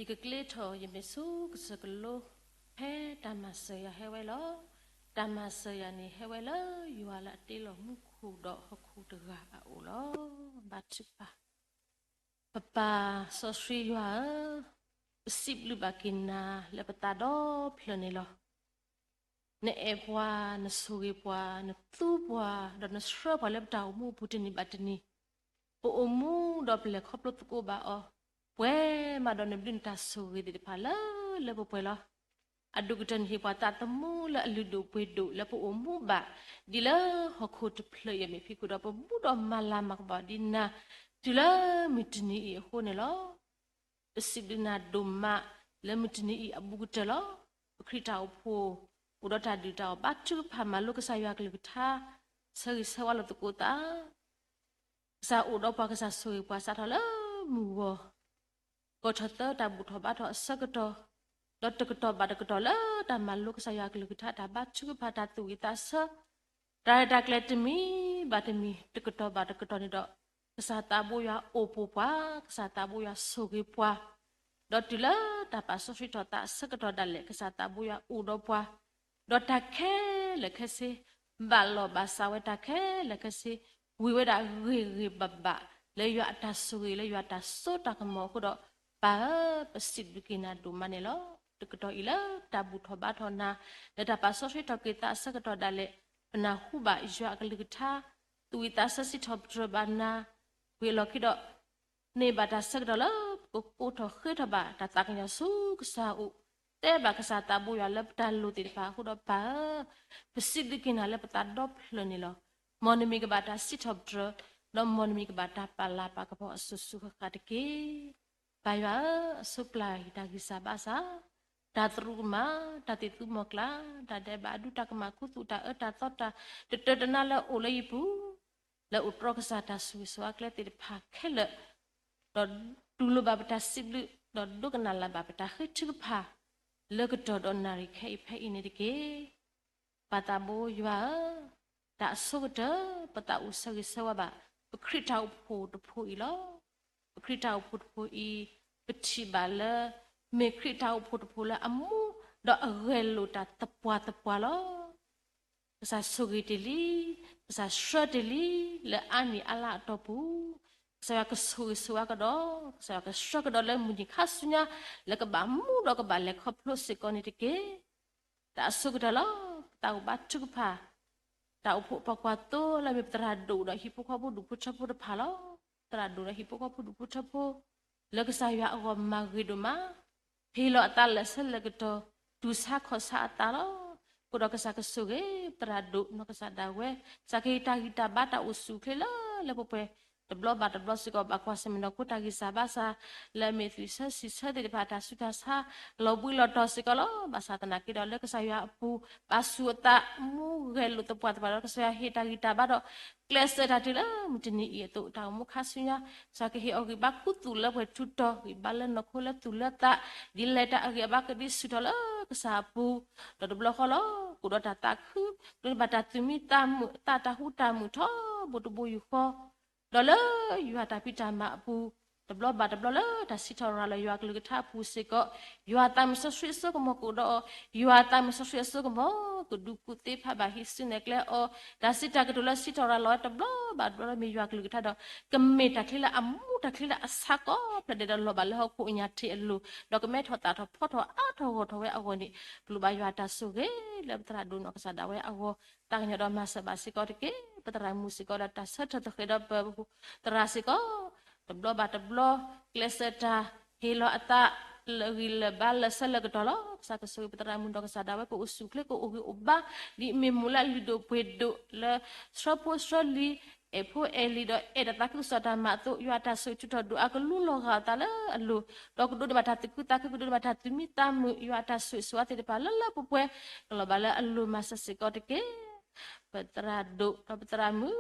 ယကကျ့ထီၣ်ယမဲာ်ဆူကစၢၢ်ကလိ ဖဲတၢ်မၤစၢၤယၤဟဲဝဲလီၤ. တၢ်မၤစၢၤယၤန့ၣ် ဟဲဝဲလၢယွၤလၢအတ့လီၤမူခိၣ်ဒီးဟီၣ်ခိၣ်တဂၤအအိၣ်လီၤ. ဘါထုကဖၣ်. ပပၢ်စီဆှံယွၤဧၢ, ပစံးဘျုးဘၣ်က့ၤနၤလၢပသးဒီဖျၢၣ်န့ၣ်လီၤ. နအဲၣ်ပှၤ, နဆိၣ်ဂ့ၤပှၤ, နသူပှၤ, ဒီးနဆှၢပှၤလၢပတၢ်အိၣ်မူအပူၤတနံၤဘၣ်တနံၤ, ပအိၣ်မူဒီးပလဲၤခီဖျိသကိးဘၣ်အီၤ, ပှဲၤမးဒီးနဘျုးနတၢ်ဆိၣ်ဂ့ၤသ့ၣ်တဖၣ်လၢလၢပှဲၤပှဲၤလီၤ. အဒိၣ်ကတၢၢ်န့ၣ် ဟ့ၣ်ပှၤသးသမူလၢအလုၢ်ဒိၣ်ပှ့ၤဒိၣ်လၢပအိၣ်မူဘၣ်, ဒ်လၢဟီၣ်ခိၣ်တဖျၢၣ်အံၤအမဲာ်ဖံးခိၣ်ဒီး ပဘူၣ်ဒီးမၤလၤမၤကပီၤဒ်နၤ, တုၤလၢမုၢ်တနံၤအံၤအဃိန့ၣ်လီၤ. ပစံးဘျုးနၤဒိၣ်မးလၢမုၢ်တနံၤအံၤအဘူးကတၢၢ်လီၤ. ပခရံာ်တၢ်အိၣ်ဖှိၣ် အိၣ်ဒီးတၢ်ဒုၣ်တၢ်အီၣ်ဘါထုကဖၣ်မၤလိကစၢ်ယွၤအကလုၢ်ကထါ, ဆၢဂ့ၤဆၢဝါလိာ်သကိးသး, ကစၢ်အိၣ်ဒီးပှၤ ကစၢ်ဆိၣ်ဂ့ၤပှၤစးထီၣ်လၢမုၢ်ဂီၤ, ကီၢ်ထီၣ်သၢတၢ်ဘူၣ်ထီၣ်ဘါထီၣ်အဆၢကတီၢ်, ဒီးတကတီၢ်ဘၣ်တကတီၢ်လၢတၢ်မၤလိကစၢ်ယွၤအကလုၢ်ကထါ တၢ်ဘါထုကဖၣ် တၢ်သူၣ်ဝံၣ်သးဆၢ တၢ်ရဲၣ်တၢ်ကျဲၤတမံၤဘၣ်တမံၤ တကတီၢ်ဘၣ်တကတီၢ်န့ၣ်ဒီး ကစၢ်သးဘိယွၤအိၣ်ပိာ်ပှၤ, ကစၢ်သးဘိယွၤဆိၣ်ဂ့ၤပှၤ, ဒီးတုၤလၢတၢ်ပာ်စီဆှံထီၣ်သးအဆၢကတီၢ်ဒၣ်လဲာ် ကစၢ်သးဘိယွၤအိၣ်ဒီးပှၤ, ဒီးတၢ်ခဲလၢာ်ခဲဆ့ ဘၣ်လီၢ်ဘၣ်စးဝဲတၢ်ခဲလၢာ်ခဲဆ့, ဝံၤဝဲဒၣ်ဂ့ၤဂ့ၤဘၣ်ဘၣ် လၢယွၤအတၢ်ဆိၣ်ဂ့ၤ လၢယွၤတၢ်စိတၢ်ကမီၤအဃိဒီး, ပၢ်ဧၢ, ပစံးဘျုးက့ၤနၤဒိၣ်မးန့ၣ်လီၤ. တကတီၢ်အံၤလၢတၢ်ဘူၣ်ထီၣ်ဘါထီၣ်နၤ, လၢတၢ်ပာ်စီဆှံထီၣ်က့ၤသးအဆၢကတီၢ်ဒၣ်လဲာ်, ပနၢ်ဟူဘၣ်ယွၤအကလုၢ်ကထါ, သူၣ်ဝံၣ်သးဆၢစံးထီၣ်ပတြၢၤဘၣ်နၤ, ဝံၤအလီၢ်ခံဒီး န့ၢ်ဘၣ်တၢ်ဆၢကတီၢ်လၢပကကိးထီၣ်ဃ့ထီၣ်ဘၣ်တၢ်သးကညီၤဆူကစၢ်အအိၣ်, တဲဘၣ်ကစၢ်သးဘိယွၤလၢပတၢ်လိၣ်သ့ၣ်တဖၣ်အဃိဒီး ပၢ်ဧၢ, ပစံးဘျုးက့ၤနၤလၢပသးဒီဖျၢၣ်န့ၣ်လီၤ. မ်နမံၤကဘၣ်တၢ်စံးထီၣ်ပတြၢၤ, ဒီးမ်နမံၤကဘၣ်တၢ်ပာ်လၤပာ်ကပီၤအစိၤစိၤဃၣ်ဃၣ်တက့ၢ်. ပၢ်ယွၤဧၢ, အဆိပျၢ်ယတၢ်ဂံၢ်စၢ်ဘါစၢ်, တၢ်သရူးကမၣ်, တၢ်သံၣ်သူမီၤကျၢ်, တၢ်ဒဲးဘးအဒူ, တၢ်ကမၣ်ခူသူၣ်, တၢ်အၢတၢ်သီ, တၢ်တတၢတနါလၢအအိၣ်လၢယပူၤ, လၢအိၣ်တြီကစၢ်တၢ်ဆိၣ်ဂ့ၤဆိၣ်ဝါကျဲသ့ၣ်တဖၣ်ခဲလၢာ်, ဒီးတူၢ်လိာ်ဘၣ်ပတၢ်စံးဘျုး, ဒီးဒိကနၣ်လၢ်ဘၣ်ပတၢ်ဃ့ထုကဖၣ်, လၢကတီၢ်ဒီးနၣ်ရံၣ်ခဲအံၤဖဲအံၤန့ၣ်တက့ၢ်. ပၢ်သးဘိယွၤဧၢ, တၢ်အဆိကတၢၢ် ပသးအိၣ်ဆၢဂ့ၤဆၢဝါဘၣ် ပခရံာ်တၢ်အိၣ်ဖှိၣ်တဖိအံၤလီၤ. ပခရံာ်တၢ်အိၣ်ဖှိၣ်တဖိအံၤ, ပထံၣ်ဘၣ်လၢ မ့ၢ်ခရံာ်တၢ်အိၣ်ဖှိၣ်တဖိလၢအမူဒီးအဂဲၤလိာ်တၢ်သပှၢ်သပှၢ်လီၤ. ကစၢ်ဆိၣ်ဂ့ၤတ့ၢ်လံ, ကစၢ်ဆှၢတ့ၢ်လံ, လၢအါနံၣ်အါလါအတီၢ်ပူၤ, ကစၢ်ယွၤကဆိၣ်ဂ့ၤဆိၣ်ဝါကဒီး, ကစၢ်ယွၤကဆှၢကဒီးလၢမုၢ်နံၤခါဆူညါ, လၢကဘၣ်မူဒီးကဘၣ်လဲၤခီဖျိစ့ၢ်ကီးန့ၣ်တက့ၢ်. တၢ်အဆိကတၢၢ်လီၤ. ပသးအိၣ်ဘါထုကဖၣ် တၢ်အိၣ်ဖှိၣ်ပှၤကွၢ်သိလၢအမ့ၢ်ပသရၣ်ဒိၣ်ဒီးဟံၣ်ဖိဃီဖိဒူၣ်ဖိထၢဖိတဖၣ်လီၤ. သရၣ်ဒိၣ်ဒီးဟံၣ်ဖိဃီဖိဒူၣ်ဖိထၢဖိ လၢကစၢ်ယွၤအဂီၢ်မၤဂ့ၤဒိၣ်မး, ဟ့ၣ်လီၤအသးလၢာ်ဆၢလၢာ်ကတီၢ်, တူၢ်ဆါခီၣ်ဆါအသးလီၤ. အဃိဒီးကစၢ်ကဆိၣ်ဂ့ၤ ပသရၣ်ဒိၣ်နီၢ်ကစၢ်ဒၣ်ဝဲ, ကစၢ်ကဟ့ၣ်တၢ်ဂံၢ်တၢ်ဘါတၢ်အိၣ်ဆူၣ်အိၣ်ချ့လၢ လၢပှဲၤပှဲၤ, တဘျီဘၣ်တဘျီစ့ၢ်ကီး ဘၣ်ကွၢ်ဆၢၣ်မဲာ်နီၢ်ခိတၢ်ဂံၢ်စၢ်ဘါစၢ်, လၢအမ့ၢ်သွံၣ်ဆၢဆံးဆၢသ့ၣ်တဖၣ် တၢ်ဆူးတၢ်ဆါ လီၤဘှံးလီၤတီၤစ့ၢ်ကီးလီၤ. ဘၣ်ဆၣ်သနာ်က့ဒီး လၢကစၢ်ယွၤအပူၤ ပာ်ဆူၣ်အသး မူဂဲၤလိာ်သပှၢ်သပှၢ်ဒီး ကစၢ်ယွၤဟ့ၣ်တၢ်ဂံၢ်တၢ်ဘါဒီး ကျဲးစၢးတၢ်တုၤလၢမုၢ်တနံၤအံၤအသိး တၢ်အိၣ်မူခါဆူညါ, ကစၢ်ကဟ့ၣ်အီၤဂံၢ်ဘါခူသူၣ်လၢပှဲၤထူတီၤ, ဂံၢ်ဘါလၢနီၢ်ခိလၢသူၣ်လၢသး, ဒ်လဲၣ်တၢ်အဂံၢ်အဘါကဒုးဆူၣ်ထီၣ်လၢကစၢ်အပူၤ, ဒီးတဘျီဃီလီၤ, ကအိၣ်ဒီးတၢ်သးခု, ကဒိးန့ၢ်ဘၣ်တၢ်သူၣ်မံသးမုာ်, သးတၢ်ဟူတၢ်မုာ်ထီဘိတဘိယူၢ်ဃီ, ဒီးလၢယွၤတၢ်ဖံးတၢ်မၤအပူၤ, တဘျီဘၣ်တဘျီလၢတၢ်စံးထီၣ်ရၤလီၤယွၤအကလုၢ်ကထါအပူၤစ့ၢ်ကီး, ယွၤသးမုၢ်စီဆှံအစိကမီၤကအိၣ်ဒီးအီၤ, ယွၤသးမုၢ်စီဆှံအစိကမီၤ ကဒုးကူၣ်သ့ဖးဘၣ်ဟံးစုနဲၣ်ကျဲအီၤ, တၢ်စံးတၢ်ကတိၤလၢစံးထီၣ်ရၤလီၤဝဲတဘျီဘၣ်တဘျီလၢမ့ၢ်ယွၤအကလုၢ်ကထါဒီး ကမ့ၢ်တၢ်ချံလၢအမူ တၢ်ချံလၢအဆါကိးဖျၢၣ်ဒဲးဒီး လီၤဘၣ်လၢဟီၣ်ခိၣ်အညၣ်ထံးအလိၤ, ဒီးကမဲထီၣ်သၣ်ထီၣ်ဖီထီၣ်အါထီၣ်ဂီၢ်ထီၣ်ဝဲအဂီၢ်န့ၣ်, ပလိၣ်ဘၣ်ယွၤတၢ်ဆိၣ်ဂ့ၤလၢပသရၣ်ဒိၣ်နီၢ်ကစၢ်ဒၣ်ဝဲအဂီၢ်, သးကညီၤဒီးမၤစၢၤဘၣ်စ့ၢ်ကီးတက့ၢ်. ပသရၣ်မုၣ်စ့ၢ်ကီးဒီးတၢ်ဆၢထၢၣ်သဃဲးဒီးပသရၣ်စ့ၢ်ကီး, တဘျီဘၣ်တဘျီ ကျဲးစၢးတၢ်ဟ့ၣ်လီၤအသး လၢဂံၢ်လၢဘါလၢာ်ဆၢလၢာ်ကတီၢ်လီၤ. ကစၢ်ကဆိၣ်ဂ့ၤပသရၣ်မုၣ်နီၢ်ကစၢ်ဒၣ်ဝဲ ကအိၣ်ဆူၣ်အိၣ်ချ့ကအိၣ်ဂံၢ်အိၣ်ဘါ, ဒ်မ့ၢ်မိၢ်လၢအလုၢ်ဒိၣ်ပှ့ၤဒိၣ်လၢ ဆှၢဖိဆှၢလံၤ, အဲၣ်ဖိအဲၣ်လံၤဒီးအဲၣ်တၢ်သးခုကစီၣ်တၢ်မၤအသိး, ယွၤအတၢ်ဆိၣ်ဂ့ၤဆၢထၢၣ်ဒိၣ်အါကလူလီၤဂာ်အသးလၢအလိၤ, ဒီးကဒိးန့ၢ်ဘၣ်တၢ်သူၣ်ခုသးခု, ကဒိးန့ၢ်ဘၣ်တၢ်သူၣ်မံသးမုာ်, ယွၤအတၢ်ဆိၣ်ဂ့ၤဆိၣ်ဝါသ့ၣ်တဖၣ်လၢလၢပှဲၤပှဲၤ ကလီၤဘၣ်လၢအလိၤမၤစၢၤစ့ၢ်ကီးတက့ၢ်. ပသရၣ်ဒိၣ်ဒီးပသရၣ်မုၣ်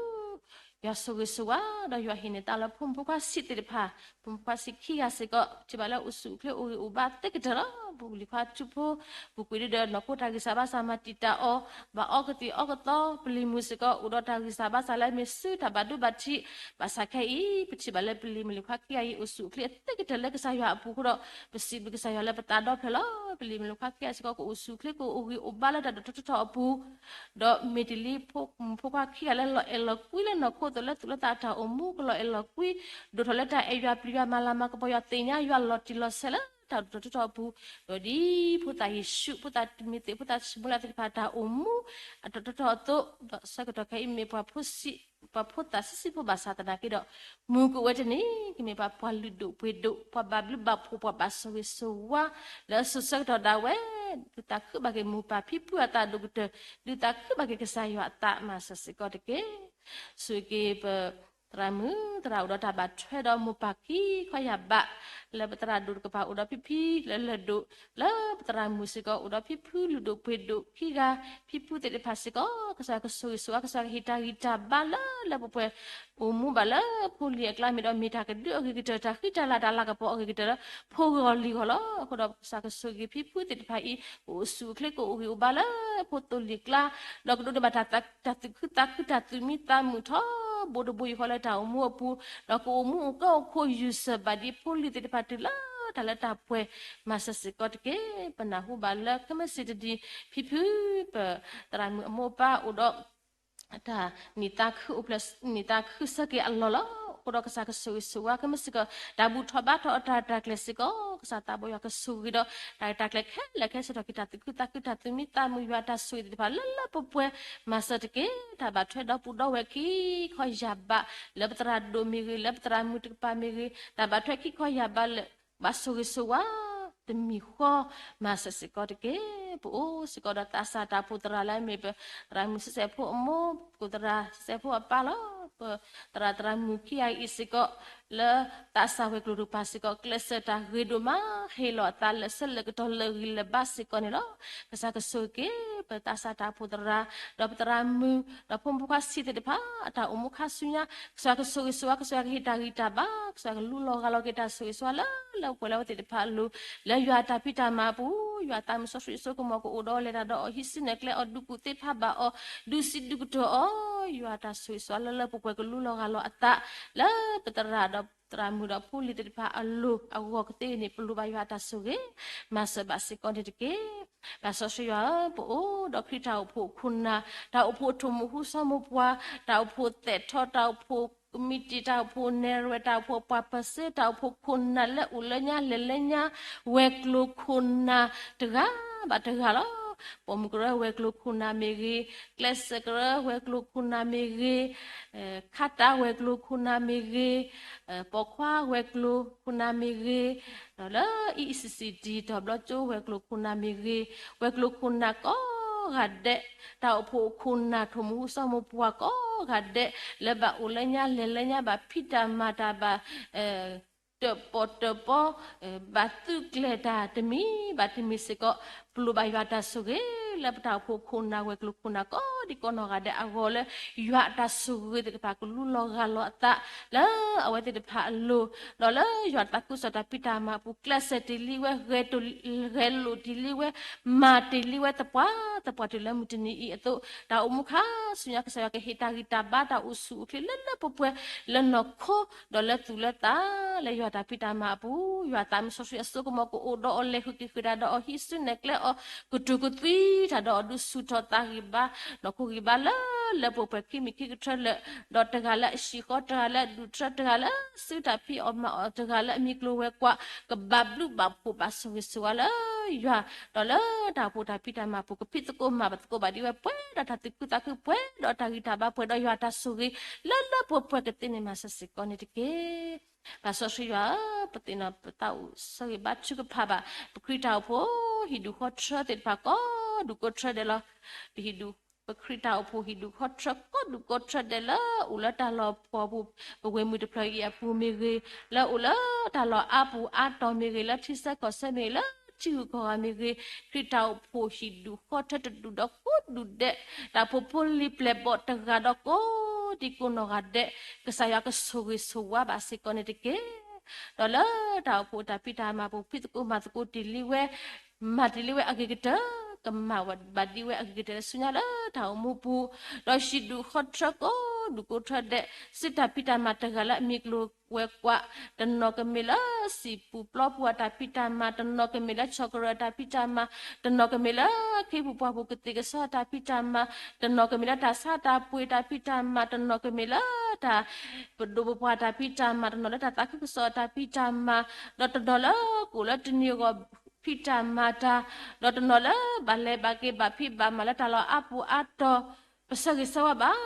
ယွၤဆိၣ်ဂ့ၤဆိၣ်ဝါ ဒီးယွၤဟ့ၣ်န့ၢ်သးလၢဖိမုၣ်ဖိခွါဆံးသ့ၣ်တဖၣ်, ဖိမုၣ်ဖိခွါဆံးခံဂၤစ့ၢ်ကီး ထံၣ်ဘၣ်လၢအိၣ်ဆူၣ်အိၣ်ချ့အိၣ်ဂံၢ်အိၣ်ဘါသ့ကတၢၢ်လီၤ. ပမ့ၢ်ကွၢ်ထံဖိကီၢ်ဖိပူၤ ပူၤကွံာ်ဒုဒီး နီၢ်ခိတၢ်ဂံၢ်စၢ်ဘါစၢ်မၤတံာ်တာ်အီၤ, ဘၣ်အီကသံၣ်အီကသီ, ပလံၤမုၢ်စ့ၢ်ကီး အိၣ်ဒီးတၢ်ဂံၢ်စၢ်ဘါစၢ်လၢမ့ၢ်ဆူတၢ်ဘၣ်ဒိဘၣ်ထံး, ဘၣ်ဆၣ်ခဲအံၤ ပထံၣ်ဘၣ်လၢပလံၤမုၣ်လံၤခွါခံဂၤအံၤ အိၣ်ဆူၣ်အိၣ်ချ့အသ့ကတၢၢ်လၢကစၢ်ယွၤအပူၤအဃိဒီး ပစံးဘျုးကစၢ်ယွၤလၢပသးဒီဖျၢၣ်လီၤ. ပလံၤမုၣ်လံၤခွါခံဂၤစ့ၢ်ကီး ကအိၣ်ဆူၣ်အိၣ်ချ့ ကအိၣ်ဂံၢ်အိၣ်ဘါလၢတၢ်ဒိၣ်ထီၣ်ထီထီၣ်အပူၤ ဒီးမ့ၢ်တ့ၢ်လံဖိမုၣ်ဖိခွါခံဂၤလၢလီၤအဲၣ်လီၤကွံလၢနီၢ်ခိအသိး လၢသူၣ်လၢသးအတၢ်အိၣ်မူ ကလီၤအဲၣ်လီၤကွံ, ဒိၣ်ထီၣ်လၢတၢ်အဲၣ်ယွၤပျံၤယွၤ မၤလၤမၤကပီၤယွၤ သ့ၣ်ညါယွၤလီၤတံၢ်လီၤဆဲးလၢတၢ်ဒိၣ်ထီၣ်ထီထီၣ်အပူၤ, ဒီးဒ်ဖိသၣ်ယ့ၣ်ၡူး ဖိသၣ်တမံၤသ့ၣ် ဖိသၣ်ဆံးမူလၢ်သ့ၣ်တဖၣ်တၢ်အိၣ်မူ အတၢ်ဒိၣ်ထီၣ်ထီထီၣ်အသိး, ဒီးဆၢကတီၢ်ခဲအံၤမ့ၢ်ပှၤဖိသၣ်ဆံးဆံးဖိဘၣ်ဆၣ်သနာ်က့ဒီး မုၢ်ကအိၣ်ဝဲတနံၤ ကမ့ၢ်ပှၤလုၢ်ဒိၣ်ပှ့ၤဒိၣ် ပှၤဘၣ်ဘျုးဘၣ်ဖှိၣ် ပှၤဘၣ်ဆိၣ်ဂ့ၤဆိၣ်ဝါ လၢအစိၤဆၢကတီၢ်ဒၣ်ဝဲ, ဒုးသးခုဘၣ်က့ၤမိၢ်ပၢ်ဖံဖုအသးဒိၣ်ကတၢၢ်, ဒုးသးခုဘၣ်က့ၤကစၢ်ယွၤအသးမၤစၢၤစ့ၢ်ကီးတက့ၢ်. ဆိၣ်ဂ့ၤက့ၤပသရၣ်မုၣ် သရၣ်အိၣ်ဒီးတၢ်ဘၣ်ထွဲဒီးမိၢ်ပၢ်ခံခီယၢ်ဘး, လၢပသရၣ်ဒိၣ်တကပၤအိၣ်ဒီးဖံဖုလၢလၢၢ်ဒိၣ်, လၢပသရၣ်မုၣ်စ့ၢ်ကီးအိၣ်ဒီးဖံဖုလုၢ်ဒိၣ်ပှ့ၤဒိၣ်ခံဂၤ, ဖံဖုသ့ၣ်တဖၣ်စ့ၢ်ကီး ကစၢ်ကဆိၣ်ဂ့ၤဆိၣ်ဝါ ကစၢ်ကဟ့ၣ်တၢ်ဂံၢ်တၢ်ဘါလၢလၢပှဲၤပှဲၤ အိၣ်မူဘၣ်လၢဖိလံၤအကျါ မ့ၢ်ဒီးမ့ၢ်တၢ်ကဒုအဂ့ၤကတၢၢ် တၢ်ဃံတၢ်လၤတၢ်လၤကပီၤအဂ့ၤကတၢၢ်လၢဖိဂီၢ်လံၤဂီၢ်လီၤ. အဃိဒီးကစၢ်ကဆိၣ်ဂ့ၤဖံဖုသ့ၣ်တဖၣ်အံၤ ကအိၣ်ဆူၣ်အိၣ်ချ့ ကအိၣ်ဂံၢ်အိၣ်ဘါလၢဖိသိလံၤအကျါ, ဒီးကဒိးန့ၢ်ဘၣ်တၢ်သူၣ်ခုသးခု တၢ်သူၣ်မံသးမုာ်ထီဘိတဘိယူၢ်ဃီလၢတၢ်အိၣ်မူအပူၤ, ဒီးကအိၣ်မူအိၣ်ကၢအိၣ်ခိးယူၢ်စၢၤဘၣ်ဒ်ဖိလံၤသ့ၣ်တဖၣ်တုၤလၢတၢ်လၢတၢ်ပှဲၤ မၤစၢၤစ့ၢ်ကီးတက့ၢ်. ပနၢ်ဟူဘၣ်လၢခဲမုၢ်ဆ့ၣ်တနံၤ ဖံဖု ပသရၣ်မုၣ်အမိၢ်အပၢ်အိၣ်ဒီး တၢ်နံၣ်သါခုအိၣ်ဖျဲၣ် နံၣ်သါခုဆၢက့ၤအလီၢ်လီၤ. အဃိဒီးကစၢ်ကဆိၣ်ဂ့ၤဆိၣ်ဝါ ခဲမုၢ်ဆ့ၣ်ကီး တၢ်ဘူၣ်ထီၣ်ဘါထီၣ်အတၢ်ရဲၣ်တၢ်ကျဲၤစ့ၢ်ကီး ကစၢ်သးဘိယွၤကဆိၣ်ဂ့ၤဒီး တၢ်ရဲၣ်တၢ်ကျဲၤခဲလၢာ်ခဲဆ့ထီၣ်က့ၤ တၢ်သူၣ်ခုသးခု တၢ်သူၣ်မံသးမုာ် ယွၤတၢ်ဆိၣ်ဂ့ၤသ့ၣ်တဖၣ်လၢလၢပှဲၤပှဲၤ မၤစၢၤတက့ၢ်. တၢ်ဘၣ်ထွဲဒီပုၢ်ဒီဝဲၢ်ခံခီယၢ်ဘး လၢပသရၣ်ဒိၣ်မ့ၢ်ဂ့ၤ လၢပသရၣ်မုၣ်တကပၤမ့ၢ်ဂ့ၤ တၢ်ဘၣ်ထွဲခံခီယၢ်ဘးလၢ ဘၣ်ဆိၣ်ဂ့ၤဆိၣ်ဝါ တမံၤဃီ မၤစၢၤစ့ၢ်ကီးတက့ၢ်. ပအိၣ်စ့ၢ်ကီးဒီးသးစၢ်တၢ်အိၣ်ဖှိၣ်သရၣ်လၢအမ့ၢ်ပသရၣ်မုၣ်ဆံးစဲးဖိအမိၢ် ကိၣ်သရၣ်ဆံးစဲးဖိအပၢ်လီၤ. ပသရၣ်သရၣ်မုၣ်ခံဂၤအံၤစ့ၢ်ကီး လၢသးစၢ်ဝဲၤကျိၤတကပၤစ့ၢ်ကီး ကျဲးစၢးတၢ်ဂ့ၤဒိၣ်မး ဟ့ၣ်လီၤအသးလၢာ်ဆၢလၢာ်ကတီၢ်လၢာ်ဂံၢ်လၢာ်ဘါစ့ၢ်ကီးန့ၣ်လီၤ. ကစၢ်ကဆိၣ်ဂ့ၤက့ၤ ပသးစၢ်တၢ်အိၣ်ဖှိၣ်သရၣ် ဒီးပသရၣ်မုၣ် ဒီးဖိမုၣ်ဖိခွါဆံးသ့ၣ်တဖၣ် အတၢ်အိၣ်မူခါဆူညါ ကစၢ်ကဆိၣ်ဂ့ၤဆိၣ်ဝါ ကစၢ်ကဟ့ၣ်တၢ်ဂံၢ်တၢ်ဘါ ကစၢ်ကလူလီၤဂၢ်လီၤက့ၤတၢ်ဆိၣ်ဂ့ၤဆိၣ်ဝါလၢလၢပှဲၤလၢအဝဲသ့ၣ်တဖၣ်အလိၤ လၢယွၤတၢ်ဖံးတၢ်မၤအပူၤ ယွၤသးမုၢ်စီဆှံအစိကမီၤကအိၣ်ဒီးအီၤ လဲၤတၢ်ဒီးအီၤ ဟံးစုနဲၣ်ကျဲအီၤ ဒုးကူၣ်သ့ဖးဘၣ်အီၤ ဒုးစံးဒုးကတိၤအီၤ ယွၤတၢ်ဆိၣ်ဂ့ၤဆိၣ်ဝါလၢလၢပှဲၤပှဲၤကလူလီၤဂၢ်လီၤအသး လၢပသရၣ်ဒီးသရၣ်မုၣ်ဒီးဖိလံၤသ့ၣ်တဖၣ်အလိၤအဂီၢ်ကသ့အံၤန့ၣ် ပလိၣ်ဘၣ်ယွၤတၢ်ဆိၣ်ဂ့ၤ မၤစၢၤဘၣ်စ့ၢ်ကီးန့ၣ်တက့ၢ်. ပၢ်စီဆှံယွၤဧၢ, ပအိၣ်ဒီးခရံာ်တၢ်အိၣ်ဖှိၣ်ခိၣ်နၢ်, တၢ်အိၣ်ဖှိၣ်ထိၣ်မူဟူစီမိၢ်ပှၢ်, တၢ်အိၣ်ဖှိၣ်သဲးထီ, တၢ်အိၣ်ဖှိၣ်ကမံးတံာ်, တၢ်အိၣ်ဖှိၣ်နဲၣ်ရွဲၣ်, တၢ်အိၣ်ဖှိၣ်ပှၢ်ပၢၢ်စ့, တၢ်အိၣ်ဖှိၣ်ခိၣ်နၢ်လၢအိၣ်လၢညါလဲၤလၢညါ, ဝဲၤကျိၤခိၣ်နၢ်တဂၤဘၣ်တဂၤလီၤ. ပိာ်မုၣ်ကရၢဝဲၤကျိၤခိၣ်နၢ်မ့ၢ်ဂ့ၤ, ကျဲးစၢးကရၢဝဲၤကျိၤခိၣ်နၢ်မ့ၢ်ဂ့ၤ, ခါတၢ်ဝဲၤကျိၤခိၣ်နၢ်မ့ၢ်ဂ့ၤ, ပိာ်ခွါဝဲၤကျိၤခိၣ်နၢ်မ့ၢ်ဂ့ၤ, ဒီးလၢ E E C C D တဘျီကၠိဝဲၤကျိၤခိၣ်နၢ်မ့ၢ်ဂ့ၤ, ဝဲၤကျိၤခိၣ်နၢ်ကိးဂၤဒဲး, တၢ်အိၣ်ဖှိၣ်ခိၣ်နၢ် ထိၣ်မူဟူစီမိၢ်ပှၢ်ကိးဂၤဒဲး, လၢဘၣ်အိၣ်လၢညါလဲၤလၢညါ ဘၣ်ဖံးတၢ်မၤတၢ်ဘၣ် တၢၣ်ပီၣ်တၢၣ်ပီ, ဘၣ်သုးကျဲၤတၢ်တမံၤဘၣ်တမံၤစ့ၢ်ကီး, ပလိၣ်ဘၣ်ယွၤတၢ်ဆိၣ်ဂ့ၤ လၢပတၢ်အိၣ်ဖှိၣ်ခိၣ်နၢ်ဝဲၤကျိၤခိၣ်နၢ်ကိးဒံကိးနီၢ်ဂၤဒဲးအဂီၢ်လၢ ယွၤအတၢ်ဆိၣ်ဂ့ၤသ့ၣ်တဖၣ်ကလူလီၤဂၢ်လီၤအသး လၢအဝဲသ့ၣ်တဖၣ်အလိၤ, ဒီးလၢယွၤသးခုကစီၣ်တၢ်ဖံးတၢ်မၤအပူၤ ကျဲးစၢးတ့ၢ်လံဝဲ, ဂဲၤလိာ်တ့ၢ်လံဝဲ, မၤတ့ၢ်လံဝဲသပှၢ်သပှၢ်တုၤလၢမုၢ်တနံၤအံၤအသိး, တၢ်အိၣ်မူခါဆူညါ ကစၢ်ယွၤကဟ့ၣ်တၢ်ဂံၢ်တၢ်ဘါ တၢ်အိၣ်ဆူၣ်အိၣ်ချ့လၢလၢပှဲၤပှဲၤ လၢနီၢ်ခိ ဒီးလၢသူၣ်လၢသး လၢယွၤတၢ်ဖံးတၢ်မၤအပူၤ, ယွၤသးမုၢ်စီဆှံအစိကမီၤကအိၣ်ဒီးအီၤ လဲၤဃုာ်က့ၤဃုာ်တၢ်ဒီးအီၤ ဟံးစုနဲၣ်ကျဲအီၤ ကတိၤကသွံတၢ်ဒီးအီၤ ဒုးဆူၣ်ထီၣ်သးဂံၢ်ဘါ နီၢ်ခိဂံၢ်ဘါလၢလၢပှဲၤပှဲၤ ခံမံၤခံကထၢလၢာ်, ဒီးတဂၤလၢအဟံၣ်ဃီ တဂၤလၢအဒူၣ်ထၢ တဂၤလၢစုတၢ်ဖံးအီၣ်မၤအီၣ် တဂၤလၢအမံၤကျိၤဝဲၤကွာ် ကဘၣ်ဘျုးဘၣ်ဖှိၣ်ဘၣ်ဆိၣ်ဂ့ၤဆိၣ်ဝါလၢယွၤ, ဒီးလၢတၢ်အိၣ်ဖှိၣ်တၢ်ဖံးတၢ်မၤအပူၤ ကဖံးသကိးမၤသကိးဘၣ်ဒံးဝဲ ပှဲၤဒီးတၢ်သူၣ်ခုသးခု ပှဲၤဒီးတၢ်ဂံၢ်တၢ်ဘါ ပှဲၤဒီးယွၤတၢ်ဆိၣ်ဂ့ၤ လၢလၢပှဲၤပှဲၤကသ့န့ၣ် မၤစၢၤစ့ၢ်ကီးန့ၣ်တက့ၢ်. ပၢ်စီဆှံယွၤဧၢ, ပသ့ၣ်နီၣ်ပသးအိၣ်ဆၢဂ့ၤဘါထုကဖၣ်ဘၣ် ပခရံာ်တၢ်အိၣ်ဖှိၣ်ဟံၣ်ဒူၣ်ဃီထၢသ့ၣ်တဖၣ်ကိးဒူၣ်ကိးထၢဒဲးလီၤ. ပဟံၣ်ဒူၣ်, ပခရံာ်တၢ်အိၣ်ဖှိၣ်ဟံၣ်ဒူၣ်ဃီထၢကိးဒူၣ်ကိးထၢဒဲးလၢအိၣ်လၢတၢ်လီၢ်ဖီအပူၤ, ပဝဲၢ်မုၢ်တဖျၢၣ်အံၤအပူၤမ့ၢ်ဂ့ၤ, လၢအိၣ်လၢတၢ်လီၢ်အါပူၤအါတီၤမ့ၢ်ဂ့ၤ, လၢထံဆၢကီၢ်ဆၢမ့ၢ်ဂ့ၤ, လၢထံဂုၤကီၢ်ဂၤမ့ၢ်ဂ့ၤ, ခရံာ်တၢ်အိၣ်ဖှိၣ်ဟံၣ်ဒူၣ်ဃီထၢတဒူၣ်ဒီးကိးဒူၣ်ဒဲး, တၢ်အိၣ်ဖှိၣ်ဖိလံၤပျဲၢ်ဘီၣ်တဂၤဒီးကိးဒံကိးနီၢ်ဂၤဒဲး, ကစၢ်ယွၤကဆိၣ်ဂ့ၤဆိၣ်ဝါဘၣ်စ့ၢ်ကီးန့ၣ်တက့ၢ်. ဒီးလၢတၢ်အိၣ်ဖှိၣ်တၢ်ဖံးတၢ်မၤအပူၤ ဖံးသကိးမၤသကိးတ့ၢ်လံဝဲ မၤဒ်လံဝဲအဂ့ၤကတၢၢ်, ကမၤဘၣ်ဒ်ဝဲအဂ့ၤကတၢၢ်လၢဆူညါလၢတၢ်အိၣ်မူပူၤ, ဒီးဟံၣ်ဒူၣ်ဃီထြၢကိးဒူၣ်ကိးထြၢဒဲး, စုတၢ်ဖံးတၢ်မၤတဂၤလၢအမံၤကျိၤဝဲၤကွာ်, တနီၤကမ့ၢ်လၢစံာ်ပူၤပျီပူၤအတၢ်ဖံးတၢ်မၤ, တနီၤကမ့ၢ်လၢဆီၣ်ကရၢၢ်အတၢ်ဖံးတၢ်မၤ, တနီၤကမ့ၢ်လၢခ့ပူၤပှၢ်ပူၤကသ့ၣ်ကစီအတၢ်ဖံးတၢ်မၤ, တနီၤကမ့ၢ်လၢတၢ်ဆါတၢ်ပှ့ၤတၢ်ဖံးတၢ်မၤ, တနီၤကမ့ၢ်လၢတၢ် ပဒိၣ်ပပှၢ်တၢ်ဖံးတၢ်မၤ, တနီၤလၢတၢ်သးခုကစီၣ်အတၢ်ဖံးတၢ်မၤ, ဒီးတနီၤလၢကအိၣ်လၢတနံၤအဂီၢ်ဖံးတၢ်မၤတၢ်, ဒီးတနီၤလၢဘၣ်လဲၤဘၣ်က့ၤဘၣ်ဖံးဘၣ်မၤလၢတၢ်လီၢ်အါပူၤအါတီၤ, ပဆၢဂ့ၤဆၢဝါဘၣ်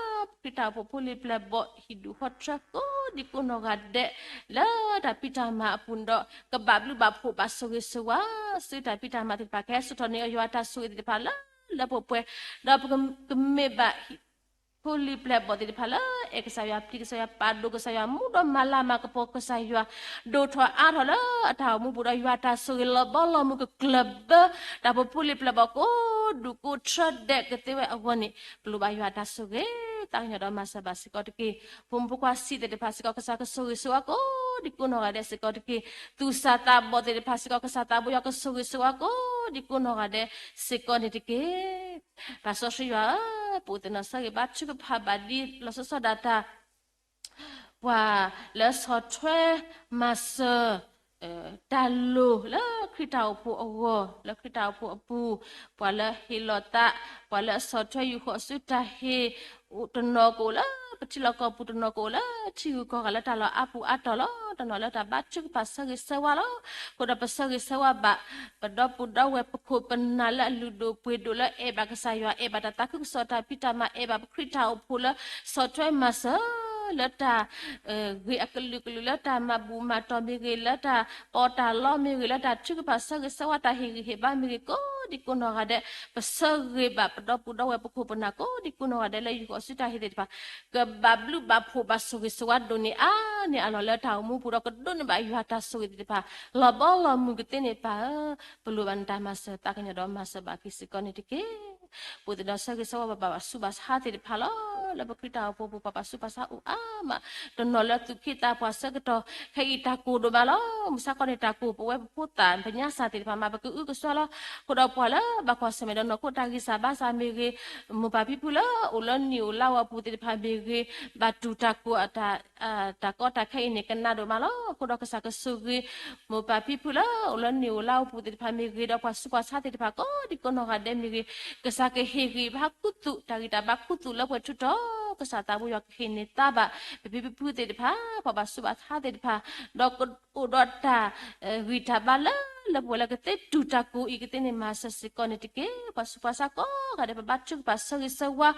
ပခရံာ်တၢ်အိၣ်ဖှိၣ်ဖိလံၤပျဲၢ်ဘီၣ် ဟံၣ်ဒူၣ်ဃီထြၢကိးဒံကိးနီၢ်ဂၤဒဲး လၢတၢ်ဖံးတၢ်မၤအပူၤဒီး ကဘၣ်ဘျုးဘၣ်ဖှိၣ်ဘၣ်ဆၢဂ့ၤဆၢဝါ စုတၢ်ဖံးတၢ်မၤသ့ၣ်တဖၣ် ကဟဲစိာ်ထီၣ်န့ၢ်အီၤယွၤအတၢ်ဆိၣ်ဂ့ၤသ့ၣ်တဖၣ်လၢလၢပှဲၤပှဲၤ, ဒီးပကမ့ၢ်ဘၣ် ဖိလံၤပျဲၢ်ဘီၣ်သ့ၣ်တဖၣ်လၢ အဲၣ်ကစၢ်ယွၤ ပျံၤကစၢ်ယွၤ ပာ်ဒိၣ်ကစၢ်ယွၤ မူဒီးမၤလၤမၤကပီၤကစၢ်ယွၤ ဒိၣ်ထီၣ်အါထီၣ်လၢအတၢ်အိၣ်မူပူၤဒီး ယွၤအတၢ်ဆိၣ်ဂ့ၤလီၤဘီလီၤမုၢ်ကကျၢၢ်ဘၢ တၢ်အိၣ်ဖှိၣ်ဖိလံၤပျဲၢ်ဘီၣ်ကိးဒူၣ်ကိးထြၢဒဲးကသ့ဝဲအဂီၢ်န့ၣ် ပလိၣ်ဘၣ်ယွၤအတၢ်ဆိၣ်ဂ့ၤ သးကညီၤဒီးမၤစၢၤဘၣ်စ့ၢ်ကီးတက့ၢ်. ဖိမုၣ်ဖိခွါဆံးသ့ၣ်တဖၣ်စ့ၢ်ကီး ကစၢ်ကဆိၣ်ဂ့ၤဆိၣ်ဝါကိးဒံကိးနီၢ်ဂၤဒဲးစ့ၢ်ကီးတက့ၢ်. သူၣ်စၢ်သးဘီၣ်သ့ၣ်တဖၣ်စ့ၢ်ကီး ကစၢ်သးဘိယွၤကဆိၣ်ဂ့ၤဆိၣ်ဝါကိးဒံကိးနီၢ်ဂၤဒဲးစ့ၢ်ကီးန့ၣ်တက့ၢ်. ပၢ်စီဆှံယွၤဧၢ, ပအိၣ်သ့ၣ်နီၣ်ဆၢဂ့ၤဘါထုကဖၣ်ဘၣ်ဒ်လီၤဆီဒၣ်တၢ် ပှၤလၢဆီၣ်ထွဲမၤစၢၤ တၢ်လိၣ်လၢခရံာ်တၢ်အိၣ်ဖှိၣ်အဂီၢ် လၢခရံာ်တၢ်အိၣ်ဖှိၣ်အပူၤ, ပှၤလၢဟ့ၣ်လီၤသး, ပှၤလၢအဆီၣ်ထွဲယူၢ်ဃီၤဆူတၢ်ဟ့ၣ်, တနီၤကအိၣ်လၢပထံလီၢ်ကီၢ်ပူၤ တနီၤကအိၣ်လၢထံဂုၤကီၢ်ဂၤလၢတၢ်လီၢ်အါပူၤအါတီၤလီၤ. တနီၤလၢတၢ်ဘါထုကဖၣ်ဆၢဂ့ၤဆၢဝါလီၤ. အဃိဒီးပဆၢဂ့ၤဆၢဝါဘၣ် ပဒီပုၢ်ဒီဝဲၢ်ပခိၣ်ပနၢ်လၢအလုၢ်ဒိၣ်ပှ့ၤဒိၣ်လၢအဲၣ်ဘၣ်ကစၢ်ယွၤ အဲၣ်ဘၣ်တၢ်သးခုကစီၣ်တၢ်ဖံးတၢ်မၤ အဲၣ်ဘၣ်ပခရံာ်တၢ်အိၣ်ဖှိၣ်လၢ ဆီၣ်ထွဲမၤစၢၤ လၢတၢ် ဂ့ၢ်အကလုာ်ကလုာ် လၢတၢ်မၤဘူၣ်မၤတီၢ်မ့ၢ်ဂ့ၤ လၢတၢ်ပီးတၢ်လီမ့ၢ်ဂ့ၤ လၢတၢ်ထုကဖၣ်ဆၢဂ့ၤဆၢဝါတၢ်ဟ့ၣ်ဂံၢ်ဟ့ၣ်ဘါမ့ၢ်ဂ့ၤ ကိးဒံကိးနီၢ်ဂၤဒဲး ပဆၢဂ့ၤဘၣ်ပဒီပုၢ်ဒီဝဲၢ်ပခိၣ်ပနၢ်ကိးဒံကိးနီၢ်ဂၤဒဲးလၢယူၢ်ဃီၤဆူတၢ်ဟ့ၣ်သ့ၣ်တဖၣ် ကဘၣ်ဘျုးဘၣ်ဖှိၣ်ဘၣ်ဆိၣ်ဂ့ၤဆိၣ်ဝါဒိၣ်န့ၢ်အါန့ၢ်အလီၢ်လၢတၢ်အိၣ်မူပူၤဒီးကဒိးန့ၢ်ဘၣ်ယွၤတၢ်ဆိၣ်ဂ့ၤသ့ၣ်တဖၣ် လီၤဘီလီၤမုၢ်ကသ့န့ၣ်ပၢ်ဧၢ, ပလိၣ်ဘၣ်နတၢ်မၤစၢၤသးကညီၤဒီးမၤစၢၤဘၣ်က့ၤစ့ၢ်ကီးန့ၣ်တက့ၢ်. ပအိၣ်သ့ၣ်နီၣ်ဆၢဂ့ၤဆၢဝါဘၣ်ဘၣ်ဆူးဘၣ်ဆါသ့ၣ်တဖၣ်လီၤ. လၢပခရံာ်တၢ်အိၣ်ဖှိၣ်ပူၤ ပှၤပာ်ဆူးပာ်ဆါအိၣ်အါမး, တနီၤလၢသူၣ်က့သးပှၢ်ဆၢကတီၢ် ခဲအံၤတၢ်ကိၢ်ဒိၣ်မးလီၤ. မုၢ်ဆါခီန့ၣ် တၢ်ကိၢ်ပဝဲပဖိသၣ် ပညါစၢ်သ့ၣ်တဖၣ်မး ပကအုကစွါလီၤ. အဃိဒီးပှၤလၢဘၣ်ကွၢ်ဆၢၣ်မဲာ်ဒီးနီၢ်ခိတၢ်ဂံၢ်စၢ်ဘါစၢ်မ့ၢ်ဂ့ၤ, မိၢ်ပၢ်ဖံဖုလၢအိၣ်လၢနံၣ်အိၣ်လါအပူၤသ့ၣ်တဖၣ်မ့ၢ်ဂ့ၤ, ဘၣ်တူၢ်တၢ်ကိၢ်အတၢ် တၢ်ကီတၢ်ခဲအံၤန့ၣ် ကနၣ်ဒိၣ်မးလီၤ. အဃိဒီးကစၢ်ကဆိၣ်ဂ့ၤ မိၢ်ပၢ်ဖံဖုလၢအိၣ်လၢနံၣ်အိၣ်လါအပူၤသ့ၣ်တဖၣ်မ့ၢ်ဂ့ၤ, ဒီးပှၤဆူးပှၤဆါသ့ၣ်တဖၣ်ကိးဒံကိးနီၢ်ဂၤဒဲးမ့ၢ်ဂ့ၤ, ကစၢ်ကဟ့ၣ်ဂံၢ်ဘါခူသူၣ် တၢ်ဂံၢ်တၢ်ဘါခူသူၣ်လၢပှဲၤထူးထီၣ်, ကစၢ်သးဘိယွၤကဟ့ၣ်န့ၢ်သါဘၣ် ပဖံပဖုသ့ၣ်တဖၣ် ပှၤဘၣ်ဆူးဘၣ်ဆါသ့ၣ်တဖၣ်, ဒီးကအိၣ်ဒီးတၢ် ဂံၢ်တၢ်ဘါလၢလၢပှဲၤပှဲၤလၢ ကသ့တူၢ်တၢ်ကိၢ်အံၤ ကသ့န့ၢ်မၤစၢၤစ့ၢ်ကီးန့ၣ်တက့ၢ်. ပှၤဆူးပှၤဆါကိးဂၤဒဲး ပဘါထုကဖၣ်ဆၢဂ့ၤဆၢဝါ,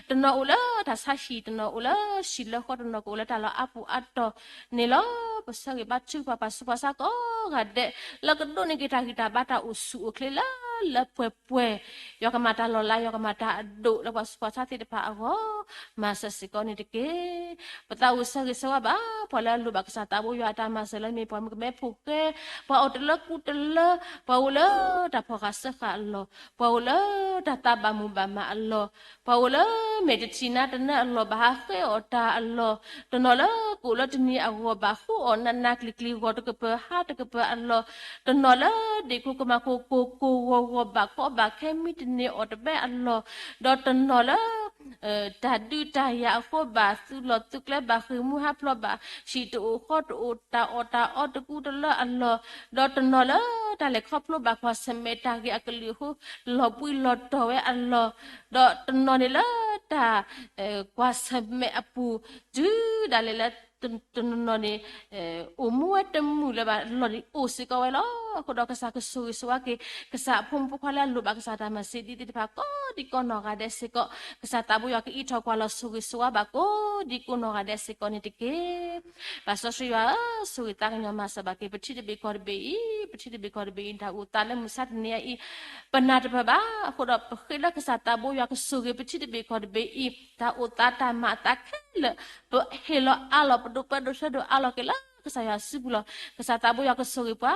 တနီၤအိၣ်လၢတၢ်ဆါဟံၣ်, တနီၤအိၣ်လၢဟံၣ်လၢဃီ, တနီၤကအိၣ်လၢတၢ်လီၢ်အါပူၤအါတီၤန့ၣ်လီၤ. ပဆၢဂ့ၤဘါထုကဖၣ် ပှၤဆူးပှၤဆါကိးဂၤဒဲး လၢကဒိးန့ၢ်က့ၤတၢ်ဂံၢ်တၢ်ဘါ တၢ်အိၣ်ဆူၣ်အိၣ်ချ့လၢလၢပှဲၤပှဲၤ, ယွၤကမၤတၢ်လီၤလး ယွၤကမၤတၢ်အဒိၣ်လၢပှၤဆူးပှၤဆါသ့ၣ်တဖၣ်အဂီၢ် မၤစၢၤစ့ၢ်ကီးန့ၣ်တက့ၢ်. ပသးအိၣ်ဆၢဂ့ၤဆၢဝါဘၣ် ပှၤလၢအလိၣ်ဘၣ်ကစၢ်သးဘိယွၤအတၢ်မၤစၢၤလၢမ့ၢ်ပှၤမုၣ်ကမဲဖိဃဲ, ပှၤအိၣ်တလၢကူတလၢ, ပှၤအိၣ်လၢတၢ်ဖီၣ်ဃာ်စၢဃာ်အလီၢ်, ပှၤအိၣ်လၢတၢ်သးဘၣ်မုာ်ဘၣ်မးအလီၢ်, ပှၤအိၣ်လၢမဲာ်တထံၣ်နါတနၢအလီၢ် ဘၣ်ဟးဃ့အီၣ်တၢ်အလီၢ်, တနီၤလၢကအိၣ်လၢတနံၤအဂီၢ်ဘၣ်ဃူအီၣ်နးနးကျံၤကျံၤ ဂီၤတကပၤဟါတကပၤအလီၢ်, တနီၤလၢဒ့ၣ်ခိၣ်ကမၣ်ခိၣ် ကိၢ်ကိၢ်ဂီၤဂီၤ ဘၣ်ကီဘၣ်ခဲ မံတန့ၢ်အီၣ်တဘဲအလီၢ်, ဒီးတနီၤလၢ တၢ်ဒုးတၢ်ယၤအဃိ ဘၣ်သုးလီၢ်သုးကျဲ ဘၣ်ဃ့ၢ်မှံဟးဖျိး ဘၣ်ဟံၣ်တအိၣ်ဃီတအိၣ် တၢ်အီၣ်တၢ်အီတကူတလၢအလီၢ်, ဒီးတနီၤလၢတၢ်လဲၤခီဖျိ ဘၣ်ကွၢ်ဆၢၣ်မဲာ်တၢ်ဂ့ၢ်အကလုာ်အဃိ လီၤဘှံးလီၤတီၤဝဲအလီၢ်, ဒီးတနီၤန့ၣ်လၢတၢ် ကွၢ်ဆၢၣ်မဲာ်အပူၤ တုၤဒၣ်လဲာ်လၢ တနီၤန့ၣ် အိၣ်မူဝဲတမုာ်လၢၤဘၣ် လီၢ်န့ၣ်အိၣ်စ့ၢ်ကီးဝဲလီၤ. အဃိဒီးကစၢ်ကဆိၣ်ဂ့ၤဆိၣ်ဝါက့ၤ ကစၢ်အဖိမုၣ်ဖိခွါလၢအလိၣ်ဘၣ်ကစၢ်တၢ်မၤစၢၤဒ်သ့ၣ်တဖၣ် ကိးဒံးကိးနီၢ်ဂၤဒဲးစ့ၢ်ကီး, ကစၢ်သးဘိယွၤကအံးထီၣ်ကွၢ်လီၤဆိၣ်ဂ့ၤဆိၣ်ဝါဘၣ်ကိးဒံးကိးနီၢ်ဂၤဒဲးစ့ၢ်ကီးန့ၣ်တက့ၢ်. ပၢ်စီဆှံယွၤဧၢ, ဆိၣ်ဂ့ၤသးကညီၤမၤစၢၤဘၣ်က့ၤ ပထံတဘ့ၣ်ကီၢ်တဘ့ၣ်အံၤ, ပထံတဘ့ၣ်ကီၢ်တဘ့ၣ်အံၤ တၢ်အိၣ်သးလၢမုၢ်ဆါတနံၤအံၤ ပနၢ်တပၢၢ်ဘၣ်. အဃိဒီးပဃ့လၢကစၢ်သးဘိယွၤကဆိၣ်ဂ့ၤပထံတဘ့ၣ်ကီၢ်တဘ့ၣ်အံၤ တၢ်အိၣ်သးတၢ်မၤအသးခဲလၢာ် ပဟ့ၣ်လီၤအးလီၤပဒိၣ်ပၢ်ဒိၣ်ဆၢဒိၣ်အးလီၤက့ၤလၢကစၢ်ယွၤစုပူၤလီၤ. ကစၢ်သးဘိယွၤကဆိၣ်ဂ့ၤပှၤ,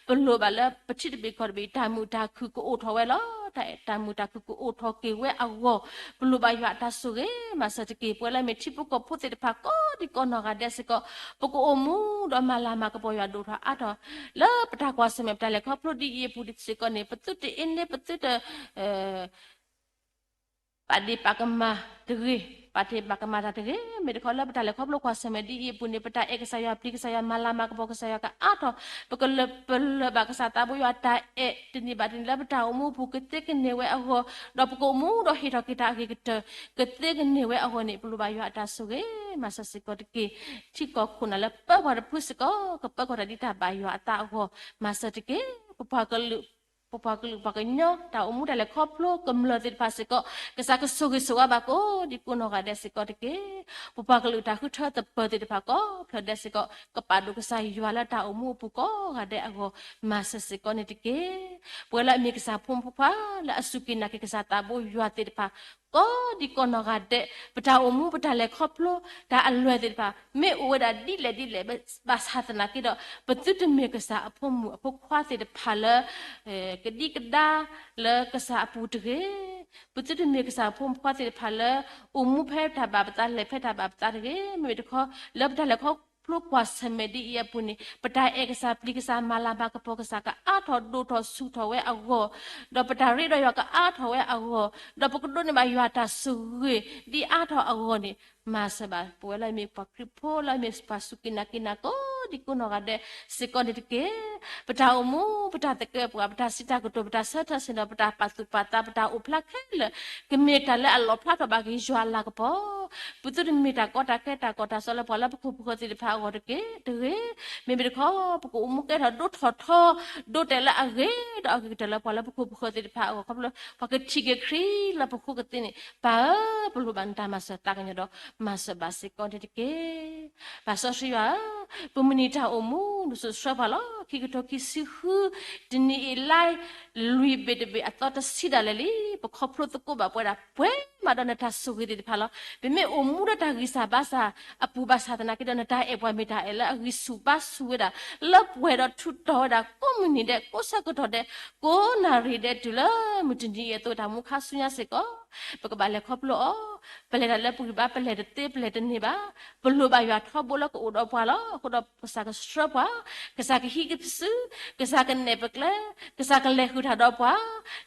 ပလိၣ်ဘၣ်လၢပထံတဘ့ၣ်ကီၢ်တဘ့ၣ်အံၤ တၢ်မုာ်တၢ်ခုၣ်ကအိၣ်ထီၣ်ဝဲလီၤ. တၢ်အဲၣ်တၢ်မုာ်တၢ်ခုၣ်ကအိၣ်ထီၣ်က့ၤဝဲအဂီၢ်, ပလိၣ်ဘၣ်ယွၤအတၢ်ဆိၣ်ဂ့ၤမၤစၢၤတက့ၢ်. ပဝဲလၢအမ့ၢ်ထံဖိကီၢ်ဖိသ့ၣ်တဖၣ်ကိးဒံကိးနီၢ်ဂၤဒဲးစ့ၢ်ကီး, ပကအိၣ်မူဒီးမၤလၤမၤကပီၤယွၤဒိၣ်ထီၣ်အါထီၣ်, လၢပတၢ်ကွၢ်ဆၢၣ်မဲာ်ပတၢ်လဲၤခီဖျိဒ်အံၤအပူၤစ့ၢ်ကီးန့ၣ် ပသုတအ့န့ ပသုတ ပာ်ဒ့ၣ်ပာ်ကမၣ်တဂ့ၤ, ပာ်ဒ့ၣ်ပာ်ကမၣ်တၢ်တဂ့ၤ. မ့ၢ်တခီလၢပတၢ်လဲၤခီဖျိကွၢ်ဆၢၣ်မဲာ်ဒ်အံၤအပူၤန့ၣ် ပတၢ်အဲၣ်ကစၢ်ယွၤ ပျံၤကစၢ်ယွၤ မၤလၤမၤကပီၤကစၢ်ယွၤကအါထီၣ်, ပကလၢပလၢၢ်ဘၣ်ကစၢ်သးဘိယွၤတၢ်အဲၣ်တနံၤဘၣ်တနံၤ လၢပတၢ်အိၣ်မူအပူၤကသ့ကန့ၢ်ဝဲအဂီၢ်, ဒီးပကအိၣ်မူဒီးဟ့ၣ်ထီၣ်က့ၤတၢ်အဂ့ၤကတၢၢ် ကသ့ကန့ၢ်ဝဲအဂီၢ်န့ၣ် ပလိၣ်ဘၣ်ယွၤအတၢ်ဆိၣ်ဂ့ၤမၤစၢၤစ့ၢ်ကီးတက့ၢ်. ထံကီၢ်ခိၣ်နၢ်လၢပၢပှၤတဖုစ့ၢ်ကီး ကပၢဃီၤတၢ်ဒ်တၢ်ဘၣ်ယွၤအသးအဂီၢ် မၤစၢၤတက့ၢ်. ပပှၤကလုာ် ပပှၤကလုာ်ပှၤကညီ တၢ်အိၣ်မူတၢ်လဲၤခီဖျိကမျၢၢ်သ့ၣ်တဖၣ်စ့ၢ်ကီး ကစၢ်ကဆိၣ်ဂ့ၤဆိၣ်ဝါဘၣ်ကိးဒံကိးနီၢ်ဂၤဒဲးစ့ၢ်ကီးတက့ၢ်. ပပှၤကလုာ်တၢ်ဃုထၢသပၢၤသ့ၣ်တဖၣ်ကိးဖျၢၣ်ဒဲးစ့ၢ်ကီး ကပာ်ဒိၣ်ကစၢ်ယွၤလၢတၢ်အိၣ်မူအပူၤကိးဂၤဒဲးအဂီၢ် မၤစၢၤစ့ၢ်ကီးန့ၣ်တက့ၢ်. ပဝဲလၢအမ့ၢ်ကစၢ်ဖိမုၣ်ဖိခွါ လၢအစူၢ်က့ၤနာ်က့ၤကစၢ်သးဘိယွၤသ့ၣ်တဖၣ် ကိးဒံကိးနီၢ်ဂၤဒဲး ပတၢ်အိၣ်မူ ပတၢ်လဲၤခီဖျိ တၢ်အလွဲၢ်သ့ၣ်တဖၣ် မ့ၢ်အိၣ်ဝဲဒၣ်ဒ်လဲၣ်ဒ်လဲၣ် ဘၣ်ဆၣ်သနာ်က့ဒီး ပသုတမ့ၢ်ကစၢ်အဖိမုၣ်အဖိခွါသ့ၣ်တဖၣ်လၢ ကဒံကဒါလၢကစၢ်အပူၤတဂ့ၤ. ပသုတမ့ၢ်ကစၢ်အဖိမုၣ်ဖိခွါသ့ၣ်တဖၣ်လၢ အိၣ်မူဖဲတၢ်ဘၣ်ပသး လဲၤဖဲတၢ်ဘၣ်ပသးတဂ့ၤ. မ့မ့ၢ်တခီ လၢပတၢ်လဲၤခီဖျိကွၢ်ဆၢၣ်မဲာ်ဒ်အံၤအပူၤန့ၣ် ပတၢ်အဲၣ်ကစၢ် ပျံၤကစၢ် မၤလၤမၤကပီၤကစၢ် ကအါထီၣ်ဒိၣ်ထီၣ်ဆူၣ်ထီၣ်ဝဲအဂီၢ်, ဒီးပတၢ်ရ့ဒီးယွၤကအါထီၣ်ဝဲအဂီၢ်, ဒီးပကဒိးန့ၢ်ဘၣ်ယွၤတၢ်ဆိၣ်ဂ့ၤဒ်အါထီၣ်အဂီၢ်န့ၣ် မၤစၢၤဘၣ် ပဝဲလၢအမ့ၢ်ပှၤခရံာ်ဖိ လၢအမ့ၢ်ပှၤစူၢ်က့ၤနာ်က့ၤနၤကိးဒံကိးနီၢ်ဂၤဒဲးစ့ၢ်ကီးန့ၣ်တက့ၢ်. ပတၢ်အိၣ်မူ ပတၢ်သကဲးပဝး ပတၢ်စံးတၢ်ကတိၤ ပတၢ်ဆၢထၢၣ်ဆ့ၣ်နီၤ ပတၢ်ပာ်သူၣ်ပာ်သး ပတၢ်အိၣ်ဖျါခဲလၢာ် ကမ့ၢ်တၢ်လၢအလီၣ်ဖျါထီၣ်ဘၣ်က့ၤယွၤအလၤကပီၤ. ပသုတမ့ၢ်တၢ်ကီတၢ်ခဲ တၢ်ကီတၢ်စီလၢပှၤလၢပခိၣ်ပဃၢၤသ့ၣ်တဖၣ်အဂီၢ်တက့ၢ် တဂ့ၤ. မ့မ့ၢ်တခီ ပကအိၣ်မူကဲထီၣ်ဒိၣ်ထီၣ်ထီ ဒိၣ်တဲာ်လၢအဂ့ၤဒီးအဂ့ၤကတၢၢ်လၢပှၤလၢပခိၣ်ပဃၢၤသ့ၣ်တဖၣ်အဂီၢ် ခီဖျိလၢ ပှၤကထံၣ်က့ၤခရံာ်လၢပဃိကသ့န့ၣ် ပၢ်ဧၢ ပလိၣ်ဘၣ်နတၢ်မၤစၢၤသးကညီၤဒီး မၤစၢၤဘၣ်စ့ၢ်ကီးန့ၣ်တက့ၢ်. ပၢ်စီဆှံယွၤဧၢ, ပမုၢ်နံၤတၢ်အိၣ်မူ နစိာ်ဆှၢပှၤလီၤ. ခံကထိခံဆံဃု တနံၤအံၤ လါလွံၢ်ဘ့ၣ်တဘ့ၣ်အသီတဆံဒၣ်လဲာ်လံ, ပခီဖျိသကိးဘၣ်ပဝဲဒၣ်ပှဲၤမးဒီးနတၢ်ဆိၣ်ဂ့ၤသ့ၣ်တဖၣ်လီၤ. ပမ့ၢ်အိၣ်မူလၢတၢ်ဂံၢ်စၢ်ဘါစၢ်အပူၤဘၣ်ဆၣ်သနာ်က့ဒီး နတၢ်အဲၣ်ပှၤမ့ၢ်တၢ်အဲၣ်လၢအဂံၢ်ဆူၣ်ဘါဆူၣ်ဝဲဒၣ် လၢပှဲၤဒီးထူးတီၤဝဲဒၣ် ကိးမုၢ်နံၤဒဲး ကိးဆၢကတီၢ်ဒဲး ကိးနၣ်ရံၣ်ဒဲးတုၤလၢမုၢ်တနံၤအံၤအသိး တၢ်မူခါဆူညါစ့ၢ်ကီး ပကဘၣ်လဲၤခီဖျိအီၤ, ပလဲၤတၢ်လၢပဂံၢ်ဘါ ပလဲၤတသ့ ပလဲၤတန့ၢ်ဘၣ်. ပလိၣ်ဘၣ်ယွၤထီဘိလၢကအိၣ်ဒီးပှၤလီၤ. အဃိဒီးကစၢ်ကဆှၢပှၤ, ကစၢ်ကဟံးက့ၤပစု, ကစၢ်ကနဲၣ်ပကျဲ, ကစၢ်ကလဲၤဃုာ်တၢ်ဒီးပှၤ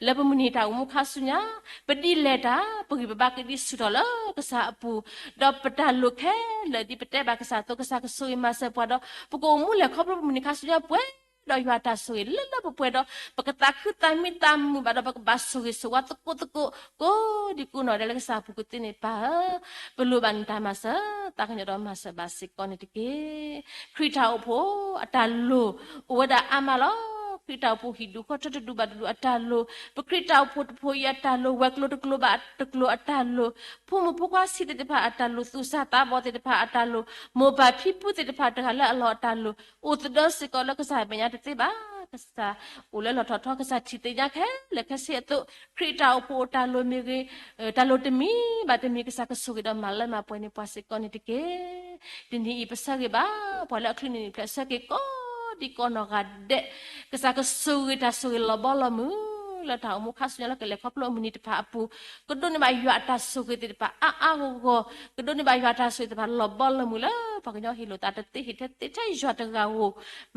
လၢပမုၢ်နံၤတၢ်အိၣ်မူခါဆူညါ, ပဒ်လဲၤတၢ် ပဂံၢ်ပဘါကဒံဆူၣ်ထီၣ်လၢကစၢ်အပူၤ, ဒီးပတၢ်လိၣ်ခဲလၢာ်ဒ်ပတဲဘၣ်ကစၢ်အသိး ကစၢ်ကဆိၣ်ဂ့ၤမၤစၢၤပှၤဒီး ပကအိၣ်မူလဲၤခီဖျိပမုၢ်နံၤခါဆူညါပှဲၤ ဒီးယွၤတၢ်ဆိၣ်ဂ့ၤလၢလၢပှဲၤပှဲၤဒီး ပကသးခုသးမံသးမုာ်ဘၣ်ဒီး ပကဘၣ်ဆိၣ်ဂ့ၤဆိၣ်ဝါသကိးသကိး ကိးဒံကိးနီၢ်ဒဲးလၢကစၢ်အပူၤကသ့န့ၣ် ပၢ်ဧၢ, ပလိၣ်ဘၣ်နတၢ်မၤစၢၤသးကညီၤဒီးမၤစၢၤဘၣ်စ့ၢ်ကီးန့ၣ်တက့ၢ်. ခရံာ်တၢ်အိၣ်ဖှိၣ်အတၢ်လိၣ် အိၣ်ဝဲဒၣ်အါမးလီၤ. ခရံာ်တၢ်အိၣ်ဖှိၣ်ဟံၣ်ဒူၣ်ဃီထၢတဒူၣ်ဘၣ်တဒူၣ်အတၢ်လိၣ်, ပခရံာ်တၢ်အိၣ်ဖှိၣ်တဖှိၣ်အံၤအတၢ်လိၣ်, ဝဲၤကျိၤတကျိၤဘၣ်တကျိၤအတၢ်လိၣ်, ဖိမုၣ်ဖိခွါဆံးသ့ၣ်တဖၣ်အတၢ်လိၣ်, သူၣ်စၢ်သးဘီၣ်သ့ၣ်တဖၣ်အတၢ်လိၣ်, မိၢ်ပၢ်ဖံဖုသ့ၣ်တဖၣ်တဂၤလၢအလီၢ်အတၢ်လိၣ်, အိၣ်သဒၢစ့ၢ်ကီးလၢကစၢ်မဲာ်ညါတသ့ဘၣ်. ကစၢ်အိၣ်လၢလီၢ်ထီၣ်ထီ ကစၢ်ထံၣ်သ့ၣ်ညါခဲလၢာ်ခဲဆ့အသိး ခရံာ်တၢ်အိၣ်ဖှိၣ်အတၢ်လိၣ်မ့ၢ်ဂ့ၤ, တၢ်လိၣ်တမံၤဘၣ်တမံၤ ကစၢ်ကဆိၣ်ဂ့ၤဒီးမၤလၢမၤပှဲၤန့ၢ်ပှၤစ့ၢ်ကီးန့ၣ်တက့ၢ်. တနံၤအံၤပဆၢဂ့ၤဘၣ် ပှၤလၢအချုးန့ၢ်နံၣ်ဖျဲၣ်ဆၢက့ၤကိးဒံကိးနီၢ်ဂၤဒဲး, ကစၢ်ကဆိၣ်ဂ့ၤတၢ်ဆိၣ်ဂ့ၤလီၤဘီလီၤမုၢ် လၢတၢ်အိၣ်မူခါဆူညါလၢကလဲၤခီဖျိအမုၢ်နံၤတဖၣ်အပူၤ, ကဒိးန့ၢ်ဘၣ်ယွၤအတၢ်ဆိၣ်ဂ့ၤသ့ၣ်တဖၣ်အါအါဂီၢ်ဂီၢ်, ကဒိးန့ၢ်ဘၣ်ယွၤအတၢ်ဆိၣ်ဂ့ၤသ့ၣ်တဖၣ်လီၤဘီလီၤမုၢ်လၢ ပှၤကညီဟ့ၣ်လိာ်သးတသ့ဟ့ၣ်ထဲသ့ထဲယွၤတဂၤဧိၤ,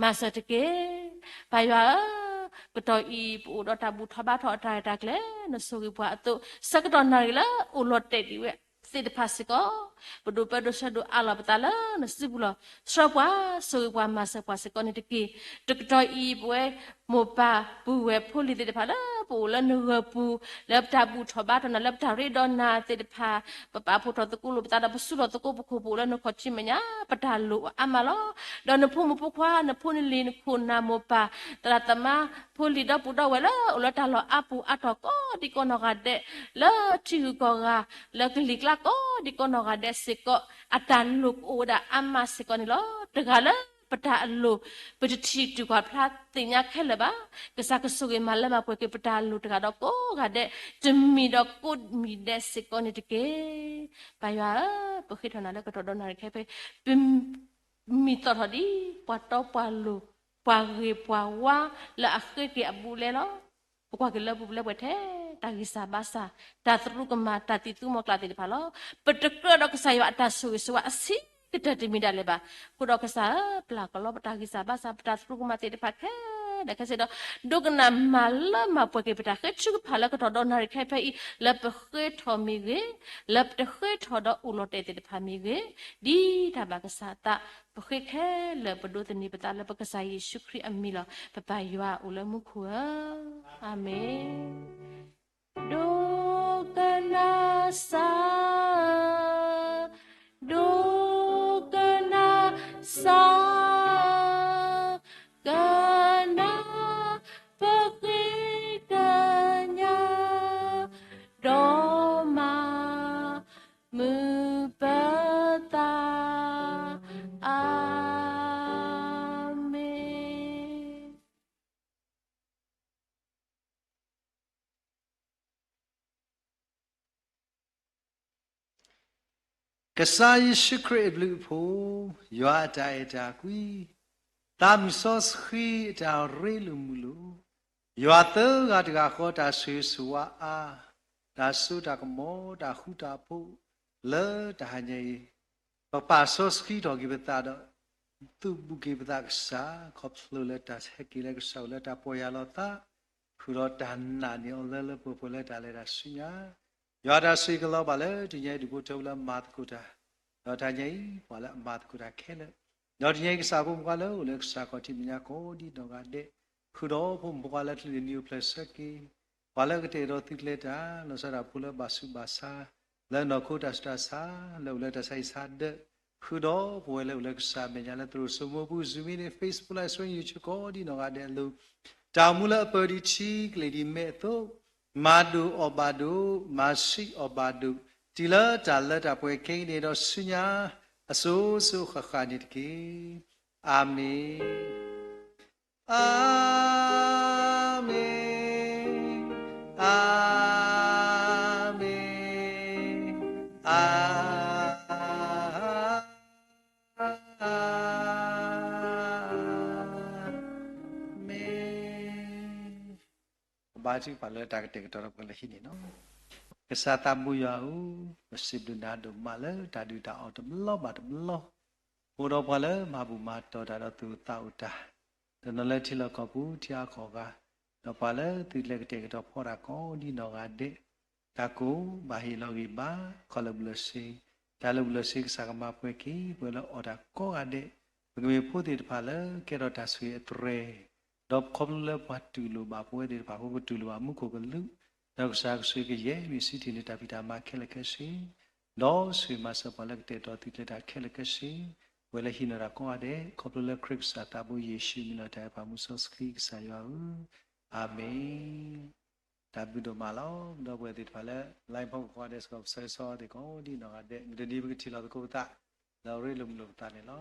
မၤစၢၤတက့ၢ်. ပၢ်ယွၤဧၢ, ကတီၢ်အံၤ ပအိၣ်ဒီးတၢ်ဘူၣ်ထီၣ်ဘါထီၣ်အတၢ်ရဲၣ်တၢ်ကျဲၤ နဆိၣ်ဂ့ၤပှၤအသိး ဆၢကတီၢ်နၣ်ရံၣ်လၢအိၣ်လီၤတဲာ်ဒံးဝဲသ့ၣ်တဖၣ်စ့ၢ်ကီး, ပဒိးပၢဒိးဆှၢဒိးအးလီၤပသးလၢနစုပူၤလီၤ. ဆှၢပှၤ ဆိၣ်ဂ့ၤပှၤမၤစၢၤပှၤစ့ၢ်ကီးန့ၣ်တက့ၢ်. တကတီၢ်အံၤ ပဝဲမိၢ်ပၢ်ပုၢ်ဝဲၢ်ဖိလံၤသ့ၣ်တဖၣ်လၢပအိၣ်လၢနဂၢၢ်ပူၤ, လၢပတၢ်ဘူၣ်ထီၣ်ဘါထီၣ်နၤ လၢပတၢ်ရ့ဒီးနၤသ့ၣ်တဖၣ်, ပပာ်ဖှိၣ်ထီၣ်သကိးလိာ်ပသးဒီးပသူၣ်ထီၣ်သကိးပခိၣ်ပအိၣ်လၢနခီၣ်ထံးမဲာ်ညါ ပတၢ်လိၣ်အါမးလီၤ. ဒီးနဖိမုၣ်ဖိခွါ နဖိနလံၤ နခိၣ်နၢ်မိၢ်ပၢ် သရၣ်သမါ ဖိလံၤဒီပုၢ်ဒီဝဲၢ်လၢအိၣ်လၢတၢ်လီၢ်အါပူၤအါတီၤကိးဒံကိးနီၢ်ဂၤဒဲး, လၢထံဂုၤကီၢ်ဂၤ လၢကလံၤကျါကိးဒံကိးနီၢ်ဂၤဒဲးစ့ၢ်ကီး အတၢ်လိၣ်ကအိၣ်ဝဲဒၣ်အါမးစ့ၢ်ကီးန့ၣ်လီၤ. တဂၤလၢပတၢ်အလိၣ် ပတထံၣ်တုၤကွၢ်ဖျါသ့ၣ်ညါခဲလၢာ်ဘၣ်. ကစၢ်ကဆိၣ်ဂ့ၤမၤလၢမၤပှဲၤက့ၤပတၢ်လိၣ်တဂၤဒီးကိးဂၤဒဲး တမံၤဒီးကိးမံၤဒဲးစ့ၢ်ကီးန့ၣ်တက့ၢ်. ပၢ်ယွၤဧၢ, ပဃ့ထီၣ်နၤလၢကတီၢ်ဒီနၣ်ရံၣ်ခဲဖဲ ပမံသီၣ်ထီၣ်ဒ်ပှၤတီပှၤလိၤ ပှၤဂ့ၤပှၤဝါလၢအဃ့က့ၤအဘူးအလဲလီၤ. ပကွၢ်က့ၤလၢပူၤလၢပှဲၤထဲ တၢ်ဂံၢ်စၢ်ဘါစၢ်, တၢ်သရူးကမၣ်, တၢ်သံၣ်သူမီၤကျၢ်သ့ၣ်တဖၣ်လီၤ. ပတကြၢးဒီးကစၢ်ယွၤအတၢ်ဆိၣ်ဂ့ၤဆိၣ်ဝါအဆံးကတၢၢ်တမံၤဒၣ်လဲာ်ဘၣ်. အဃိဒီးကစၢ်ဧၢ, ပျၢ်ကလီပတၢ်ဂံၢ်စၢ်ဘါစၢ်, ပတၢ်သရူးကမၣ်သ့ၣ်တဖၣ်ခဲလၢာ်ခဲဆ့ဒီး ဒိကနၣ်မၤလၢမၤပှဲၤက့ၤပတၢ်ဃ့ထုကဖၣ်လၢကတီၢ်ဒီနၣ်ရံၣ်ခဲအံၤဖဲအံၤ, လၢပဃ့ထီၣ်မ့ၢ်ဂ့ၤ, လၢပတဃ့ထီၣ်ဒီးအိၣ်လီၤတဲာ်သ့ၣ်တဖၣ်မ့ၢ်ဂ့ၤ, ဒ်တၢ်ဘၣ်ကစၢ်အသး, ပဃ့ခဲလၢာ်ပဒိးသန့ၤပသးလၢပကစၢ်ယ့ၣ်ၡူးခရံာ်အမံၤလီၤ. ပပၢ်ယွၤအိၣ်လၢမူခိၣ်ဧၢ, အၤမ့ၣ်. ဒိကနၣ်စၢ်, ဒိကနၣ်စၢ်, ကနၣ်ပဃ့ကညး, ဒီးမၤမုာ်ပသး, အၤမ့ၣ်. ကစၢ်ယ့ၣ်ၡူးခရံာ်အဘျုးအဖှိၣ်, ယွၤအတၢ်အဲၣ်တၢ်ကွံ, သးမုၢ်စီဆှံအတၢ်ရ့လိာ်မုာ်လိာ်, ယွၤသၢဂၤတဂၤဃီတၢ်ဆိၣ်ဂ့ၤဆိၣ်ဝါအါ, တၢ်စိတၢ်ကမီၤ တၢ်ဃူတၢ်ဖိး လၢတၢ်ဟါညါအံၤ ပပာ်စီဆှံထီၣ်က့ၤပသးဒီး သုးဘူးက့ၤပသးကစၢ် ခီဖျိလၢတၢ်ဟဲက့ၤလၢကစၢ်အိၣ်လၢတၢ်ပီၢ်ယၢ်လီၤသး, ဃုာ်ဒီးတၢ်နာ်န့ၢ်အီၤလၢလၢပှဲၤပှဲၤလၢတၢ်လဲၤတၢ်ဆူညါ, ယွၤတၢ်ဆိၣ်ဂ့ၤကလီၤဘၣ်လၢတနံၤအံၤဒူၣ်ဖိထၢဖိလၢအမၤသကိးတၢ်, ဒီးတနံၤအံၤ ပှၤလၢအမၤသကိးတၢ်ခဲလၢာ်, ဒီးတနံၤအံၤကစၢ်ဖိမုၣ်ဖိခွါလၢအိၣ်လၢကစၢ်ခီၣ်ထံးမဲာ်ညါကိးဒံနီၢ်ဂၤဒဲး, ဃုာ်ဒီးဖိမုၣ်ဖိခွါလၢကလုာ်ကညီအိၣ်ဖျဲၣ်ဆၢက့ၤ ပှၤလၢကတဲာ်ကတီၤသုးကျဲၤတၢ် လီၤဆီဒၣ်တၢ်ဖိလၢဘၣ်ဆူးဘၣ်ဆါ လၢနီၢ်ခိတၢ်ဆူးတၢ်ဆါ လၢအိၣ်လၢတၢ်ဆါဟံၣ်ဆါဒၢး, ဃုာ်ဒီးပဝဲလၢအိၣ်လၢကစၢ်မဲာ်ညါလၢသရိာ်စိမိပူၤ Zoom န့ၣ် Facebook Live Stream YouTube ကိးဒံနီၢ်ဂၤဒဲးအလိၤ, တၢ်အိၣ်မူလၢအပၢၤဒံးထံကလဲၤဒံးမဲးအသိး, မၤဒိၣ်အီၣ်ဘၣ်ဒိၣ်, မၤဆံးအီၣ်ဘၣ်ဒိၣ်, တုၤလၢတၢ်လၢတၢ်ပှဲၤခဲအံၤန့ၣ်ဒီးဆူညါ အစိၤစိၤဃၣ်ဃၣ်န့ၣ်တက့ၢ်. အၤမ့ၣ်. အၤမ့ၣ်, အၤမ့ၣ်, အၤမ့ၣ်. ကဘါထုကဖၣ်လၢတၢ်ကတဲာ်ကတီၤဒီးပှၤလၢဟံးန့ၢ်လီၤ. ကစၢ်သးဘိယွၤဧၢ, ပစံးဘျုးနၤဒိၣ်မးလၢတၢ်ဒုၣ်တၢ်အီၣ်တဘျီဘၣ်တဘျီ, အိၣ်ဒီးပှၤလၢမၤဘူၣ်မၤတီၢ်တၢ်ဒီးသူၣ်အိၣ်သးအိၣ်တၢ်, တနီၤလၢထံလီၢ်ကီၢ်ပူၤထံအါခီၣ်အဂၤ, ဒီးပှၤလၢသုးကျဲၤကတဲာ်ကတီၤဖီတၢ်ကိးဒံနီၢ်ဂၤဒဲး, တၢ်ကိးဘၣ်ဟ့ၣ်လီၤဂံၢ်ဘါ ခီလၢာ်ဘူၣ်လၢာ်စ့, တၢ်လၢာ်ဘူၣ်လၢာ်စ့ကစၢ်ကမၤပှဲၤက့ၤ ပှၤလၢအီၣ်တၢ်ကိးဂၤဒဲး, ပကမ့ၢ်ဖိသ့ၣ်တဖၣ်လၢကဲထီၣ်တၢ်ဆိၣ်ဂ့ၤအသရဲၣ်, ဒီးခီဖျိလၢပှၤတူၢ်လိာ်ဘၣ်ပဝဲသ့ၣ်တဖၣ်အဃိကတူၢ်လိာ်ဘၣ်မူခိၣ်ကလူး, ဒီးကစၢ်ကဆိၣ်ဂ့ၤကယဲၢ်မ့ၢ်စံးထံၣ်န့ၢ်တၢ်ဖံးတၢ်မၤခဲလၢာ်ခဲဆ့, ဒီးဆိၣ်ဂ့ၤမၤစၢၤပှၤလၢကတဲာ်ကတီၤသုးကျဲၤတၢ်ခဲလၢာ်ခဲဆ့, ပဝဲလၢဟံးန့ၢ်တၢ်ကိးဂၤဒဲး, ခီဖျိလၢခရံာ်ကစၢ်သးဘိယ့ၣ်ၡူးမံၤလီၤတၢ်အဲၣ်ပှၤမူစီဆှံကစၢ်ယွၤဧၢ, အၤမ့ၣ်. တၢ်ဘျုးဒိၣ်မးလီၤ. ဒီပုၢ်ဝဲၢ်သ့ၣ်တဖၣ်လၢ line ဖီခိၣ်ကိးဂၤဒဲးစ့ၢ်ကီး ပဆၢဂ့ၤဆၢဝါသ့ၣ်ကိးဒံနီၢ်ဂၤဒဲး, မုၢ်တနံၤပကထံၣ်လိာ်သကိးပသး လၢအရ့လိာ်မုာ်လိာ်ပသးန့ၣ်လီၤ.